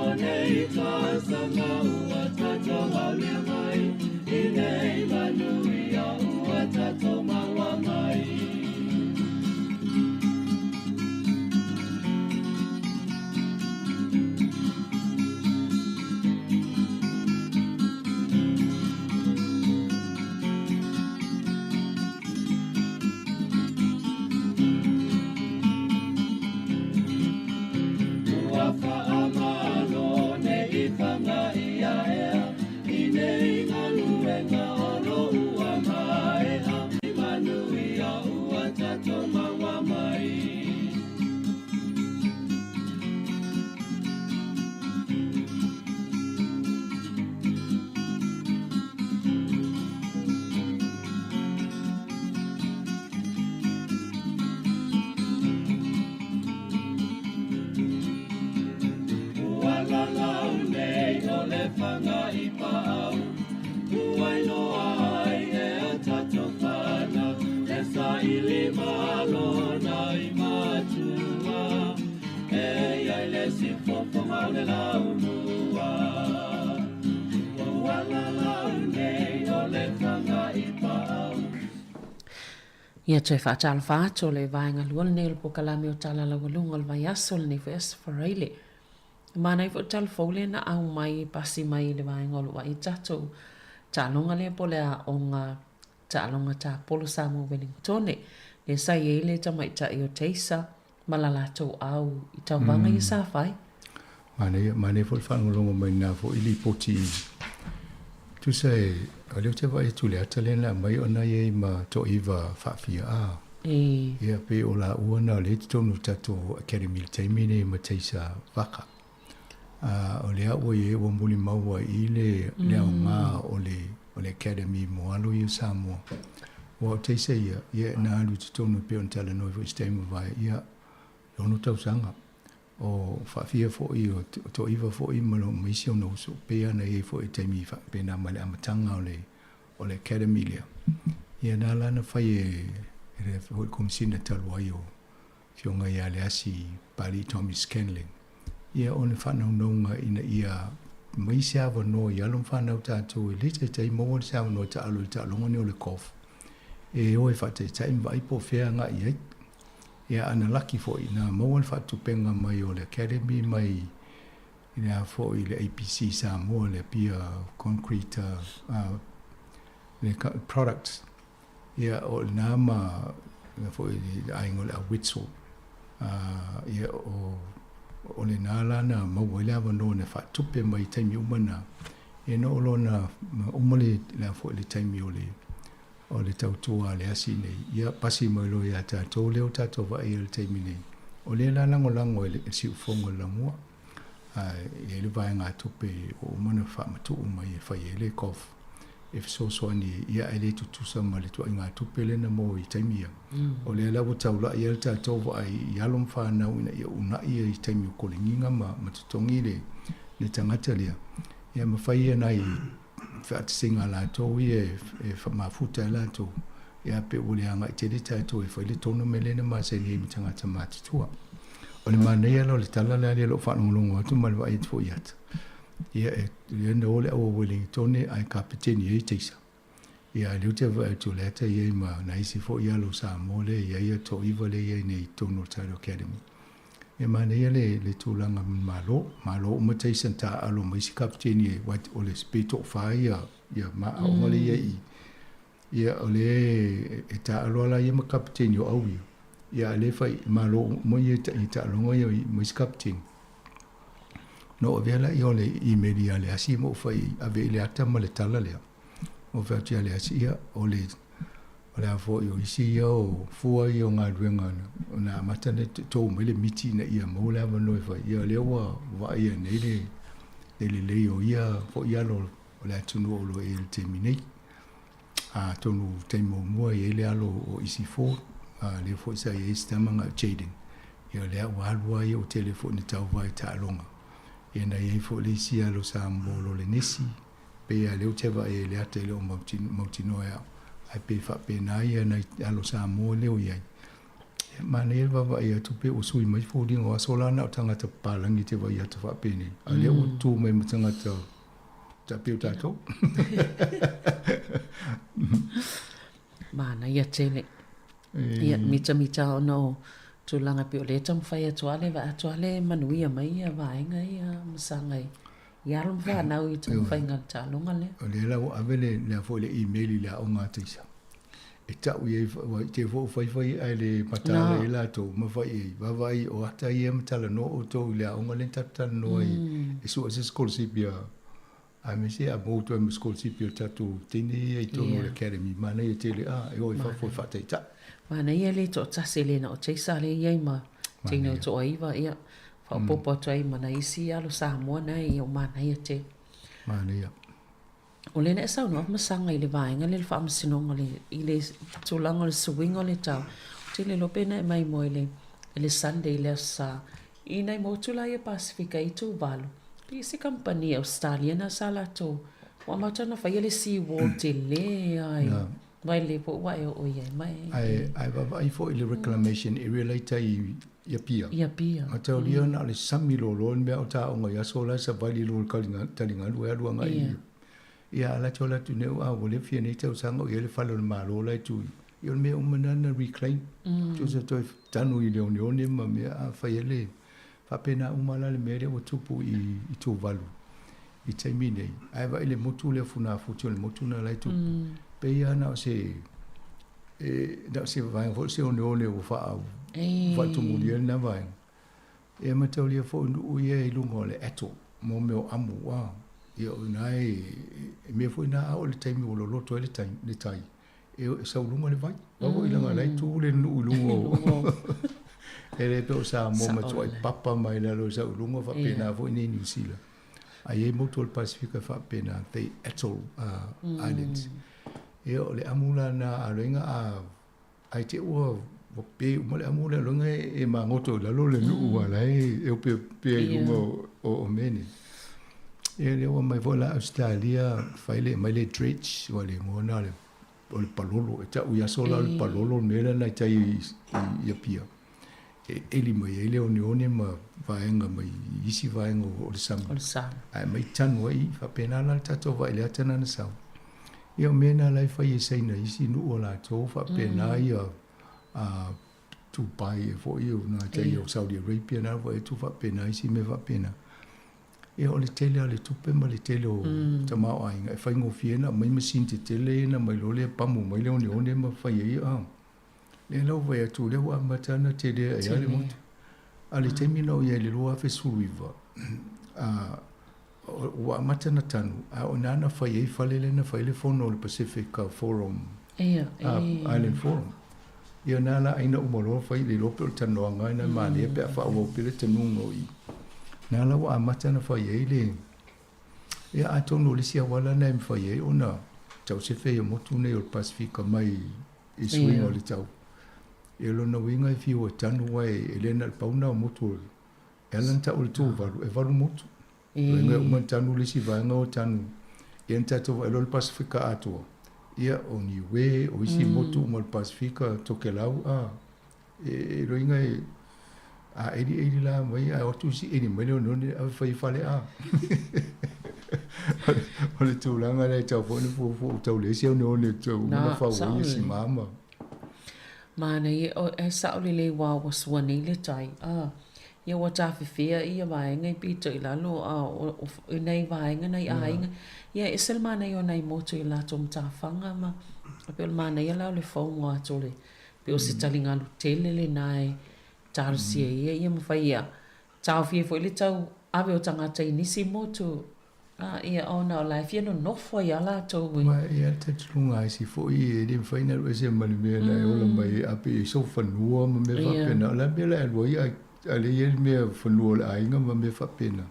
O nei tausaga ua tatou aulia mai I nei manuia ua tatou maua mai Ua faamalo nei fanga ia ea I nei galuega o lo ua maea I manuia ua tatou maua mai Ua lalau nei o le fanga i paau Ua iloa ai e a tatou fanau E saili malo nai matua E iai le siufofoga o le laumua Ua lalau nei o le fanga i paau Ia toe faatalofa atu o le vaega lua lenei o le polokalame o Tala Laualuga o le vaiaso lenei foi Aso Faraile. E manaia foi le tala fou lea na aumai e pasi mai i le vaega o lo o vaai tatou taaloga lea po o le aoga taaloga tapolo Samoa Wellingtone lea sa i ai le tamaitai o Taser ma la latou au i tauvaga ia sa fai. Manaia, manaia foi le faalogologo mai i lena foi lipoti. Tusa e, o lea ou te vaai atu i le ata lea na aumai ona e i ai ma Toaiva Faafia a. E. Ia, pei o laua na o lea e i totonu o le tatou Academy i le taimi lenei ma Taser Vaka. A, o lea ua i ai ua mulimau ai i le, le aoga o le, o le Academy mo alo ia o Samoa. Aua o Taser ia, ia na alu i totonu e pei ona talanoa foi i se taimi ua mavae, ia, e 6 tausaga. O Faafia foi, o Toaiva foi ma ma isi ona uso, pei lava ona i ai foi i taimi faapena mai le amataga o le, o le Academy lea. Ia na la na fai e, e le foi Komesina talu ai o Afioga ia Leasi Papalii Tommy Scanlan. Ia o le faanaunauga ina ia mai se avanoa i alo ma fanau tatou e le taitai maua se avanoa e taalo i le taaloga lenei o le golf e o e faataitai ma vaai po o fea e agai i ai. Ia a na laki foi na maua le faatupega mai o le Academy mai i le a foi le APC Samoa le Apia Concrete le Products ia o lena ma le foi le aiga o le Awitzel ia o o lena la na maua ai le avanoa na faatupe mai i taimi uma na ia na oo loa na uma le a foi le taimi o le o le tautua a le asi nei, ia pasi mai loa ia tatou lea ua tatou vaaia i le taimi nei, o lea la lagolago e le siufofoga o le lamua. Ae i ai le vaegatupe ua uma ona faamatuu mai e fai ai le golf. e fesoasoani ia ae le tutusa ma le tuaiga tupe lea na maua i taimi ia. O lea la ua taulai ai le tatou vaai i alo ma fanau ina ia uunai i taimi o kolegiga ma ma totogi le le tagata lea. Ia ma fai ia nai featasega a latou ia e faamafuta ai latou, ia pe ua le agai tele tatou e fai le tournament lea na masani ai ma tagata matutua. O le manaia la o le tala lea o lo o faalogologo atu ma le vaai atu foi i ata. Ia e lea na o le aua Wellingtone ae kapeteni ai Taser. Ia a lea ou te vaai atu o lea ta i ai ma nai isi foi alo Samoa lea e i ai a Toiva lea e i ai nei i totonu o le Title Academy. E manaia le le tulaga malo, malo uma Taser na taaalo ma isi kapeteni e o le pe toafa ia ia ma aoga lea i ai i. Ia o lea e taaalo lava la ia ma kapeteni o au ia. Ia a lea e fai malo uma ia i taaloga ia ma isi kapeteni. Na ou avea lea o le email ia Leasi ma ou fai ave i le ata ma le tala lea. Ou fai atu ia Leasi, ia, o le, o le a foi o isi ia o fua ia o galuega na amata ona tou mai le miti ina ia maua le avanoa e fai. Ia o lea ua vaaia nei le, le lelei o ia foi alo o le atunuu o lo o i ai i le taimi nei. Atonu o le taimi muamua e i ai le alo o Isi Ford, a lea foi sa i ai si tama na o Jayden. Ia o lea ua alu lava ia ua tele foi ina tauva i taaloga. Ia na i ai foi le isi alo Samoa o Lolenesi, pei lava lea ou te vaai ai i le ata e le o mautinoa e au, ae pei e faapena ia nai alo Samoa lea o i ai. Ia manaia le vaavaai atu pe ua sui mai foliga o aso la na o tagata papalagi te vaai atu faapenei, a o lea ua tu mai ma tagata Ta pei o tatou. Manaia tele. Ia, mitamita ona o tulaga pei o lea e taumafai atu lava le vaai atu lava le manuia mai ia vaega ia masaga i i alo ma fanau i taumafaiga o le taaloga lea. O lea la ua ave le lea foi le email i le aoga a Taisa e tau i ai ua te foi fai fai ae le mataala ai latou ma fai i ai vaavaai o ata ia ma talanoa outou i le aoga lea na tatou talanoa ai e sue se sikolasipi a aemaise a maua atu ai ma sikolasipi a le tatou teine ia i totonu o le academy manaia tele a e o i fafo e faataitai. Manaia le toatasi le na o Taisa lea e i ai ma teine o Toaiva ia faaopoopo atu ai ma nai isi alo Samoa na ia o manaia tele. Manaia. O lea na e saunoa masaga i le vaega lea i le faamasinoga le, i le tulaga o le suiga o le tau. Ou te le iloa pe na e maimoa i le, i le Sunday i le Aso Sa, i nai motu la ia Pasefika i Tuvalu, pei se kamupani Ausitaliana sa latou, ua amata ona faia le sea wall tele lava i Vailele foi ua e oo i ai mai. Ae, ae vaavaai foi i le reclamation area la i tai i Apia. I Apia. Mataulia na o le sami loaloa le mea o taoga i aso la e savali i luga o le taliga, taligalu e alu agai i Ia, a latou alu atu nei, a ua leva fia nei tausaga o i ai le fale o le Malo la e tu i. Ia o le mea uma lena na reclaim. Tusa toe tanu i le oneone ma mea a fai ai le faapena uma la le mea lea ua tupu i, i Tuvalu i taimi nei. Ae vaai le motu lea Funafuti o le motu lena la e tupu. Pei lava na o se e, na o se vaega foi se oneone ua faa, faatumulia lena vaega. E mataulia foi nuu ia i luga o le atoll, mo mea o amu, a. Ia o ina e, e mea foi na a oo i le taimi ua loloto ai le tai, le tai, e, e sau luga le vai. Aua foi leaga la e tu le nuu i luga o e le pei o Samoa ma tuai papa mai lalo e sau i luga faapena foi nei Niu Sila. A i ai motu o le Pasefika e faapena, they atoll islands. Ia o le amu la na a loiga a Ae te ua ua pe uma le amu lea loga e magoto i lalo le nuu a la e e ope pea i luga o o mea nei. Ia lea ua mai foi la Australia fai le mai le dredge ua le igoa na le o le palolo e tau i aso la o le palolo le mea lea na tai i i Apia. E eli mai ai le oneone ma vaega mai isi vaega o le sami. O le sami. Ae mai tanu ai faapena la le tatou vaai i le ata na sau. Ia o mea na la e fai e Saina i isi nuu o latou faapena ia a Dubai e foi o na tai o Saudi Arabia na foi e tu faapena isi mea faapena. Ia o le tele o le tupe ma le tele o tamaoaiga e faigofie na aumai masini tetele na aumai loa lea pamu mai le oneone ma fai ai a. Lea la ua fai atu lea ua amata ona tele ai le motu. A le taimi na ou i ai i le 2019 a Ua amata ona tanu, a o ina na fai ai fale lea na fai ai le fono o le Pacific Forum, Island Forum. Ia na la aina uma loa fai le iloa pe o le talanoaga ina manaia pe a faaauau pea le tanuga o i. Na la ua amata ona fai ai le, ia atonu o le isi auala lena e mafai ai ona. tausefe ia motu nei o le Pasefika mai i suiga o le tau. Ia lona uiga e fiu e tanu aua e le na o le pau lena o motu o le e ala ona tau o le Tuvalu e valu motu. Vaega e uma ona tanu le isi vaega o tanu ia na tatou vaai loa le Pasefika atoa ia o Niue o isi motu uma o le Pasefika, Tokelau a e loiga e a ʻeliʻeli la mai ae o atu isi ʻeli mai le oneone ave fai i fale a. O le tulaga lea e tatau foi ona fuafua ua tau leai se oneone e tau uma ona fau ai sima ma. Manaia, e sao lelei ua ua sua nei le tai, a ia ua tafefea ia vaega i pito i lalo a o nai vaega nai aiga, ia e ese le manaia o nai motu i latou matafaga ma e pei o le manaia la o le fauga atu o le pei o se taligalu tele lena e talosia ia ia ma fai ia taofia ai foi le tau ave o tagata i nisi motu a ia ona o la e fia nonofo ai a latou i. Aua e i ai le talitonuga a isi foi e le mafai ona alu ese ma le mea na e ola mai ai a pei e sou fanua ma mea faapena. O le a le mea o le a e alu ai a lea e i ai le mea fanua o le aiga ma mea faapena.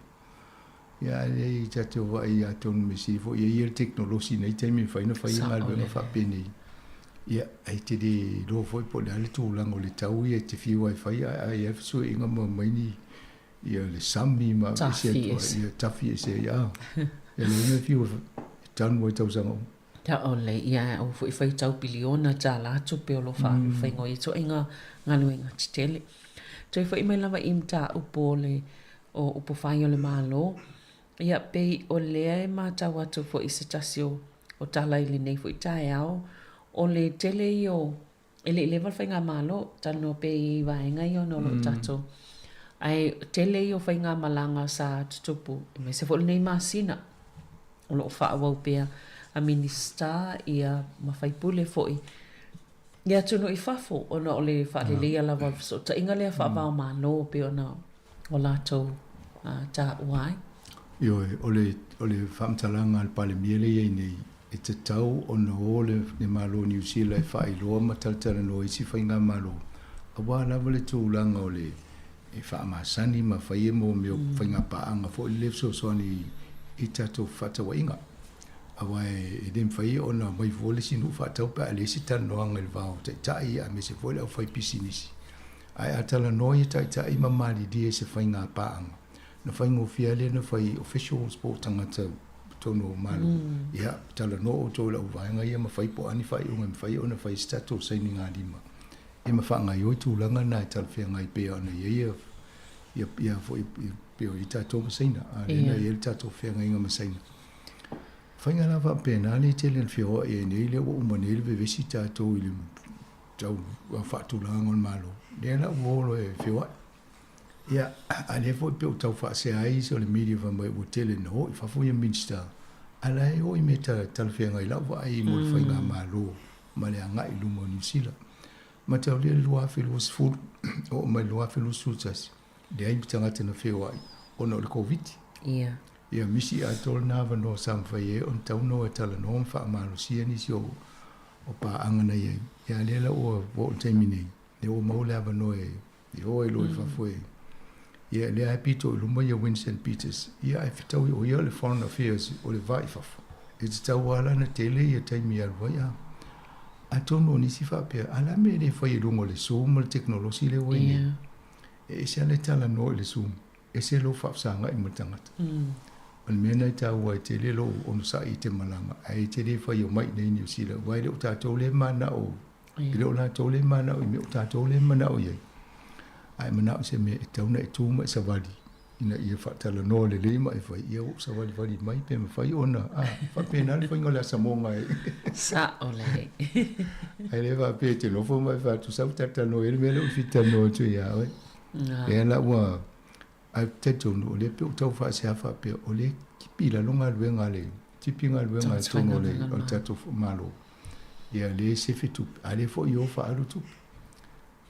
Ia a lea ta te vaai atonu mea sili foi e i ai le tekonolosi i nei taimi e mafai ona fai galuega faapenei. Ia ae te le iloa foi po o le a le tulaga o le tau ia e te fiu ai e fai ae a i ai fesuiaiga ma aumai ni ia le sami ma aveese atu ai ia tafi ese ai a. Ia le mea fiu e tanu ai tausaga uma. Taole, ia aua foi faitau piliona tala tupe o lo o faiga o ia ituaiga galuega tetele. Toe foi mai lava i mataupu o le o upu fai o le Malo, ia pei o lea e matau atu foi i se tasi o o tala i lenei foi taeao, o le tele ia o e le i leva le faigamalo, talanoa pea i vaega ia ona o lo o tatou ae tele ia o faigamalaga sa tutupu aemaise foi o lenei masina o lo o faaauau pea a Minisita ia ma faipule foi i atunuu i fafo ona o le faaleleia lava o le fesootaiga lea faava-o-Malo pei ona o latou taua ai. Ioe, o le, o le faamatalaga a le Palemia lea e i ai nei, e tatau ona o le, le Malo o Niu Sila e faailoa ma talatalanoa i isi faigamalo, aua lava le tulaga o le e faamasani ma fai e mo mea o faigapaaga foi le fesoasoani i, i tatou fefaatauaiga. Aua e, e le mafai ona aumai fua le isi nuu faatau pe a leai se talanoaga i le va o taitai aemaise foi le aufaipisinisi. Ae a talanoa ia taitai ma malilie i se faigapaaga, na faigofie lava lea ona fai officials po o tagata i totonu o Malo, ia, talanoa outou i lau vaega ia ma fai po o a ni faaiuga e mafai ona fai se tatou sainigalima ia ma faagaoioi tulaga na e talafeagai pei ona i ai ia, ia foi pei o i tatou ma Saina, a lea na i ai le tatou feagaiga ma Saina. Faiga la faapena lea e tele ina feoai ai nei, lea ua uma nei le vevesi tatou i le tau faatulagaga o le Malo, lea la ua o loa e feoai. Ia, a lea foi pei ua tau faasea ai isi o le media fai mai ua tele ina o i fafo ia Minisita, a la e o i mea talafeagai i lau vaai mo le faigamalo ma le agai i luma o Niu Sila. Mataulia le 2020, oo mai le 2021, leai ma tagata na feoai ona o le Koviti. Ia. Ia misi atoa lena avanoa sa mafai ai ona tatau ona o e talanoa ma faamalosia nisi o o paaga na i ai. Ia a lea la ua oo i le taimi nei, lea ua maua le avanoa e e o ai loa i fafo e ia lea e pito i luma ia Winston Peters ia ae fetaui o ia o le Foreign Affairs o le va i fafo e tatau lava la ona tele ia taimi e alu ai a atonu o nisi faapea a le a mea e le fai i luga o le Zoom ma le tekonolosi lea ua i nei e ese lava le talanoa i le Zoom ese lou faafesagai ma le tagata o le mea lena e taua ai tele lou onosai i te malaga ae te le fai omai i nei Niu Sila aua e le o tatou lea e manao E le o latou lea e manao i mea o tatou lea e manao i ai, a e manao i se mea e tatau ona e tu ma e savali ina ia faatalanoa lelei ma e fai, ia ua ou savalivali mai pe mafai ona, a, faapena le faiga o le asamoga e. Sao lelei. Ae le faapea e te nofo ma e fai atu, sau talatalanoa i ai le mea lea ua fia talanoa atu ia oe. Lea la ua, ae ou te talitonu o lea pei ua tau faasea faapea, o lea e tipi i lalo galuega a le, tipi galuega i totonu o le tatou Malo. Ia lea e sefe tupe, a lea foi e o faaalu tupe.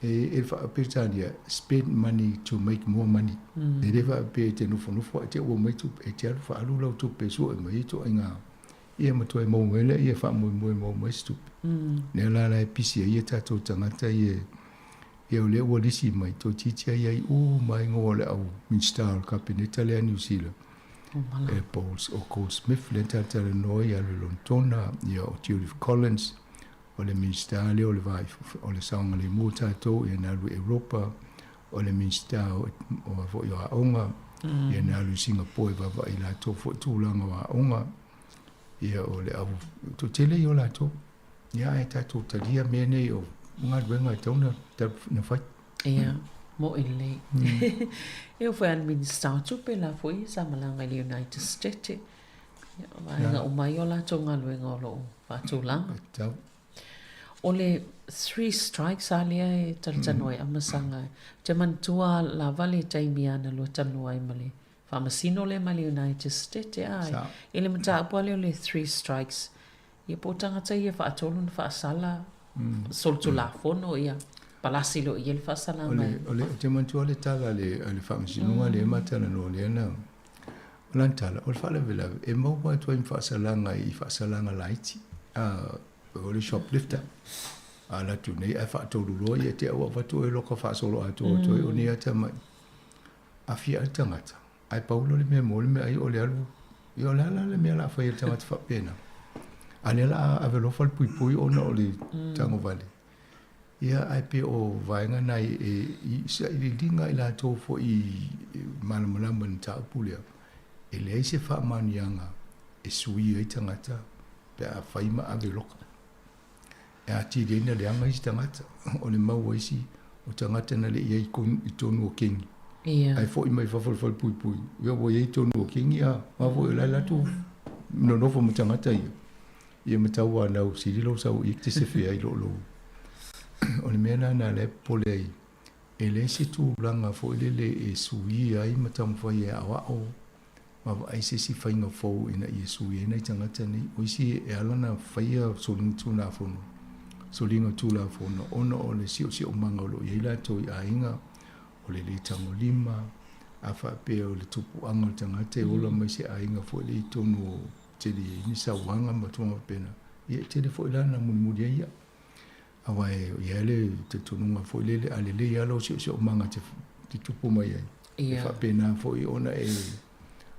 E, e faa-Peretania, spend money to make more money. E le faapea e te nofonofo ae te ua mai tupe, e te alu faaalu lau tupe e sue mai ai ituaiga ia ma toe maua mai lea e faamoemoe maua mai se tupe. Lea la la e pisi ai ia tatou tagata ia ia o lea ua lisi mai, toeitiiti lava i ai uma igoa o le au Minisita o le Kapeneta lea a Niu Sila. E Bowles, o Goldsmith lea na talatalanoa ai, alu i Lonetona, ia o Judith Collins, o le Minisita lea o le Va i o le Saogalemu o tatou, ia na alu i Europa, o le Minisita o, o a foi o Aoga, ia na alu i Singapore e vaavaai i latou foi tulaga o aoga, ia o le au toatele ia o latou. Ia ae tatou talia mea nei o galuega e tatau ona fai. Ia, mo'i lelei. E oo foi lava i le Minisita o Tupe la foi sa malaga i le United States. Ia, o vaega uma ia o latou galuega o lo o faatulaga. Tatau. O le three strikes lava lea e talatalanoa ai Amasaga. Ou te manatua lava le taimi a na lua talanoa ai ma le Faamasino lea mai le United States, a i le mataupu lava lea o le three strikes, ia po o tagata ia e faatolu ona faasala, solitulafono, ia palasi loa i ai le faasalaga. O le, ou te manatua le tala a le, a le Faamasinoga lea ma talanoa lea na, o lana tala, o le faalavelave, e maua atu ai ma faasalaga i faasalaga laiti, a, o le shoplifter. A alu atu nei ae faatolu loa ia te au avatu oe loka faasoloatoa atu ai o nei atamai. Afia ai le tagata, ae pau loa le mea mo le mea ai o le alu, ia o le a la le mea o le a fai e le tagata faapena? A lea o le a ave alofa le puipui ona o le tagovale. Ia, ae pei o vaega na e i sailiiliga i latou foi i malamalama i le mataupu lea, e leai se faamanuiaga e sui ai tagata pe a fai ma ave loka. E atili ai na leaga isi tagata, o le mau a isi o tagata na le i ai i tonu o kengi. Ia. Ae foi mai fafo i le falepuipui, ia ua i ai tonu o kengi a, a foi o la e latou nonofo ma tagata ia. Ia ma tau anau sili lou sau i te sefe ai lo lou. O le mea lena na lea e popole ai, e leai se tulaga foi lele e suia ai ma taumafai e aoao ma vaai se isi faiga fou ina ia sui ai nai tagata nei. O isi e ala ona faia soliga tulafono, soliga tulafono ona o le siosiomaga o lo o i ai latou i aiga, o le le tagolima, a faapea o le tupuaga o le tagata e ola mai se aiga foi lea i totonu o tele i ai ni sauaga ma tulaga faapena, ia e tele foi la na mulimuli ai ia. Aua e i ai le talitonuga foi lele, a lelei lava lou siosiomaga te tupu mai ai, e faapena foi ona e,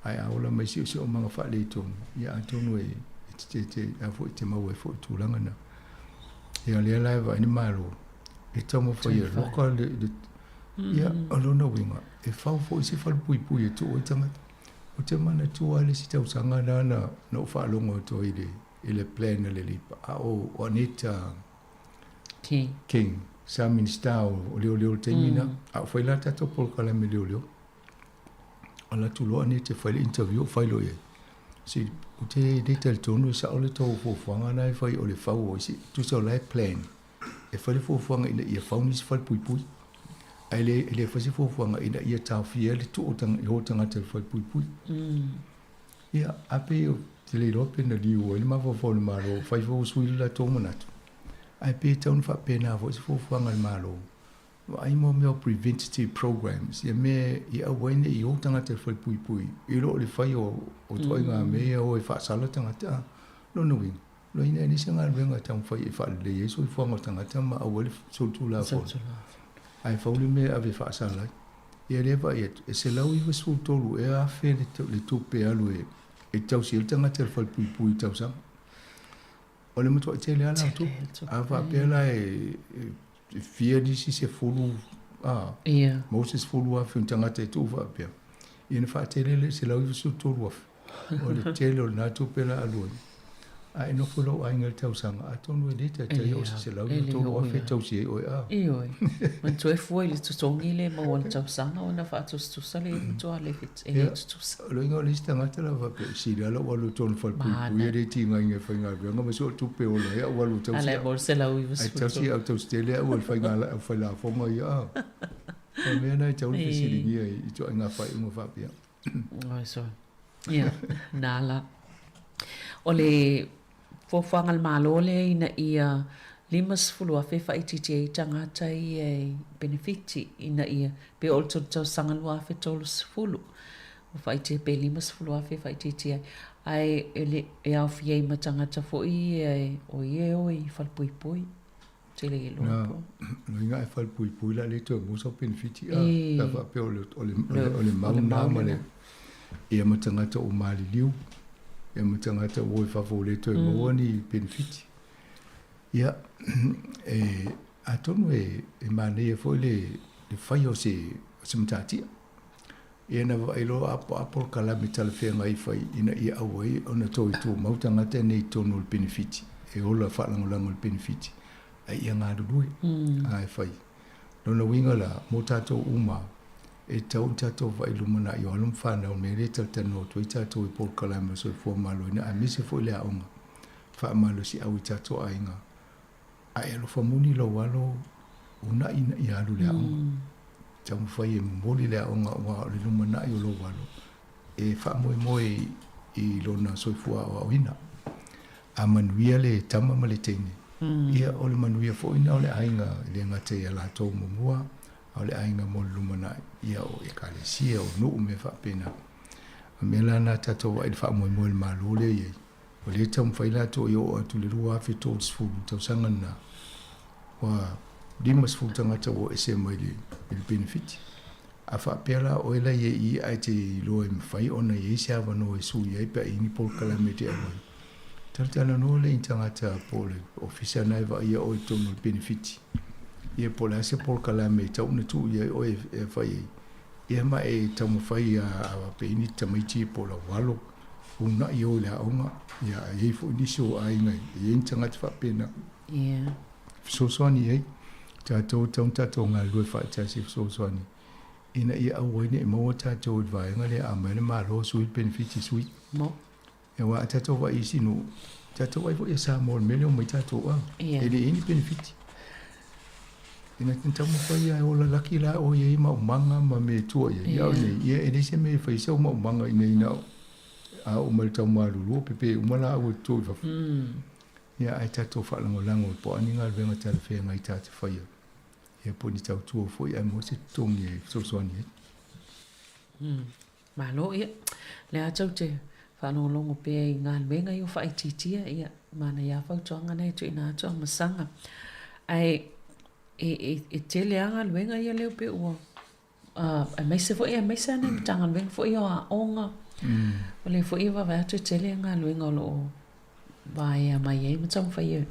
ae a ola mai siosiomaga faaletonu, ia atonu e te, te, a foi te maua ai foi tulaga na. Ia lea la e vaai le Malo, e taumafai e loka le, le ia o lona uiga, e fau foi se falepuipui e tuu ai tagata. Ou te manatua lava le isi tausaga lena na, na ou faalogo atu ai i le, i le plan a le Leipa, a o Anita King, King sa Minista o Leoleo i le taimi na, a o fai la tatou polokalame leoleo. Alu atu loa Anita e fai le interview o fai loa i ai. Si, ou te le talitonu e sao le tou fuafuaga na e fai o le fau o isi, tusa o la e plan. E fai le fuafuaga ina ia fau nisi falepuipui. Ae le, e le fai se fuafuaga ina ia taofia ai le tuu o tagata i le falepuipui. Ia, a pei ou te le iloa pe na liu ai le mafaufau o le Malo, fai foi ua sui le latou manatu. Ae pei e tatau ona faapena foi se fuafuaga a le Malo, vaai mo mea o preventative programs, ia mea i aua ai ne i o tagata i le falepuipui i lo le fai o ituaiga mea ia o e faasala tagata. A, lona uiga, loina e leai se galuega e taumafai e faalelei ai soifuaga o tagata ma aua ai le solitulafono. Ae fau le mea e ave e faasala ai. Ia lea e vaai atu, e 193 ea afe le tupe e alu e tausi ai le tagata i le falepuipui i le tausaga. O le matuai tele lava la o tupe. A faapea la e fia nisi sefulu, a, maua se 10,000 o ni tagata e tuu faapea, ia ona faatele lea i le 193,000. O le tele o lena tupe la alu ai. A e nofo i lou aiga i le tausaga, atonu e le taitai oo i se 193,000 e tausi ai oe, a. Ioe. Manatua e fua i le totogi lea e maua i le tausaga ona faatusatusa lea e matua le e le tutusa. O le uiga o le isi tagata la faapea, e sili lava lou alu i totonu o le falepuipui e le tigaina e faigaluega ma si ou tupe ola ai au alu e tausi au. Ai tausi au tausi tele au e le aufailafoga ia a. O le mea lena e tatau ona fesiligia i ituaiga faaiuga faapea. Oi so. Ia, nā la. O le fuafuaga a le Malo lea ina ia 50,000 e faaitiitia ai tagata ia i penefiti ina ia pei o le tausaga 2030 ua faaitiitia pe 50,000 e faaitiitia ai. Ae e le e aofia ai ma tagata foi ia e o ia e o i falepuipui. Tele i loa po. Na, loiga e falepuipui la le toe maua sau penefiti a. Pe a faapea o le o le o le mau na ma le. Ia ma tagata ua maliliu, ia ma tagata ua o i fafo ua le toe maua ni penefiti. Ia, e, atonu e, e manaia foi le, le faia o se, o se matatia. Ia na vaai loa apoapo le kalame talafeagai fai ina ia aua ai ona toe tumau tagata nei i totonu o le penefiti, e ola faalagolago i le penefiti, ae ia galulue, ae fai. Lona uiga la, mo tatou uma, e tatau ona tatou vaai lumanai o alo ma fanau i mea lea e talatalanoa atu ai tatou i polokalame o le soifua maloloina aemaise foi le aoga faamalosiau i tatou aiga. A e alofa moni lou alo, uunai ina ia alu i le aoga. Taumafai e momoli le aoga aua o le lumanai o lou alo e faamoemoe i lona soifua aoaoina. A manuia le tama ma le teine, ia o le manuia foi lena o le aiga, e le gata ia latou muamua, a o le aiga mo le lumanai, ia o ekalesia, o nuu, mea faapena. O le mea la lena tatou vaai i le faamoemoe o le Malo lea e i ai, o lea e taumafai latou ia oo atu i le 2030 i le tausaga lena, ua 50 tagata ua ese mai i le penefiti. A faapea la oe la i ai i i ae te iloa e mafai ona i ai se avanoa e sui ai pe a i ai ni polokalame e te alu ai, talatalanoa lea i ni tagata po o le ofisa lena e vaaia oe i totonu o le penefiti, ia po o le a se polokalame e tatau ona tuu i ai oe e fai ai, ia ma e taumafai a pe i ai ni tamaiti po o lau alo, uunai oe i le aoga, ia a i ai foi nisi o aiga e i ai ni tagata faapena. Ia. Fesoasoani i ai. Tatou e tatau ona tatou galulue faatasi e fesoasoani ina ia aua ai ne i maua tatou i le vaega lea a aumai le Malo sui le penefiti sui. Mo. Aua a tatou vaai i isi nuu, tatou vaai foi ia Samoa i le mea lea e omai tatou a. Ia. E le i ai ni penefiti. Ina te taumafai lava e ola laki la oe i ai maumaga ma mea e tua i ai. Ia, Ia. Ia e leai se mea e fai ai sau maumaga i inei na o a oo mai i le taumalulu pepe uma laau e toto i fafo. Ia, ae tatou faalagolago po o a ni galuega talafeagai ta te faia, ia po o ni tautua foi ae maua se totogi e fesoasoani ai. Malo, ia, lea tou te faalogologo pea i galuega ia ua faaitiitia, ia, manaia lava fautuaga na e tuuina atu Amasaga. Ae e, e, e tele lava galuega ia lea pei ua aemaise foi aemaise lava nai Matagaluega foi o aoga. O lea foi e vaavaai atu e tele galuega o lo o vaea mai ai ma taumafai e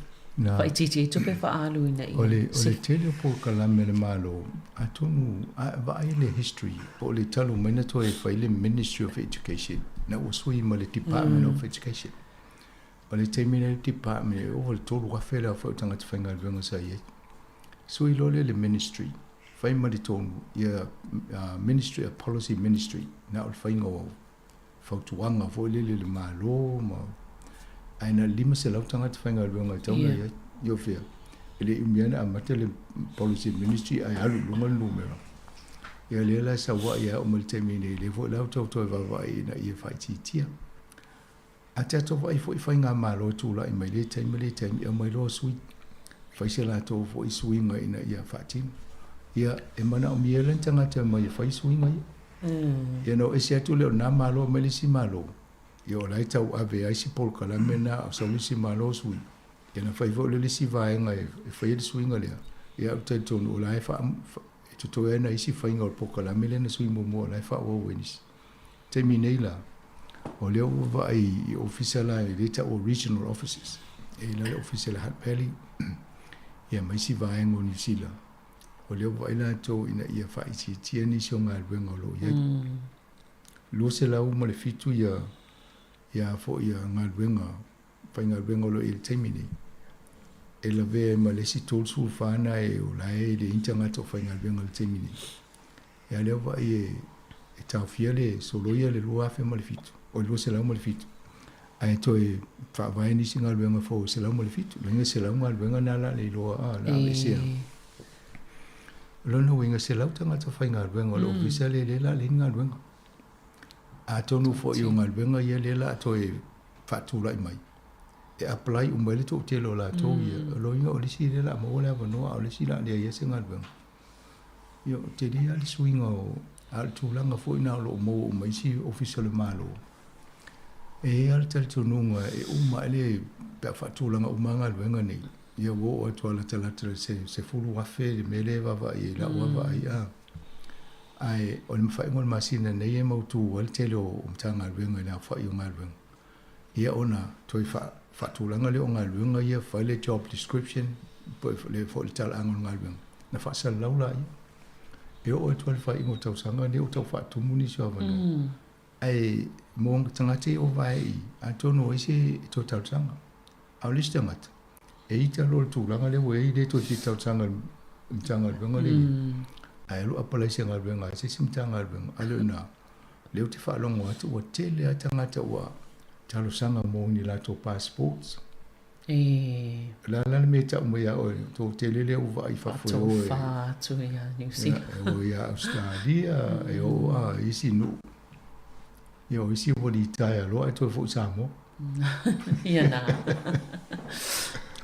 faaitiitia ai tupe faaalu ina ia O le, o le tele o polokalame a le Malo, atonu a vaai le history po o le talu mai na toe fai le Ministry of Education, na ua sui ma le Department of Education. O le taimi lea le Department e ova i le 3,000 le aofai o tagata faigaluega sa i ai. Sui loa lea i le Ministry, fai ma le tonu ia Ministry of Policy Ministry, na o le faiga o fautuaga foi lele i le Malo ma ae na o le 500 tagata faigaluega e tatau ona i ai. Ia o fea? E le i umi lava ona amata le Policy Ministry ae alu i luga le numera. Ia lea la e sau ai lava oo mai i le taimi nei, lea foi la ua tau toe vaavaai ina ia faaitiitia. A tatou vaai foi i faigamalo e tulai mai lea taimi ma lea taimi, e aumai loa sui, fai se latou foi suiga ina ia faatino. Ia, e manaomia la ni tagata e omai e fai suiga ia. Ia ona o ese atu lea o lena Malo aumai le isi Malo, ia o la e tauave ai si polokalame lena a o sau le isi Malo sui, ia ona fai foi lea o le isi vaega e faia le suiga lea. Ia ou te talitonu o la e faa, e totoe ai nai isi faiga o le polokalame lea na sui muamua o la e faaauau ai nisi. Taimi nei la, o lea ua vaai i ofisa la e le taua regional offices, e i la le ofisa i le Hutt Valley, ia ma isi vaega o Niu Sila, o lea ua vaai latou ina ia faaitiitia nisi o galuega o lo o i ai. 207 ia ia foi ia galuega faigaluega o lo o i ai i le taimi nei, e lavea ai ma le isi 34 na e o la e leai ni tagata o faigaluega i le taimi nei. Ia lea ua vaai e taofia le soloia le 2007, oi 207, ae toe faavae nisi galuega fou e 107. Lona 100 galuega na la le iloa a la aveesea. O lona uiga 100 tagata faigaluega o le ofisa lea lea la leai ni galuega. Atonu foi o galuega ia lea la toe faatulai mai e apply uma ai le toatele o latou ia. O lona uiga o le isi lea la maua le avanoa a o le isi la leai se galuega. Ia, o tele lava le suiga o, a o le tulaga foi lena o lo o maua uma isi Ofisa o le Malo. E i ai lava le talitonuga e uma ae le, pe a faatulaga uma lava galuega nei, ia ua oo atu lava latalata i le 10,000 le mea lea e vaavaai i ai i lau vaavaai. Ae o le mafaiga o le masina nei e mautu ai le tele o Matagaluega i le aofai o galuega, ia ona toe faatulaga lea o galuega ia, fai le job description po o le foi le talaaga o le galuega, ona faasalalau laia. E oo atu lava i le faaiuga o le tausaga lenei o tau faatumu nisi o avanoa. Ae mo tagata ia ua vae i i, atonu o ai se toe talosaga. A o le isi tagata, e ita loa i le tulaga lea ua i ai, e le toe fia talosaga i le Matagaluega lea e i ai. Ae alu apalai i se galuega a se isi Matagaluega, a le o ina, lea ou te faalogo atu ua tele lava tagata ua talosaga mo ni latou passports. O le a la le mea e tau mai ia oe, tou tele lea ua vaai i fafo e o e. Faataufa atu ia Niu Sila. E o ia Ausetalia, e o a isi nuu. Ia o isi ua litaea loa ae toe foi i Samoa. Ia na.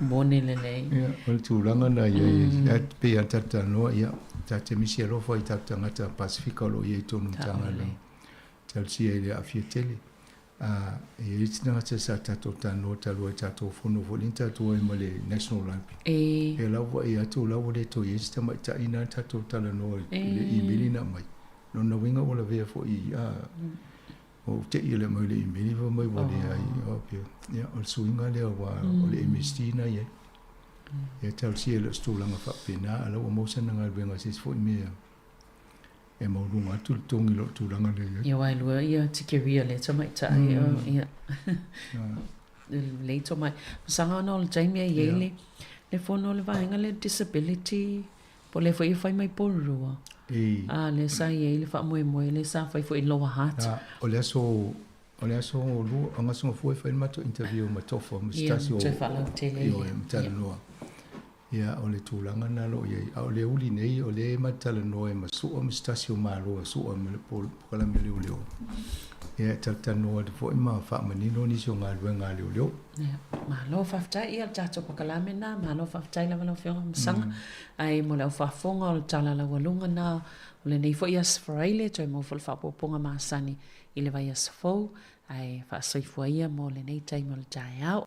Moni lelei. Ia, o le tulaga na i ai. Ae pei lava ona tatou talanoa, ia, ta te misi alofa i tatou tagata Pasefika o lo o i ai i totonu o Matagaluega. Talosia i le aafia tele. A e i ai se tagata sa tatou talanoa talu ai tatou fono foi lea na tatou ai ma le National Library. E. E la ua vaai atu la ua le toe i ai se tamaitai na tatou talanoa i le imeli na aumai. Lona uiga ua lavea foi a ua ou te i le aumai o le imeli fai mai ua leai. Ia o le suiga lea aua o le MSD na i ai. Ia talosia e le o se tulaga faapena a la ua maua sana galuega i se isi foi mea. E maualuga atu le togi i lou tulaga lea i ai. Ia aua e lua ia tikeria le tamaitai o ia lelei tomai. Masaga ona o le taimi e i ai le le fono o le vaega lea disability po o lea foi e fai mai Porirua. A lea sa i ai le faamoemoe lea sa fai foi i Lower Hutt. O le aso o le aso lua o aso gafua e fai le matou interview ma Tofa ma se tasi o Ia faalautele ia talanoa. Ia, o le tulaga lena o lo o i ai. A o le uli nei, o lea e ma te talanoa e masua ma se tasi o Malo e sua ma le polokalame leoleo. Ia, e talatalanoa atu foi ma faamanino nisi o galuega a leoleo. Ia, malo faafetai. Ia, o le tatou polokalame lena. Malo faafetai lava lau Afioga Masaga. Ae mo le au faafofoga o le tala laualuga lena o lenei foi Aso Faraile, toe maua foi le faaopoopoga masani i le vaiaso fou. Ae faasoifua ia mo lenei taimi o le taeao.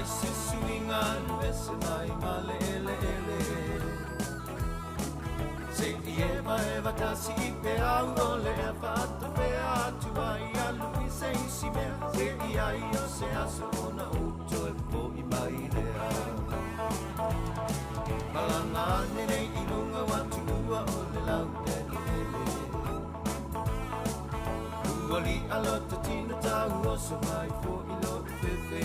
se suiga alu ese mai ma le eleele. Se i evaeva tasi i peau o le ea faatafea atu ai alu i se isi mea. Se i ai o se aso ona ou toe fo'i mai lea. Malaga ane nei i luga o atuua o le laueleele. Ua li'a lota tina tau oso mai fo'i lo'u fefe.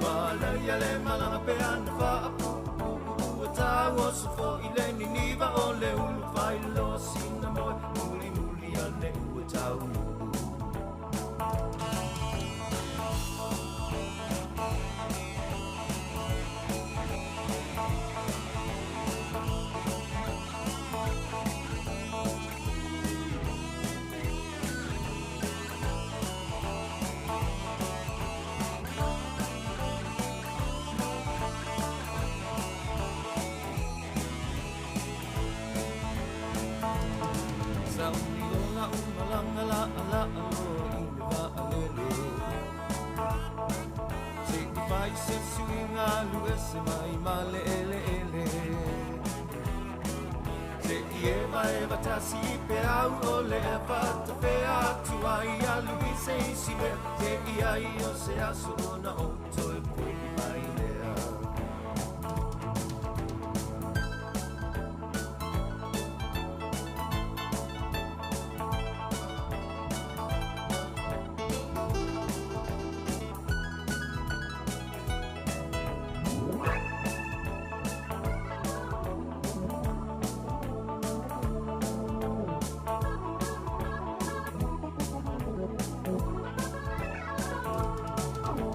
Manaia le malaga pea na faapuupuu ua tau oso fo'i le niniva o le ulu failoa sina moe mulimuli ane ua taunuu. Sauni o la'u malaga la'ala'a loa i le vaalele. Se'i fai se suiga alu ese mai ma le eleele. Se'i evaeva tasi i peau o le ea faatafea atu ai alu i se isi mea. Se'i ai o se aso ona ou toe fo'i mai lea.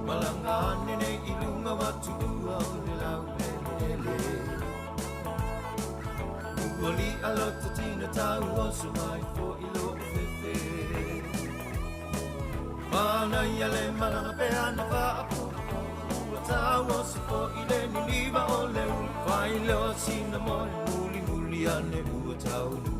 Malaga ane nei i luga o atuua o le laueleele. Ua li'a lota tina tau oso mai fo'i lo'u fefe. Manaia le malaga pea na faapuupuu ua tau oso fo'i le niniva o le ulu failoa sina moe mulimuli ane ua taunuu.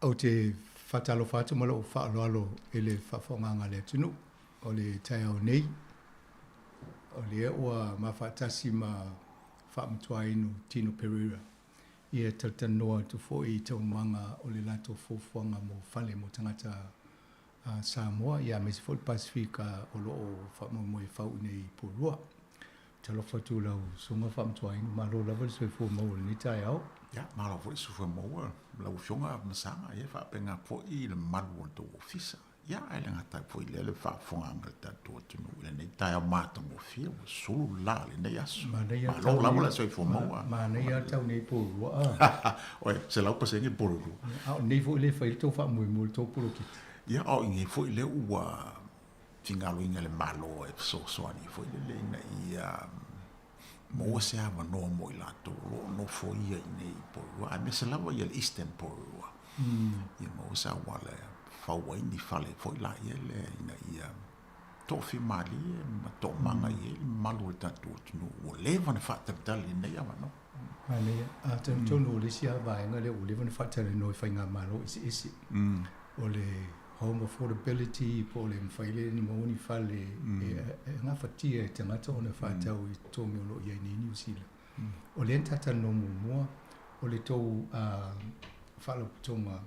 Ou te faatalofa atu ma lou faaaloalo i le faafofogaaga a le atunuu o le taeao nei, o lea ua mafaatasi ma Faamatuainu Tino Pereira ia talatalanoa atu foi i taualumaga o le latou fuafuaga mo fale mo tagata Samoa ia aemaise foi le Pasefika o lo o faamoemoe fau i nei Porirua. Talofa atu lau susuga Faamatuainu, malo lava le soifua maua i lenei taeao. Ia, malo foi le soifua maua lau Afioga Masaga, ia faapena foi i le malu o le tou ofisa. Ia, ae le gata ai foi i lea le faafofogaaga a le tatou atunuu i lenei taeao matagofie ua sulu le la i lenei aso. Malo lava le soifua maua. Manaia lava tau nei Porirua. Oi, 100% Porirua. A o lenei foi le fai le tou faamoemoe i le tou poloketi. Ia, a o i inei foi lea ua figaloina e le Malo e fesoasoani foi lele ina ia Maua se avanoa mo i latou o lo o nofoia i inei i Porirua, aemaise lava ia le Eastern Porirua. Ia maua se auala e fau ai ni fale foi laia lea ina ia toafimalie ma toamaga i ai le mamalu o le tatou atunuu ua leva ona faatalitali i lenei avanoa. Manaia. Atonu o le isi lava vaega lea ua leva ona faatalanoa i faigamalo eseese, o le home affordability po o le mafai lea ona maua ni fale e gafatia e tagata ona faatau i totogi o lo o i ai nei i Niu Sila. O lea na talatalanoa muamua, o le tou faalapotopotoga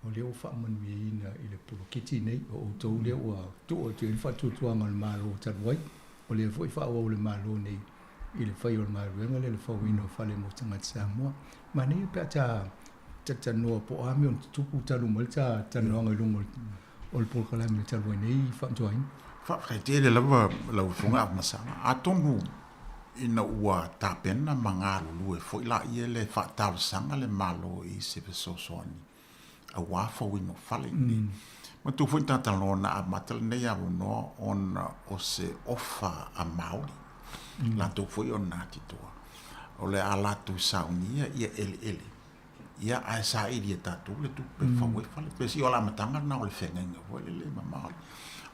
o lea ua faamanuiaina i le poloketi nei, o outou lea ua tuu atu i ai le faatuatuaga o le Malo talu ai, o lea foi e faaauau le Malo nei i le fai o le galuega lea, le fauina o fale mo tagata Samoa. Manaia pe a ta talatalanoa po o a mea o tutupu talu mai le ta talanoaga i luga o le polokalame talu ai nei faamantuaina. Faafetai tele lava lau Afioga Afamasaga. Atonu ina ua tapena ma galulue foi laia le faatalosaga le Malo i se fesoasoani aua fauina o fale nei. Manatua foi talatalanoa na amata lenei avanoa ona o se ofa a Maori, latou foi o Ngāti Toa, o le a latou saunia ia eleele, ia ae saili e tatou le tupe e fau ai fale. Pei o le amataga lena o le feagaiga foi lele ma Maori.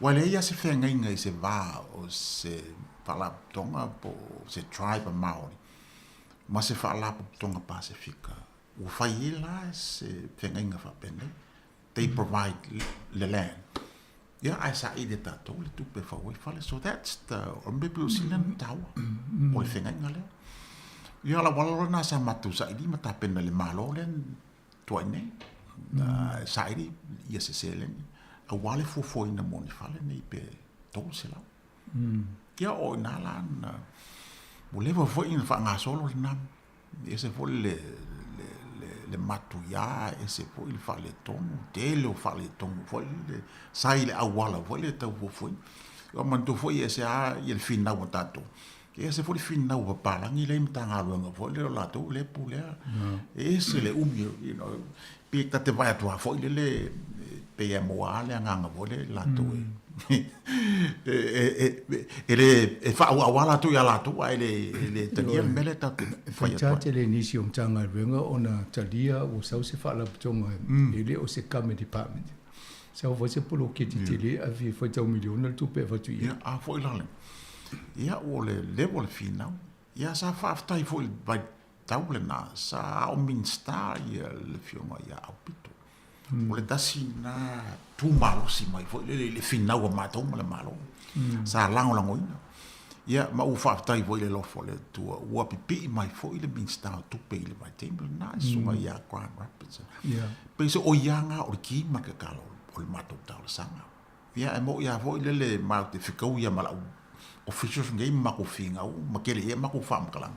Ua leai lava se feagaiga i se va o se faalapotopotoga po o se tribe a Maori ma se faalapotopotoga Pasefika Ua fai ai la se feagaiga faapenei, they provide le land, ia ae saili e tatou le tupe e fau ai fale. So that's the, o le mea pito sili lea ona taua, o le feagaiga lea. Ia o le auala loa lena sa matou saili ma tapena i le Malo lea na tuai nei, saili ia se seleni aua le fuafuaina mo ni fale nei pe 300. Ia o i ina la na, ua leva foi ona faagasolo lena E ese foi le, le, le, le matuiā, e ese foi le faaletonu, tele o faaletonu foi le sa i le auala foi le tau fuafuaina. Ia manatua foi e ese lava ia le finau a tatou, e ese foi le finau a papalagi lea i Matagaluega foi lea o latou lea e pulea. E ese le umi, you know, pe ta te vaai atu lava foi lele, pei e maua lava le agaga foi lea i latou e e le e faaauau lava latou ia latou ae le e le talia le mea lea tatou te fai atu ai. E faigata tele i nisi o Matagaluega ona talia ua sau se faalapotopotoga e le o se Government Department. Sau foi se poloketi tele ae fia faitau miliona le tupe e avatu i ai. Ia, a foi la le, ia ua le level le finau. Ia sa faafetai foi i le vaitau lena sa ao Minisita ia le Afioga ia Aupito. O le tasi lena tu malosi mai foi lele i le finau a matou ma le Malo. Sa lagolagoina. Ia ma ua faafetai foi i le alofa o le Atua ua pipii mai foi le Minisita o Tupe i le vaitaimi lena, le Susuga ia Grant Robertson. Pei se o ia lena o le ki ma le tatalo o le matou talosaga. Ia e moni lava foi lele matou te fetaui ma lau officials nei ma matou finau ma tele i ai matou faamatalaga.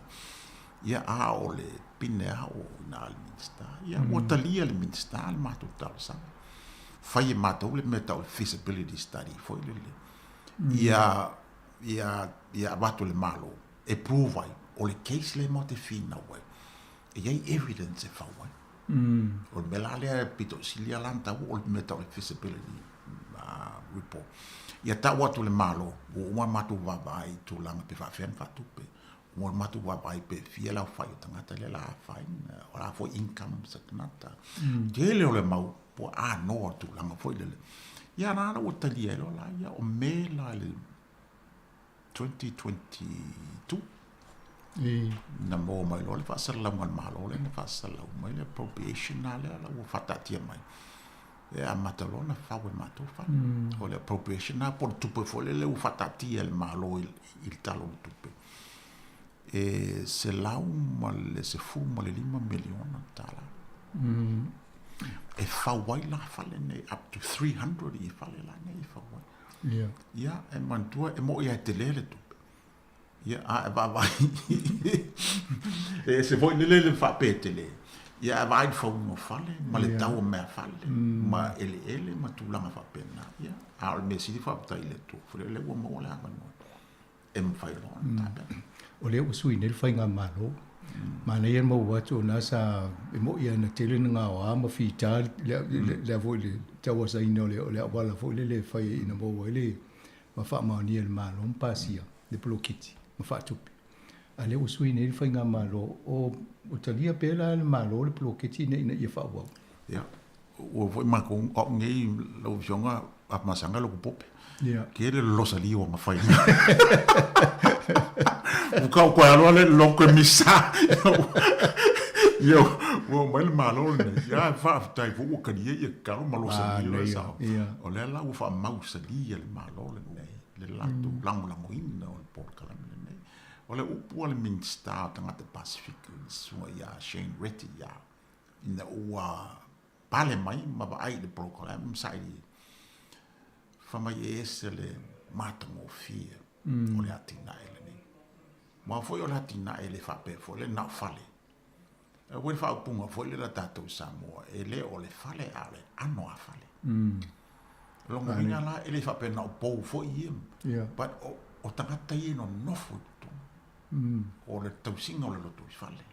Ia a o le pine lava o i ina le Minisita. Ia ua talia e le Minisita le matou talosaga. Fai e matou le mea e tau o le feasibility study foi lele. Ia ia ia avatu e le Malo e prove ai o le case lea matou te finau ai. E i ai evidence e fau ai. O le mea la lea e pito sili lava la ona taua o le mea e tau o le feasibility report. Ia tau atu le Malo, ua uma ona matou vaavaai i tulaga pe faapefea ona faatupe. Ua uma ona matou vaavaai pe fia le aofai o tagata lea o le a afaina, o le a foi income o se tagata. Tele o le mau ua anoa tulaga foi lele. Ia na ala ua talia ai loa la ia, o Me la i le 2022 na maua mai loa le faasalalauga a le Malo lea na faasalalau mai le appropriation la lea la ua faataatia mai e amata loa ona fau e matou fale. O le appropriation la po o le tupe foi lele ua faataatia e le Malo i le Tala o le Tupe e $115 miliona tala. E fau ai la fale nei up to 300 i fale la nei e fau ai. Ia, e manatua e moni lava e tele le tupe. Ia, a e vaavaai, e ese foi lele le faapea e tele. Ia, ae vaai i le fauina o fale, ma le tau o meafale, ma eleele ma tulaga faapena. Ia, a o le mea sili faafetai i le Atua, foi lea ua maua le avanoa e mafai loa ona tapena. O lea ua sui nei le faigamalo. Manaia le maua atu o na sa, e moni lava na tele na gaoa ma fita le foi le tauasaina o le auala foi lele e fai ina maua ai le ma faamaonia e le Malo ma pasia le poloketi ma faatupe. A lea ua sui nei le faigamalo, o o talia pea la e le Malo le poloketi lenei ina ia faaauau? Ia, ua foi matou, o au nei lau Afioga a masaga loku pope. Ia. Ke le lolosa li o ngawhai. Ua kau koe aloa le loko e misa. Ia, ua mai le malo lenei. Ia, faafetai foi ua kalia ia kalo ma losa li o le sao. O lea la ua faamausali e le malo lenei le latou lagolagoina o le polokalame lenei. O le upu a le Minisita o Tagata Pasifika le susuga ia Shane Reti ia, ina ua pale mai ma vaai i le polokalame ma saili fai mai e ese le matagofie o le atinae lenei. Aua foi o le atinae e le faapea foi le na o fale. E ua le faaupuga foi lea tatou i Samoa, e le o le fale a o le ano a fale. O lona uiga la, e le faapea na o pou foi ia, but o tagata ia e nonofo i totonu. O le tausiga o le lotoifale,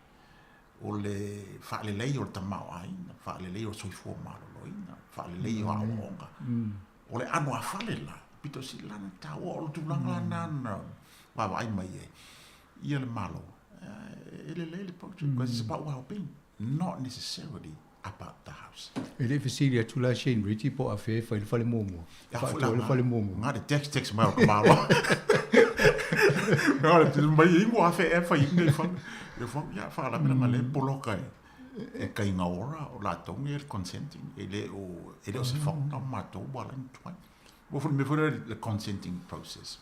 o le faalelei o le tamaoaiga, faalelei o le soifua maloloina, faalelei o aoaoga. O le ano a fale la, pito sili la ona taua, o le tulaga lena na vaavaai mai ai ia le Malo, e lelei le project, because it's about well-being, not necessarily about the house. E le i fesili atu la Shane Ritchie po o afea e fai le fale muamua. Ia, Faatoa le fale muamua. Nga le text text mai o ka malo. Nga le text mai ingo afe e fai nei fale. Ia fau ia fa la mena le poloka e. E kai nga ora o la tongi e consenting e le o e le o se fau na matou wala ni tuai. Mo fo me fo le consenting process.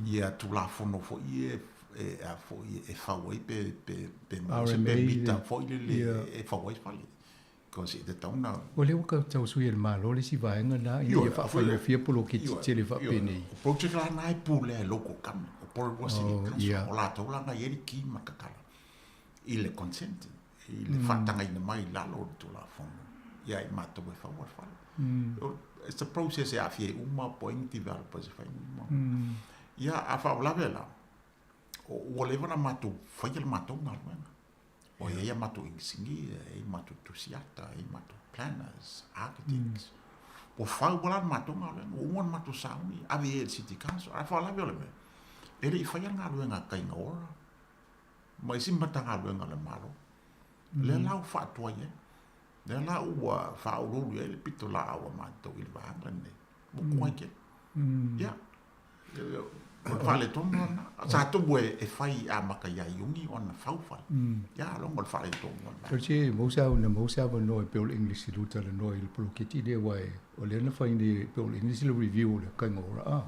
Ia tulafono foi e e a foi e fau ai pe pe pe mo se pe mita foi le le e fau ai fale. Because e tatau na. O lea ua tau sui e le Malo le isi vaega na ina ia faafaigofie poloketi tele faapenei. O project la na e pulea e local government, o Porirua City Council, o latou la na i ai le ki ma tatala i le consent, i le faatagaina mai i lalo o le Tulafono ia i matou e fau ai le fale. It's a process e aafia ai uma po o ai ni developers e fai uma. Ia, a faalavelave la, ua leva ona matou faia le matou galuega. Ua i ai a matou inisinia, e i ai matou tusiata, e i ai matou planners, architects. Ua fau lava le matou galuega, ua uma ona matou sauni, ave i ai i le City Council. A faalavelave o le mea, e le i faia le galuega a Kainga Ora ma isi Matagaluega a le Malo. Lea la ua faatuai ai. Lea la ua faauluulu i ai le pitolaau a matou i le vaega lenei. Ua tuai tele. Ia, o le faaletonu lena. Sa tumu e fai amata ia Iuni ona fau fale. Ia, logo o le faaletonu o le vaega. Se maua se na maua se avanoa e pei o le English i lou talanoa i le poloketi lea aua o lea na fai nei e pei o le English le review o le Kainga Ora a.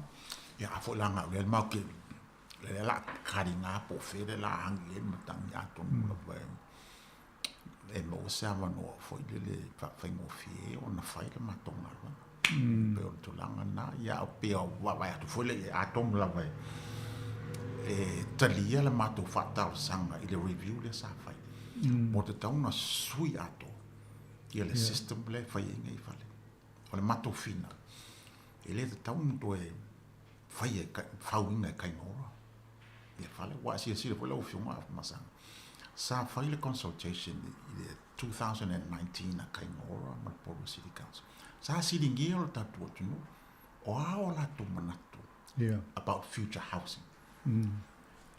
Ia, a foi la nga o lea mau ke lea la kari ngā po fe le la hangi e matangi atonu lava e e maua se avanoa foi lele e faafaigofie ai ona fai le matou galuega. Pei o le tulaga lena, ia pei o vaavaai atu foi lea atonu lava e e talia le matou faatalosaga i le review lea sa fai. Ua tatau ona sui atoa ia le system lea e fai ai nei fale. O le matou finau, e le tatau ona toe fai e fauina e Kainga Ora ia fale. Ua silasila foi lau Afioga Afamasaga, sa fai le consultation i le 2019 a Kainga Ora ma le Porirua City Council. Sa siligia o le tatou atunuu, o a o latou manatu about future housing.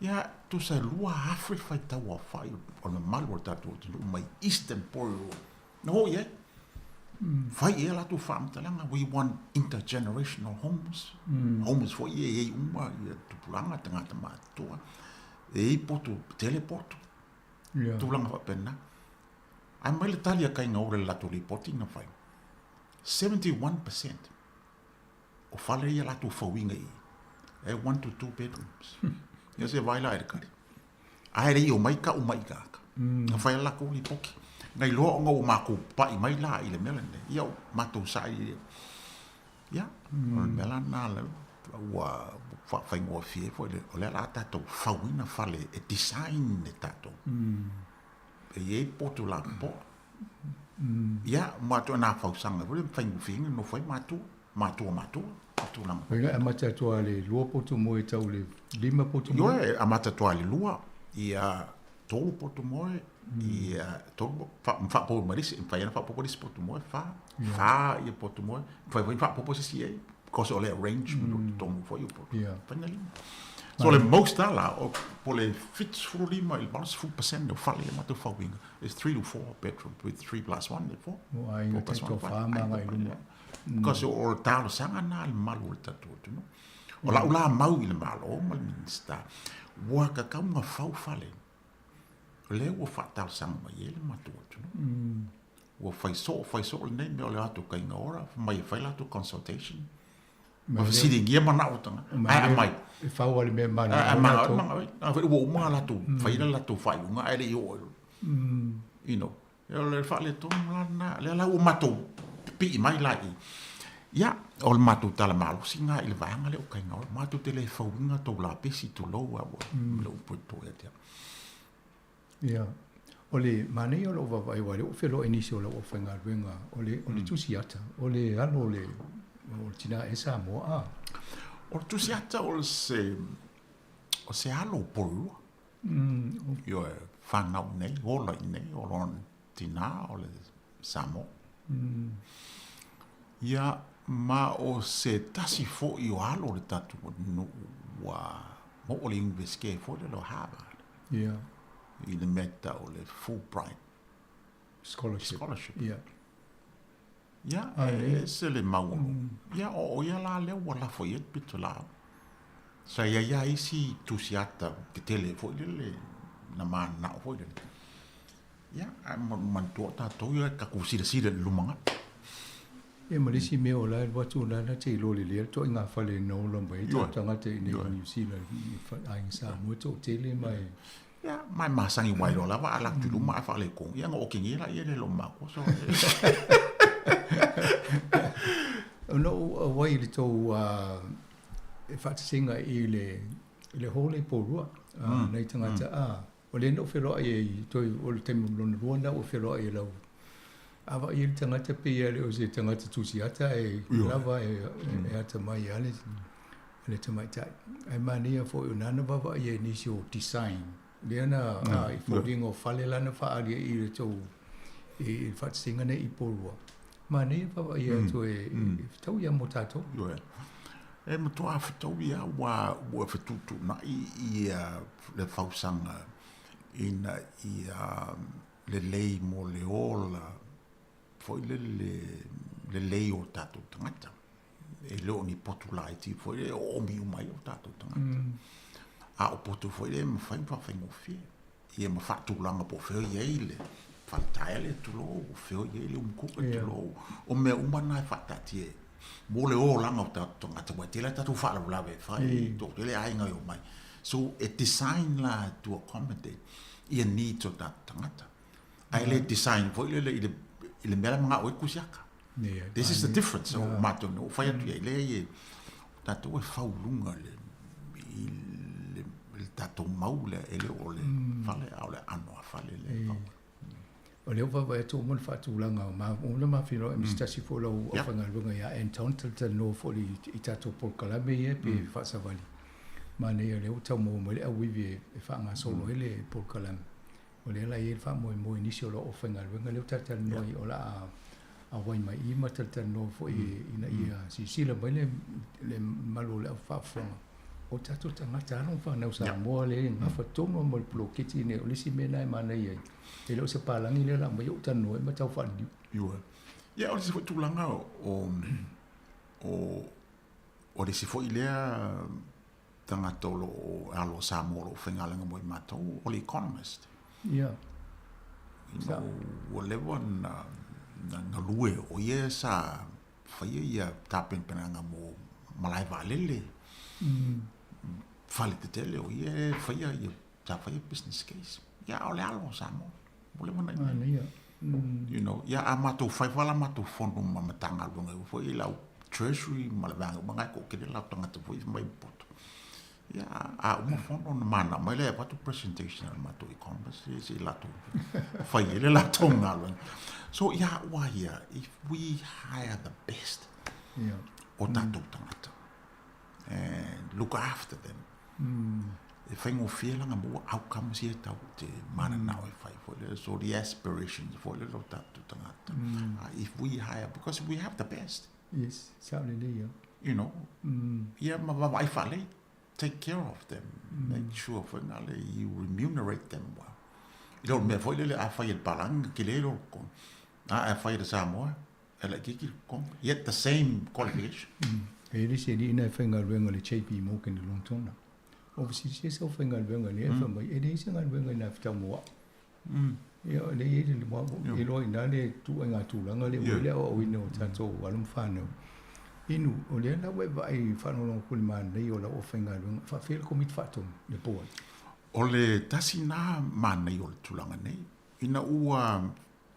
Ia, tusa e 2,000 le faitau aofai o le mamalu o le tatou atunuu mai Eastern Porirua. Na oo i ai. Fai i ai a latou faamatalaga, we want intergenerational homes, homes foi ia e i ai uma ia tupulaga, tagata matutua, e i ai potu, tele potu, tulaga faapena. Ae mai le tali a Kainga Ora i le latou lipoti na fai, 71% o fale ia latou fauina i i, e 1 to 2 bedrooms. Ia se vaai la i le kali. Ae le i omai kau mai i tagata. Na fai a latou lipoti. Na iloa ona ua matou pai mai la i le mea lenei. Ia ua matou saili. Ia, o le mea la lena ua faafaigofie ai foi. O lea o le a tatou fauina fale e design e tatou. E i ai potu lapopoa. Ia, ma ituaiga fausaga foi lea e faigofie ai ona nofo ai matua, matua matua, ma tulaga. Oi e amata atu lava i le lua potu moe tau i le lima potu moe? Ioe, e amata atu lava i le lua, ia tolu potu moe, ia tolu, faaopoopo ma le isi, e mafai lava ona faaopoopo le isi potu moe, fa, fa ia potu moe, mafai foi ona faaopoopo se isi i ai, because o le arrangement o totonu foi o potu, mafai ona lima. So le most ala o po le 75 i le 80% o fale ia matou fauina is 3 to 4 bedroom with 3 plus 1 le 4. O aiga taitoafa ma agai i luma. Because o le talosaga na a le mamalu o le tatou atunuu. O lau la mau i le Malo ma le Minisita, ua tatau ona fau fale. O lea ua faatalosaga mai ai le matou atunuu. Ua fai soo, fai soo lenei mea o le o atu kai ora, fai mai e fai latou consultation. Ma fesiligia manao o tagata. Ae aumai. E fau lava le mea e manao ai latou. Ae foi ua uma latou fai le latou faaiuga ae le i oo i you know. O le faaletonu la lena, lea la ua matou pipii mai la i i. Ia, o le matou tala malosi lena i le vaega lea o Kaingaola. Matou te le fauina tou lapisi tulou a ua le upu e toto ia te au. Ia, o le manaia o lou vaavaai aua o lea ua feloai nisi o lau aufaigaluega, o le, o le tusi ata, o le alo o le, o le tina ea Samoa a. O le tusi ata o se, o se alo o Porirua. Ioe, whanau nei, ola i nei, o lona tina o le Samoa. Ia, ma o se tasi foi o alo o le tatou atunuu ua oo le Iunivesite foi lele o Harvard. Ia. I le mea tau o le Fulbright Scholarship. Scholarship. Ia. Ia, e ese le maualuga. Ia, o ia la lea ua lafo i ai le pitolaau. Sa i ai lava isi tusiata tetele foi lele na mananao foi lele. Ia, ae manatua o tatou ia tatou silasila i le lumanai. Ia ma le isi mea o la e alu atu o la na te iloa lelei le ituaiga fale na ola mai ai tatou tagata i inei i Niu Sila i aiga Samoa e toatele ma e Ia, ma e masani ua iloa lava a alu atu i luma ae faaletonu, ia ona otegia lea e le matou. So, Ona ou auai i le tou faatasinga i le i le hall i Porirua, nai tagata a o lea na ou feloai ai i toe o le taimi lona lua lena ua feloai ai lau a vaai i le tagata pei lava e le o se tagata tusiata e lava e atamai lava le le tamaitai. Ae manaia foi o na vaavaai ai i nisi o design lea na i foliga o fale la na faaali ai i le tou i le faatasinga nei i Porirua. Manaia vaavaai atu e fetaui lava mo tatou. Ioe. E matua fetaui lava ua ua fetuutuunai ia le fausaga ina ia lelei mo le ola foi lele lelei o tatou tagata. E le o ni potu laiti foi lele e oomi uma ai o tatou tagata. A o potu foi lele e mafai ona faafaigofie. Ia ma faatulaga po o fea o i ai le faletaia lea tulou, o fea o i ai le umukuka tulou. O mea uma na e faataatia mo le olaga o tatou tagata, aua e tele lava tatou faalavelave e fai, toatele aiga e omai. So e design la to accommodate ia needs o tatou tagata. Ae le design foi lele i le, i le mea la e manao ai le kusiaka. This is the difference o matou nei, ua fai atu i ai, leai e, o tatou e fau i luga i le, i le, le tatou mau lea, e le o le fale, a o le ano a fale lea e fau ai. O lea ua vaavaai atu uma le faatulaga o ma, ona ma feiloai ma se tasi foi o lau aufaigaluega ia Anton, talatalanoa foi i tatou polokalame ia pe faasavali. Manaia o lea ua tau maua mai le auivi e faagasolo ai le polokalame. O lea la e i ai le faamoemoe i nisi o lau aufaigaluega lea ua talatalanoa ai o le a auai mai i i ma talatalanoa foi ina ia silasila mai le mamalu o le au faafofoga o tatou tagata alo ma fanau Samoa lea e gafa tonu lava ma le poloketi lenei. O le isi mea lena e manaia ai, e le o se palagi lea o le a aumai ou talanoa ai ma tau faaliliu. Ioe. Ia, o le isi foi tulaga o, o le isi foi lea tagata o lo o alo a Samoa o lo o faigaluega mo i matou, o le economist. Ia. You know, ua leva na, na galue, o ia sa faia ia tapenapenaga mo malae vaalele, fale tetele, o ia e faia ia, sa faia business case. Ia, o le alo o Samoa, ua leva na i inei. You know, ia a matou fai foi la matou fono ma Matagaluega foi i lau Treasury ma le vaega uma na e toatele latou tagata foi mai poto. Ia a uma fono ona manao mai lea e avatu presentation a le matou economist ia se i latou fai ai le latou galuega. So ia au lava ia, if we hire the best o tatou tagata and look after them, e faigofie la ona maua outcomes ia tatou te mananao e fai foi lea. So the aspirations foi lele o tatou tagata, if we hire, because we have the best. Yes, sao lelei ia. You know, ia ma vaavaai faalelei. Take care of them. Make sure foi na le you remunerate them well. I le mea foi lele a fai e le palangi na kele lo ko. A a fai e le Samoa e laitiiti le totogi. Yet the same qualification. E le se alii na e faigaluega i le JP Morgan i Lontona. O fesili se aufaigaluega lea fai mai, e leai se galuega i nafitau mo au. Ia, o lea e i ai le e iloa i ina le ituaiga tulaga lea ua i ai le aoaoina o tatou alo ma fanau. Inu, o lea la ua e vaai faalogologo atu i le manaia o lau aufaigaluega, e faafefea le Komiti Faatonu, le Board? O le tasi lena manaia o le tulaga nei, ina ua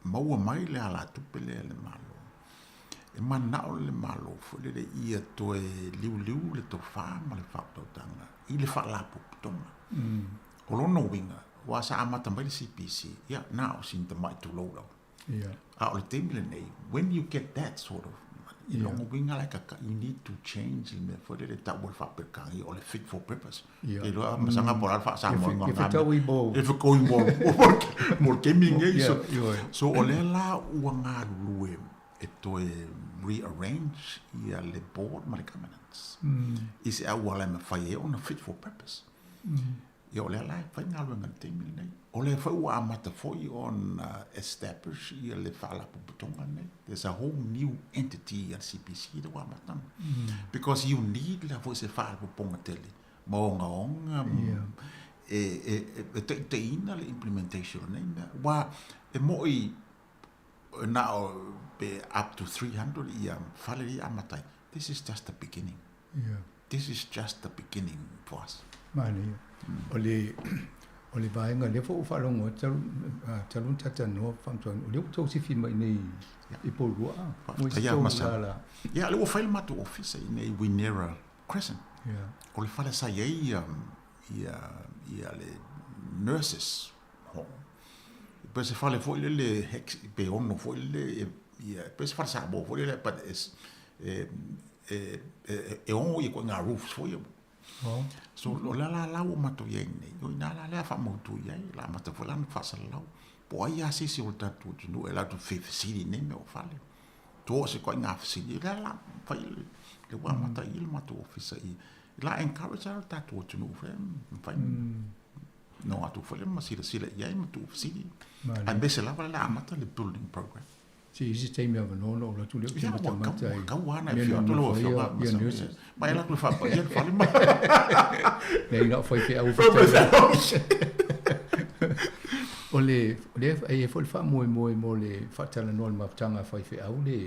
maua mai le alatupe lea e le Malo, e manao le Malo foi lele ia toe liuliu le tofa ma le faautautaga i le faalapotopotoga. O lona uiga, aua sa amata mai le CPC, ia, na o sina tamai tulou lava. A o le taimi lenei, when you get that sort of money, i lona uiga la e kaka, you need to change le mea foi lele e tau o le faaperekania, o le fit for purpose. Ke iloa masanga po o le a le faa-Samoa ina E fetaui mo E fetaui mo mo le taimi lenei. So, so o lea la ua galulue e toe rearrange ia le board ma le governance i se auala e mafai ai ona fit for purpose. Ia o lea la e fai galuega i le taimi lenei. O lea foi ua amata foi ona establish ia le faalapotopotoga lenei. There's a whole new entity a le CPC lea ua amata ona. Because you need la foi se faalapotopotoga tele ma ogaoga e taitaiina le implementation o nei mea. Aua e moi na o pe up to 300 ia fale ia amata ai. This is just the beginning. This is just the beginning for us. Manaia. O le, o le vaega lea foi ua faalogo atu talu, talu ona talatalanoa faamatalaga, o lea ua tou sifi mai i inei i Porirua. Faafetai lava Masalo. La. Ia, lea ua fai le matou ofisa i inei i Winera Crescent. Yeah. O le fale sa i ai ia, ia, ia le nurses home. Pe se fale foi lele hex, pe ono foi lele, ia, pe se fale Samoa foi lele, but it's, e, e, e, e ono ia koe ngā roofs foi ia. Oh. So, o le la la ua matou i ai nei, o ina la lea faamautu i ai, la amata foi la na faasalalau. Po o ai lava se isi o le tatou atunuu e latou fefesili i nei mea o fale. Toa se koe ngā fesili, lea la fai le, le ua amata i le matou ofisa i, la encourage ai le tatou atunuu foi, mafai. No atu foi le ma silasila i ai ma tuufesili. Aemaise lava le amata le building program. Se i se taimi avanoa ona ou alu atu lea ou te matamata i kau ana e afio atu lau afioga ia nurses. Ma e alu atu e faapaia le fale ma. Leai na o faifeau e faifeau. O le o lea e i ai foi le faamoemoe mo le faatalanoa i le mafutaga a faifeau le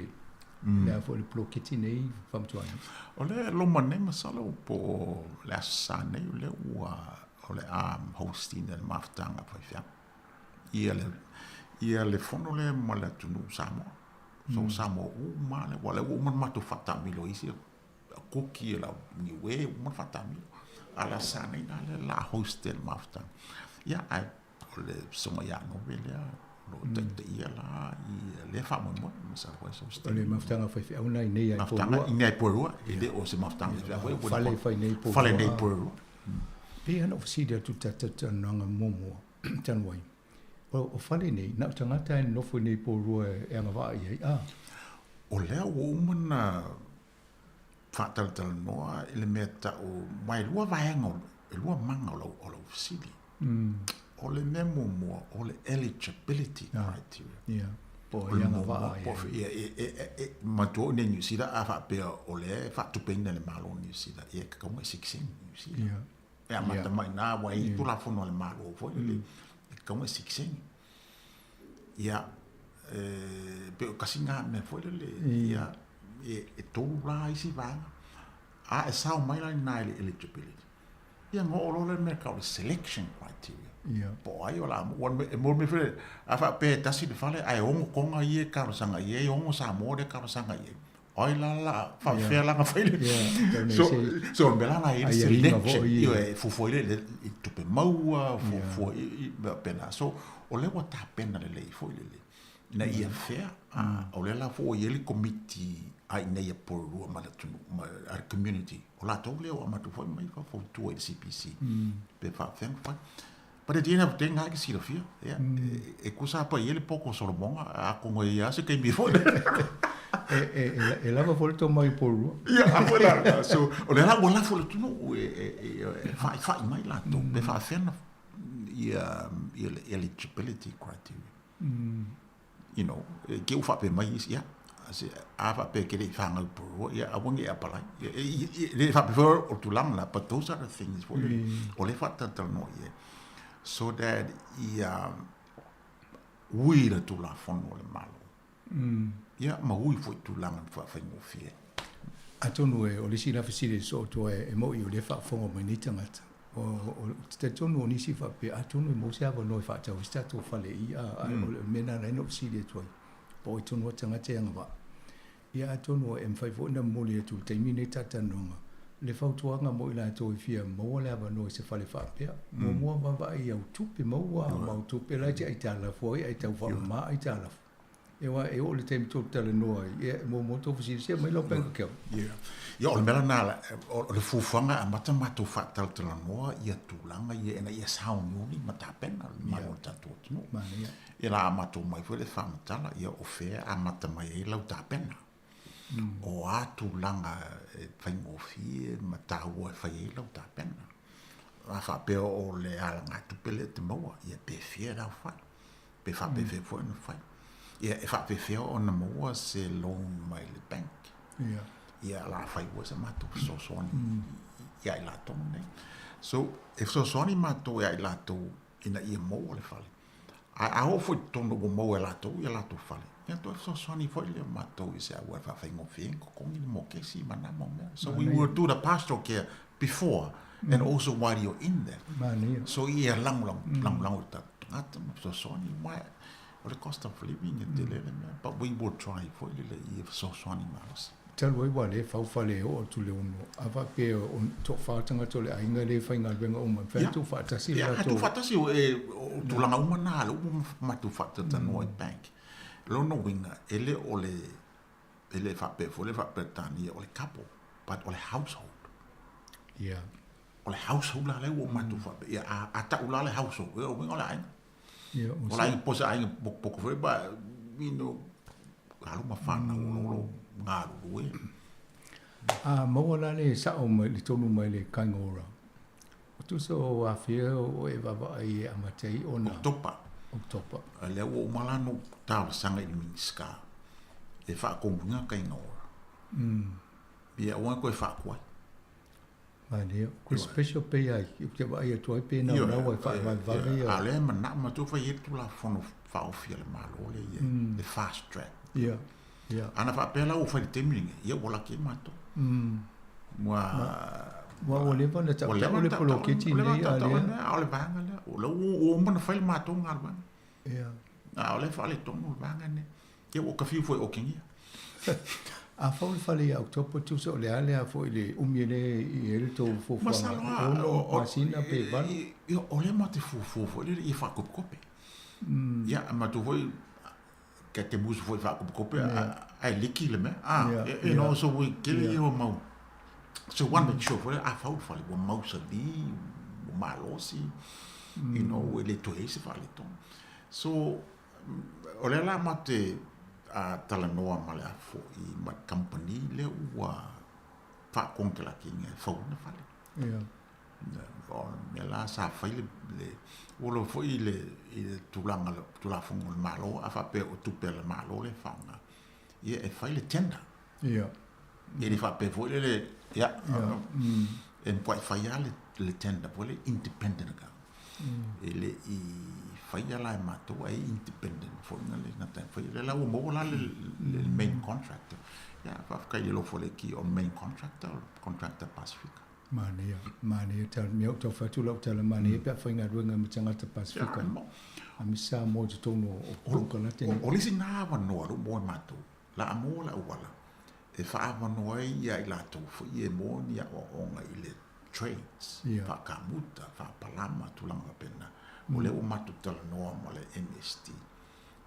le a foi le poloketi nei faamatalaga. O le loma nei masalo po o le Aso Sa nei o lea ua o le a host ina le mafutaga a faifeau. Ia le, ia le fono lea ma le atunuu Samoa. So Samoa uma lea, ua lea ua uma ona matou faataamilo i isi kuki e lau Niue, uma ona faataamilo. A o le Aso Sa nei la lea o le a host e le mafutaga. Ia, ae o le susuga ia Nove lea o lo o taitaia la i lea faamoemoe masalo foi so O le mafutaga a faifeau lena i inei i Porirua. I inei i Porirua, e le o se mafutaga faifeau foi. Fale e fai nei i Porirua. Fale nei i Porirua. Pei ona ou fesili atu i le tatou talanoaga muamua talu ai, o fale nei, na o tagata e nonofo i inei i Porirua e agavaa i ai, a? O lea ua uma ona faatalatalanoa i le mea tau, aua e lua vaega, e lua maga o lau fesili. O le mea muamua, o le eligibility criteria. Ia, po o ai agavaa i ai. Ia, e manatua oe i inei i Niu Sila, a faapea o lea e faatupeina e le Malo o Niu Sila, ia e tatau ona e sitiseni i Niu Sila. E amata mai i ina, aua e i ai Tulafono a le Malo foi lele, e tatau ona e sitiseni. Ia, e pei o tasi lena mea foi lele, ia, e tolu la isi vaega, a e sao mai la i ina i le eligibility, ia ona oo loa lea i le mea e tau o le selection criteria. Ia. Po o ai o le a, e mo le mea foi lele, a faapea e tasi le fale ae ono Toga ia e talosaga i ai, ono Samoa lea e talosaga i ai, o ai la la faapefea la ona fai le so so o le mea la la e i ai le selection ioe e fuafua i le tupe maua fuafua i mea faapena so o lea ua tapena lelei foi lele ina ia fair o lea la foi ua i ai le komiti a i inei a Porirua ma le atunuu ma le community o latou lea ua amata foi mai fautua i le CPC pe faapefea ona fai. But at the end of the day, ngā ke silafia. Ia, e kusa apa i ai le poko o Solomona, atonu e i ai lava se taimi foi. E, e, e lava foi le tomai i Porirua. Ia, a foi la, so, o lea la ua lafo i le atunuu e, e, e, e faifai mai latou, pe faafefea ona ia, ia le eligibility criteria. You know, e te i ua faapea mai isi, ia, se, a faapea e te le i fanau i Porirua, ia, aua ne i e apalai. Ia, e, e, e le faapea foi o le tulaga la, but those are the things foi lele, o lea e faatalatalanoa i ai, so that ia ui le Tulafono a le Malo. Ia, ma ui foi i tulaga na faafaigofie ai. Atonu e, o le isi la fesili e soo atu ai, e mo'i o lea e faafofoga mai nei tagata. O, o, ou te talitonu o nisi faapea, atonu e maua se avanoa e faatau ai se tatou fale i a, a o le mea lena na ala ai ona ou fesili atu ai, po o ai tonu lava tagata e agavaa. Ia atonu e mafai foi ona momoli atu i le taimi lenei talatalanoaga le fautuaga mo i latou e fia maua le avanoa i se fale faapea. Muamua vaavaai i au tupe maua ma au tupe la e te aitalafu ai, aitau faamama aitalafu. Aua e oo i le taimi tou te talanoa ai, ia e muamua tou fesili, se aumai lau bank account. Ia, ia o le mea lena, o le fuafuaga e amata matou faatalatalanoa ia tulaga ia ina ia sauniuni ma tapena le mamalu o le tatou atunuu. Manaia. Ia la a matou mai foi le faamatala, ia o fea e amata mai ai lau tapena. O a tulaga e faigofie ma taua e fai ai lau tapena. A faapea o le alagatupe lea e te maua, ia pe fia lau fai, pe faapefea foi ona fai. Ia e faapefea ona maua se loan mai le bank. Ia. Ia la fai ua se matou fesoasoani ia i latou nei. So, e fesoasoani matou ia i latou ina ia maua le fale. Ae a oo foi i totonu ua maua e latou ia latou fale, ia toe fesoasoani foi lea o matou i se auala faafaigofie ai totogi le mokesi ma na mau mea. So we will do the pastoral care before and also while you're in there. Manaia. So ia lagolago, lagolago i tatou tagata ma fesoasoani aua o le cost of living e tele le mea, but we will try foi lele ia fesoasoani malosi. Talu ai ua le fau fale e oo atu le ono, a faapea o toafa tagata o le aiga lea e faigaluega uma, e mafai ona tuufaatasi le latou. Ia, tuufaatasi, o tulaga uma na, lea ua matou faatalatalanoa i bank. O lona uiga, e le o le, e le faapea foi le faa-Peretania o le couple, but o le household. Ia. O le household la lea ua matou faapea, ia a tau la le household, ia o uiga o le aiga. Ia, o O le aiga po o se aiga potopoto foi, but, you know, alo ma fanau o lo o galulue. A maua la le sao mai le tonu mai le Kāinga Ora. O tusa o afea o e vaavaai e amata ai ona. Oketopa. Oketopa. A lea ua uma la ona ou talosaga i le Minisita e faatonuina Kāinga Ora. Ia aua ne toe faatuai. Manaia. Ko le special pay ai, ou te vaai atu ai pe naunau ai faavavevave ia. A o lea e manao matou fai ai le Tulafono Faaofi a le Malo lea i ai, le fast track. Ia, ia. Ana faapea la ua fai i le taimi lenei, ia ua laki ai matou. Ua Ua ua leva ona tautau le poloketi lenei a o lea. A o le vaega lea, o lea ua uma ona fai le matou galuega. Ia. A o lea e faaletonu le vaega lenei. Ia ua kafiu foi o Okegia. A fau le fale ia October tusa o le a le a foi le umi e le i ai le tou fuafuaga, ono masina pe valu. Ia o lea matou te fuafua foi lele ia faakopekope. Ia matou foi ka te musu foi faakopekope ae liki le mea. Ah, you know, so we tele ia o mau. So one make sure foi a fau le fale ua mausali, ua malosi, you know, e le toe i ai se faaletonu. So O lea la matou te talanoa ma le foi ma le kamupani lea ua faakonekarate ina e fauina fale. Ia. O le mea la sa fai le, le ua iloa foi i le, i le tulaga o le Tulafono a le Malo, a faapea o tupe a le Malo lea e faaaoga, ia e fai le tender. Ia. E le faapea foi lele, ia, e matuai fai lava le, le tender foi lele independent account. E le i faia la e matou ae independent foi na le na taumafai. O lea la ua maua la le, le main contractor. Ia, faafetai i le alofa o le Alii o le main contractor, o le contractor Pasifika. Manaia, manaia tala, mea ou tau fai atu lau tala, manaia pe a faigaluega ma tagata Pasifika. A me Samoa i totonu o konokalate nei. O le isi na avanoa lea ua maua e matou, la a maua le auala e faaavanoa ai ia i latou foi e maua ni aoaoga i le trades, faakamuta, faapalama, tulaga faapena. O lea ua matou talanoa ma le MSD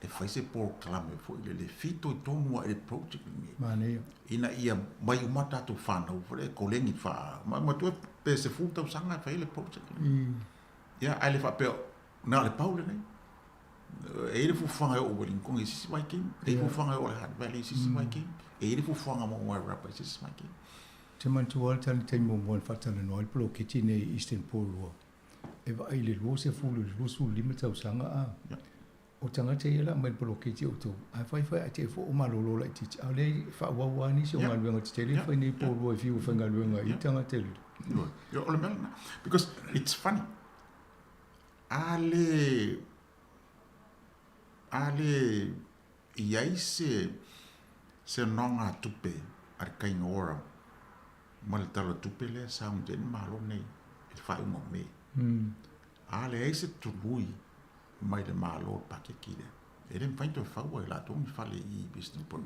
e fai se polokalame foi lele e fitoitonu lava i le project lenei. Manaia. Ina ia mai uma tatou fanau foi lea e koleni faa, manatua pe 10 tausaga e fai ai le project lenei. Ia, ae le faapea na o le pau lenei. E i ai le fuafuaga e oo i Wellington i se isi vaitaimi, e i ai fuafuaga e oo i le Hutt Valley i se isi vaitaimi, e i ai le fuafuaga mo Wairarapa i se isi vaitaimi. Ou te manatua lava le tali taimi muamua na faatalanoa ai le poloketi lenei i Eastern Porirua, e vaai i le 20 i le 25 tausaga a o tagata ia la aumai i le poloketi o outou, ae fai fai ae te i foi o malolo laitiiti, a o lea e faaauau lava nisi o galuega tetele e fai nei i Porirua e fiu e faigaluega ai tagata i le O le mea lena, because it's funny, a le a le i ai se se nogatupe a le Kainga Ora ma le Tala o le Tupe lea sa aumai ai le Malo nei i le faaiuga o Me. A leai se tului mai le Malo i le paketi lea, e le mafai ona toe fau ai e latou ni fale i Western Port.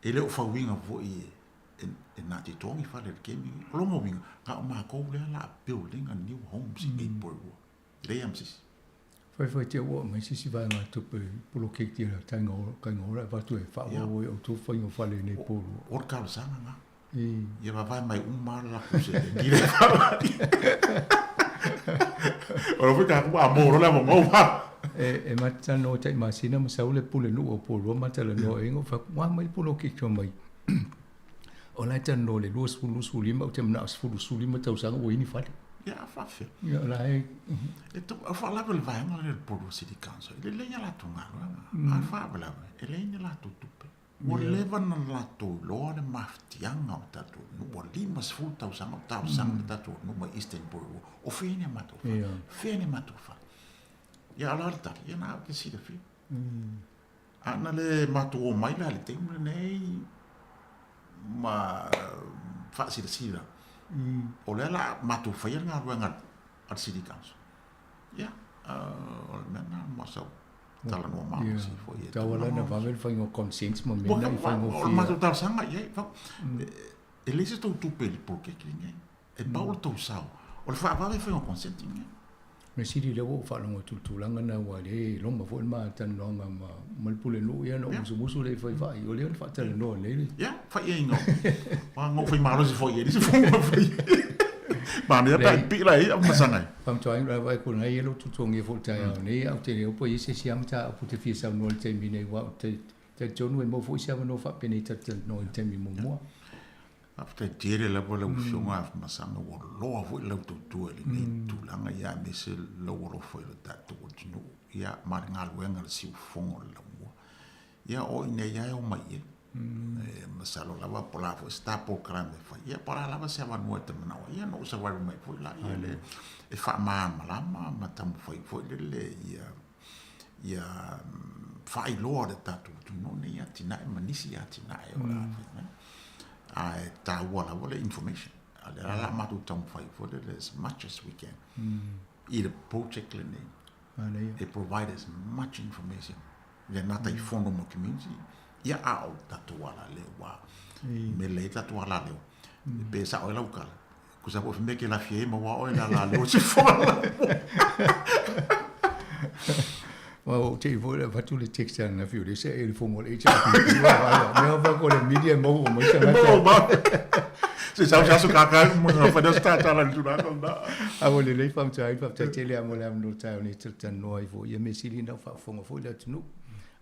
E le o fauina foi e Ngāti Toa ni fale i le taimi lenei. O lona uiga, na o matou lea o le a building a new homes i nei Porirua. E leai lava ma se isi. Faifai te ua aumai se isi vaega tupe poloketi a Kaiga Ora e avatu e faaauau ai outou faiga o fale i nei Porirua. O le talosaga lena. Ia vavae mai uma lava le latou seleni lea e faaauau. O la foi tatou a mo loa le avanoa. E ma te talanoa tai masina ma sau le pulenuu o Porirua ma talanoa ai, na ou fai atu, ua a mai le poloketi fai mai, o la e talanoa i le 20, 25, ou te manao 10, 15 tausaga ua i ai ni fale. Ia, a faafefea? Ia, o la e... E tau, o faalavelave le vaega lea o le Porirua City Council, e lelei a latou galuega, a faalavelave, e leai ni latou tupe. Ua leva ona latou iloa le mafatiaga o le tatou nuu, ua 50 tausaga o talosaga le tatou nuu mai Eastern Porirua, o fea ni a matou fale, fea ni a matou fale. Ia, a o le a le tali? Ia, na ou te silafia. A na le matou omai la i le taimi lenei ma faasilasila, o lea o le a matou faia le galuega a le City Council. Ia, o le mea lena mo sau talanoa malosi foi. E tau ala na vave le faiga o consents ma mea na i faigofie. O le matou talosaga i ai, e leai se tou tupe i le poloketi lenei. E pau le tou sao. O le faavave faiga o consent lenei. Mea sili lea ua ou faalogo atu i le tulaga lena aua o lea e loma foi le ma talanoaga ma le pulenuu ia na ou musumusu lea e fai faaiu lea na faatalanoa nei le Ia, fai ai no. Wa ngo fai malosi foi i se fonga fai. Manaia pe a pipii la ia masaga ai. Faamatauaina lava e kona ia lou tutuagia foi i le taeao nei, ae ou te le iloa po o i ai se isi lava mataupu ou te fia saunoa i le taimi nei aua ou te talitonu e maua foi se avanoa faapenei ta te talanoa i le taimi muamua. Faafetai tele lava lau Afioga Afamasaga, ua loa foi lau tautua i lenei tulaga, ia aemaise lou alofa i lo tatou atunuu, ia ma le galuega a le siufofoga o le laumua. Ia o i inei lava e omai i ai. E masalo lava po o le a foi se ta polokalame e fai, ia po o le a lava se avanoa e te manao ai, ia ona ou savali mai foi laia le e faamalamalama ma taumafai foi lele ia ia faailoa le tatou atunuu nei atinae ma nisi atinae o le a fai mai. Ae taua lava le information. A o lea la o le a matou taumafai foi lele as much as we can i le project lenei e provide as much information le gata i fono ma community, ia a o tatou alaleo, ua mea lelei ai tatou alaleo, pe sao ai lau tala, tusa foi o se mea e te lafi ai e maua oe i le alaleo se fono. Ua ou te i foi le avatu le text ananafi o lea se e le fono o le HRPP. Mea fa ko le media e maua mai tagata. Se sau se aso kaka mo ngā whana se tātara le tūranga nā. A ua lelei faamataai, faafetai tele lava mo le avanoa taeao nei talatalanoa ai foi. Ia mea sili na faafofoga foi le atunuu.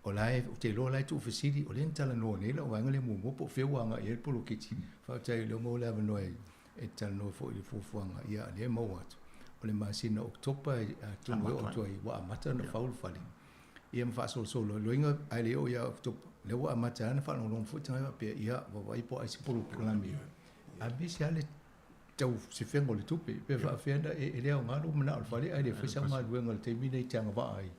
O la e, ou te iloa o la e tuufesili, o lea na talanoa nei lau vaega lea muamua po o fea ua agai i ai le poloketi. Faafetai o lea ua maua le avanoa e talanoa foi i le fuafuaga, ia o lea e maua atu. O le masina o Oketopa atonu e oo atu ai ua amata ona fau le fale. Ia ma faasolosolo loiga ae le oo ia Oketopa, lea ua amata lava ona faalogologo foi tagata faapea, ia vaavaai po o ai se polokalame. Aemaise lava le tau sefega o le tupe, pe faapefea ona e le aoga lou manao i le fale ae le fai sau galuega i le taimi lenei e te agavaa ai.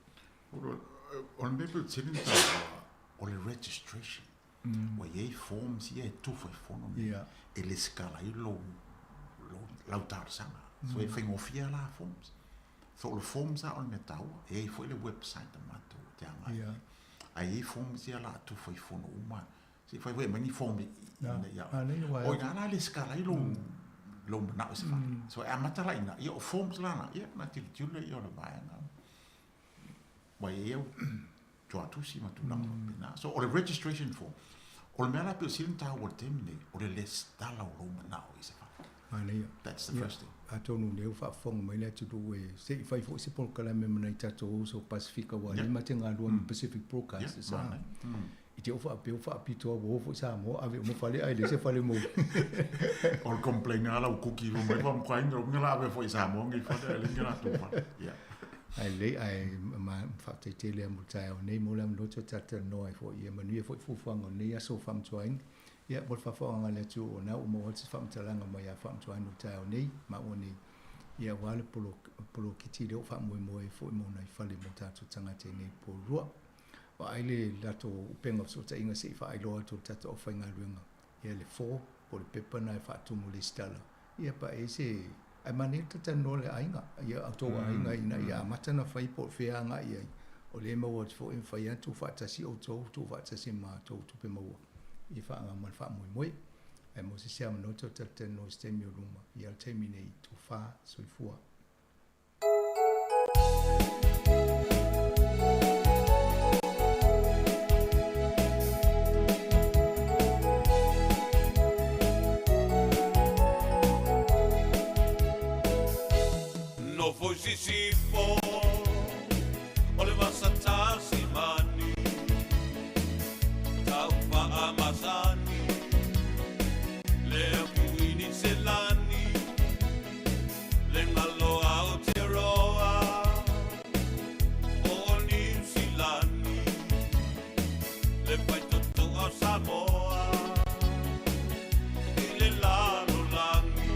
O le mea pito sili ona taua, o le registration. Ua i ai forms ia e tufa i fono nei, e lesitala ai lou, lau talosaga. So e faigofie la forms. So o le forms lava o le mea taua. E i ai foi le website a matou e te agai ai. Ae i ai forms ia la tufa i fono uma. Se i fai foi e aumai ni form ina ia. O i ina la e lesitala ai lou, lou manao i se fale. So e amata la i ina, ia o forms la na, ia ona tilotilo lea o le vaega. Ua i ai au tuatusi ma tulaga faapena. So o le registration form, o le mea la pito sili ona taua i le taimi lenei, o le lesitala o lou manao i se fale. Manaia. That's the first thing. Atonu o lea ua faafofoga mai le atunuu e se i fai foi se polokalame ma nai tatou uso o Pasefika aua o lea ma te galua ma Pacific Broadcasters a. I te o faapea ua faapito a ua o foi Samoa ave uma fale ae leai se fale mo. O le complain a lau kuki fai mai faamatuaina loa la ave foi i Samoa nei fale ae leai ni latou fale. Yeah. Ae lelei ae faafetai tele lava mo le taeao nei mo le avanoa toe talatalanoa ai foi ia manuia foi fuafuaga o lenei aso faamatuaina. Ia, mo le faafofogaaga a le atunuu, o lena ua maua atu se faamatalaga mai ia Faamatuaina i le taeao nei, maua nei, ia aua le poloketi lea ua faamoemoe ai foi mo nai fale mo tatou tagata i nei Porirua. Vaai le latou upega o fesootaiga se i faailoa atu e le tatou aufaigaluega, ia le 4 po o le pepa lena e faatumu lesitala, ia pe a i ai se... Ae manaia le talatalanoa le aiga, ia outou aiga ina ia amata ona fai po o fea agai i ai. O lea e maua atu foi e mafai lava ona tuufaatasi outou, tuufaatasi ma a outou tupe maua i faaga ma le faamoemoe. Ae mo se isi avanoa toe talatalanoa i se taimi o luma, ia o le taimi nei, tofa, soifua. Nofo i Sisifo o le vasa Tasimani, tau faamasani le Kuini Selani, le galo Aotearoa o Niu Silani, le faitotoa o Samoa i le lalolagi.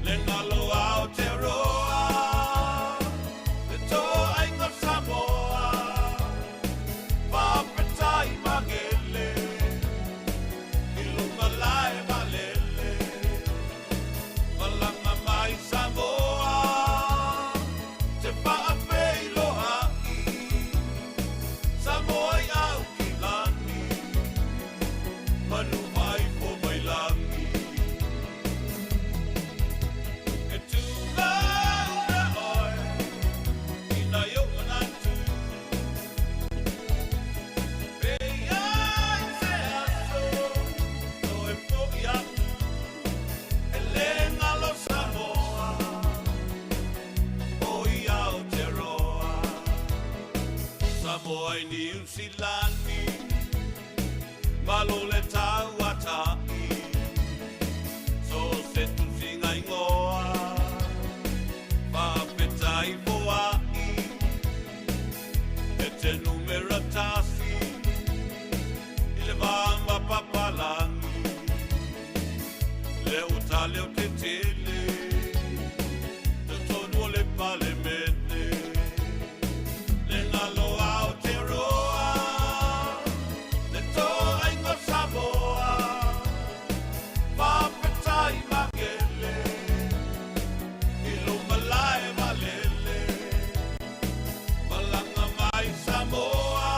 Le galo Aotearoa, le toaiga o Samoa, faafetai magele i luga lae valele. Malaga mai Samoa, te faafeiloai, Samoa i Aukilani, manu vaifo mai lagi. E tūlaura oe i nai ou manatu, pe i ai se aso toe foi atu, e le galo Samoa o i Aotearoa. Samoa i Niu Silani, malo le tauata'i, so o se tusiga igoa, faafetai foa'i, e te numera tasi i le va ma papalagi, le uta leo tetele, totonu o le Palemene. Le galo Aotearoa, le toaiga o Samoa, faafetai magele i luma lae valele. Malaga mai Samoa,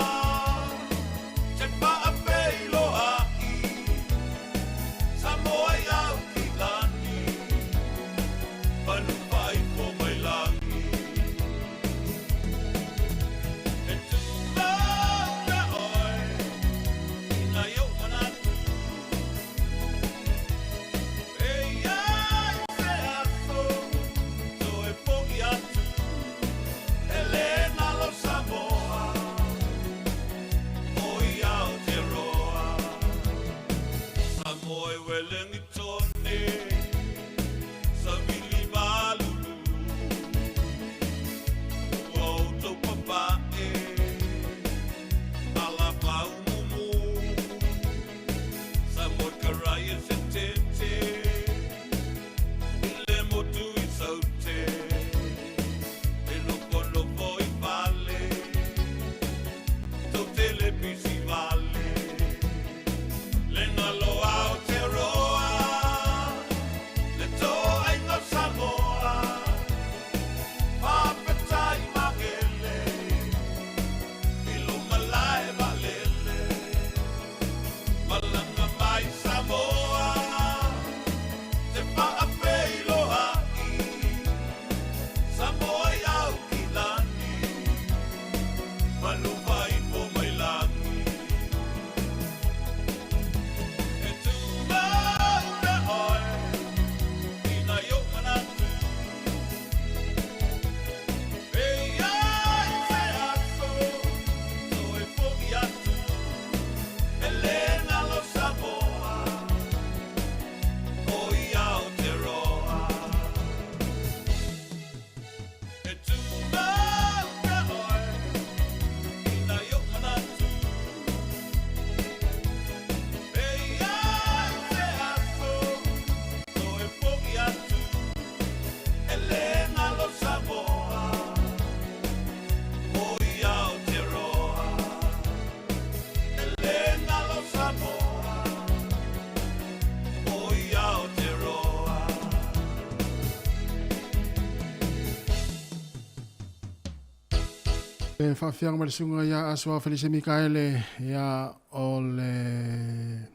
Le faafiaga mai le susuga ia Asoa Felise Mikaele, ia o le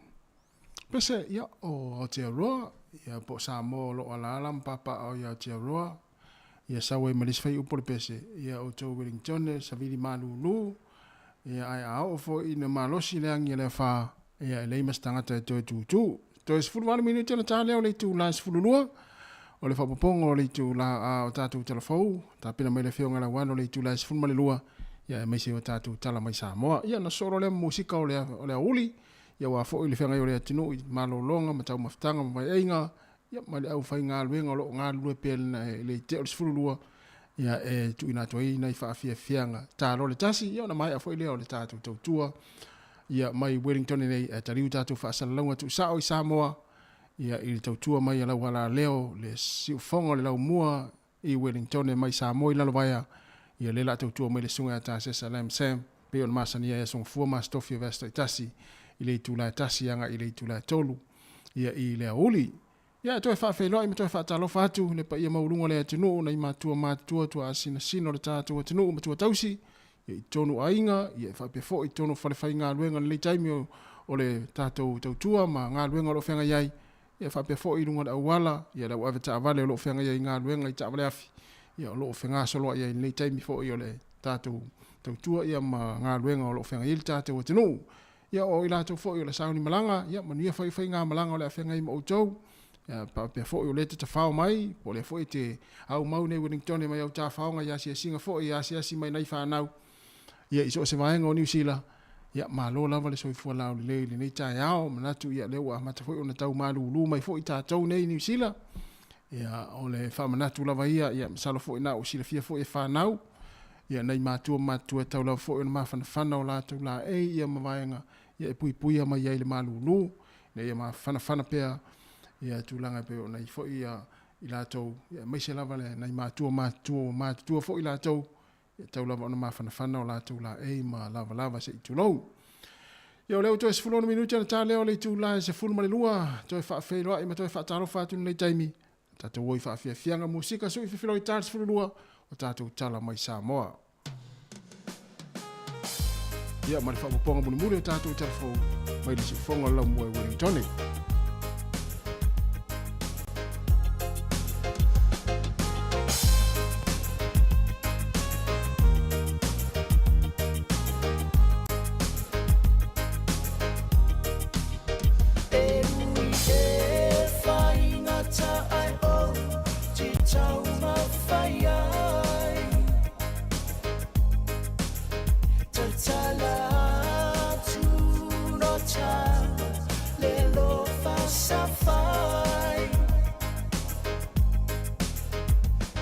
pese ia o Aotearoa, ia po o Samoa o lo o alaala ma papaaao i Aotearoa, ia sau ai ma le isi faiupu o le pese, ia outou Wellingtone savili malulu, ia ae a oo foi ina malosi le agi a le afa, ia e leai ma se tagata e toe tutū. Toe 18 minute ona ta lea o le itula e 12, o le faaopoopoga o le itula a o tatou tala fou, tapena mai le Afioga i le Auala o le itula e 12, ia aemaise o tatou tala mai Samoa. Ia ona sosoo loa lea ma musika o le o le aoauli, ia aua foi le feagai o le atunuu i malologa ma taumafataga ma vaeaiga, ia ma le aufaigaluega o lo o galulue pea i le tea o le 12, ia e tuuina atu ai nai faafiafiaga talo le tasi, ia ona maea foi lea o le tatou tautua ia mai Wellington nei e taliu tatou faasalalauga tuusao i Samoa ia i le tautua mai a lau alaleo le siufofoga o le laumua i Wellington mai Samoa i Lalovaea ia lea la tautua mai le susuga ia Tasesa Lam Sam pei ona masania ai aso gafua ma aso tofi o vaiaso taitasi i le itula e 1 agai i le itula e 3 ia i le aoauli. Ia e toe faafeiloai ma toe faatalofa atu le paia maualuga o le atunuu, nai matua matutua, tuaasinasina o le tatou atunuu ma tuatausi, ia i totonu o aiga, ia e faapea foi i totonu o falefaigaluega i lenei taimi o, o le tatou tautua ma galuega o lo o feagai ai, ia e faapea foi i luga o le auala, ia le au ave taavale o lo o feagai ai i galuega i taavale afi, ia o lo o fegasoloai ai i lenei taimi foi o le tatou tautua ia ma galuega o lo o feagai ai le tatou atunuu. Ia, o i latou foi o le sauni malaga, ia manuia foi faigamalaga o le a feagai ma outou. Ia, faapea foi o lea e te tafao mai, po o lea foi e te aumau nei Wellingtone mai au tafaoga i asiasiga foi, e asiasi mai nai fanau, ia, i so o se vaega o Niu Sila. Ia, malo lava le soifua laulelei i lenei taeao. Manatu, ia, lea ua amata foi ona tau malulu mai foi tatou nei i Niu Sila. Ia, o le faamanatu lava ia, ia, masalo foi na ua silafia foi e fanau, ia, nai matua matutua e tau lava foi ona mafanafana o latou laei, ia, ma vaega, ia, e puipuia mai ai le malulu, ina ia mafanafana pea, ia, tulaga e pei ona i foi, ia, i latou, ia, aemaise lava le nai matua matutua ua matutua foi latou, ia, tau lava ona mafanafana o latou laei ma lavalava se i tulou. Ia, o lea ua toe 16 minute ona ta lea o le itula e 12, toe faafeiloai ma toe faatalofa atu i lenei taimi. Tatou o i faafiafiaga musika sui fefiloi i ta le 12 o tatou tala mai Samoa. Ia, ma le faaopoopoga mulimuli o tatou tala fou mai le siufofoga o le laumua i Wellingtone. E ui e whaingata ai o te taumawhai ai Tatala atu no ta le lofa safai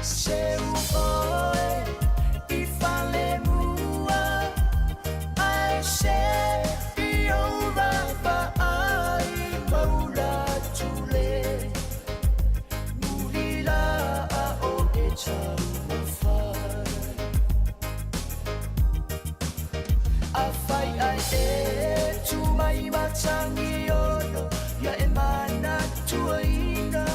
Se u oe i fale mua Ai se i ou rapa ai maula tule Muli la a o e taumafai A whai ai e tu mai matangi ono Ia e manatuaina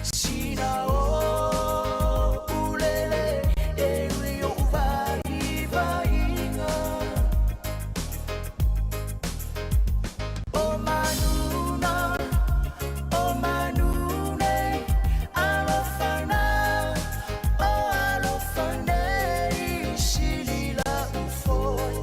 Sina o ulele e ui o vaivaiga O manuna, o manu nei Alofa na, o alofa nei Sili la ufoi.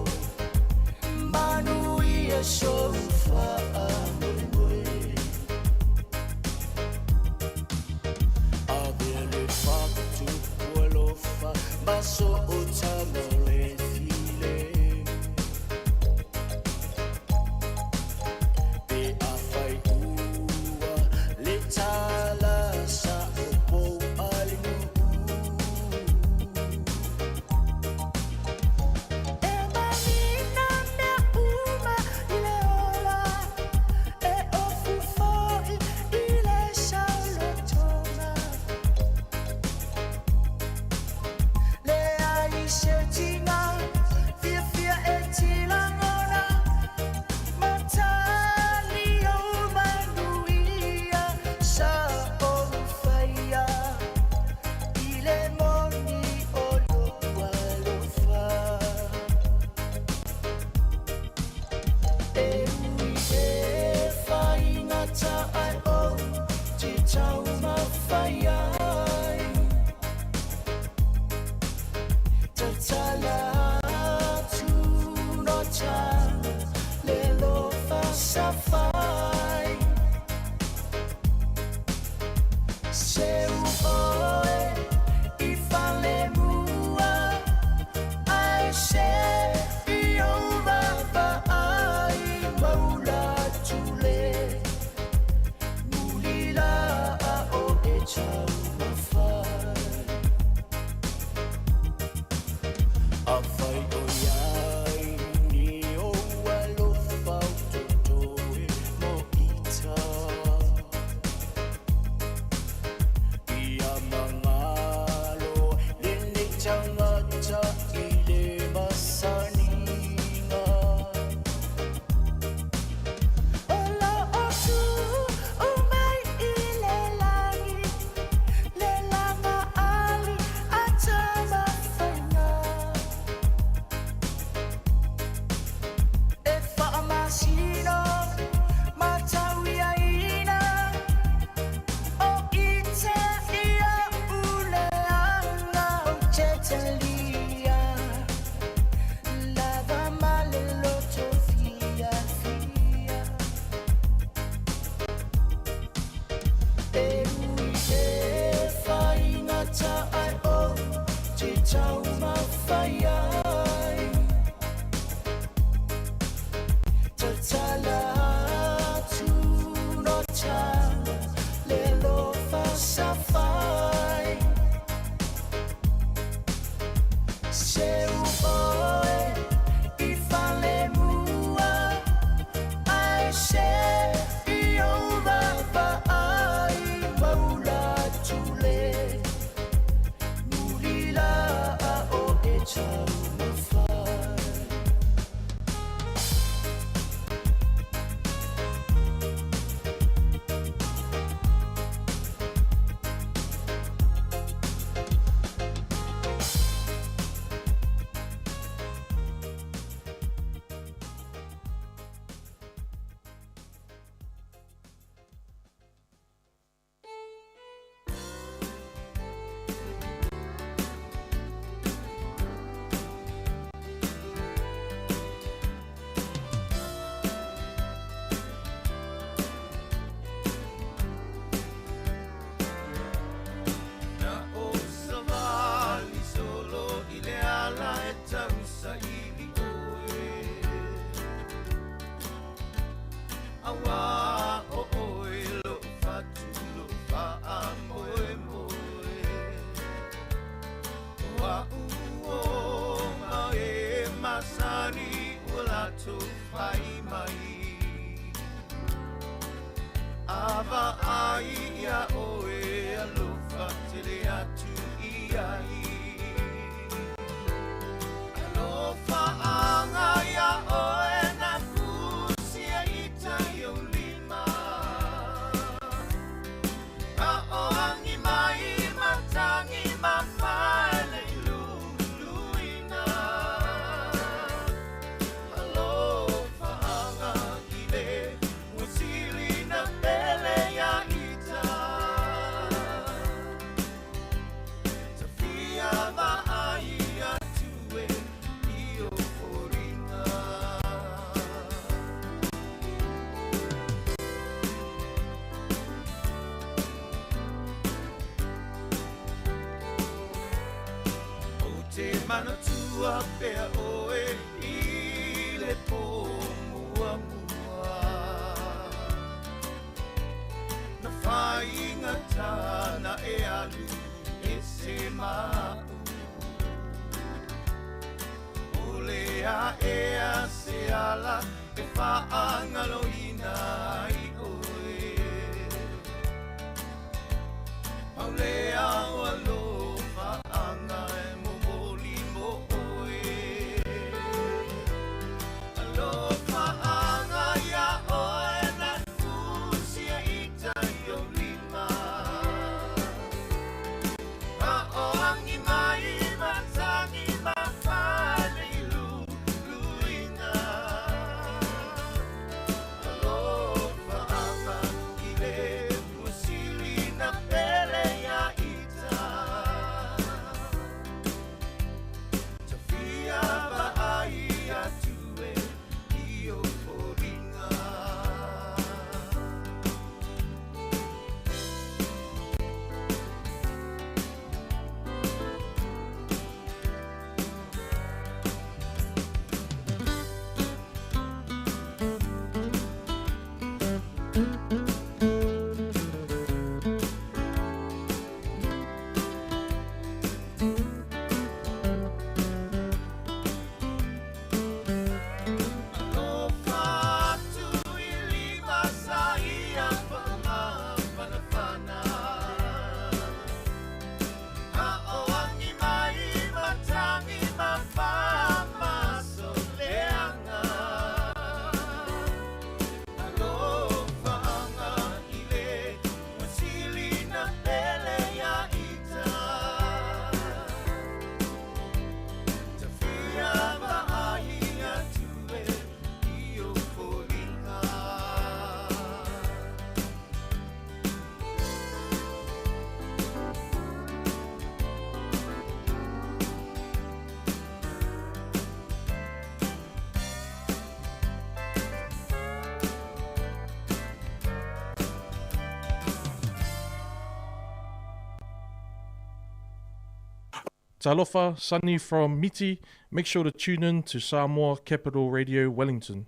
Tatala atu no tala le lofa safai. Seu oe i fale mua, ai se i o vava ai maula tule. Muli la a o e tau mawhai. A whai o iai ni o alofa o toto e mo ita. Ia mangalo le nei tangata i le masaninga. O la o tu o mai i le langi, le langa ali a tama whainga. E whaamasino, matau ia ina, o i te ia ule anga o te talia. Lava male loto fia fia. E ui e whainga ta ai o te tau mawhai ai. Tatala atu no tala le lofa safai. Seu oe i fale mua, ai se i o vava ai maula tule. Muli la a o e tau mawhai. Na o savali solo i le ala e tausa ili oe. Awa o oe lo fatu lo faa moe moe. Oa uo ma e masani ua lato fai mai. Ava ai ia oe alofa tele atu i ai. Alofa anga ia oe na fusia ita i o lima. A o angi mai matangi mawhale i luluina. Alofa anga i le usili na pele ia ita. Tawhia vaai atu e i o foringa. O te manatua pea oe i le pō mua mua. Na whainga tāna e alu e se mau. O le a ea se ala e whaangaloina i oe. Maule au alofa anga e momoli mo oe. Alofa anga ia oe na fusia ita i o lima. A o angi mai matangi mawhale i luluina. Alofa Talofa, Sunny from Miti. Make sure to tune in to Samoa Capital Radio Wellington.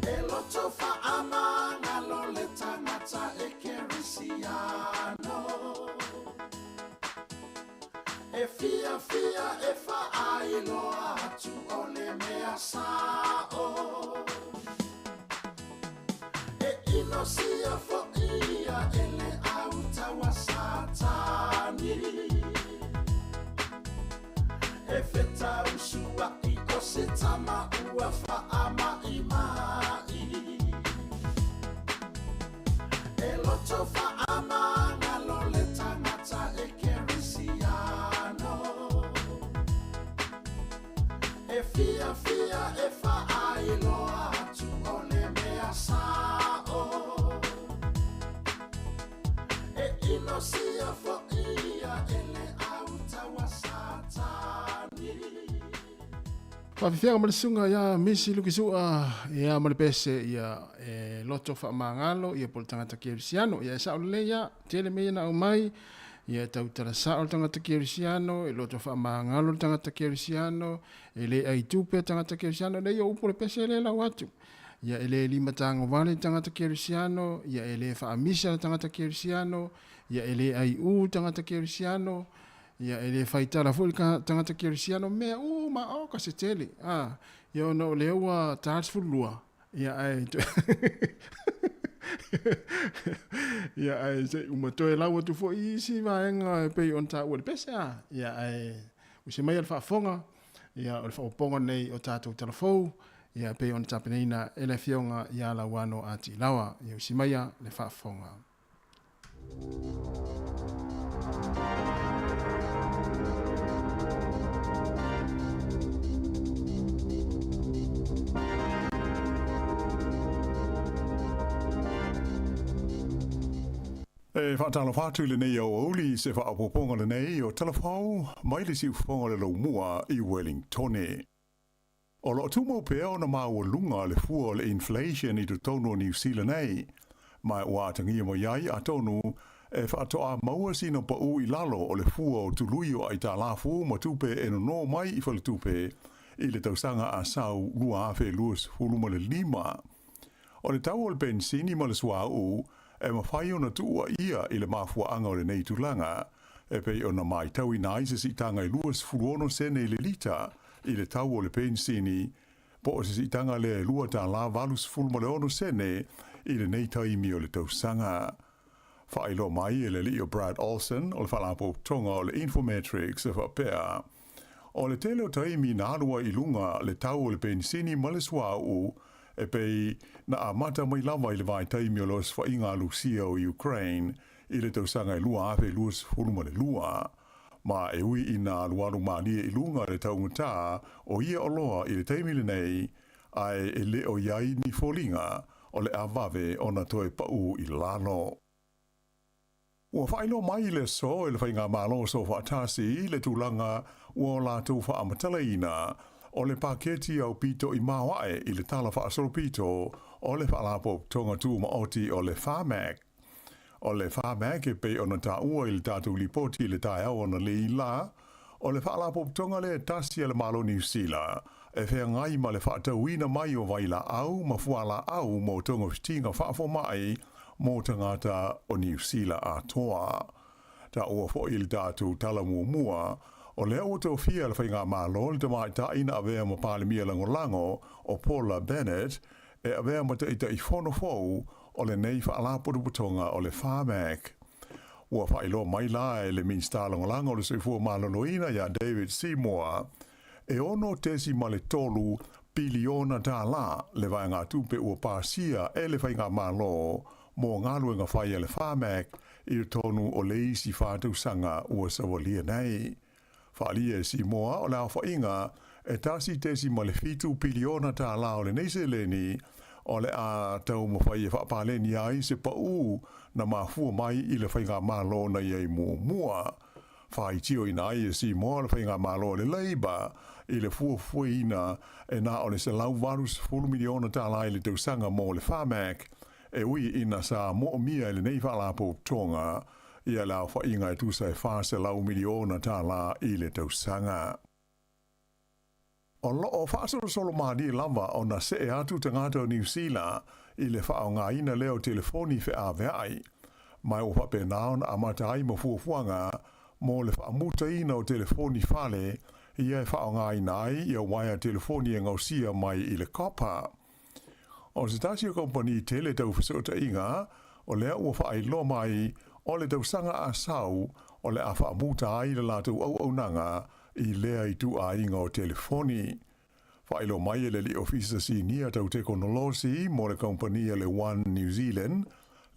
E loto fa amanga lo le tangata e kerisiano. E fia fia e faailoa atu o le mea sa'o. E inosia fo'i ia e le autau a Satani. E fetausua'i o se tama ua faama'ima'i. E loto faamagalo le tagata e kerisiano. E fiafia e faailoa atu o le mea sa'o. E inosia fo'i ia e le autau a Satani. Faafefiaga ma le susuga ia Misi Lukisu'a ia ma le pese ia e loto faamagalo ia po o le tagata kerisiano. Ia e sa'o lelei ia, tele mea ia na aumai, ia e tautala sa'o le tagata kerisiano, e loto faamagalo le tagata kerisiano, e le ai tupe le tagata kerisiano, leai o upu o le pese e le lau atu. Ia e le limatagovale le tagata kerisiano, ia e le faamisa le tagata kerisiano, ia e le ai'ū le tagata kerisiano, Ia, e le faitala foi le tagata kerisiano, mea uma, oka se tele. A, ia ona o lea ua ta le 12, ia ae ia ae se i uma toe lau atu foi i isi vaega e pei ona taua i le pese, a, ia ae usi mai le faafofoga, ia o le faaopoopoga lenei o tatou talafou, ia e pei ona tapenaina e le Afioga ia Lauano A. Tiilawa. Ia usi maia le faafofoga. E faatalofa atu i lenei aoauli i se faaopoopoga lenei o Talafou mai le siufofoga o le Laumua i Wellingtone. O lo o tumau pea ona maualuga le fua o le inflation i totonu o Niu Sila nei, ma ua atagia mai ai atonu e faatoa maua sina pau i lalo o le fua o tului o aitalafu ma tupe e nono mai i faletupe i le tausaga a sau 2025. O le tau o le penisini ma le suauu e mafai ona tuuaia i le mafuaaga o lenei tulaga, e pei ona matauina ai se siitaga e 26 sene i le lita i le tau o le penisini, po o se siitaga lea e $2 86 sene i lenei taimi o le tausaga. Faailoa mai e le alii o Brad Olsen o le Faalapotopotoga o le Infometrics e faapea, O le tele o taimi na alu ai i luga le tau o le penisini ma le suauu e pei na amata mai lava i le vaitaimi o le osofaiga a Lusia o Ukraine i le tausaga e 2022. Ma e ui ina alualu malie i luga le taugata o ia oloa i le taimi lenei, ae e le o i ai ni foliga o le a vave ona toe pau i lalo. Ua faailoa mai i le aso e le Faigamalo Soofaatasi le tulaga ua o latou faamatalaina o le paketi aupito i maoae i le Tala Faasolopito o le Faalapotopotoga Tumaoti o le FAMAC. O le FAMAC e pei ona taua i le tatou lipoti i le taeao analeila, o le faalapotopotoga lea e tasi a le Malo Niu Sila e feagai ma le faatauina mai o vailaau ma fualaau mo togafitiga faafomai mo tagata o Niu Sila atoa. Taua foi i le tatou tala muamua, o lea ua tofia le Faigamalo le tamaitai na avea ma Palemia Lagolago o Paula Bennett e avea ma Taitaifono fou o lenei Faalapotopotoga o le Pharmac. Ua faailoa mai la e le Minisita Lagolago o le Soifua Maloloina ia David Seymour, e $6.3 piliona tālā le vaegatupe ua pasia e le Faigamalo mo galuega fai a le Pharmac i totonu o le isi 4 tausaga ua sawalia nei. Faaalia e Seymour o le aofaiga e $1.7 piliona tālā o lenei seleni o le a taumafai e faapaleni ai se pau na mafua mai i le Faigamalo na i ai muamua. Faitioina ai e Seymour le Faigamalo a le Labour i le fuafuaina e na o le $180 miliona tālā i le tausaga mo le Pharmac, e ui ina sa moomia e lenei faalapotopotoga ia le aofaiga e tusa e $400 miliona tālā i le tausaga. O lo o faasolosolo malie lava ona see atu tagata o Niu Sila i le faaaogaina lea o telefoni feaveai, ma ua faapena ona amata ai ma fuafuaga mo le faamutaina o telefoni fale ia e faaaogaina ai ia uaea telefoni e gaosia mai i le copper. O se tasi o kamupani tele tau fesootaiga o lea ua faailoa mai o le tausaga a sau o le a faamuta ai le latou auaunaga i lea ituaiga o telefoni. Faailoa mai e le alii ofisa sinia tau tekonolosi mo le kamupani a le One New Zealand,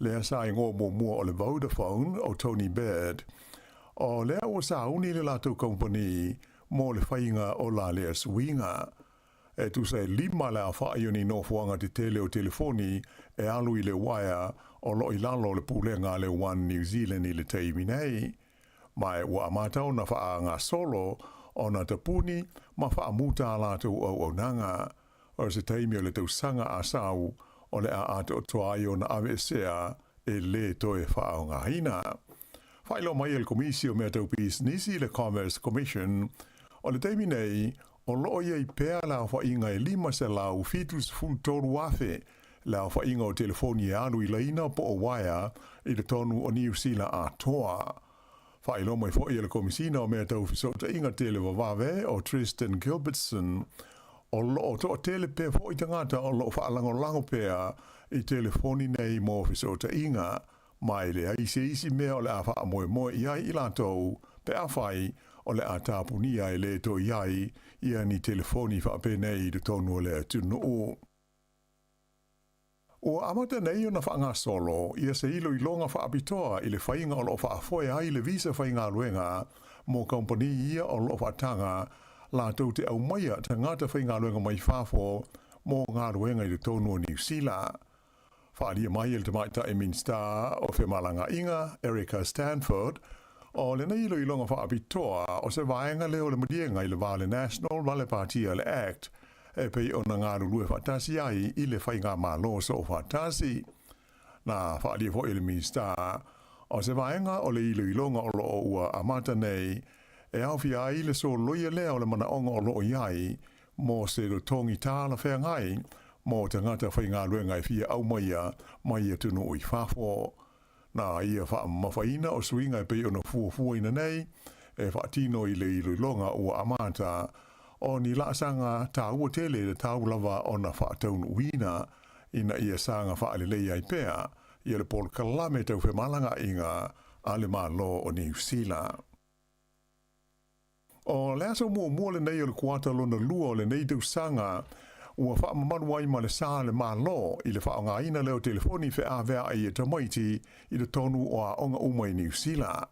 lea sa igoa muamua o le Vodafone, o Tony Baird, o lea ua sauni le latou kamupani mo le faiga o la lea suiga. E tusa e lima le aofai o ni nofoaga tetele o telefoni e alu i le uaea o lo o i lalo o le pulega a le One New Zealand i le taimi nei. Ma e ua amata ona faagasolo ona tapuni ma faamuta a latou auaunaga. O se taimi o le tausaga a sau o le a atoatoa ai ona aveesea e lē toe faaaogaina. Faailoa mai e le Komisi o Mea Tau Pisinisi, le Commerce Commission, o le taimi nei, o lo o i ai pea le aofaiga e 573,000 le aofaiga o telefoni e alu i laina po o uaea i totonu o Niu Sila atoa. Faailoa mai foi e le Komisina o Mea Tau Fesootaiga Televavave o Tristan Gilbertson, o lo o toatele pea foi tagata o lo o faalagolago pea i telefoni nei mo fesootaiga, ma e leai se isi mea o le a faamoemoe i ai i latou pe afai o le a tapunia e le toe i ai ia ni telefoni faapenei i totonu o le atunuu. Ua amata nei ona faagasolo ia se iloiloga faapitoa i le faiga o lo o faafoe ai le visa faigaluega mo kamupani ia o lo o faataga latou te aumaia tagata faigaluega mai fafo mo galuega i totonu o Niu Sila. Faaalia mai e le Tamaitai Minisita o Femalagaaiga, Erica Stanford, o lenei iloiloga faapitoa o se vaega lea o le maliega i le va o le National ma le Pāti a le Act e pei ona galulue faatasi ai i le faigamalo soofaatasi. Na faaalia foi e le Minisita o se vaega o le iloiloga o lo o ua amata nei e aofia ai le soloia lea o le manaoga o lo o i ai mo se totogi talafeagai mo tagata faigaluega e fia aumaia mai atunuu i fafo. Na ia faamamafaina o suiga e pei ona fuafuaina nei e faatino i le iloiloga ua amata, o ni laasaga taua tele e tatau lava ona faataunuuina ina ia saga faalelei ai pea ia le polokalame tau femalagaaiga a le Malo o Niu Sila. O le aso muamua lenei o le kuata lona lua o lenei tausaga ua faamamalu ai ma le sa le Malo i le faaaogaina lea o telefoni feaveai e tamaiti i totonu o aoga uma i Niu Sila.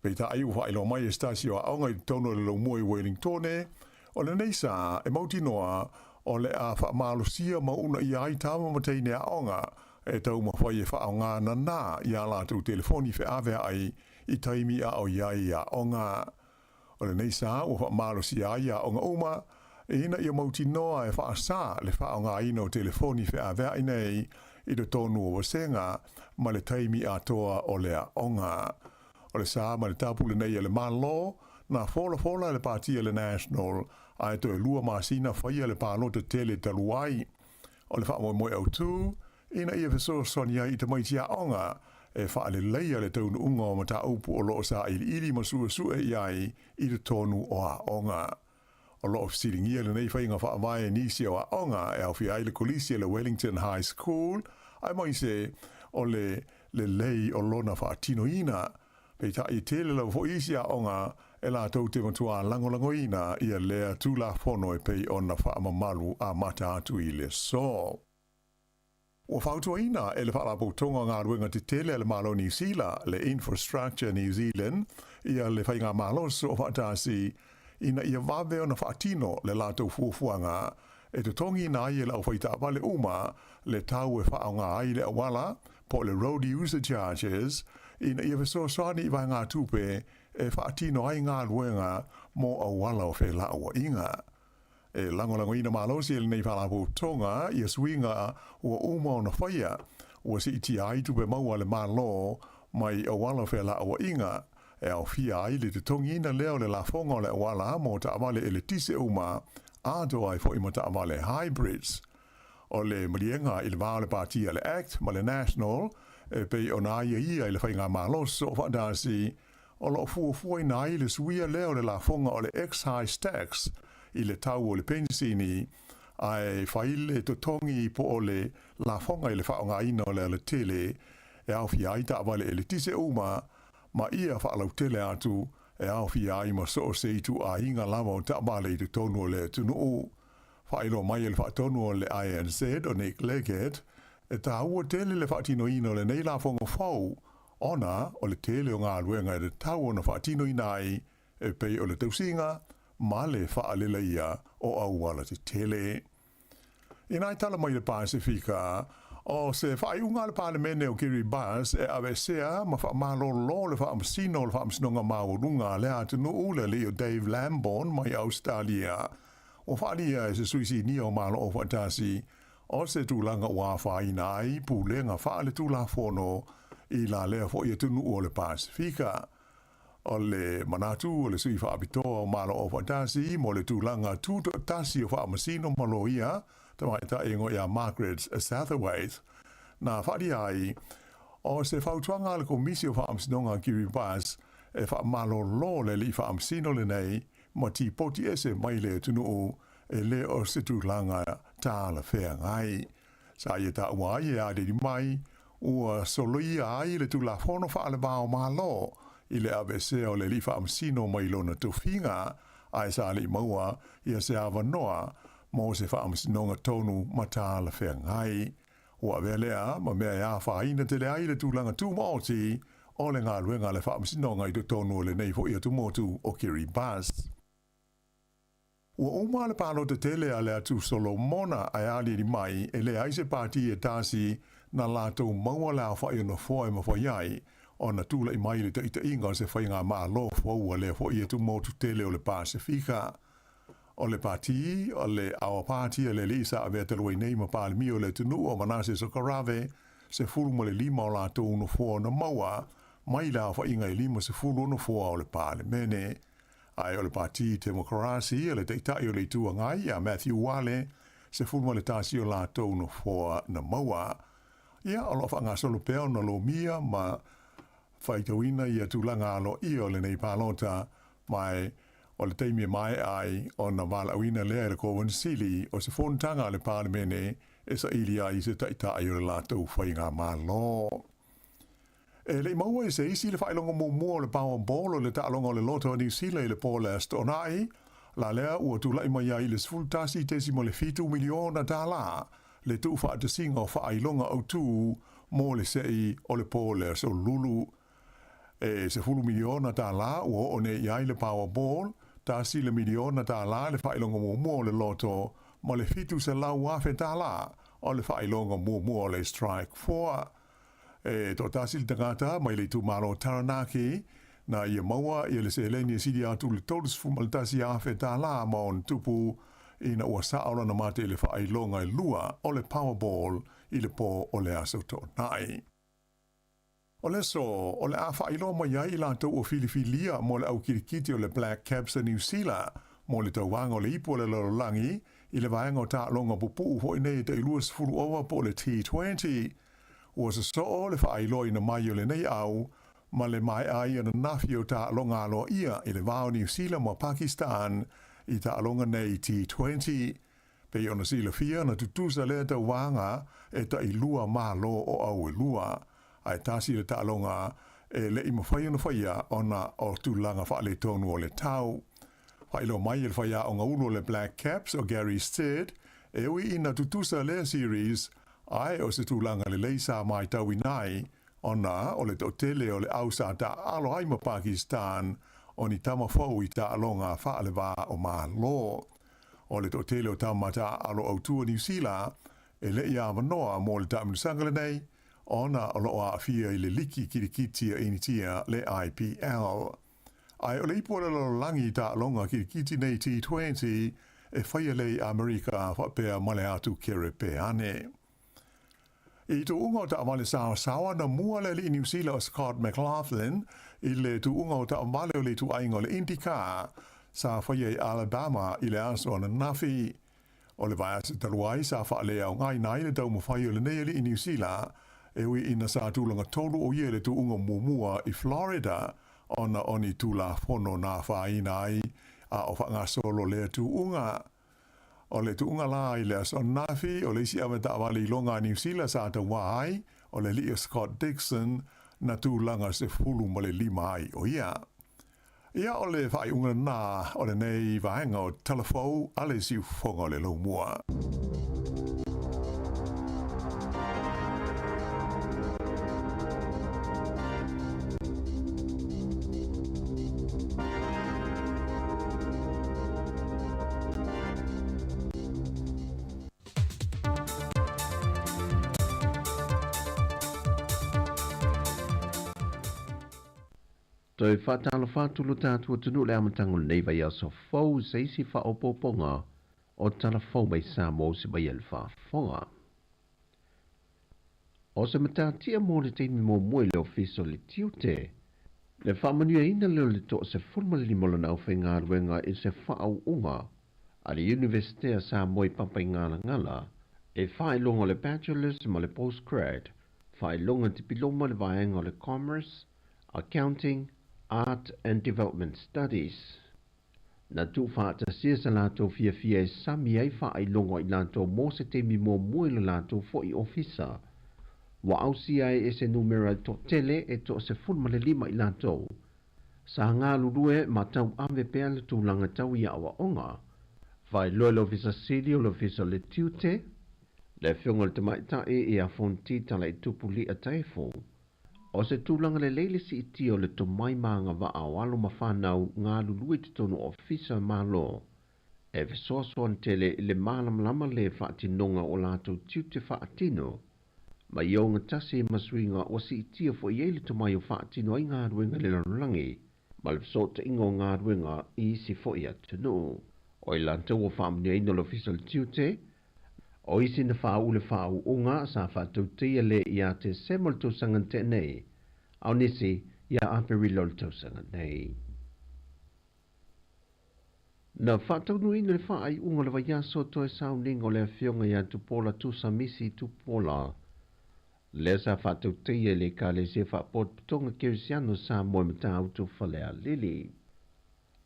Peitai ua faailoa mai e se tasi o aoga i totonu o le laumua i Wellingtone, o lenei sa e mautinoa o le a faamalosia ma uunaia ai tama ma teine aoga e taumafai e faaaoga nana i a latou telefoni feaveai i taimi a o i ai i aoga. O lenei sa ua faamalosia ai aoga uma ina ia mautinoa e faasā le faaaogaina o telefoni feaveai nei i totonu o vasega ma le taimi atoa o le aoga. O le sa ma le tapu lenei a le Malo, na folafola e le Pāti a le National ae toe lua masina faia le palota tele talu ai. O le faamoemoe autu, ina ia fesoasoani ai i tamaiti aoga e faaleleia le taunuuga o mataupu o lo o sailiili ma suesue i ai i totonu o aoga. O lo o fesiligia lenei faiga faavae e nisi o aoga e aofia ai le Kolisi a le Wellington High School aemaise o le lelei o lona faatinoina. Peitai e tele lava foi isi aoga e latou te matuā lagolagoina ia lea Tulafono e pei ona faamamalu amata atu i le aso. Ua fautuaina e le Faalapotopotoga o Galuega Tetele a le Malo o Niu Sila, le Infrastructure New Zealand, ia le Faigamalo Soofaatasi ina ia vave ona faatino le latou fuafuaga e totogiina ai e le aufai-taavale uma le tau e faaaoga ai le auala, po o le road user charges, ina ia fesoasoani i vaegatupe e faatino ai galuega mo auala o felauaiga. E lagolagoina malosi e lenei Faalapotopotoga ia suiga ua uma ona faia, ua siitia ai tupe maua a le Malo mai auala o felauaiga, e aofia ai le totogiina lea o le lafoga o le auala mo taavale eletise uma, atoa ai foi ma taavale hybrids. O le maliega i le va o le Pāti a le Act ma le National e pei ona aiaia i le Faigamalo Soofaatasi. o lo o fuafuaina ai le suia lea o le lafoga o le excise tax i le tau o le penisini, ae fai le totogi po o le lafoga i le faaaogaina o le alatele e aofia ai taavale eletise uma ma ia faalautele atu e aofia ai ma so o se ituaiga lava o taavale i totonu o le atunuu. Faailoa mai e le faatonu o le INZ o Nick Leggett, e taua tele le faatinoina o lenei lafoga fou ona o le tele o galuega e tatau ona faatinoina ai e pei o le tausiga ma le faaleleia o auala tetele. Inā i tala mai le Pasefika, o se faaiuga a le Palemene o Kiribati e aveesea ma faamalolo le Faamasino o le Faamasinoga Maualuga a lea atunuu, le alii o Dave Lamborn mai Ausetalia, ua faaalia e se sui sinia o Malo Aufaatasi o se tulaga ua afaina ai pulega faaletulafono i la lea foi atunuu o le Pasefika. O le manatu o le sui faapitoa o Malo Aufaatasi mo le tulaga tutoatasi o faamasino ma loia tamaitai e igoa ia Margaret Satherwaite, na faaalia ai o se fautuaga a le Komisi o Faamasinoga a Kiribati e faamalolo le alii faamasino lenei ma tipoti ese mai le atunuu e le o se tulaga talafeagai. Sa ia taua ai e aliali mai, ua soloia ai le Tulafono Faalevao Malo i le aveesea o le alii faamasino mai lona tofiga, ae sa le i maua ia se avanoa mo se faamasinoga tonu ma talafeagai. Ua avea lea ma mea e afaina tele ai le tulaga tumaoti o le galuega a le faamasinoga i totonu o lenei foi atumotu o Kiribati. Ua uma le palota tele a le atu Solomona ae aliali mai e leai se pati e tasi na latou maua le aofai o nofoa e mafai ai ona tulai mai le taitaiga o se faigamalo fou a lea foi atumotu tele o le Pasefika. O le pati o le Our Party a le alii sa avea talu ai nei ma Palemia o le atunuu o Manase Sokarave, 15 o latou nofoa na maua mai le aofaiga e 50 o nofoa o le Palemene. Ae o le Pati Temokarasi a le Taitai o le Itu Agai ia Matthew Wale, 11 o latou nofoa na maua. Ia, o lo o faagasolo pea ona lomia ma faitauina ia tulaga aloaia o lenei palota, ma o le taimi e maea ai ona valaauina lea e le Kowanisili o se fonotaga a le Palemene e saili ai se taitai o le latou faigamalo. E le i maua e se isi le faailoga muamua o le Powerball o le taaloga o le Loto a Niu Sila i le po o le Aso Toonai, la lea ua tulai mai ai i le $11.7 miliona tālā le tuufaatasiga o faailoga autū mo le se'i o le po o le Aso Lulu. E $10 miliona tālā ua oo nei i ai le Powerball, $1 le miliona tālā le faailoga muamua o le Loto ma le $700,000 tālā o le faailoga muamua o le Strike Four. E toatasi le tagata mai le itumalo o Taranaki, na ia maua ia le seleni e sili atu i le $31,000 ma ona tupu ina ua sao lana mate i le faailoga e lua o le Powerball i le po o le Aso Toonai. O le aso, o le a faailoa mai ai i latou ua filifilia mo le au kilikiti o le Black Caps a Niu Sila mo le tauvaga o le ipu o le lalolagi i le vaega o taaloga pupuu foi nei e tai 20 ova po o le T20. Ua sosoo le faailoaina mai o lenei au ma le maea ai ananafi o taaloga aloaia i le va o Niu Sila ma Pakistan i taaloga nei T20. Pei ona silafia na tutusa lea tauvaga e tailua malo o au e lua, ae tasi le taaloga e le i mafai ona faia ona o tulaga faaletonu o le tau. Faailoa mai e le faiaoga ulu o le Black Caps o Gary Stead, e ui ina tutusa lea series, ae o se tulaga lelei sa matauina ai, ona o le toatele o le au sa taaalo ai ma Pakistan o ni tama fou i taaloga faaleva o Malo. O le toatele o tama taaalo autū o Niu Sila e le i avanoa mo le taamilosaga lenei, ona o lo o aafia i le liki kilikiti a Initia le IPL. Ae o le ipu o le lalolagi i taaloga kilikiti nei T20 e faia lea i Amerika faapea ma le atu Kerepeane. I tuuga o taavale saosaoa na mua le alii Niu Sila o Scott McLaughlin i le tuuga o taavale o le ituaiga o le IndyCar sa faia i Alabama i le aso ananafi. O le vaiaso talu ai sa faaleaogaina ai le taumafai o lenei alii Niu Sila e ui ina sa tulaga tolu o ia i le tuuga muamua i Florida. ona o ni Tulafono na afaina ai a o faagasolo lea tuuga. O le tuuga la i le aso ananafi, o le isi avetaavale iloga a Niu Sila sa taumā ai, o le alii o Scott Dixon, na tulaga 15 ai o ia. Ia o le faaiuga lena o lenei vaega o Talafou a le Siufofoga o le Laumua. Toe faatalofa atu lo tatou atunuu i le amataga o lenei vaiaso fou i se isi faaopoopoga o Tala Fou mai Samoa o se mai e le faafofoga. O se matatia mo le taimi muamua i le Ofisa o le Tiute, le faamanuiaina lea o le 15 o lana aufaigaluega i se faauuga a le Iunivesite a Samoa i Papaigalagala e faailoga o le Bachelor's ma le Postgrad, faailoga tipiloma i le vaega o le Commerce, Accounting, Art and Development Studies. Na tuufaatasia sa latou fiafia e sami ai faailoga i latou mo se taimi muamua i lo latou foi ofisa. Ua ausia ai e se numera toatele e 15 i latou. Sa galulue ma tauave pea le tulaga tau i aoaoga. Faailoa e le Ofisa Sili o le Ofisa o le Tiute, le Afioga i le Tamaitai ia Fonti Talaitupu Li'a Taefu, O se tulaga lelei le siitia o le tomai ma agavaa o alo ma fanau galulue i totonu o ofisa Malo e fesoasoani tele i le malamalama le faatinoga o latou tiute faatino ma i ogatasi ma suiga ua siitia foi i ai le tomai o faatino ai galuega i le lalolagi ma le fesootaiga o galuega i isi foi atunuu. O i latou ua faamanuiaina o le Ofisa o le Tiute O isi na faauu le faauuga sa faatauteia le ia Tesema o le tausaga na tea nei, a o nisi ia Aperila o le tausaga nei. Na faataunuuina le faaiuga o le vaiaso toe sauniga o le Afioga ia Tupola Tusa Misi Tupola, lea sa faatauteia i le Ekalesia Faapotopotoga Kerisiano Samoa i Matautu Falealili.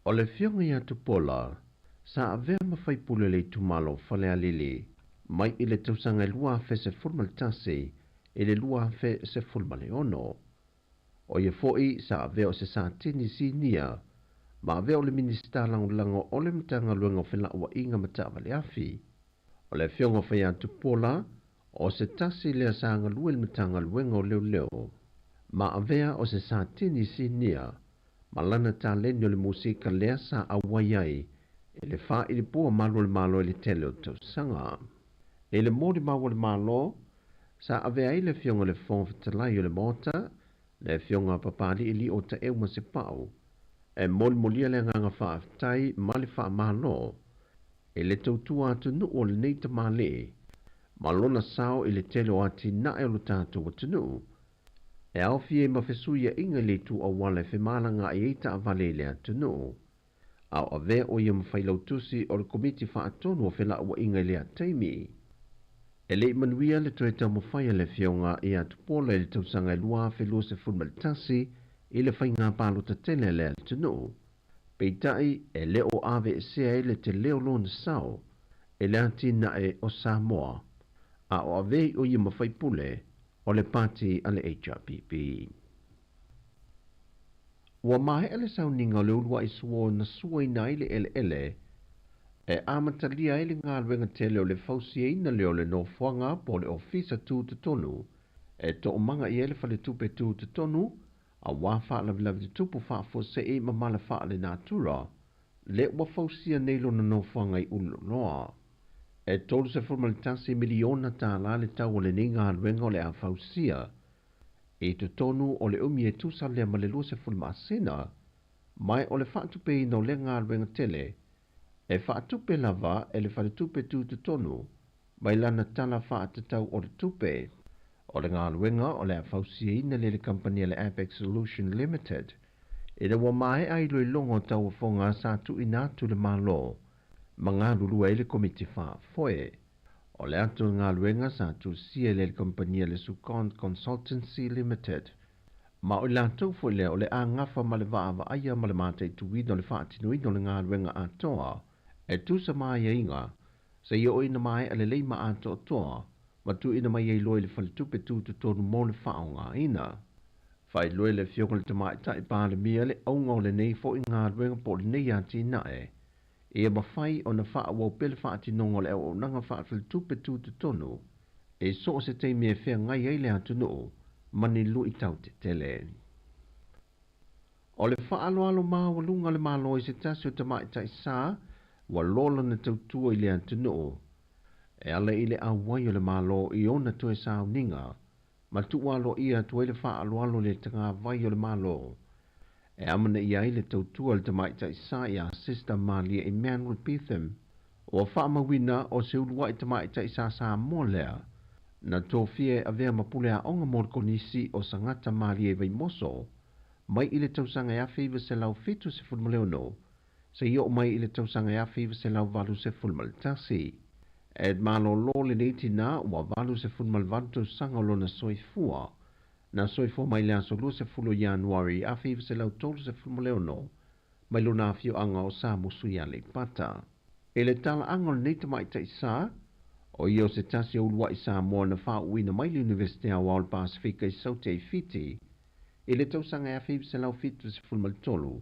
O le Afioga ia Tupola, sa avea ma faipule o le itumalo o Falealili mai i le tausaga e 2011 i le 2016. O ia foi sa avea o se Satini Sinia ma avea o le Minisita Lagolago o le Matagaluega o Felauaiga ma Taavale Afi. O le Afioga o Faia Tupola, o se tasi lea sa galue i le Matagaluega o Leoleo ma avea o se Satini Sinia ma lana taleni o le musika lea sa auai ai i le faailipua malu o le Malo i le tele o tausaga. I le molimau a le Malo, sa avea ai le Afioga i le Fofoga Fetalai o le Maota, le Afioga a Papali'i Lio Taeu Masepau, e molimolia le agaga faafetai ma le faamalo i le tautua atunuu o lenei tamalii ma lona sao i le tele o atinae o lo tatou atunuu. E aofia ai ma fesuiaiga i le itu auala e femalagaai ai taavale i le atunuu. A o avea ʻo ia ma failautusi o le Komiti Faatonu o Felauaiga i lea taimi. E le i manuia le toe taumafai a le Afioga ia Tupola i le tausaga e 2021 i le faiga palota tele a le atunuu. Peitai, e le o aveesea ai le tele o lona sao i le atinae o Samoa, a o avea ai ʻo ia ma faipule o le pati a le HRPP. Ua maea le sauniga o le uluai suo na suaina ai le eleele e amatalia ai le galuega tele o le fausiaina lea o le nofoaga po o le ofisa tutotonu e toomaga i ai le faletupe tutotonu aua faalavelave tutupu faafuasei ma mala faalenatura le ua fausia nei lona nofoaga i Ululoloa. E $31 miliona tālā le tau o lenei galuega o le a fausia i totonu o le umi e tusa lea ma le 20 masina, ma o le faatupeina o lea galuega tele e faatupe lava e le Faletupe Tutotonu mai lana Tala Faatatau o le Tupe. O le galuega o le a fausiaina lea e le kamupani a le Apex Solution Limited ina ua maea iloiloga o tauofoga sa tuuina atu i le Malo ma galulue ai le Komiti Faafoe. O le atu o le galuega sa tusia e le kamupani a le Sukon Consultancy Limited. Ma o i latou foi lea o le a gafa ma le vaavaaia ma le mataituina o le faatinoina o le galuega atoa e tusa ma aiaiga seia oo ina maea lelei ma atoatoa ma tuuina mai ai loa i le Faletupe Tutotonu mo le faaaogaina. Faailoa e le Afioga i le Tamaitai Palemia le auga o lenei foi galuega po o lenei atinae ia mafai ona faaauau pea le faatinoga o le auaunaga faafaletupe tutotonu i so o se taimi e feagai ai le atunuu ma ni luitau tetele. O le faaaloalo maualuga a le Malo i se tasi o tamaitai sa ua loa lana tautua i le atunuu e ala i le auai o le Malo i ona toe sauniga ma tuualoaia atu ai le faaaloalo i le tagavai o le Malo e amanaia ai le tautua a le tamaitai sa ia Sister Malia Emmanuel Betham. Ua faamauina o se uluai tamaitai sa Samoa lea na tofia e avea ma pule aoga mo le Konisi o Sagata Malie i Vaimoso mai i le tausaga e 1976 seia oo mai i le tausaga e 1981. E malolo lenei tinā ua 88 tausaga o lona soifua. Na soifua mai i le aso 20 o Ianuari 1936 mai lona afioaga o Samusu i Aleipata. I le talaaga o lenei tamaitai sa, o ia o se tasi o uluai Samoa na faauuina mai le Iunivesite Aoao o le Pasefika i Saute i Fiti i le tausaga e 1973,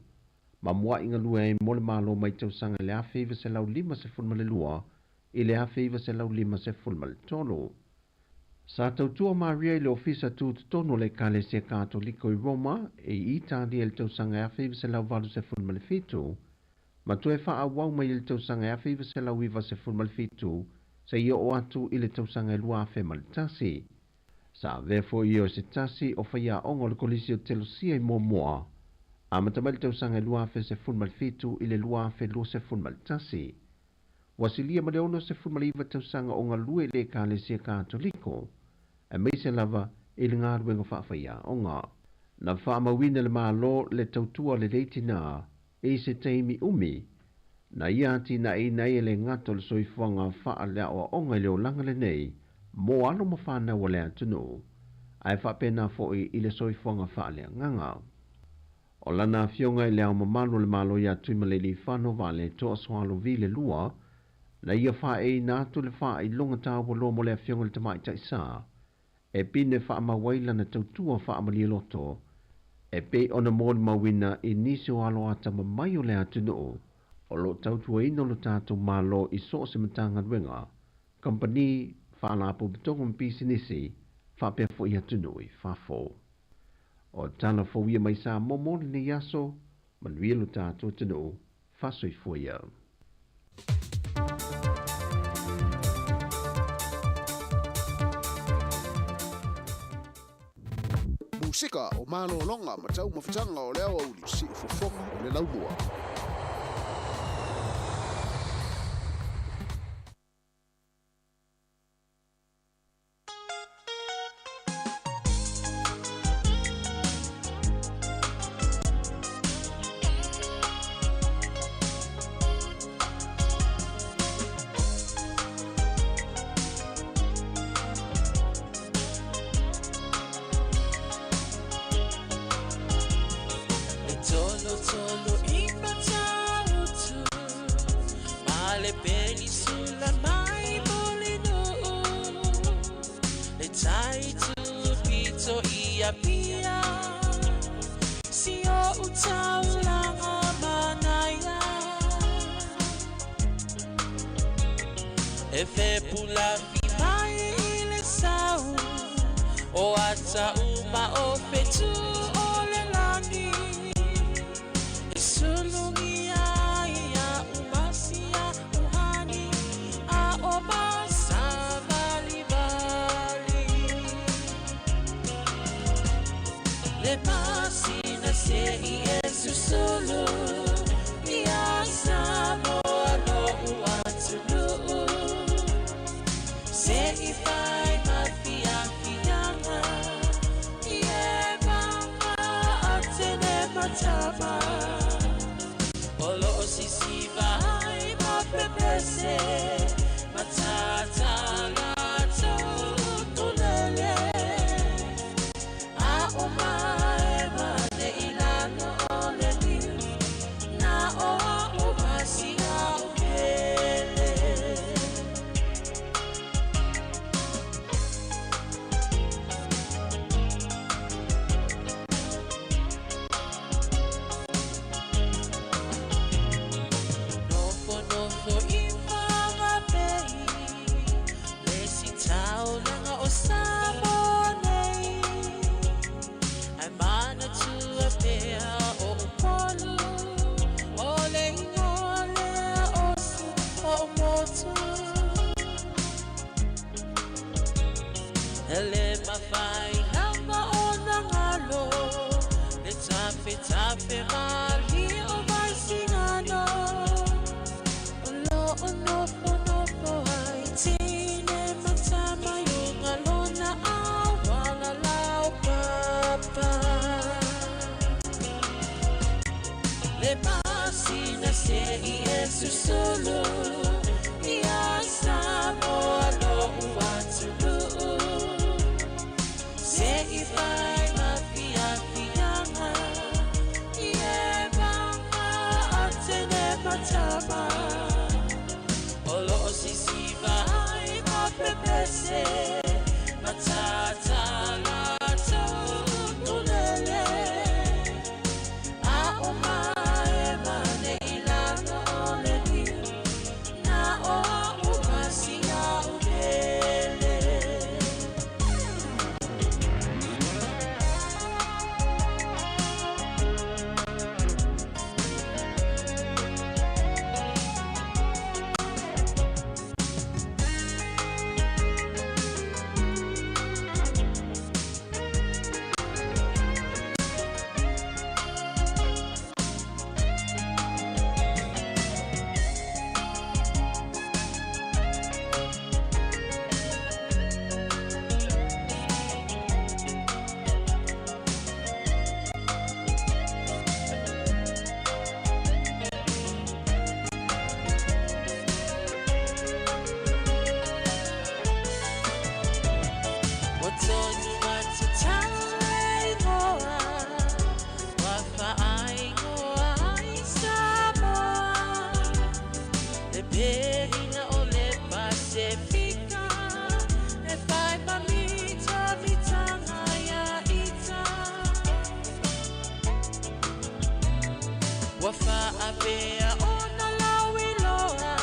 ma mua'i galue ai mo le Malo mai tausaga i le 1952 i le 1953. Sa tautua Maria i le Ofisa Tutotonu o le Ekalesia Katoliko i Roma, i Italia i le tausaga e 1987, ma toe faaauau mai i le tausaga e 1997 seia oo atu i le tausaga e 2001. Sa avea foi ia o se tasi o faiaoga o le Kolisi o Telosia i Moamoa, amata mai le tausaga e 2017 i le 2021. Ua silia ma le 69 tausaga o galue i le Ekalesia Katoliko, aemaise lava i le galuega faafaiaoga. Na faamauina e le Malo le tautua a lenei tinā i se taimi umi, na ia atinaeina ai e le gata o le soifuaga faaleaoaoga i le olaga lenei mo alo ma fanau a le atunuu, ae faapena foi i le soifuaga faaleagaga. O lana afioga i Le Ao Mamalu o le Malo ia Tuimalealiifano Vaaletoa Sualauvi le Lua, na ia faaeina atu le faailoga taualoa mo le afioga i le Tamaitai Sa, e pine faamau ai lana tautua faamalie-loto, e pei ona molimauina i nisi o alo atamamai o le atunuu o lo o tautuaina lo tatou Malo i so o se Matagaluega, kamupani, faalapotopotoga ma pisinisi, faapea foi atunuu i fafo. O tala fou ia mai Samoa mo lenei aso, manuia lo tatou atunuu, faasoifua ia. Musika o malologa ma taumafataga o le aoauli, siufofoga o le laumua. E tolotolo i Matautu ma le penisula mai Mulinuu le tai tupito i Apia si o'u taulaga manaia e fepulafi mai i le sau o ata uma o fetu o le lagi e sulugia ai a'u masia uhani a o masavalivali le masina se'i e susulu ia Samoa lo'u atunuu se'i fai ma fiafiaga i e maga Atene ma Tama o lo'o sisiva ai ma pepese ma tata latou tulele a'o mai. Tafetafe malie o Vaisigano O loo nofonofo ai Tine ma tama i luga lona auala laupapa Le masina se'i e susulu Ia Samoa lo'u atunuu Se'i fai ma fiafiaga I e vaga a tene ma tama O loo sisiva ai ma pepese Matata latou ukulele A o maema nei i lalo o le niu Na o a'u ma si a'u pele. Ua tonu atu tau e ingoa, Ua faaingoa ai Samoa, Le pehina o le Pasefika, E whai ma mitamitanga ia ita. Ua faapea ona lauiloa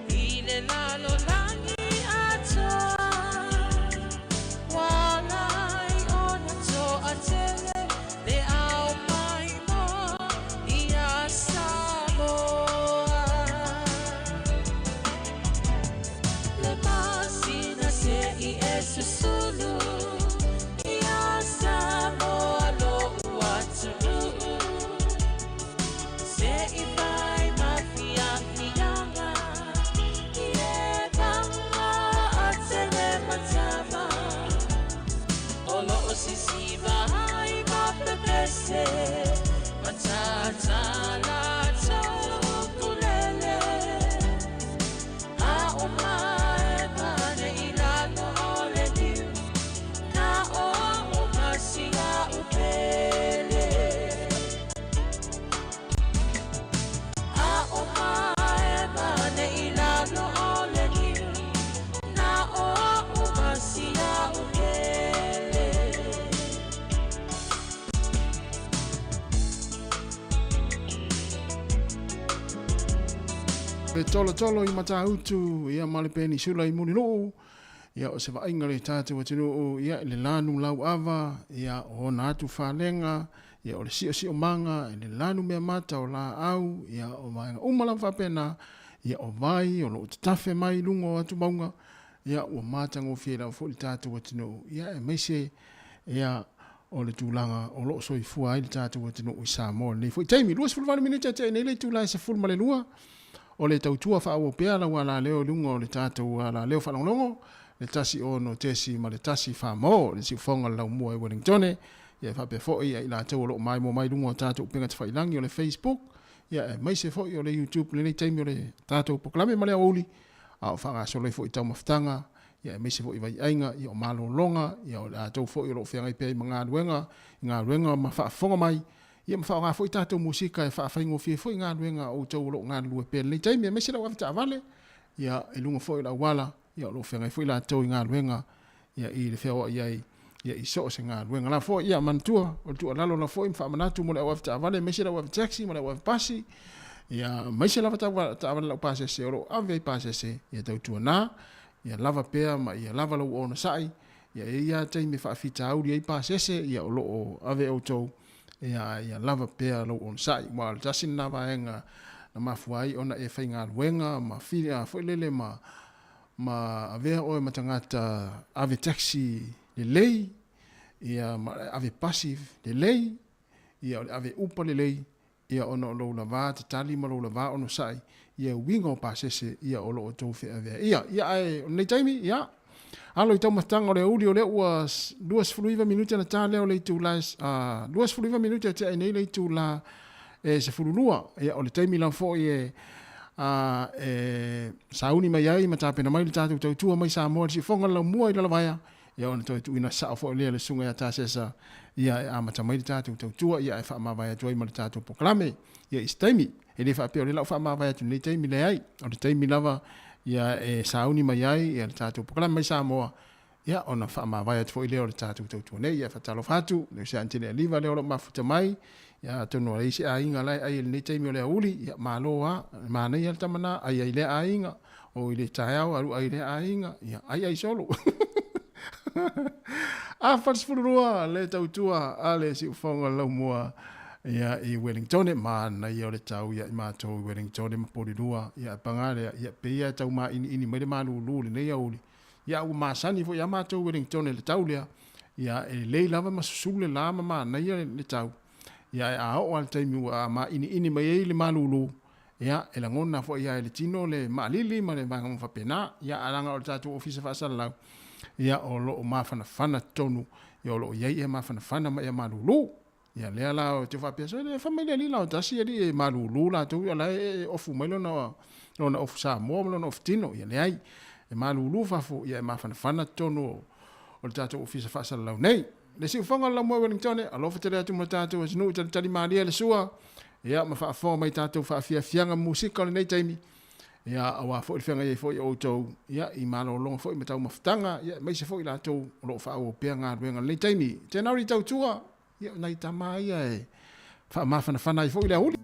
i le lalolagi atoa, Ua ala ai ona toatele le ao maimoa ia Samoa. Le masina se'i e susulu ia Samoa lo'u atunuu Se'i fai ma fiafiaga i e vaga a tele ma tama O loo sisiva ai ma pepese Matata latou ukulele A o maema nei i lalo o le niu Na o a'u ma si a'u pele A o maema nei i lalo o le niu Na o a'u ma si a'u pele. Le tolotolo i Matautu, ia ma le Penisula i Mulinuu, ia o se vaaiga le tatou atunuu, ia i le lanu lauava, ia o ona atu falega, ia o le siosiomaga, i le lanu meamata o laau, ia o vaega uma lava faapena, ia o vai o lo o tatafe mai i luga o atumauga, ia ua matagofie lava foi le tatou atunuu, ia aemaise ia o le tulaga o lo o soifua ai le tatou atunuu i Samoa i lenei foi taimi. 28 minute tea nei le itula e 12 o le tautua faaauau pea lau alaleo i luga o le tatou alaleo faalogologo le 1 6.1 Famo le siufoga o le laumua i Wellingtone ia e faapea foi ia i latou o lo o maimoa mai i luga o tatou upega tafailagi o le Facebook ia aemaise foi o le YouTube i lenei taimi o le tatou polokalame ma le aoauli a o faagasolo ai foi taumafataga ia aemaise foi vaiaiga, ia o malologa, ia o latou foi o lo o feagai pea i ma galuega, i galuega ma faafofoga mai, ia ma faaaoga foi tatou musika e faafaigofie foi galuega a outou o lo o galulue pea i lenei taimi, aemaise le au avetaavale, ia i luga foi o le auala, ia o lo o feagai foi latou i galuega, ia i le feoai ai, ia i so o se galuega la foi. Ia manatua, o le tuualalo la foi ma faamanatu mo le au avetaavale, aemaise le au avetaxi ma le au avepasi, ia aemaise lava taavale laupasese o lo o ave ai pasese, ia tautuana, ia lava pea ma ia lava lou onosai, ia e i ai lava taimi e faafitauli ai pasese, ia o lo o ave outou, ia, ia lava pea lou onosai. Aua o le tasi lena vaega na mafua ai ona e faigaluega ma fili, a foi lele ma, ma avea oe ma tagata ave taxi lelei, ia ma ave pasi lelei. Ia, o le ave upa lelei, ia ona o lou lavā tatali ma lou lavā onosai, ia uiga o pasese, ia o lo o outou feavea ia. Ia ae o lenei taimi, ia, alo i taumafataga o le aoauli o lea ua 29 minute na ta lea o le itula e, a, 29 minute e tea ai nei le itula e 12. Ia o le taimi lava foi e, a, e sauni mai ai ma tapena mai le tatou tautua mai Samoa i le siufofoga o le laumua i Lalovaea, Ia ona toe tuuina sao foi lea i le susuga ia Tasesa, ia e amata mai le tatou tautua, ia ae faamavae atu ai ma le tatou polokalame, ia i se taimi. E le faapea o lea la ua faamavae atu i lenei taimi, leai, o le taimi lava ia e sauni mai ai ia le tatou polokalame mai Samoa, ia ona faamavae atu foi lea o le tatou tautua nei. Ia e faatalofa atu i le uso ia Anitele Aliva lea o lo o mafuta mai, ia atonu o i ai se aiga la e ai i lenei taimi o le aoauli, ia malo lava, manaia le tama na, ai ai i lea aiga. O i le taeao alu ai lea aiga, ia ai ai solo. Afa le 12 le tautua a le siufofoga laumua ia i Wellington, manaia o le tau ia i matou i Wellington ma Polilua, ia paga lea, ia pei e tau mainiini mai le malulu lenei aoauli, ia ua masani foi ia matou i Wellington le tau lea, ia e lelei lava ma susulu le la ma manaia le tau, ia ae a oo lava le taimi ua mainiini mai ai le malulu, Ia, e lagona foi ia e le tino le maalili ma le vaega uma faapena. Ia, ae leaga o le tatou Ofisa Faasalalau, ia, o lo o mafanafana tonu, ia, o lo o i ai ea mafanafana ma ea malulu. Ia, lea la ou te faapea, sole, fai mai le alii la o tasi alii e malulu latou, o la e ofu mai lona, lona ofu Samoa ma lona ofu tino. Ia, leai, e malulu fafo, ia, e mafanafana totonu o le tatou Ofisa Faasalalau nei. Le siufofoga o le laumua i Wellington, alofa tele atu mo le tatou atunuu i talitali malie le sua, ia ma faafofoga mai tatou faafiafiaga musika o lenei taimi, ia aua foi le feagai ai foi o outou, ia i malologa foi ma taumafataga, ia aemaise foi latou o lo o faaauau pea galuega i lenei taimi. Tēnā uri tautua, ia o nai tama ia e faamafanafana ai foi le aoauli.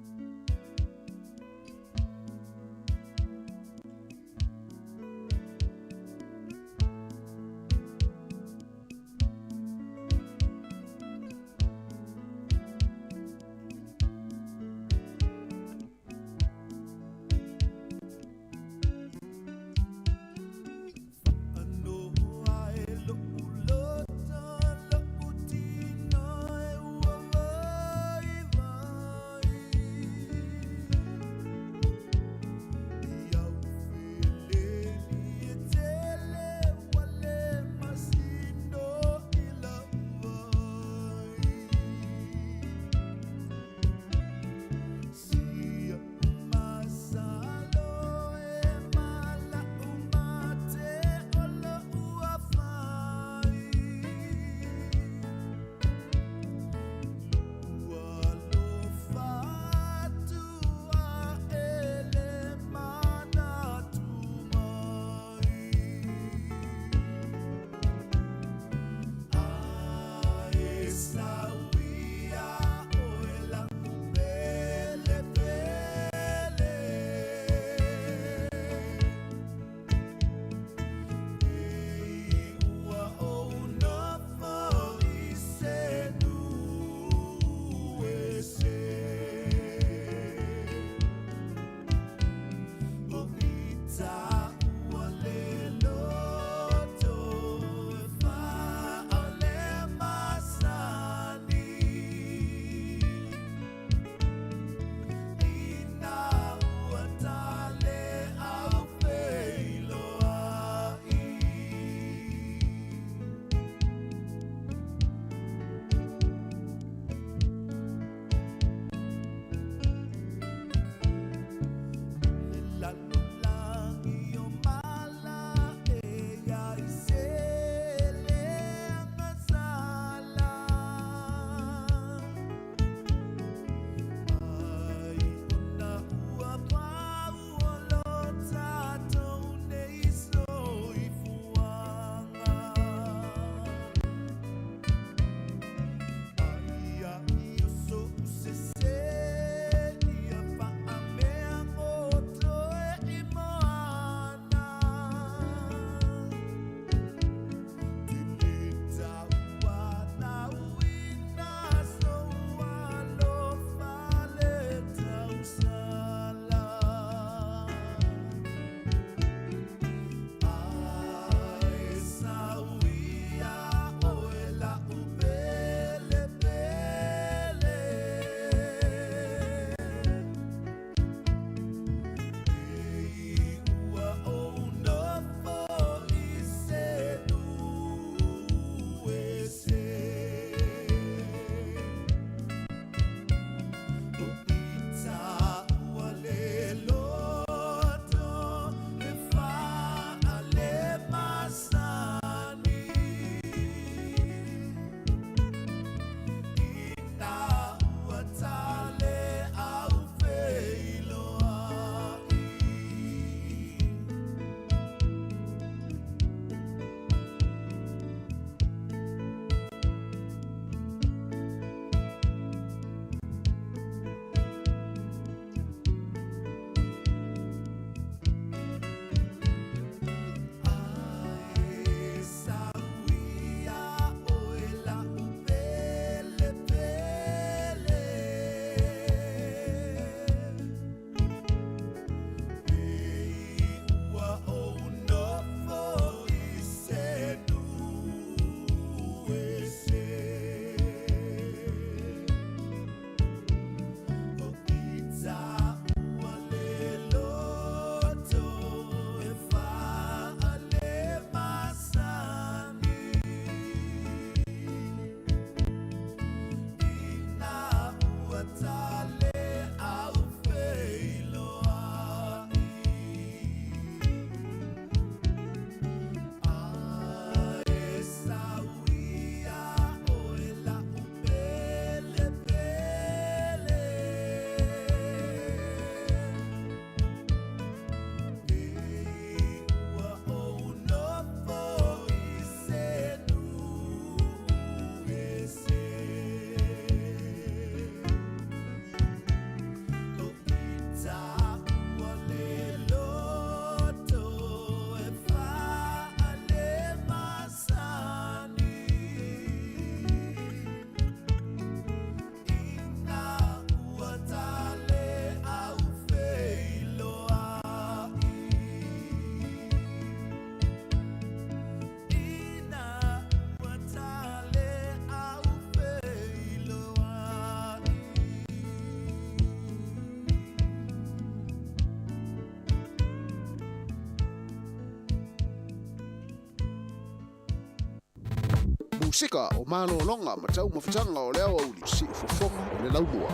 Pasika o malologa ma taumafataga o le aoauli siufofoga o le laumua.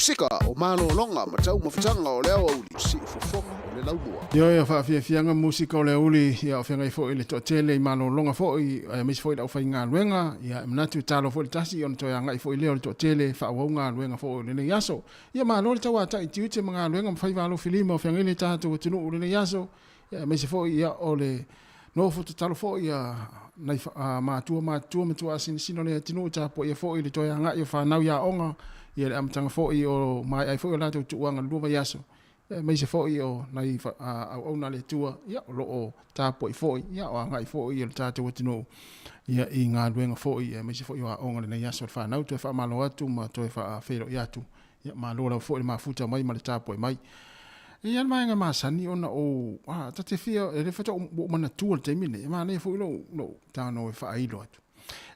Musika o malologa ma taumafataga o le aoauli, siufofoga o le laumua. Ioe, o faafiafiaga musika o le aoauli, ia o feagai foi le toatele i malologa foi, aemaise foi le aufaigaluega, ia e manatu e talo foi le tasi ona toe agai foi lea o le toatele e faaauau galuega foi o lenei aso. Ia malo le tauatai i tiute ma galuega ma faiva alofilima o feagai le tatou atunuu i lenei aso, ia aemaise foi ia o le nofo tatalo foi a nai matua matutua ma tuaasinasina o le atunuu e tapuaia foi le toe agai o fanau i aoga, ia le amataga foi o maea ai foi o latou tuuaga i le 2 vaiaso, ia aemaise foi o nai auauna a le Atua, ia o lo o tapuai foi, ia o agai foi o le tatou atunuu ia i galuega foi, ia aemaise foi o aoga i lenei aso le fanau. Toe faamalo atu ma toe faafeiloai atu. Ia malo lava foi le mafuta mai ma le tapuai mai. E i ai le vaega masani ona ou, a, ta te fia, e le faatoa ua ou manatua i le taimi lenei, e manaia foi lou, lou talanoa e faailo atu.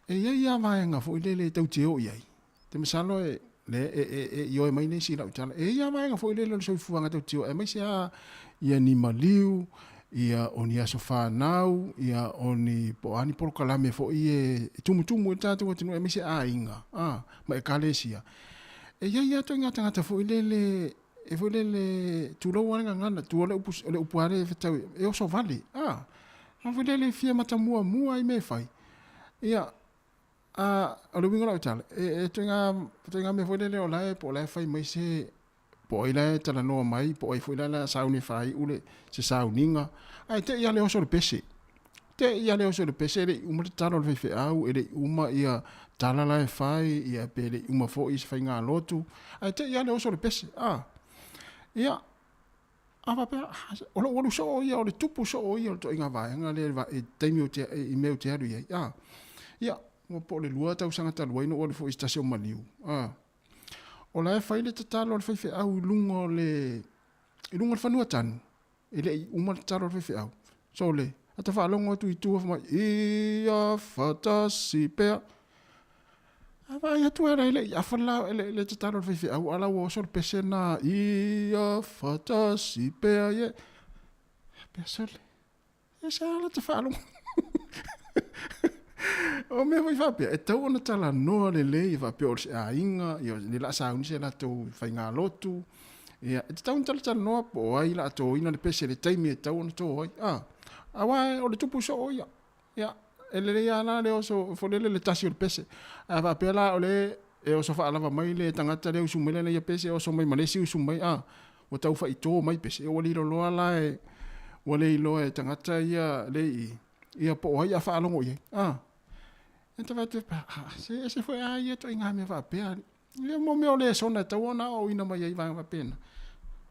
E i ai lava vaega foi lele e tau te o i ai, te masalo e, le, e, e, e ioe mai nisi i lau tala. E i ai lava vaega foi lele o le soifuaga tau te o, aemaise lava ia ni maliu, ia o ni aso fanau, ia o ni, po o a ni polokalame foi e tumutumu ai le tatou atunuu aemaise aiga, a, ma ekalesia. E i ai lava ituaiga tagata foi lele, e foi lele, tulou lava le gagana, tua le upu, o le upu lava lea e fetau, e oso vale, a, a foi lele e fia matamuamua i mea e fai. Ia, a, o le uiga o lau tala, e ituaiga, ituaiga mea foi lele o la e, po o la e fai mai se, po o ai la e talanoa mai, po o ai foi la o le a sauni e faaiu le, se sauniga, ae te i lava le oso o le pese. Te i lava le oso o le pese e le i uma le tatalo a le faifeau, e le i uma ia tala la e fai, ia pe le i uma foi se faigalotu, ae te i lava le oso o le pese. A, ia, a faapea, o lou alu soo ia, o le tupu soo ia o le ituaiga vaega lea i taimi ou te, i mea ou te alu i ai. A, ia, ua po o le 2 tausaga talu ai na ou alu foi i se tasi o maliu. A, o la e fai le tatalo a le faifeau i luga o le, i luga o le fanua tanu, e le i uma le tatalo a le faifeau. Sole, ata faalogo atu i tua fai mai, Ia fatasi pea. A vaai atu e le i afa le, le tatalo a le faifeau, a la ua oso le pese na, Ia fatasi pea, ie. Pea sole. E se ala te faalogo. O mea foi faapea, e tatau ona talanoa lelei e faapea o se aiga, ia le la sauni se latou faigalotu. Ia, e tatau ona talatalanoa po o ai la toina le pese le taimi e tatau ona to ai. Ah, aua o le tupu soo ia. Ia, e lelei lava la le oso foi lele le tasi o le pese. A faapea la o le e oso faalava mai le tagata lea usu mai lana ia pese oso mai ma le isi usu mai, a, ua tau faito mai pese, ua liloloa la e, ua le iloa e tagata ia le i, ia po o ai a faalogo i ai, a. E ta fai atu, a, se ese foi a ia ituaiga mea faapea, ia mo mea o lesona e tatau ona aoaoina mai ai vaega faapena.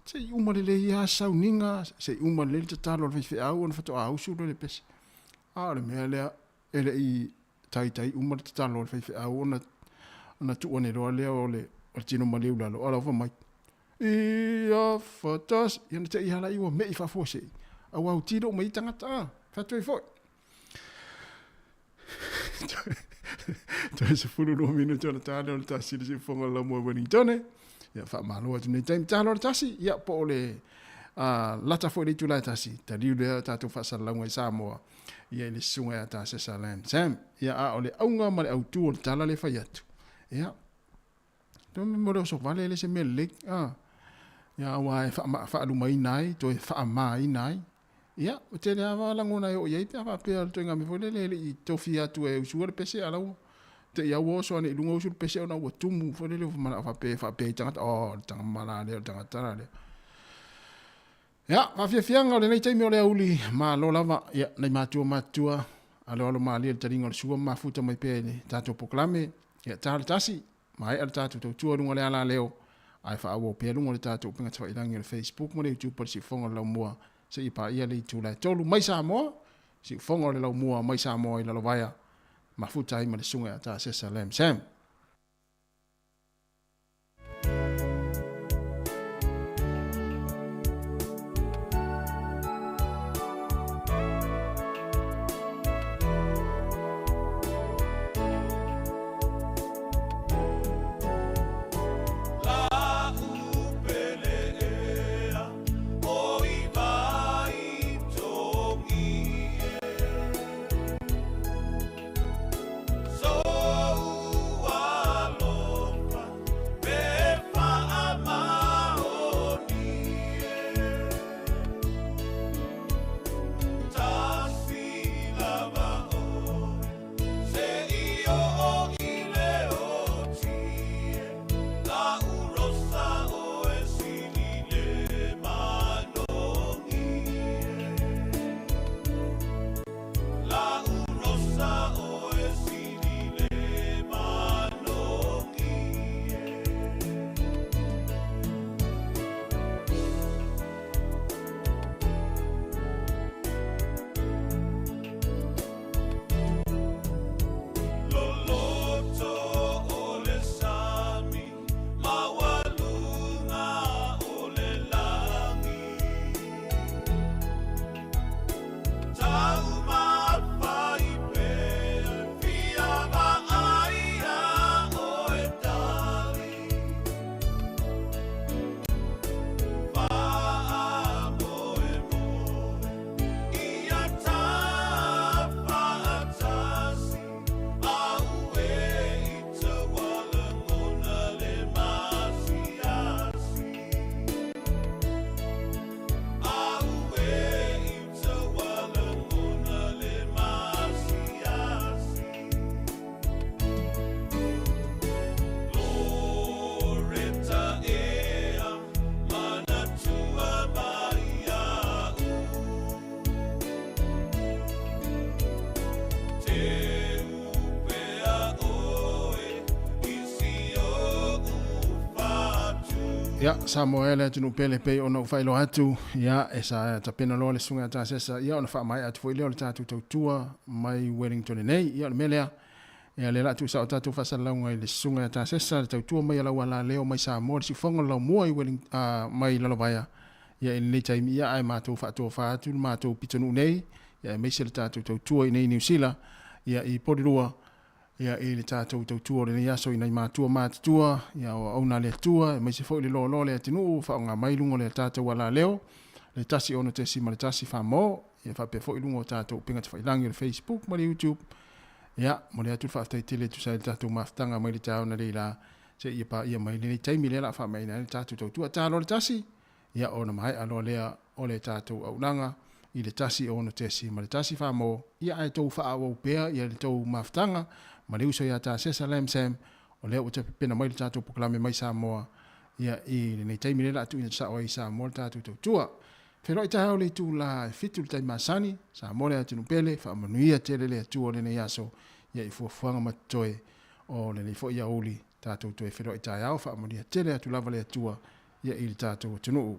Se i uma lelei lava sauniga, se i uma lelei le tatalo a le faifeau ona faatoa usu lea o le pese. A o le mea lea, e le i taitai uma le tatalo a le faifeau ona ona tuu ane loa lea o le o le tino maliu i lalo, alofa mai. Ia fatasi, ia na te i ala i ua mei faafuasei, aua ua tilo uma i tagata, a, fai atu ai foi. Toe 12 minute ona ta lea o le tasi i le siufofoga o le Laumua i Wellington. Ia, faamalo atu nei taimi talo le tasi, ia, po o le lata foi le itula e tasi, taliu lea tatou faasalalauga i Samoa, ia i le susuga ia Tasesa Lam Sam. Ia, a o le auga ma le autu o le tala le fai atu, ia, to me mo le oso vale le se mea lelei, a, ia, aua e faalumaina ai, toe faamāina ai. Ia, ua tele lava lagona e oo i ai pe a faapea o le ituaiga mea foi lele e le i tofia atu e usua le pese a la ua te i a ua oso ane i luga usu le pese ona ua tumu foi lele ua manao faapea faapea i tagata, oh, le tama la lea, o le tagata la lea. Ia, faafiafiaga o lenei taimi o le aoauli, malo lava, ia, nai matua matutua, aloalo malie le taliga o le sua ma mafuta mai pea i le tatou polokalame, ia, ta le tasi, maea le tatou tautua i luga o le alaleo, ae faaauau pea luga o le tatou upega tafailagi o le Facebook ma le YouTube o le Siufofoga o le Laumua seia paia le itula e 3 mai Samoa, Siufofoga o le Laumua mai Samoa i Lalovaea, mafuta ai ma le Susuga ia Tasesa Lam Sam. Ia, Samoa e le atunuu pele e pei ona ou faailoa atu, ia, e sa tapena loa le susuga ia Tasesa, ia ona faamaea atu foi lea o le tatou tautua mai Wellington nei. Ia, o le mea lea, ia, lea la a tuusao tatou faasalalauga i le susuga ia Tasesa, le tautua mai a lau alaleo mai Samoa, le siufofoga o le laumua i Welling, uh, mai Lalovaea, ia, i lenei taimi, ia, ae matou faatofa atu le matou pitonuu nei, ia, aemaise le tatou tautua i nei Niu Sila, ia, i Porirua, Ia, i le tatou tautua o lenei aso i nai matua matutua, ia, o auauna a le Atua, aemaise foi le loaloa o le atunuu ua faaaoga mai luga o le tatou alaleo, le 1 6.1 famo, ia faapea foi luga o tatou upega tafailagi o le Facebook ma le YouTube. Ia, momoli atu le faafetai tele e tusa ai le tatou mafutaga mai le taeao analeila seia paia mai lenei taimi lea o le a faamaeaina ai le tatou tautua. Ta loa le tasi, ia ona maea loa lea o le tatou auaunaga i le 1 6.1 famo, ia ae tou faaauau pea ia le tou mafutaga ma le uso ia Tasesa Lam Sam, o lea ua toe pepena mai le tatou polokalame mai Samoa ia i lenei taimi lea la a tuuina sao ai i Samoa le tatou tautua. Feiloai taeao i le itula e 7 le taimi masani, Samoa le atunuu pele, faamanuia tele le Atua o lenei aso ia i fuafuaga ma totoe o lenei foi aoauli tatou toe feiloai taeao, faamanuia tele atu lava le Atua ia i le tatou atunuu.